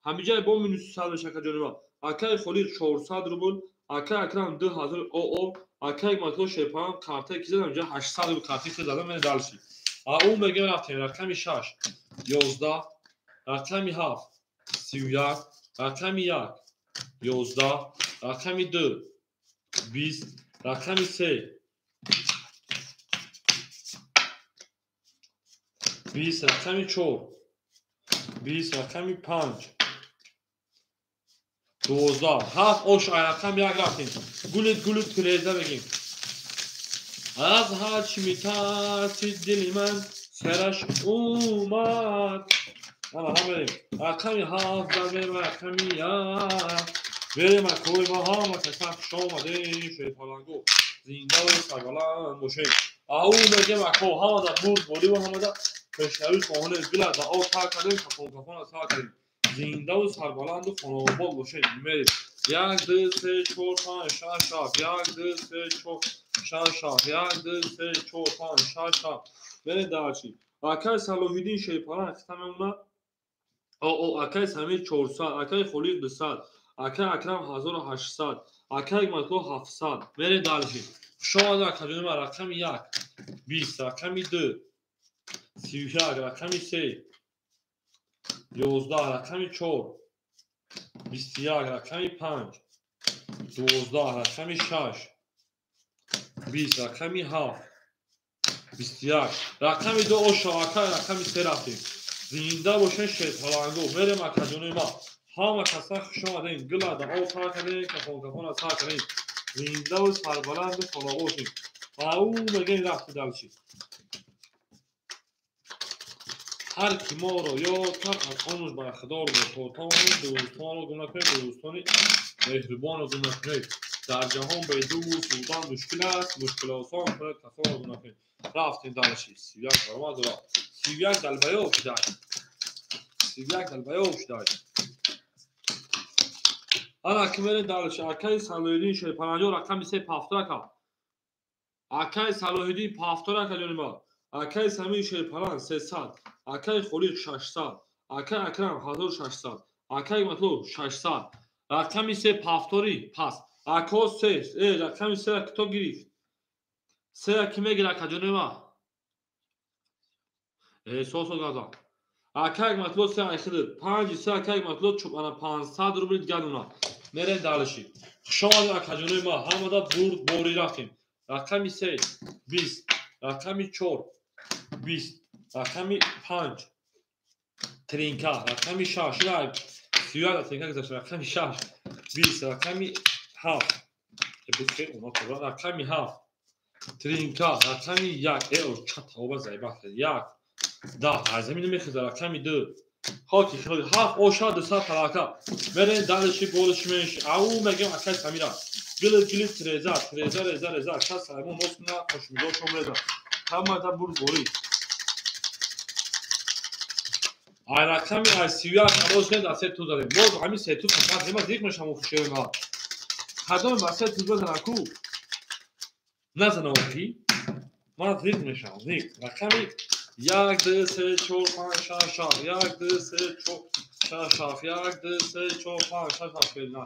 ҳамиҷай бо минус 100 мешава акаҷони ман. Акаи Холиқ 400 рубл. Акаи Акрам 2000 ОО. Акаи Ҳикматулло Шерпаланг картаи ки задам инҷа 800 рубл картаи ки задам. Мерем дальше. Ау мегем рафтем рақами 6 11 рақами 7 31 рақами 1 11 рақами 2 20 рақами 3 20 рақами 4 20 рақами 5 12 7 ош рақами 1 рафтем. Гулит гулит тиреза бегим. Аз ҳар чӣ метарсид дили ман сараш омад. Ана ҳамерем рақами 7 задем рақами 1. Берем акои ма ҳама каса хуш омадем шерпаланго. Зинда ва сарбаланд бошем. Ау мегем ако ҳамада бурд борӣ ва ҳамада пешравӣ хоҳонем. Гула да об тар кардем, кафон кафона сар кардем. Зинда ва сарбаланду хонаобод бошем. Мерем 1 2 3 4 5 6 7 1 2 3 4 6 7 1 2 3 4 5 6 7. Берем дальше. Акаи Салоҳиддин Шерпаланг хита мемонад. О акаи Самир 400, акаи Холиқ 200, акаи Акрам 1800, акаи Ҳикматулло 700. Мерем дальше. Хуш омадед акаҷони ман. Рақами 1 20 рақами 2 31 рақами 3 11 рақами 4 21 рақами 5 12 рақами 6 20 рақами 7 21 рақами 2 оша акаи рақами 3 рафтем. Зинда бошен шерпаланго. Мерем акаҷони ман. Ҳама каса хуш омадем. Гула да об тар кардем, кафон кафона сар кардем. Зинда ва сарбаланду хонобод бошем. Ау мегем рафти дальше. Ҳар ки моро ёд кард аз онуш бархдор буд. То тавонем дӯстонро гум накунед, дӯстони меҳрубонро гум накунед. Дар ҷаҳон бе дӯст будан мушкил аст, мушкилосон кунед касонро гум накунед. Рафтем дальше. 31 баромад рафт. 31 далбаёб шуд. 31 далбаёб шуд. Ана ки мерем дальше. Акаи Салоҳиддин Шерпаланҷон рақами 3 пафторака. Акаи Салоҳиддин пафторака ҷони ман. Акаи Самир Шерпаланг 300, акаи Холиқ 600, акаи Акрам 1600, акаи Ҳикматулло 600. Рақами 3 пафтори пас. Ако 3, рақами 3 кито гирифт. 3 ки мегира акаҷони ман? Сосо газа. Акаи Ҳикматулло 3 айхиди. 5 3 акаи Ҳикматулло ана 500 рубл дигар уна. Мерем дальше. Хуш омадед акаҷони ман. Ҳамада бурд борӣ рафтем. Рақами 3 20, рақами 4 20, рақами 5 тринка, рақами 6 31 тринка гузашт, рақами 6 20, рақами 7 рақами 7 тринка, рақами 1 чат оба заиба 1 10 аз замин мехеза, рақами 2 хоки 7 оша 200 талака. Мерем дальше болиш менши. Ау мегем акаи Самира. Гили гили тиреза, тиреза реза реза. Ака Саймон нос куна хушмизо шом реза. Ҳамада бурд борӣ. Ай рақами ай 31 халос кунед, аз се ту задем. Боз ҳамин се ту фақат нема зиқ мешам хушёи ма. Кадоме ба се ту базана ку? Назана охи. Ман зиқ мешам, зиқ. Рақами 1 2 3 4 5 6 7 1 2 3 4 6 7 1 2 3 4 5 6 7. На.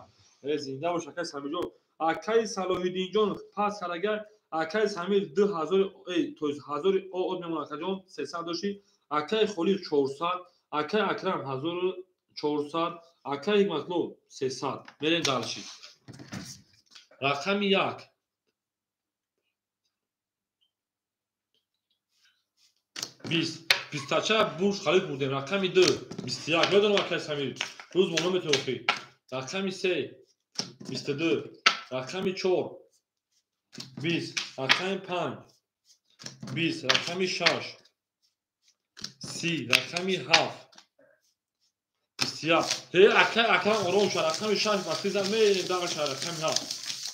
Зинда бош акаи Самирҷон. Акаи Салоҳиддинҷон пас карагар акаи Самир 2000 то есть 1000 од мемонад акаҷон 300 дошти. Акаи Холиқ 400, акаи Акрам 1400, акаи Ҳикматулло 300. Мерем дальше. Рақами 1 20 пистача бурж халиф бурдем. Рақами 2 21. Медонам акаи Самир рӯз мо наметавохӣ. Рақами 3 22, рақами 4 20, рақами 5 20, рақами 6 30, рақами 7 Бисту як. Ҳе, акай Акрам, ором ша. Рақами шаш ба се мерем даша, рақами ҳафт.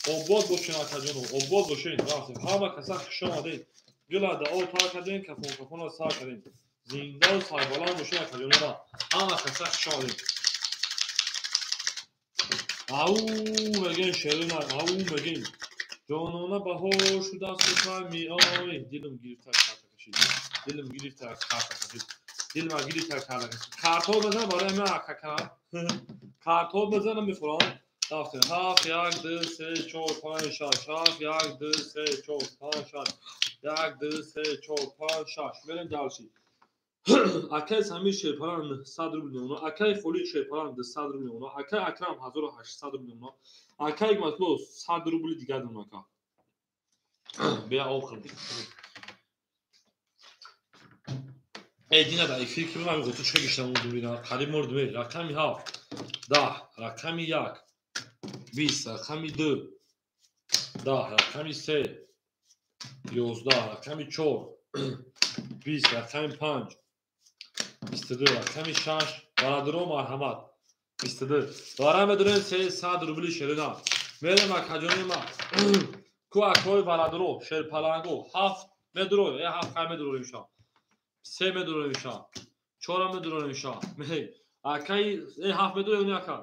Обод бошен, акаҷоно, обод бошен. Рафтем. Ҳама каса хуш омадед. Гила дао тар кардем, кафон кафонро сар кардем. Зиндаву сарбаланд бошед, акаҷонона. Ҳама каса хуш омадед. Ау мегем, шерина, ау мегем. Ҷонона, баҳор шуда сухан меои. Дилам гирифта, карта кашид. Дилам гирифта, карта кашид. Дилма гирифта, карта кашид. Картҳо бизан барои ман, акакам. Картҳо бизанам, мефурам. Рафтем. Ҳафт, як, ду, се, чор, панҷ, шаш. Ҳафт, як, ду, се, чор, панҷ, шаш. Як, ду, се, чор, панҷ, шаш. Мерем дальше. Акай Самир Шерпалан 900 рубл мемона. Акай Холид Шерпалан 200 рубл мемона. Акай Акрам 1800 рубл мемона. Акай Ҳикматулло 100 рубли дигар мемона, ака. Бия, об хӯрд. Э, дина дар эфир ки будам, ғуту чӣ гиштам, дурина қариб мурдме. Рақами ҳафт 10, рақами як 20, рақами ду 10, рақами се 11, рақами чор 20, рақами панҷ 22, рақами шаш. Бародаро, марҳамат, 22 вара медорем, 300 рубли шерина. Мерем, акаҷони ма. Ку акои бародаро шерпаланго? Ҳафт медуро, е, ҳафт хай медурорем ша, се медурорем ша, чора медурорем ша. Акаи е, ҳафт медурем, ака.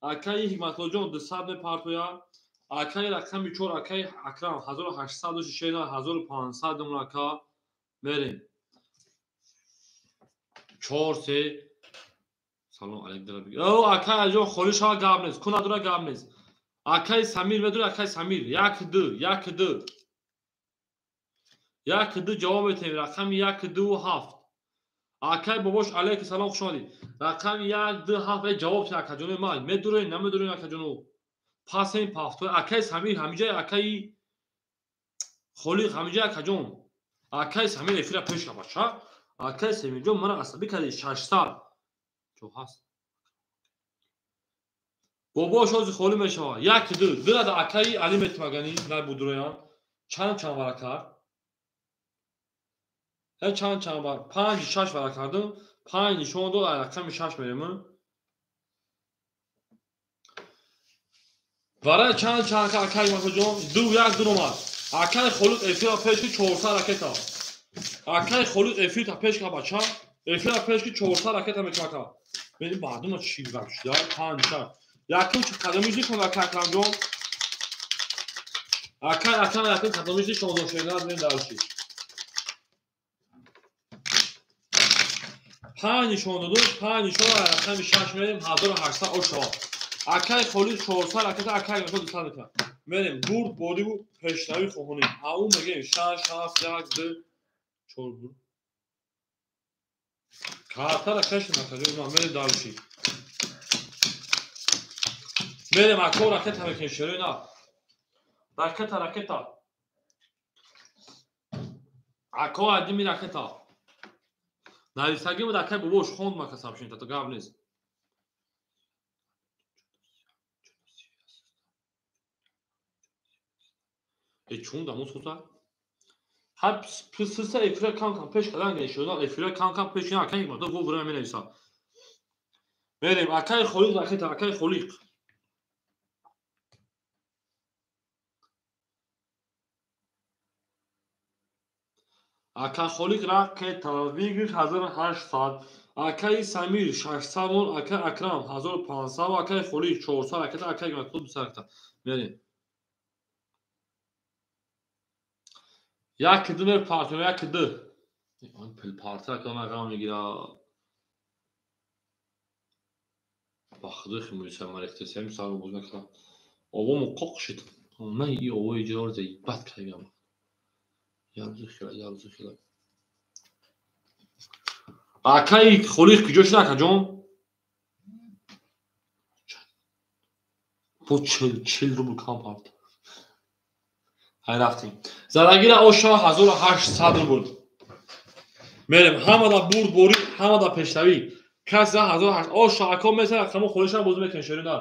Акаи Ҳикматуллоҷон 200 мепартоя. Акаи рақами чор, акаи Акрам 1800 шерина, 1500 ака. Мерем. Чор, се. Салом алейк. О, акай аҷон, холӣ шава, гап нест, ку надора, гап нест. Акай Самир медури? Акай Самир, як, ду, як, ду, як, ду ҷавоб метаҳем. Рақами як, дуву ҳафт. Акай Бобош, алейки салом, хуш омадӣ. Рақами як, ду, ҳафт ҷавоб тиҳ, акаҷони ман. Медурем, намедурем, акаҷону? Пасем пафто. Акай Самир ҳамиҷай, акаи Холиқ ҳамиҷай, акаҷон. Акай Самир, эфира пеш бача. Акай Самирҷон, мана асабӣ кардӣ. 600 ҷо ҳаст. Бобош, ҳозир холӣ мешавад. Як, ду, дурада акаи Али метимагани набудуроям. Чанд чанд вара кард? Чанд чанд бар? Панҷ, шаш вара кардум. Панҷ нишон дод, рақами шаш мерем. Вара чанд чанд, акаи Масуҷон? Ду, як дуромад. Акаи Холиқ, эфира пешки, 400 ракета. Акаи Холиқ, эфирта пеш ка, бача. Эфира пешки, 400 ракета мекунад, ака. Бени, мардума чӣ гап шуда? Панҷ, шаш. Якум қадамиши шон, ака Акрамҷон. Акай Акрам, якум қадамиши шон шеда. Мен дальше. Панҷ нишон доду, панҷ нишон, рақами шаш мерем, 1800 ошава. Акай Холид 400 ракета, акай Гашо 200 мекунад. Мерем, бурд бориву пешравӣ хоҳонем. Ау мегем, шаш, ҳафт, як, ду, чор бур. Картара кашем, акаҷон, мерем дальше. Мерем, ако, ракета мекунем, шерои на. Ракета, ракета. Ако адими ракета. Нависагӣ буд, акай Бобош хонд мака сообщение, тато, гап нест. Э, чун дамо сӯза? Ҳар писиса эфира кам кам пеш кардан гиришуда, эфира кам кам пеш акай ма во время менависа. Мерем, акай Холиқ, ракета, акай Холиқ. Ака Холиқ, ракета, выигрыш 1800. Акаи Самир 600 мон, акаи Акрам 1500, акаи Холиқ 400 ракета, акаи Гиматулло 200 ракета. Мерем. Як, ду мепартем, як, ду. Пил партия кана ғам мегира. Ба худо химуиса марехтесем саро боз накардам. Овому қоқ шид. Ман и овои ҷиро бад кардам. Ярзу хела, ярзу хела. Акаи Холиқ куҷо шуда, акаҷон? Бо 40 рубл кам парт. Ҳай, рафтем. Зарагира оша, 1800 рубл. Мерем, ҳамада бурд борӣ, ҳамада пешравӣ. Касе 1800 оша, ако меса рақамо холишам бозӣ мекунем, шерина.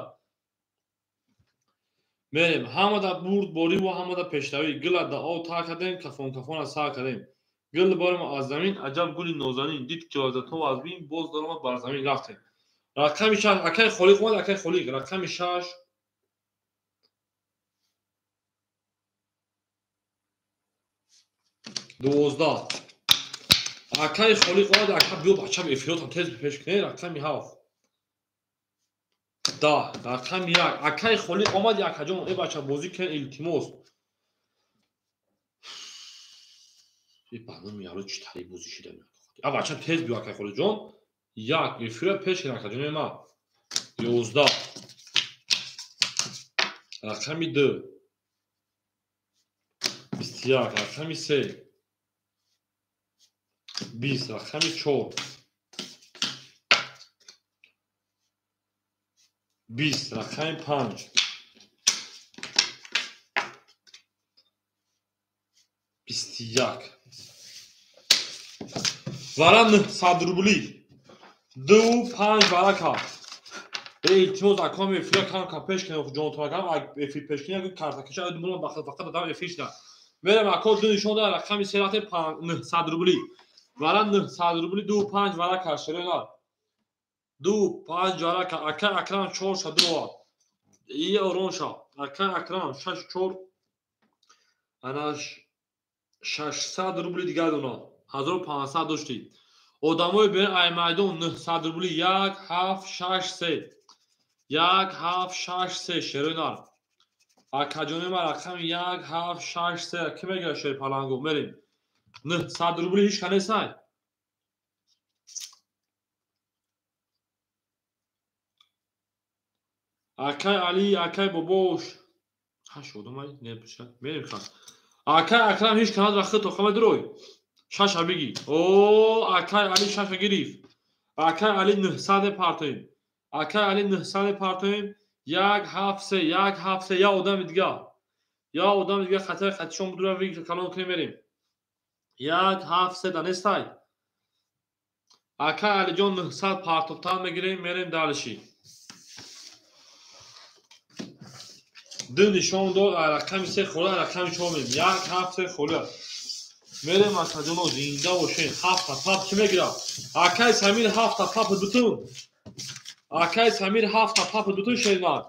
Мерем, ҳамада бурд бориву ҳамада пешравӣ. Гила да об тар кардем, кафон кафона сар кардем. Гил борем аз замин, аҷаб гули нозанин. Дид ки лаззатҳо аз бин, боз даромад бар замин. Рафтем. Рақами 6 акай Холиқ омад, акай Холиқ рақами 6 12. Акай Холиқ омад, ака биё бачам эфиротам тез пеш кунед. Рақами 7 10 рақами 1 акай Холиқ омад, акаҷон э бача бозӣ кунед илтимос. Э барнома яло чӣ тари бозӣ шида. А бача тез биё акай Холиқҷон. 1 эфира пеш кунед акаҷони ман. 11 рақами 2 21 рақами 3 20 рақами 4 20 рақами 5 21 вара 900 рубли 2 5 варака. Илтимос аком эфира кам кам пеш кунед ҷонтон акам эфир пеш кунед картакаша думон бахт фақат адам эфир шуда. Мерам ако ду нишон дод рақами 3 рафте 900 рубли вара 900 рубли 2 5 варака шерена 2 5 варака. Ака Акрам 4 ша 2 и орон ша ака Акрам 6 4 ана 600 рубли дигар дона 1500 доштӣ. Одамои бе ай майдон 900 рубли 1 7 6 3 1 7 6 3 шерена. Акаҷони ман рақами 1 7 6 3 ки мегирад шерпалангу мерем. 900 рубли ҳеч ка нестай. Акай Али, акай Бобош. 8 одамай не пуша. Мерем ха. Акай Акрам ҳеч ка надора хит тоқама дурой. 6 биги. О, акай Али 6 гирифт. Акай Али 900 партоем. Акай Али 900 партоем. 1 7 3 1 7 3 я одами дига. Я одами дига хатар хатишон будура виг калон кунем мерем. 1 7 3 данестай. Акай Алиҷон 900 партофтан мегирем, мерем далиши. Ду нишон дод, рақами 3 хола, рақами 4 мерем. 1 7 3 хола. Мерем акаҷоно зинда бошен. 7 пап ки мегирад? Акай Самир 7 пап дутун. Акай Самир 7 пап дутун шернад.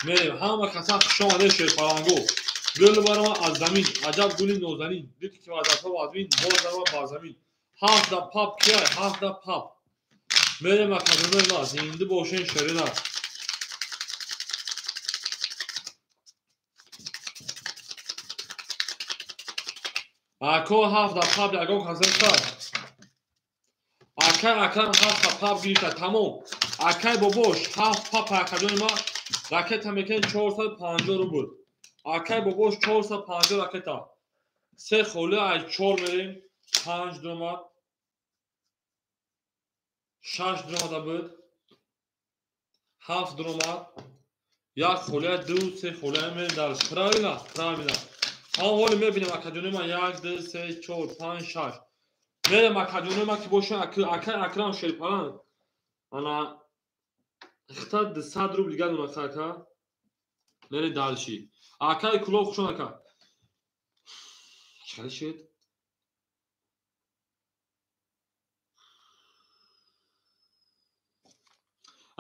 Мерем ҳама каса хуш омадед шерпалангу. Гул барома аз замин, аҷаб гули нозанин. Дид ки ваъдасо вазмин, боз дарома бар замин. 7 пап кияй? 7 пап. Мерем акаҷонои ма зинда бошен шернад. Ако 7 пап ягон каса Акай Акрам 7 пап гирифта тамом. Акай Бобош 7 пап акаҷони ма ракета мекунед 450 рубл. Акай Бобош 450 ракета. 3 холи аз 4 мерем 5 дуромад 6 дуромада буд 7 дуромад 1 холи 2 3 холи мерем дар. Правильно, правильно. Ҳам ҳоли мебинем акаҷони ма 1 2 3 4 5 6 мерем акаҷони ма ки бошанд акай Акрам шерпалан ана хита 200 рубл дигар дона ака. Мерем далши. Акай Кулов хушон ака. Чӣ шуд?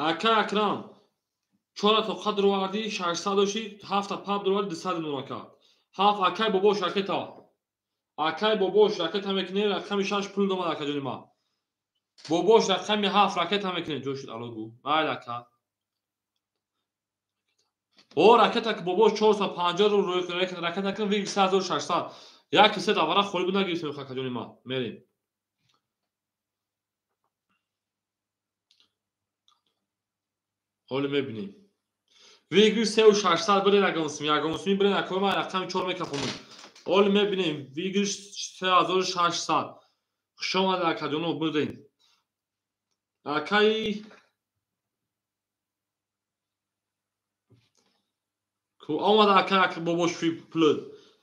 Акай Акрам 4 тоқа дуровардӣ 600 дошти 7 пап дуровардӣ 200 дона ака. 7 акай Бобош ракета. Акай Бобош ракета мекунед рақами 6 пул домад акаҷони ма. Бобош рақами 7 ракета мекунед ҷой шуд ало гу. Майли ака. О ракета ки Бобош 450 рубл ракета кунед виг 3600. Як се давара холи буд нагирифтем акаҷони ма. Мерем. Ҳоли мебинем. Вигри 3600 бирен ягонсим, ягонсими бирен акои ман рақами 4 мекафонам. Ҳоли мебинем вигри 3600. Хуш омадед акаҷоно будем. Акай ку омада акай Бобош пул.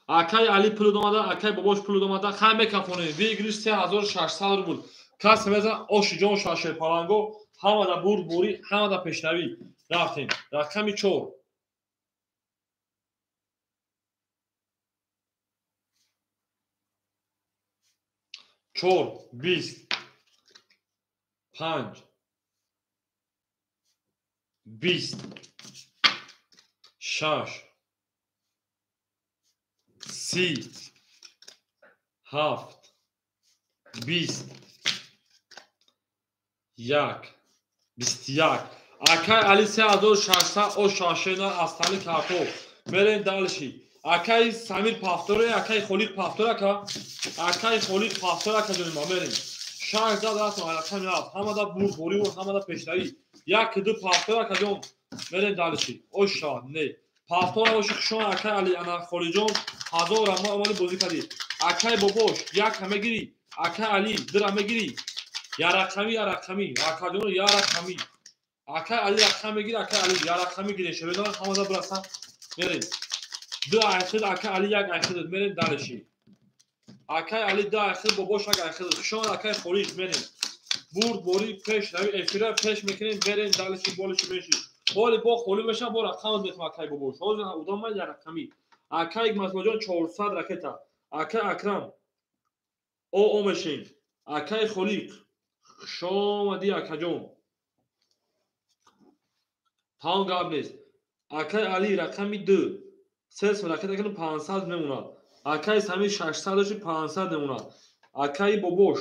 Акай Али пул омада, акай Бобош пул омада. Хай мекафонем. Вигри 3600 рубл. Кас мезан оши ҷон шашер паланго ҳамада бурдборӣ, ҳамада пешравӣ. Рафтем. Рақами 4. 4 20 5 20 6 30 7 20 1 21. Акай Али 3600 о шашена астани картоф. Мерем дальше. Акай Самир пафторе, акай Холиқ пафтор ака. Акай Холиқ пафтор ака ҷоним ма мерем. 6 зад рафтам рақами 7. Ҳамада бурдборӣ ва ҳамада пешравӣ. 1 2 пафтор ака ҷон. Мерем дальше. Оша не. Пафтор оши хушон акай Али ана Холиҷон 1000 рама омади бозӣ кардӣ. Акай Бобош 1 мегирӣ. Акай Али 2 мегирӣ. Я рақами, я рақами. Ака ҷон я рақами. Акай Али рақам мегирӣ, акай Али я рақами гирӣ. Шебедон ҳамада бирасан. Мерем. 2 айхид акай Али 1 айхид мерем дальше. Акай Али 2 айхид Бобош 1 айхид. Хушон акай Холиқ мерем. Бурдборӣ пешравӣ эфира пеш мекунем мерем дальше болиши меши. Ҳоли бо холӣ меша бо рақам метам акай Бобош. Ҳозир одам я рақами. Акай Ҳикматуллоҷон 400 ракета. Акай Акрам о мешем. Акай Холиқ хуш омадӣ акаҷон. Тамом гап нест. Акай Али рақами 2 3 ракета кунем 500 мемонад. Акай Самир 600 дошти 500 мемонад. Акай Бобош.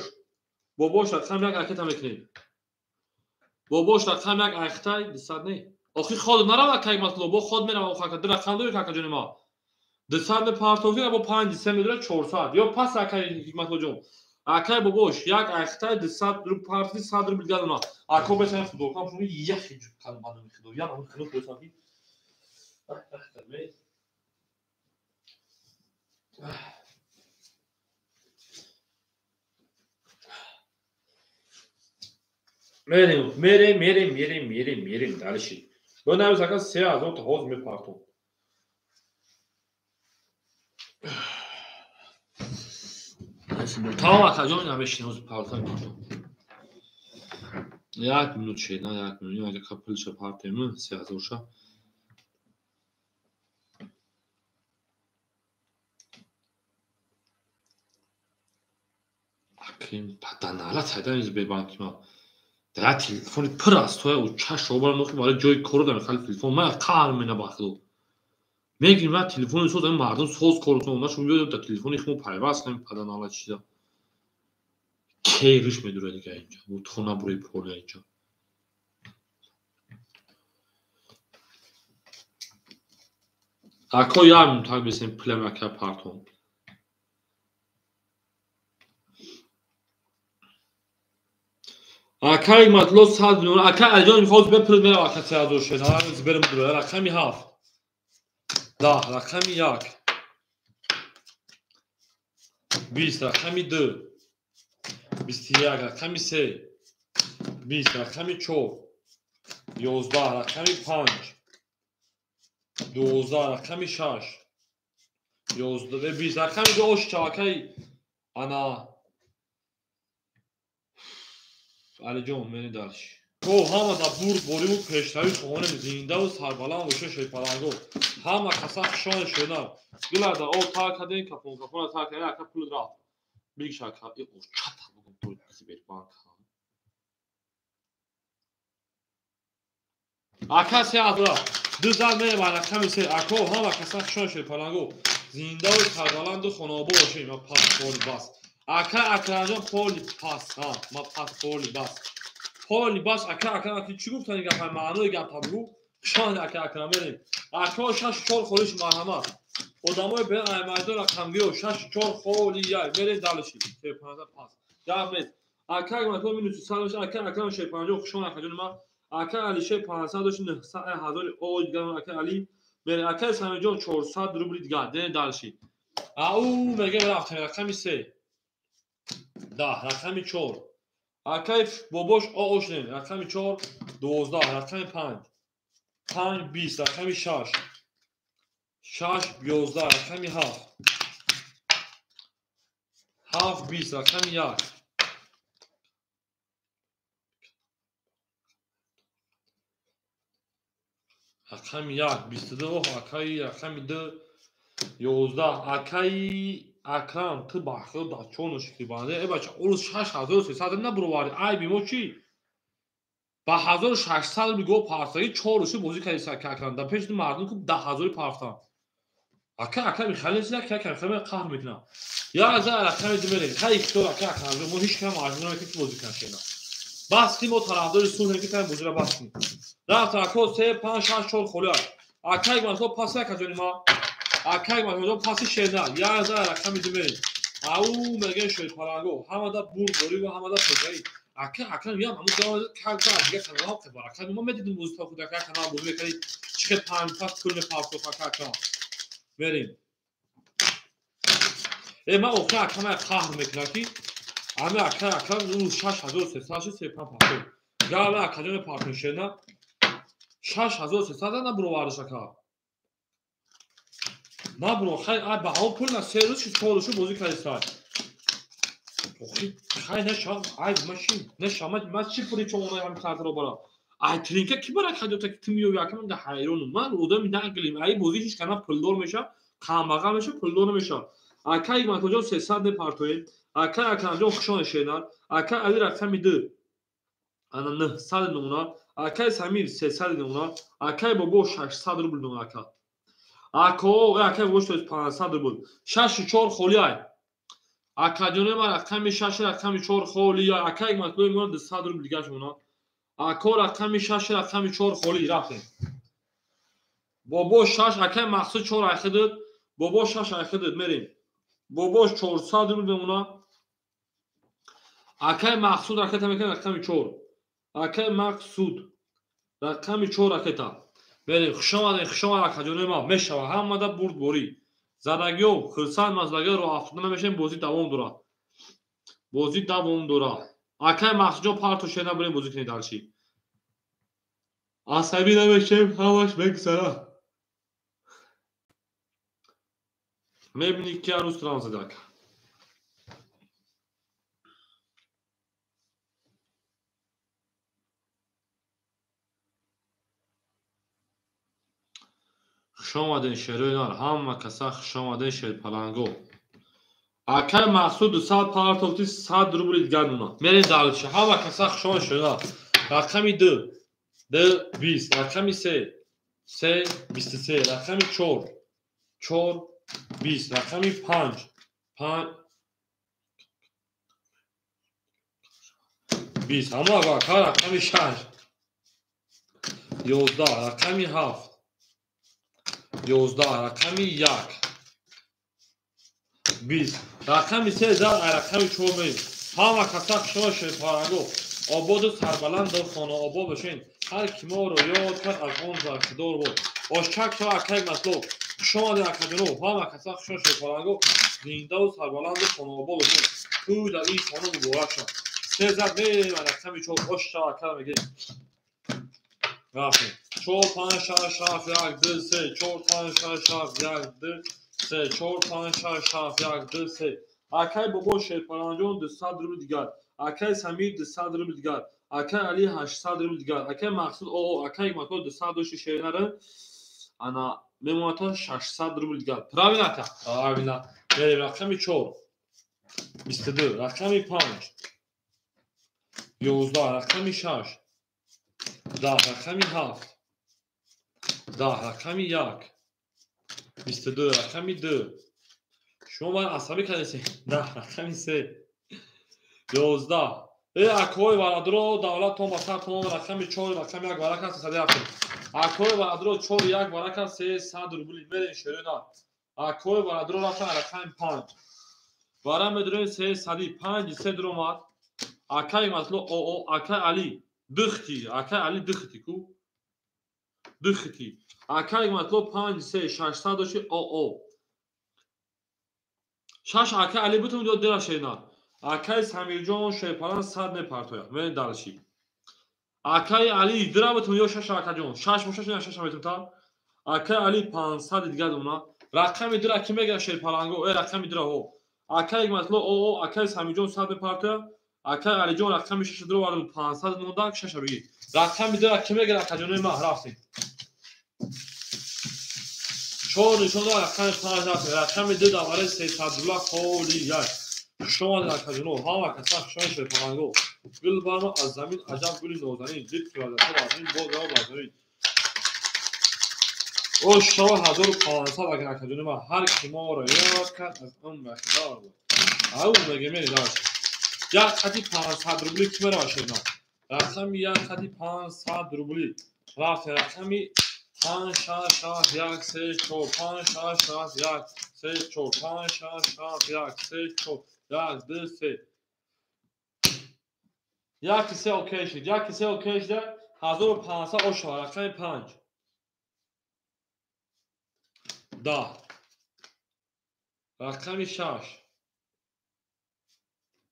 Бобош рақами 1 ракета мекунем. Бобош рақами 1 айхтай 200 не. Охи ход нарав акай Матлуб, бо ход мерав охака 2 рақам дори кака ҷони ма. 200 мепартофи бо 5 3 медора 400. Ё пас акай Ҳикматуллоҷон. Акай Бобош 1 айхтай 200 рубл партофи 100 рубл дигар она. Ако бесам худо кам шумо яхи калману худо. Я ам худо бесам ки. Мерем, мерем, мерем, мерем, мерем, мерем дальше. Бо навис ака 3000 та ҳоз мепартом. Тамом акаҷон намешин ҳоз партом. Як минут шед, на як минут, як капилша партем 3000 ша. Аким паданала цайдан Сбербанки ма. Да телефони пур аст, то у чаш обар нохи барои ҷои кору дам хали телефон ма қаҳр мена бахлу. Мегирим ва телефони соз ам мардум соз кор кунам, нашу меёдам да телефони хмо пайваст кунем паданала чиза. Кейриш медура дига инҷа. Мутхона бури поля инҷа. Ако як минут так бесем пулам ака партон. Акай Матло 100 миллион. Акай Алиҷон мехост бепулад мерав ака 3000 шед. Ҳамин берем дура. Рақами 7. 10 рақами 1. 20 рақами 2. 21 рақами 3. 20 рақами 4. 11 рақами 5. 12 рақами 6. 11 20 рақами 2 ош чавакай ана Алиҷон мени дальше. Ко ҳама да бурдбориву пешравӣ хоҳонем зиндаву сарбаланд боша шерпаланго. Ҳама каса хушоне шунав. Гилада о тар кардем кафон кафона тар кардем ака пул рафт. Бигша ака о чата бугум то Сбербанк. Ака се азра. Ду зад мерем рақами се. Ако ҳама каса хушоне шерпаланго. Зиндаву сарбаланду хонаобод бошем. Ма пас поли бас. Ака Акрамҷон поли пас. Ҳа, ма пас поли бас. Поли бас ака Акрам аки чӣ гуфтан ин гапа маънои гапа бугу? Хушон ака Акрам мерем. Ако 6-4 холиш марҳамат. Одамои бе аймайдон рақамгиё 6-4 холи яй мерем дальше. 5 пас. Гап нест. Ака Акрамҷон минус 100 дош ака Акрам 650 хушон акаҷон ма. Ака Алишер 500 дош 900 ҳазори о дигар ака Али. Мерем ака Самирҷон 400 рубли дигар. Ден дальше. Ау мегем рафтем рақами 3. 10 рақами 4. Акай Бобош оошнем рақами 4 12 рақами 5. 5 20 рақами 6. 6 11 рақами 7. 7 20 рақами 1. Рақами 1 22 акай рақами 2 11 акай Акрам ту бахил да чону шикри банде э бача олус 6300 набуроварди айби мо чӣ? Ба 1600 рубл го партои 4 рӯзи бозӣ кардӣ ака. Дар пеши мардум ку 10 000 партам. Ака, ака михали як як ака қаҳр мекунам. Я за рақами ду мерем. Хай ихтиёр ака, ака мо ҳеч кам маҷбур намекунем ки бозӣ кунам шена. Бас ки мо тарафдори сулҳем ки тайм бозиро бас кунем. Рафт ако 3 5 6 4 холӣ. Акай масо паси ака ҷони ма. Акай масо паси шена. Я за рақами ду мерем. Ау мегӯян шерпаланго ҳамада бурдборӣ ва ҳамада тозаӣ. Ака, ака мегӯям ҳамун ҷавоб калта дигар каналҳо қибар. Ака мо медидим бозӣ то худ ака канал бозӣ мекардӣ чӣ хел панҷ пас пул мепартофт ака ака. Мерем. Э ман охир ака ман қаҳр мекунам ки ами ака ака 6300 шуд се панҷ партофт. Гала ака ҷон партофт шена 6300 набуровардаш ака. Набуро хай ай ба ҳаво пул на се рӯз шуд чор рӯз шуд бозӣ кардӣ сай. Охи хай наша ай машин наша ман чӣ пули чомонаи ҳамин картаро барам. Ай тринка ки бара кадёта ки ту меёви ака ман ҳайронам. Ман одами наақлим. Ай бозӣ ҳеч кана пулдор меша, камбағал меша, пулдор намеша. Ака Ҳикматуллоҷон 300 мепартоем. Ака Акрамҷон хушон шенар. Ака Али рақами ду. Ана 900 намуна. Акаи Самир 300 намуна. Акаи Бобо 600 рубл намуна ака. Ако акаи Бобо 500 рубл. 6 4 холӣ ай. Акаҷони ман рақами 6 рақами 4 холӣ ай. Ака Ҳикматуллои мо 200 рубл дигар шумона. Ако рақами 6 рақами 4 холӣ рафтем. Бобо 6 акаи Мақсуд 4 айхидид. Бобо 6 айхидид мерем. Бобо 400 рубл мемона. Акаи Мақсуд ракета мекунад рақами 4. Акаи Мақсуд рақами 4 ракета. Мерем. Хуш омадед, хуш омад акаҷони ма. Мешава ҳамада бурдборӣ. Задагиё хурсанд мазлагиё роҳ афтода намешавем, бозӣ давом дорад. Бозӣ давом дорад. Акаи Мақсудҷон парто шена бурем бозӣ кунед дарчи. Асабӣ намешавем, ҳамаш мегузарад. Мебинӣ ки ҳар рӯз трам зада ака. Хуш омадед шерои нар, ҳама каса хуш омадед шерпаланго. Акаи Мақсуд 200 партофти 100 рубли дигар мона. Мерем дарчи. Ҳама каса хуш омадед шерои нар. Рақами 2 2 20, рақами 3 3 23, рақами 4 4 20, рақами 5 5 20, ҳама ака рақами 6 11, рақами 7 11, рақами 1 20, рақами 3 зад рақами 4 мерем. Ҳама каса хушҳол шерпаранго. Ободу сарбаланду хонаобод бошед. Ҳар ки моро ёд кард аз он зархидор бод. Ошчак шава акаи Матлуб. Хуш омадед акаҷоно. Ҳама каса хушҳол шерпаранго. Зиндаву сарбаланду хонаобод бошед. Тӯй дар ин хона муборак шавад. Се зад мерем рақами 4. Ош шава ака мегӯем. Рафтем. 4 5 6 7 1 2 3 4 5 6 7 1 2 3 4 5 6 7 1 2 3. Акаи Бобо Шерпаланҷон 200 рубл дигар. Акаи Самир 200 рубл дигар. Акаи Али 800 рубл дигар. Акаи Мақсуд оо акаи Мақсуд 200 дошти шернара. Ана мемонад 600 рубл дигар. Правильно ака? Правильно. Мерем рақами 4 22, рақами 5 11, рақами 6 10, рақами 7 10, рақами 1 22, рақами 2. Шумо ман асабӣ кардесед. 10, рақами 3 11. Э акои варадро давлатон ба сартон рақами 4 рақами 1 варака 307. Акои варадро 4 1 варака 300 рубли мерем шерина. Акои варадро рафтан рақами 5. Вара медурем 305 3 дуромад. Акаи Матло оо акаи Али духти, акаи Али духти ку. Духти. Акаи Матло 5 3 600 доши оо. 6 акаи Али бутун ё дера шена. Акаи Самирҷон шерпалан 100 мепартояд. Мерем дарши. Акаи Али дира бутун ё 6 акаҷон. 6 боша шена 6 метун та. Акаи Али 500 дигар дуна. Рақами дира ки мегӯяд шерпаланго? Э рақами дира ҳо. Акаи Матло оо акаи Самирҷон 100 мепартояд. Акаи Алиҷон рақами 6 дира вард 500 монда 6 бигир. Рақами дира ки мегӯяд акаҷонои ма рафтем. 4 нишон дорад рақами 5 рафтем. Рақами 2 давраи 300 рубла холи як. Хуш омадед акаҷоно. Ҳама каса хуш омадед шерпаланго. Гул барма аз замин аҷаб гули нозанин. Дид ки вазата аз ин боз ро бар замин. Ош шава 1500 агар акаҷони ма ҳар ки моро ёд кард аз он бахтидор буд. Ау меге мери даш. Як хати 500 рубли ки мерава шерина. Рақами як хати 500 рубли. Рафт рақами 5 6 6 1 3 4 5 6 6 1 3 4 5 6 6 1 3 4 1 2 3. Як се окей шид. Як се окей шид. 1500 ош шава. Рақами 5. 10. Рақами 6.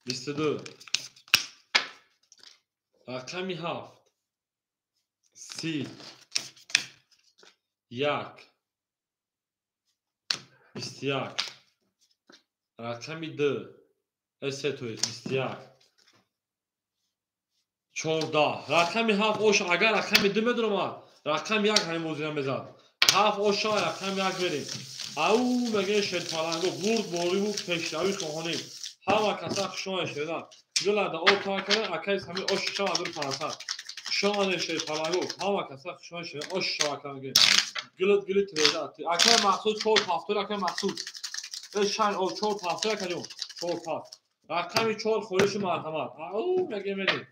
22. Рақами 7. 30. 1. 21. Рақами 2. 3 то 21. 14. Рақами 7 ош агар рақами 2 медуромад, рақами 1 ҳамин бозира мезад. 7 ош рақами 1 мерем. Ау меге шерпаланго бурд бориву пешравӣ хоҳонем. Ҳама каса хушона шеда. Гулада о та кара акай сами ош 1500. Хушона шерпаланго ҳама каса хушона шеда ош шава кара. Гулд гули треза. Акай Мақсуд 4 7 акай Мақсуд. Шан о 4 7 акаҷон 4 7. Рақами 4 холиши марҳамат. Ау меге мерем.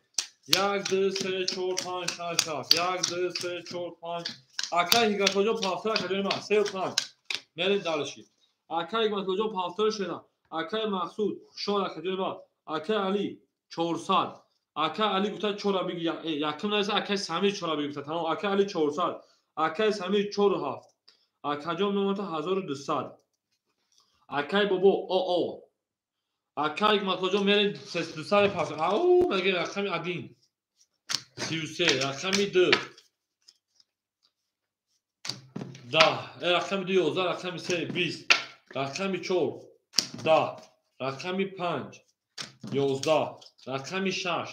1 2 3 4 5 6 7. 1 2 3 4 5. Акай Ҳикматуллоҷон 7 акаҷони ман 3 5. Мерем далши. Акай Ҳикматуллоҷон 7 шеда. Акай Мақсуд хушон акаҷони ман. Акай Али 400. Акай Али гуфта 4 биги якум наиса акай Самир 4 биги гуфта. Тамом акай Али 400. Акай Самир 4 7. Акаҷон мемонта 1200. Акай Бобо о. Акай Ҳикматуллоҷон мерем 200 пас. Ау меге рақами 1. 33 рақами 2. 10. Рақами 2 11, рақами 3 20, рақами 4 10, рақами 5 11, рақами 6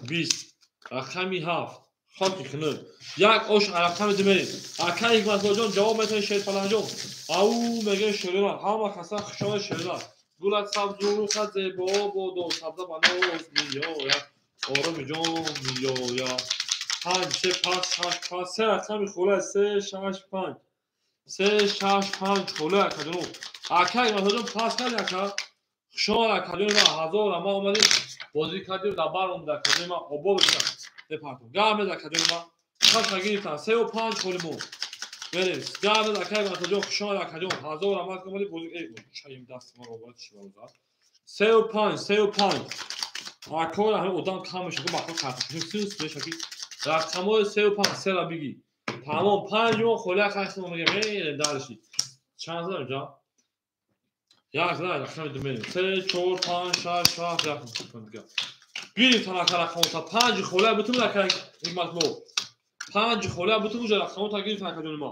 20, рақами 7 хоки хунук. Як ош рақами 2 мерем. Акай Ҳикматуллоҷон ҷавоб метавонед шерпаланҷон. Ау меге шерина ҳама каса хушона шерина. Гулат сабзу рухат зебо бодо сабза ба ноз меояд. Ороми ҷон меояд. 5 3 5 6 5 3 рақами хола 3 6 5 3 6 5 хола акаҷон. Акай Ҳикматуллоҷон пас кард ака. Хушона акаҷон ма 1000 ма омадем бозӣ кардем дар бар омад акаҷон ма обод шуд. Департон. Гап мез акаҷон ма. Шаш гирифтан 3 5 холи мо. Мерем. Гап мез акай Ҳикматуллоҷон хушона акаҷон 1000 ма омадем бозӣ чаим даст ма обод чӣ бозад. 3 5 3 5. Акора ҳамин одам кам мешад бахо картошка сус мешад ки рақамҳои 3 5 3 ра биги. Тамом 5 мо холи хастем мегем мерем далши. Чанд задам ҷа? Як зада рақами 2 мерем. 3 4 5 6 7 8 дигар. Гирифтан ака рақамҳо 5 холи бутун ака Ҳикматулло. 5 холи бутун уҷа рақамҳо гирифтан ака ҷони ма.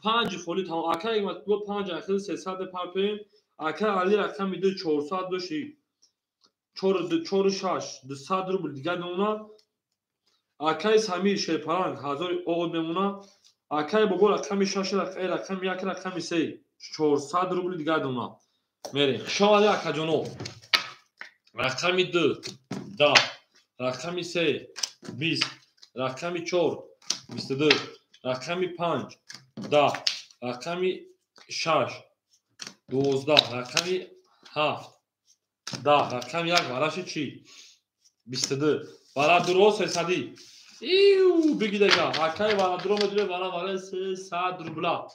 5 холи тамом ака Ҳикматулло 5 ахир 300 парпем. Ака Али рақами 2 400 доши. 4 4 6 200 рубл дигар мемонад. Акай Самир шерпаланг 1000 од мемонад. Акай Бобо рақами 6 рақами 1 рақами 3 400 рубл дигар мемонад. Мерем. Хуш омадед акаҷоно. Рақами 2 10, рақами 3 20, рақами 4 22, рақами 5 10, рақами 6 12, рақами 7 10, рақами 1 вараши чӣ? 22. Варадуро 300. Иу бигидага. Акай варадуро медуре вара вара 300 рубла.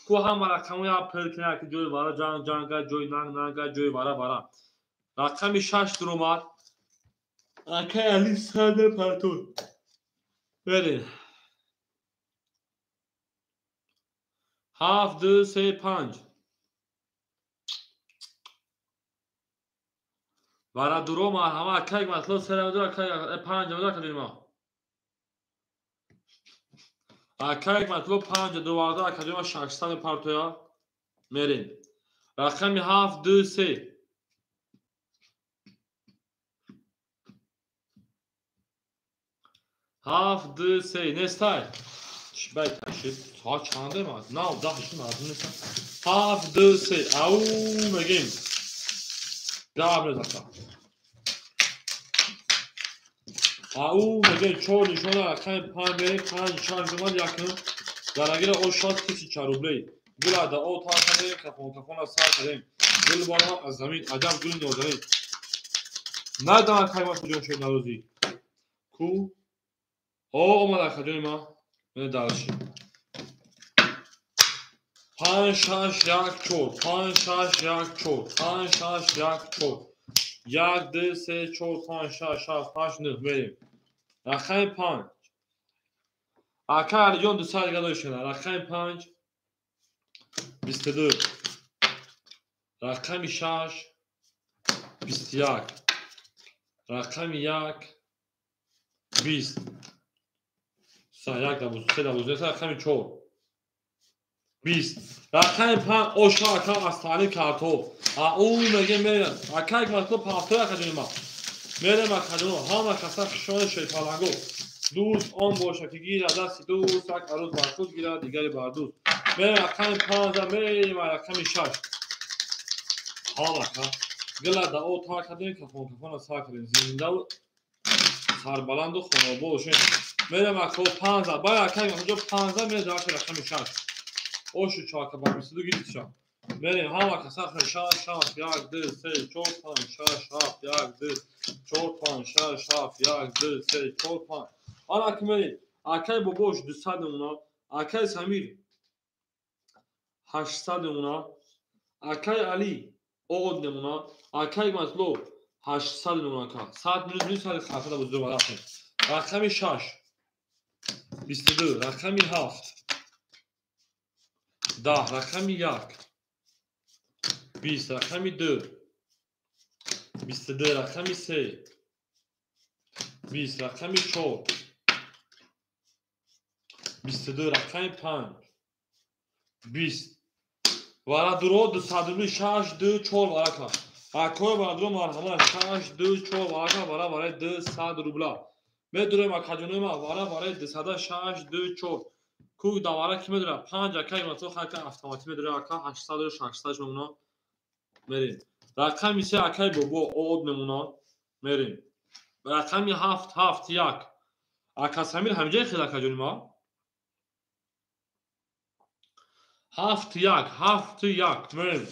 Ку ҳама рақамҳои пир кина ки ҷои вара ҷанг ҷанга, ҷои нанг нанга, ҷои вара вара. Рақами 6 дуромад. Акай Али 100 партон. Берин. 7 2 3 5. Варадуро марҳама акай Ҳикматулло 3 медура акай 5 медура акаҷони ма. Акай Ҳикматулло 5 дуварда акаҷони ма 600 партоя. Мерем. Рақами 7 2 3. 7 2 3 нестай. Чӣ бай ташид? Соат чанде ма? 9 10 шуд мардум неста. 7 2 3. Ау мегем. Гап мезака. Ау мегӯем чор нишона рақами панҷ мерем, панҷ шаш омад якум. Дарагира о шаст тысяча рублей. Гула да о тар кардем, кафон кафона сар кардем. Гул баромад аз замин, аҷаб гули нозанин. Надонам кай ма куҷо шуд наврӯзӣ. Ку? О омад акаҷони ма. Мена дарши. 5 6 1 4 5 6 1 4 5 6 1 4 1 2 3 4 5 6 7 8 9 мерем. Рақами 5. Ака Алиҷон 200 дига дошена. Рақами 5 22. Рақами 6 21. Рақами 1 20. 1 12 12 рақами 4 20. Рақами 5 оша ака аз таълим картҳо. Ау меге мерем. Ака як маротиба пафтор акаҷони ма. Мерем акаҷоно ҳама каса хушони шерпаланго. Дӯст он боша ки гирад дасти дӯст, як арӯз бар худ гирад, дигаре бар дӯст. Мерем рақами 5 мерем рақами 6. Ҳама ка гила да о тар кардем, кафон кафона сар кардем. Зиндаву сарбаланду хонобод бошем. Мерем ака 5 бай ака инҷо 5 мерем дар рақами 6. Ошу чака ба 22 гирифтша. Мерем ҳама каса 6 6 1 2 3 4 5 6 7 1 2 4 5 6 7 1 2 3 4 5. Ана ки мерем. Акай бобош 200 намуна, акай Самир 800 намуна, акай Али од намуна, акай Матлоб 800 намуна ка. 100 минус минус сари хафта бузург рафтем. Рақами 6 22, рақами 7 10, рақами 1 20, рақами 2 22, рақами 3 20, рақами 4 22, рақами 5 20. Варадуро 200 рубли 6 2 4 варака. Акои варадуро марҳамат 6 2 4 варака вара вараи 200 рубла. Медурем акаҷонои ма вара вараи 200 6 2 4. Ку давара ки медура 5 акаи мато хака автоматӣ медура ака 800 600 мемона. Мерем. Рақами 3 акаи бобо од мемона. Мерем. Рақами 7 7 1. Ака Самир ҳамҷои хел акаҷони ма. 7 1 7 1 мерем.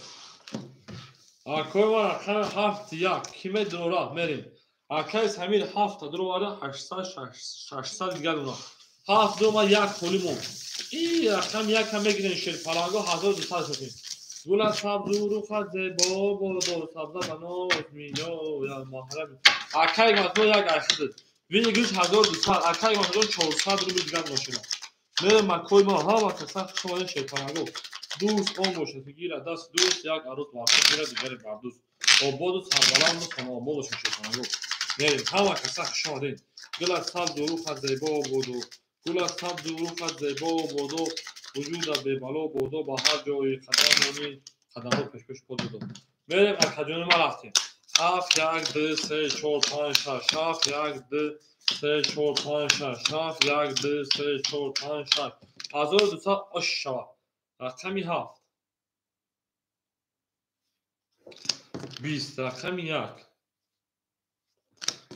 Акои ма рақами 7 1 ки медурора мерем. Акаи Самир 7 дуроварда 800 600 дигар мемона. 7 дурома 1 холӣ монд. И рақами 1 ҳам мегирем шерпаланго 1200 шудем. Гула сабзу руха зебо бодо сабза ба ноз миёяд маҳрами. Акаи матмо як айхидад. Винигриш 1200, акаи матмо 400 рубл дигар мошина. Мерем акои ма ҳама каса хуш омадем шерпаланго. Дӯст он бошад ки гирад даст дӯст, як арӯз бар худ гирад, дигаре бар дӯст. Ободу сарбаланду хонаобод бошем шерпаланго. Мерем ҳама каса хуш омадем. Гула сабзу руха зебо бодо. Гула сабзу руха зебо бодо. Вуҷуда бебало бодо ба ҳар ҷои қадам монӣ қадамҳо пешпеш под бодо. Мерем акаҷони ма рафтем. 7 1 2 3 4 5 6 7 1 2 3 4 5 6 7 1 2 3 4 5 6 1200 ош шава. Рақами 7 20, рақами 1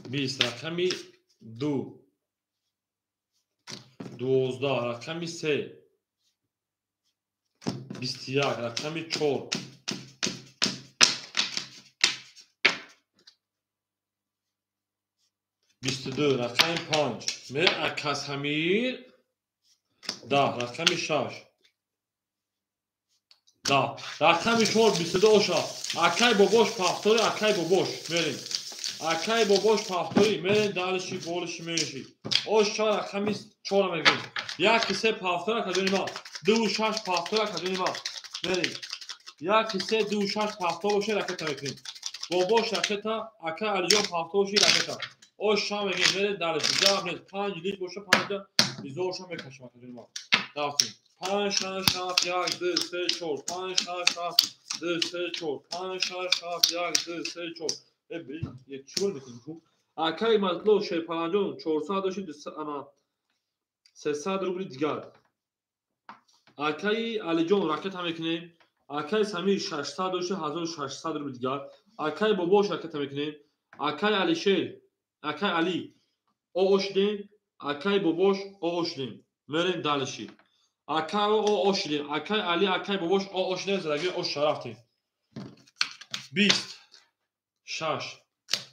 20, рақами 2 12, рақами 3 21, рақами 4 22, рақами 5 ме ака Самир 10, рақами 6 10, рақами 4 22 оша. Акай бобош пафтори, акай бобош мерем. Акай бобош пафтори мерем дарши болиши мереши. Ош 4 рақами 4 мегирем. 1 3 пафтори акаҷони ма. 2 6 пафтори акаҷони ма. Мерем. 1 3 2 6 пафтор боше ракета мекунем. Бобош ракета, ака Алиҷон пафтор боши ракета. Ош 6 мегирем, мерем дарши. Ҷавоб нест. 5 лит боше 5 изорша мекашем акаҷони ма. Рафтем. 5 6 7 1 2 3 4 5 6 7 2 3 4 5 6 7 1 2 3 4. Як чӣ кор мекунем ку? Акаи Матлоб шерпаланҷон 400 дошти, ана 300 рубли дигар. Акаи Алиҷон ракета мекунем. Акаи Самир 600 дошти, 1600 рубли дигар. Акаи бобош ракета мекунем. Акаи Алишер, акаи Али Оошдем, акай бобош оошдем. Мерем дальше. Акай оошдем, акай Али, акай бобош оошдем, задаги ош шарафтем. 20, 6,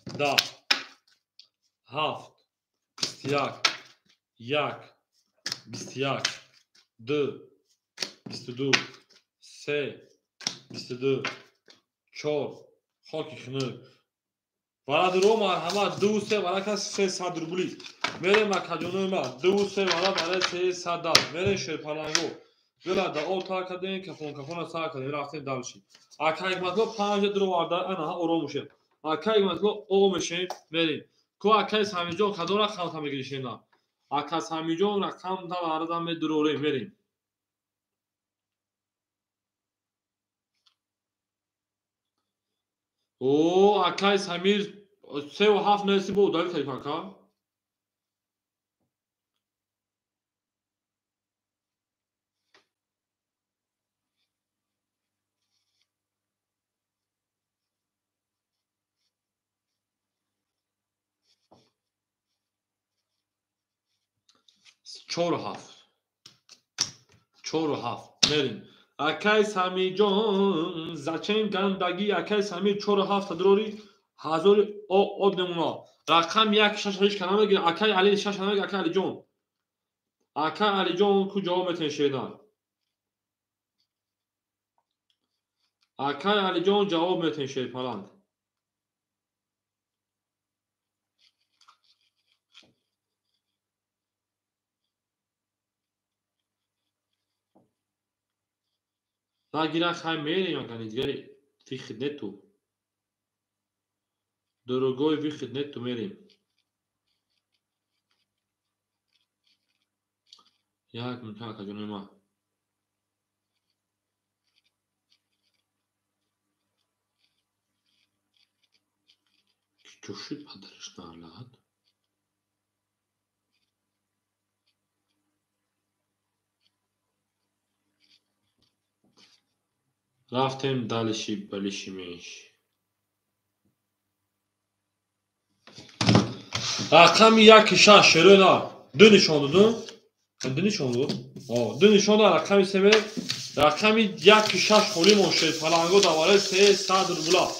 10, 7, 21, 1, 21, 2, 22, 3, 22, 4, хоки хунук. Варадро марҳамат, 2 3 варака 300 рубли. Мерем акаҷонои ма, 2 3 вара барои 300 дал. Мерем шерпаланго. Дила да об тар кардем, кафон кафона сар кардем, рафтем дальше. Ака Ҳикматулло 5 дуро варда, ана ором мешем. Ака Ҳикматулло о мешем, мерем. Ку акаи Самиҷон кадом рақам та мегиришем на? Ака Самиҷон рақам та варда медурорем, мерем. О, акаи Самир 3 7 неси бо удави кардем ака. Чору ҳафт. 4 7. Мерем. Акай Самиҷон, зачем гандагӣ? Акай Самир 4 7 дурори ҳазори од намуна. Рақам 1 6 ҳеҷ кана мегирад. Акай Али 6 намегирад, акай Алиҷон. Акай Алиҷон ку ҷавоб метавонед шедан? Акай Алиҷон ҷавоб метавонед шерпаланг. Нагирад хай мерем, акани дигари выход нету. Другой выход нету, мерем. Як минута, акаҷонои ман. Чӣ шуд падараш налад? Рафтем дальше балиши менш. Рақами 1 6 шерои на. Ду нишон додум. Ду нишон дод. О, ду нишон дод рақами се мерем. Рақами 1 6 холимон шерпаланго давараи 300 рубла.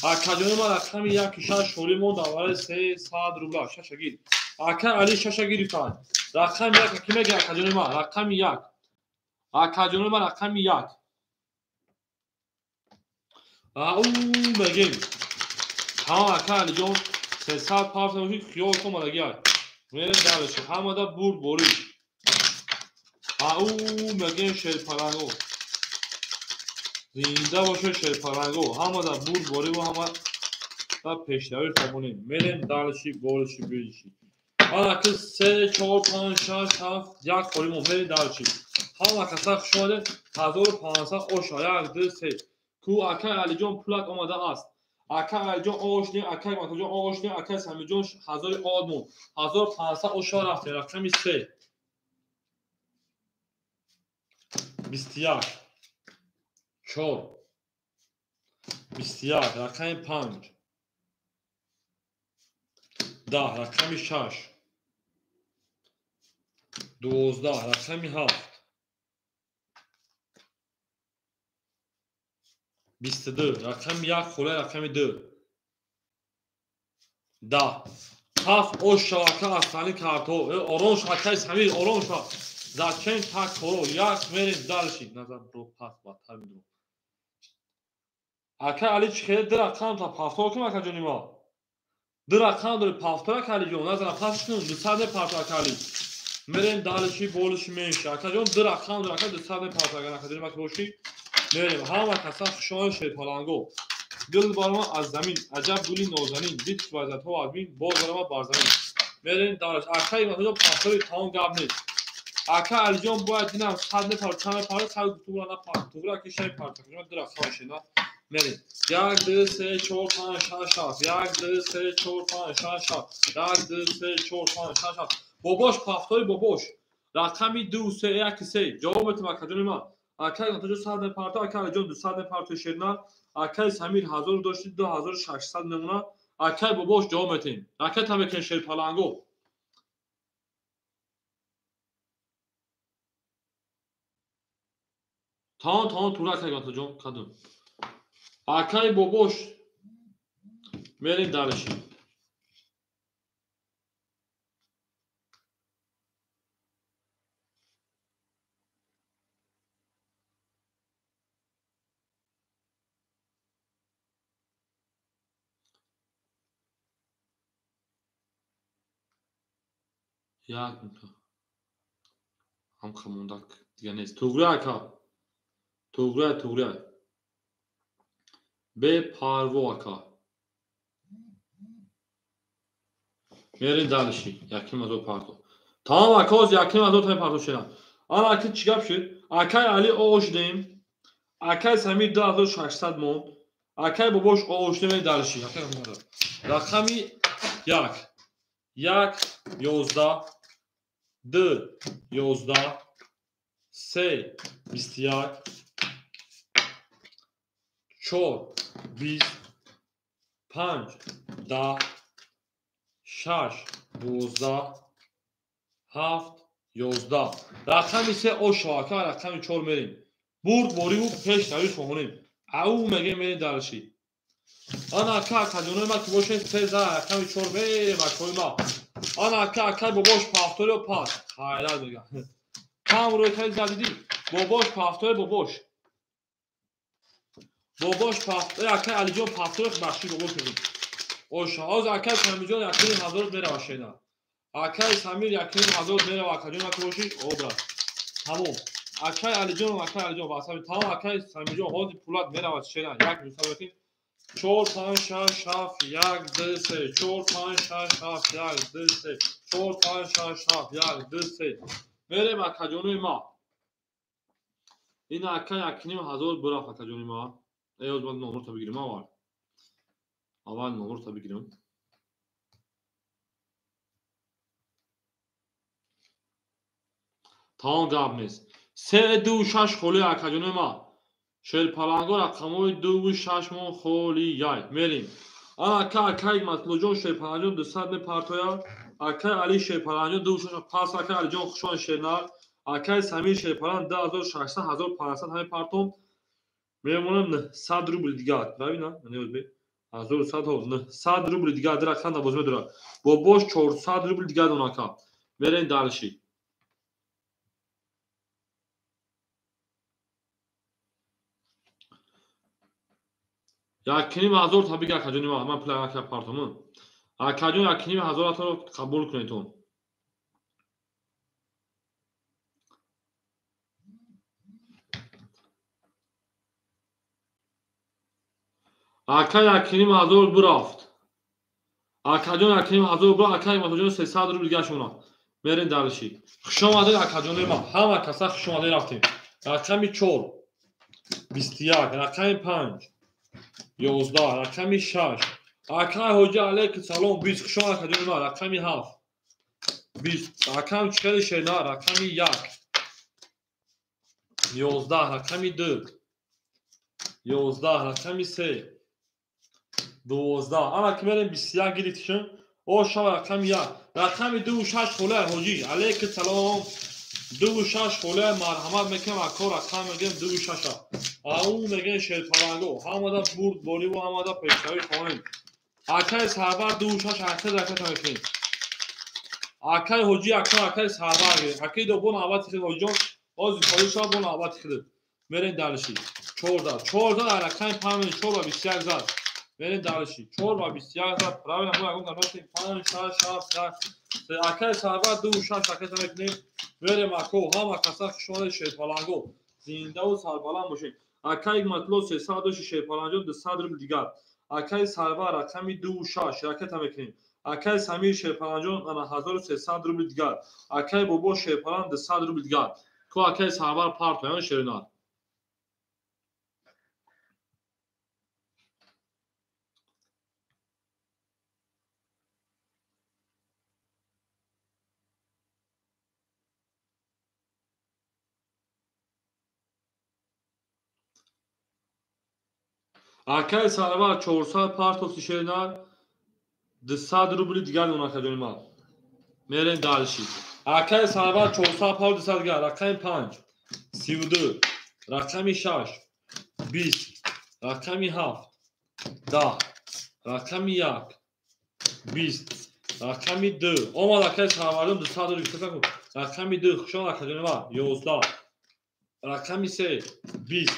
Акаҷони ман рақами 1 6 холимон давараи 300 рубла. Шаша гир. Ака Али шаша гирифтанд. Рақами 1 ки мегирад акаҷони ман? Рақами 1. Акаҷони ман рақами 1. Ау мегем. Ҳама ака Алиҷон 300 парта бошид, хиёл кун омадагиай. Мерем дальше. Ҳамада бурд борӣ. Ау мегем шерпаланго. Зинда бошед шерпаланго. Ҳамада бурд борӣ ва ҳама да пешравӣ хобонем. Мерем дальше болиши белиши. Ана ки 3 4 5 6 7 1 холимон мерем дальше. Ҳама каса хуш омадед. 1500 оша 1 2 3. Ку акай Алиҷон пулак омада аст. Акай Алиҷон оошнем, акай Матоҷон оошнем, акай Самиҷон ҳазори одмон. 1500 оша рафтем. Рақами 3. 21 4 21 рақами 5 10 рақами 6 12 рақами 7 22 рақами 1 холаи рақами 2 10 7 ош шавака аз тани картҳо. Ором ша акай Самир, ором ша. Зачем так хоро? Як мерем дальше. Назар бро пас бадтар медурам. Акай Али чӣ хеле ду рақам та пафтор кун акаҷони ма. Ду рақам дори пафтор ака Алиҷон. Назара пас кун 200 мепартор ака Али. Мерем дальше болиши менши. Акаҷон ду рақам дори ака 200 мепартор агар акаҷони ма ки бошӣ. Мерем. Ҳама каса хушомад шерпаланго. Дил барома аз замин, аҷаб гули нозанин, дид вазиятҳо аз бин, боз барома бар замин. Мерем дальше. Акай Матоҷон пафтори тамом гап нест. Ака Алиҷон бояд динам 100 мепард, чанд мепард, сад тугра напард, тугра ки шай пард, ду рақам шена. Мерем. 1 2 3 4 5 6 7 1 2 3 4 5 6 7 1 2 3 4 5 6 7. Бобош пафтори бобош. Рақами 2 3 1 3. Ҷавоб метам акаҷони ман. Акай Матоҷон 100 мепард, ака Алиҷон 200 мепард шерна. Акай Самир 1000 дошти 2600 мемона. Акай бобош ҷавоб метем. Ракета мекунем шерпаланго. Тамом, тамом, тура акай Гатлоҷон, кадом. Акай бобош мерем дальше. Як минута. Ҳам мондак дига нест. Туғри ака. Туғри, туғри. Бепарво ака. Мерем дальше. Яким азор парто. Тамом ака, оз яким азор та парто шена. Ана ака чӣ гап шуд? Акай Али оошдем. Акай Самир 2600 монд. Акай бобош оошдем, мерем дальше. Акай рақами 1 1 11 2 11 3 21 4 20 5 10 6 12 7 11. Рақами 3 ошо ака, рақами 4 мерем. Бурд бориву пеш нави хоҳонем. Ау мегем, мерем дальше. Ана ака, акаҷонои ма ки бошед, се за рақами 4 мерем, акои ма. Ана ака, акай бобош пафторио пас. Хайрат мега. Кам рӯй кади задидӣ? Бобош пафтори бобош. Бобош пафтори, акай Алиҷон пафтори, бахши бобош мегӯм. Оша, оз акай Самирҷон 1500 мерава шена. Акай Самир 1500 мерава, акаҷон ака бошӣ, образ. Тамом. Акай Алиҷон, акай Алиҷон ва Самир, тамом акай Самирҷон ҳозир пулат мерава шена. Як мисол бекин. 4 5 6 7 1 2 3 4 5 6 7 1 2 3 4 5 6 7 1 2 3. Мерем акаҷонои ма. Ин ака 1500 бурафт акаҷони ма. Эй, оз ман номерта бигирим аввал. Аввал номерта бигирим. Тамом гап нест. 3 2 6 холи акаҷонои ма. Шерпаланго рақамҳои 2 6 мон холи яй. Мерем. Ана ака, акай Матлуҷон Шерпаланҷон 200 мепартояд. Акай Али Шерпаланҷон 2 6 пас, акай Алиҷон хушон шернар. Акай Самир Шерпалан 2600 1500 ҳаме партом. Мемонам 900 рубл дигар. Правильно? Не бе. 1100 ҳо 900 рубл дигар дира ханда боз медора. Бобош 400 рубл дигар дон ака. Мерем дальше. 1500 та бига акаҷони ма, ман пула ака партомун. Акаҷон 1500 таро қабул кунедтон. Ака 1500 бурафт. Акаҷон 1500 бурафт, акай Матоҷон 300 рубл дигар шуна. Мерем дальше. Хуш омадед акаҷони ма. Ҳама каса хуш омадед, рафтем. Рақами 4 21, рақами 5 11, рақами 6. Акай ҳоҷа алейкум салом, 20 хуш омад акаҷони ма. Рақами 7 20, рақам чиқари шена, рақами 1 11, рақами 2 11, рақами 3 12. Ана ки мерем 21 гирифтишин. О шава рақами 1, рақами 2 6 холе ҳоҷи алейкум салом. 2 6 холе марҳамат мекунам ако, рақам мегӯем 2 6. Ау мегӯем шерпаланго. Ҳамада бурд бориву ҳамада пешравӣ хонем. Акай Сарвар 2 6 ҳаракат раката мекунем. Акай ҳоҷи ака, акай Сарвар гирем. Акай до бо навбати хид ҳоҷиҷон. Ози холӣ шава бо навбати хид. Мерем дальше. 14 14 рақами 5 4 ва 21 зад. Мерем дальше. 4 ва 21 зад. Правильно, мо ягон гарматем 5 6 7 8. Акай Сарвар 2 6 раката мекунем. Мерем ако, ҳама каса хуш омадед шерпаланго. Зиндаву сарбаланд бошед. Акай Матло 300 шерпаланҷон 200 рубл дигар. Акай Сарвар рақами 2 6 ракета мекунем. Акай Самир Шерпаланҷон ана 1300 рубл дигар. Акай Бобо Шерпалан 200 рубл дигар. Ко акай Сарвар партоян шеринар. Акай Сарвар 400 партофти шеринар 200 рубли дигар дон акаҷони ман. Мерем дальше. Акай Сарвар 400 партоф 200 дигар. Рақами 5 32 Рақами 6 20, рақами 7 10, рақами 1 20, рақами 2. Омад акай Сарварҷон 200 рубл гирифта. Рақами 2 хуш омад акаҷони ман 11, рақами 3 20,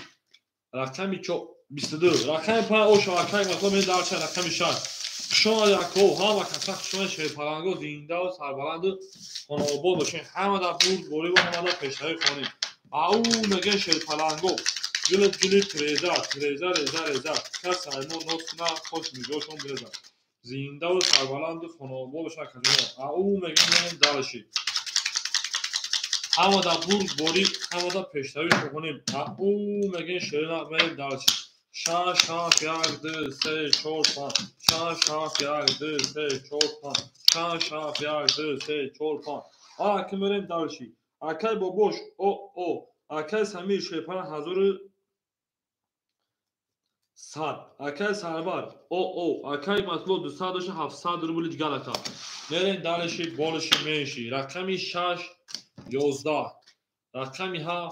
рақами 4 22, рақами 5 ош акай матлаб мен дарча рақами 6. Хуш омад ако ҳама каса хуш омад шерпаланго зиндаву сарбаланду хонаобод бошед. Ҳама дар бурд борӣ ва ҳама дар пешравӣ хонем. Ау мегӯян шерпаланго гули гули тиреза тиреза реза реза кас аймон нос куна хош миҷошон биреза. Зиндаву сарбаланду хонаобод бошед акаҷоно. Ау мегӯян мерем дарши. Ҳама дар бурд борӣ ҳама дар пешравӣ хонем. Ау мегӯян шерина мерем дарши. 6 7 1 2 3 4 5 6 7 1 2 3 4 5 6 7 1 2 3 4 5. А ки мерем дарши. Акай бобош о о акай Самир шерпалан 1100, акай Сарвар о о акай Матлуб 200 дошта 700 рубли дигар ака. Мерем дарши болиши менши. Рақами 6 11, рақами 7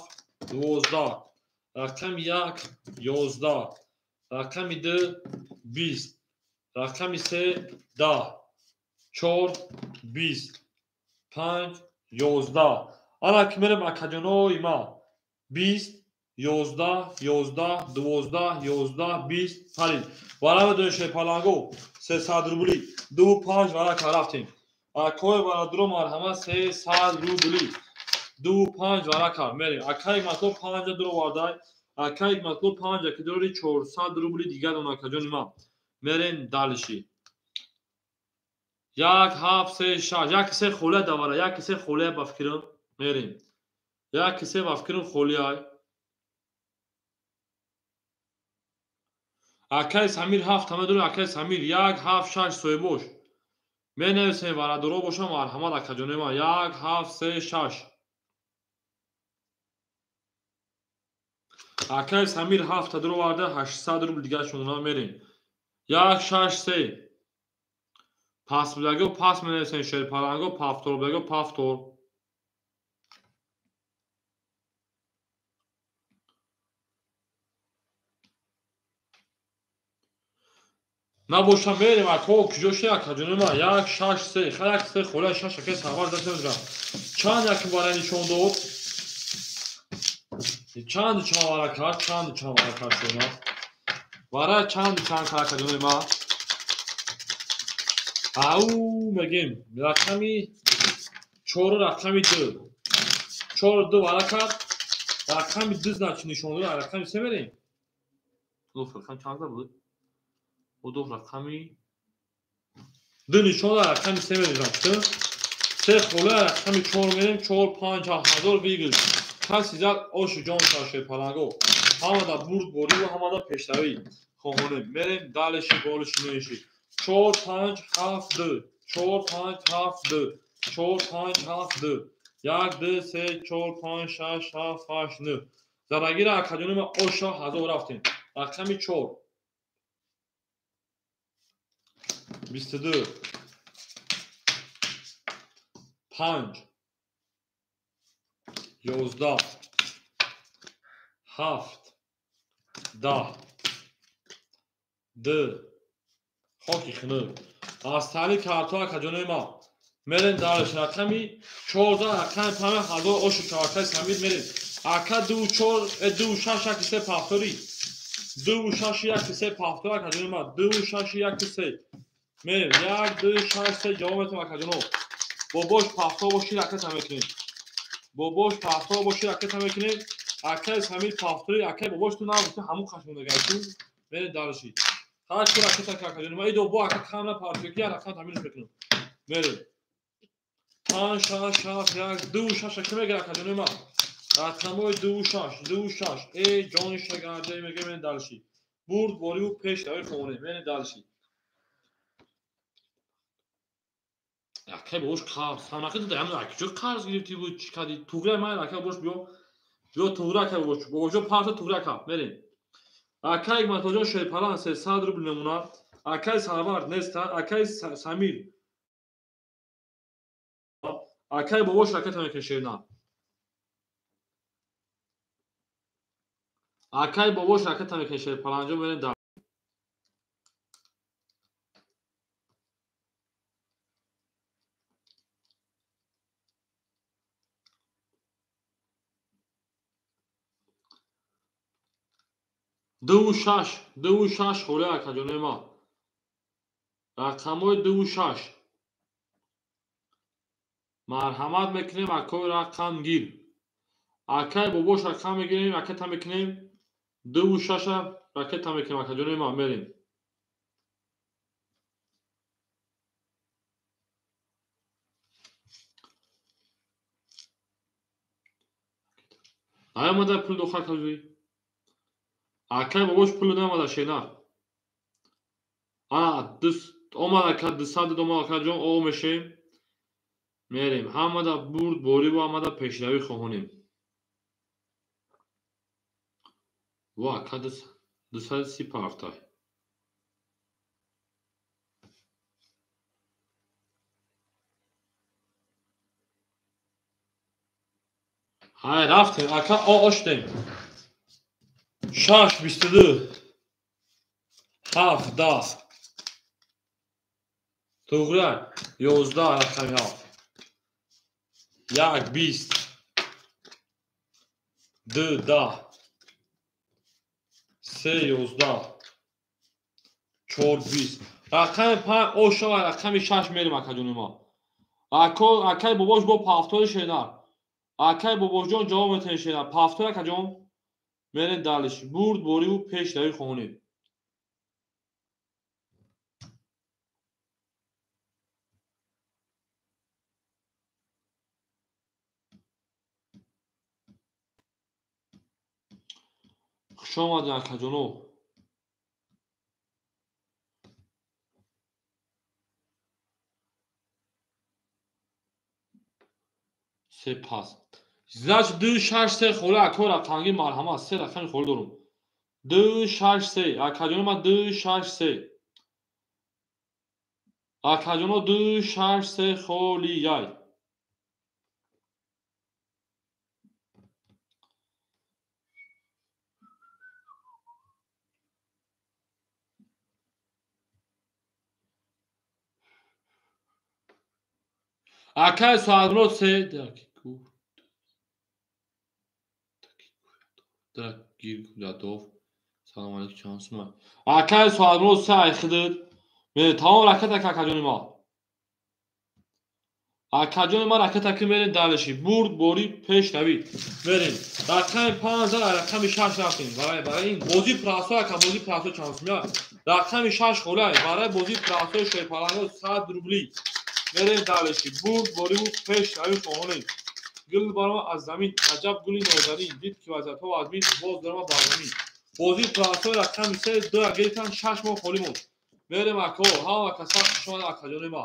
12, рақами 1 11, рақами 2 20, рақами 3 10, 4 20, 5 11. Ана ки мерем акаҷонои ма 20 11 11 12 11 20 парид. Варама донем шерпаланго 300 рубли 2 5 варака рафтем. Акои бародаро марҳамат 300 рубли 2 5 варака мерем. Акаи Матлуб 5 дуро вардай. Акаи Матлуб 5 ки дори 400 рубли дигар он акаҷони ма. Мерем далиши. 1 7 3 6 1 3 холия давара 1 3 холия ба фикрам мерем. 1 3 ба фикрам холия. Акаи Самир 7 ҳама дур акаи Самир 1 7 6 соҳибош. Менависем бародаро бошам марҳамат акаҷони ма 1 7 3 6. Акаи Самир 7 дур оварда 800 рубл дигар шумона мерем. 1 6 3. Пас будаго пас менависем шерпаланго пафтор будаго пафтор. Набоша мерем ако куҷо шуд акаҷони ма 1 6 3 ха 1 3 хола 6 акаи Сарвар даст намедонам. Чанд як вара нишон дод? Чанд чанд вара кард? Чанд чанд вара кард шуд? Вара чанд чанд кард акаҷони ма? Ау мегем рақами 4 рақами 2 4 2 вара кард. Рақами 2 значит нишон дод. Рақами 3 мерем. Рақам чанд буд? Одох рақами 2 нишон дод. Рақами 3 мерем. Значит 3 хола рақами 4 мерем. 4 5 1000 выигрыш. Каси зад оши ҷон шерпаланго. Ҳама дар бурд борӣ ва ҳама дар пешравӣ хоҳонем. Мерем далеши болиши менши. 4 5 7 2 4 5 7 2 4 5 7 2 1 2 3 4 5 6 7 8 9. Зарагира акаҷони ма оша 1000 рафтем. Рақами 4 22 5 11 7 10 2 хоки хунук. Аз таҳлил картҳо акаҷонои ма мерем дарш рақами 14 рақами 5 1000 оши кавакаи Самир мерем. Ака 2 4 2 6 1 3 пафтори 2 6 1 3 пафтори акаҷонои ма 2 6 1 3 мерем. 1 2 6 3 ҷавоб метавон акаҷоно. Бобош пафтор боши ракета мекунем. Бобош пафтор боши ракета мекунем. Акаи Самир пафтори акаи бобош ту набуд ҳамун хашмондагайку мерем дарши. Ҳар чор ракета акаҷони ма идо бо ака кам напартоки як рақам тамирш мекунем. Мерем. 5 6 7 1 2 6 ки мегирад акаҷони ма? Рақамҳои 2 6 2 6 э ҷони шагарде мегӯем мерем дарши. Бурд бориву пешравӣ хонем мерем дарши. Акаи бобош қарз ҳамаки дуда ҳам акиҷо қарз гирифтӣ буд чӣ кардӣ? Туғри ман акаи бобош биё биё туғри акаи бобош бобоҷон парта туғри ака мерем. Акаи Матоҷон шерпалан 300 рубл намуна. Акаи Сарвар неста. Акаи Самир акаи бобош ракета мекунем шерна. Акай бобош ракета мекунем шерпаланҷон мерем дар. Дуву шаш, 2-6 холӣ акаҷонои ман. Рақамҳои 2-6. Марҳамат мекунем акои рақамгир. Акай бобош рақам мегирем, ракета мекунем. 2-6 ракета мекунем акаҷонои ман мерем. Наёмада пул дохар кардӣ? Акай бобош пул наомада шена. Ана омад ака 200 омад акаҷон о мешем. Мерем. Ҳамада бурд бориву ҳамада пешравӣ хоҳонем. Во ака 230 парафтай. Ҳай рафтем ака о оштем. 6 22 7 10 Туғри 11 рақами 7 1 20 2 10 3 11 4 20 рақами 5 ошава рақами 6 мерем акаҷони ма. Акай бобош бо пафтори шенар. Акай бобошҷон ҷавоб метавонед шенар. Пафтор акаҷон мерем далиш. Бурд бориву пешравӣ хоҳонем. Хуш омадед акаҷоно. Се пас. Значит 2 6 3 холӣ акои рақамгир марҳамат. Се рақами холӣ дорум. 2 6 3 акаҷоно ман 2 6 3. Акаҷоно 2 6 3 холӣ яй. Акай соатмурод се Драгиргудатов. Салом алейкум чанд сумай. Акай соатмурод се айхидид. Тамом ракета акаҷони ма. Акаҷони ма ракета ки мерем далиши. Бурд бори пешравӣ. Мерем. Рақами 5 рақами 6 рафтем. Барои ин бозии прасо ака бозии прасо чанд сумя. Рақами 6 холай. Барои бозии прасо шерпаланго 100 рубли. Мерем далиши. Бурд бориву пешравӣ хоҳонем. Гул барома аз замин аҷаб гули нозанин дид ки вазиятҳо вазмин боз дорама бар замин. Бозии прасои рақами 3 2 гирифтан 6 моҳ холӣ монд. Мерем ако ҳама каса хуш омада акаҷони ма.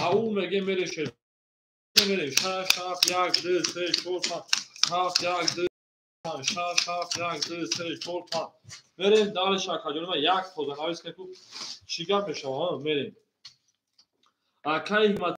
Ау мегем мерем шер. Мерем 6 7 1 2 3 4 5 7 1 2 5 6 7 1 2 3 4 5. Мерем далиш акаҷони ма як тозанавис ку чӣ гап мешава? Мерем. Акай ҳиммат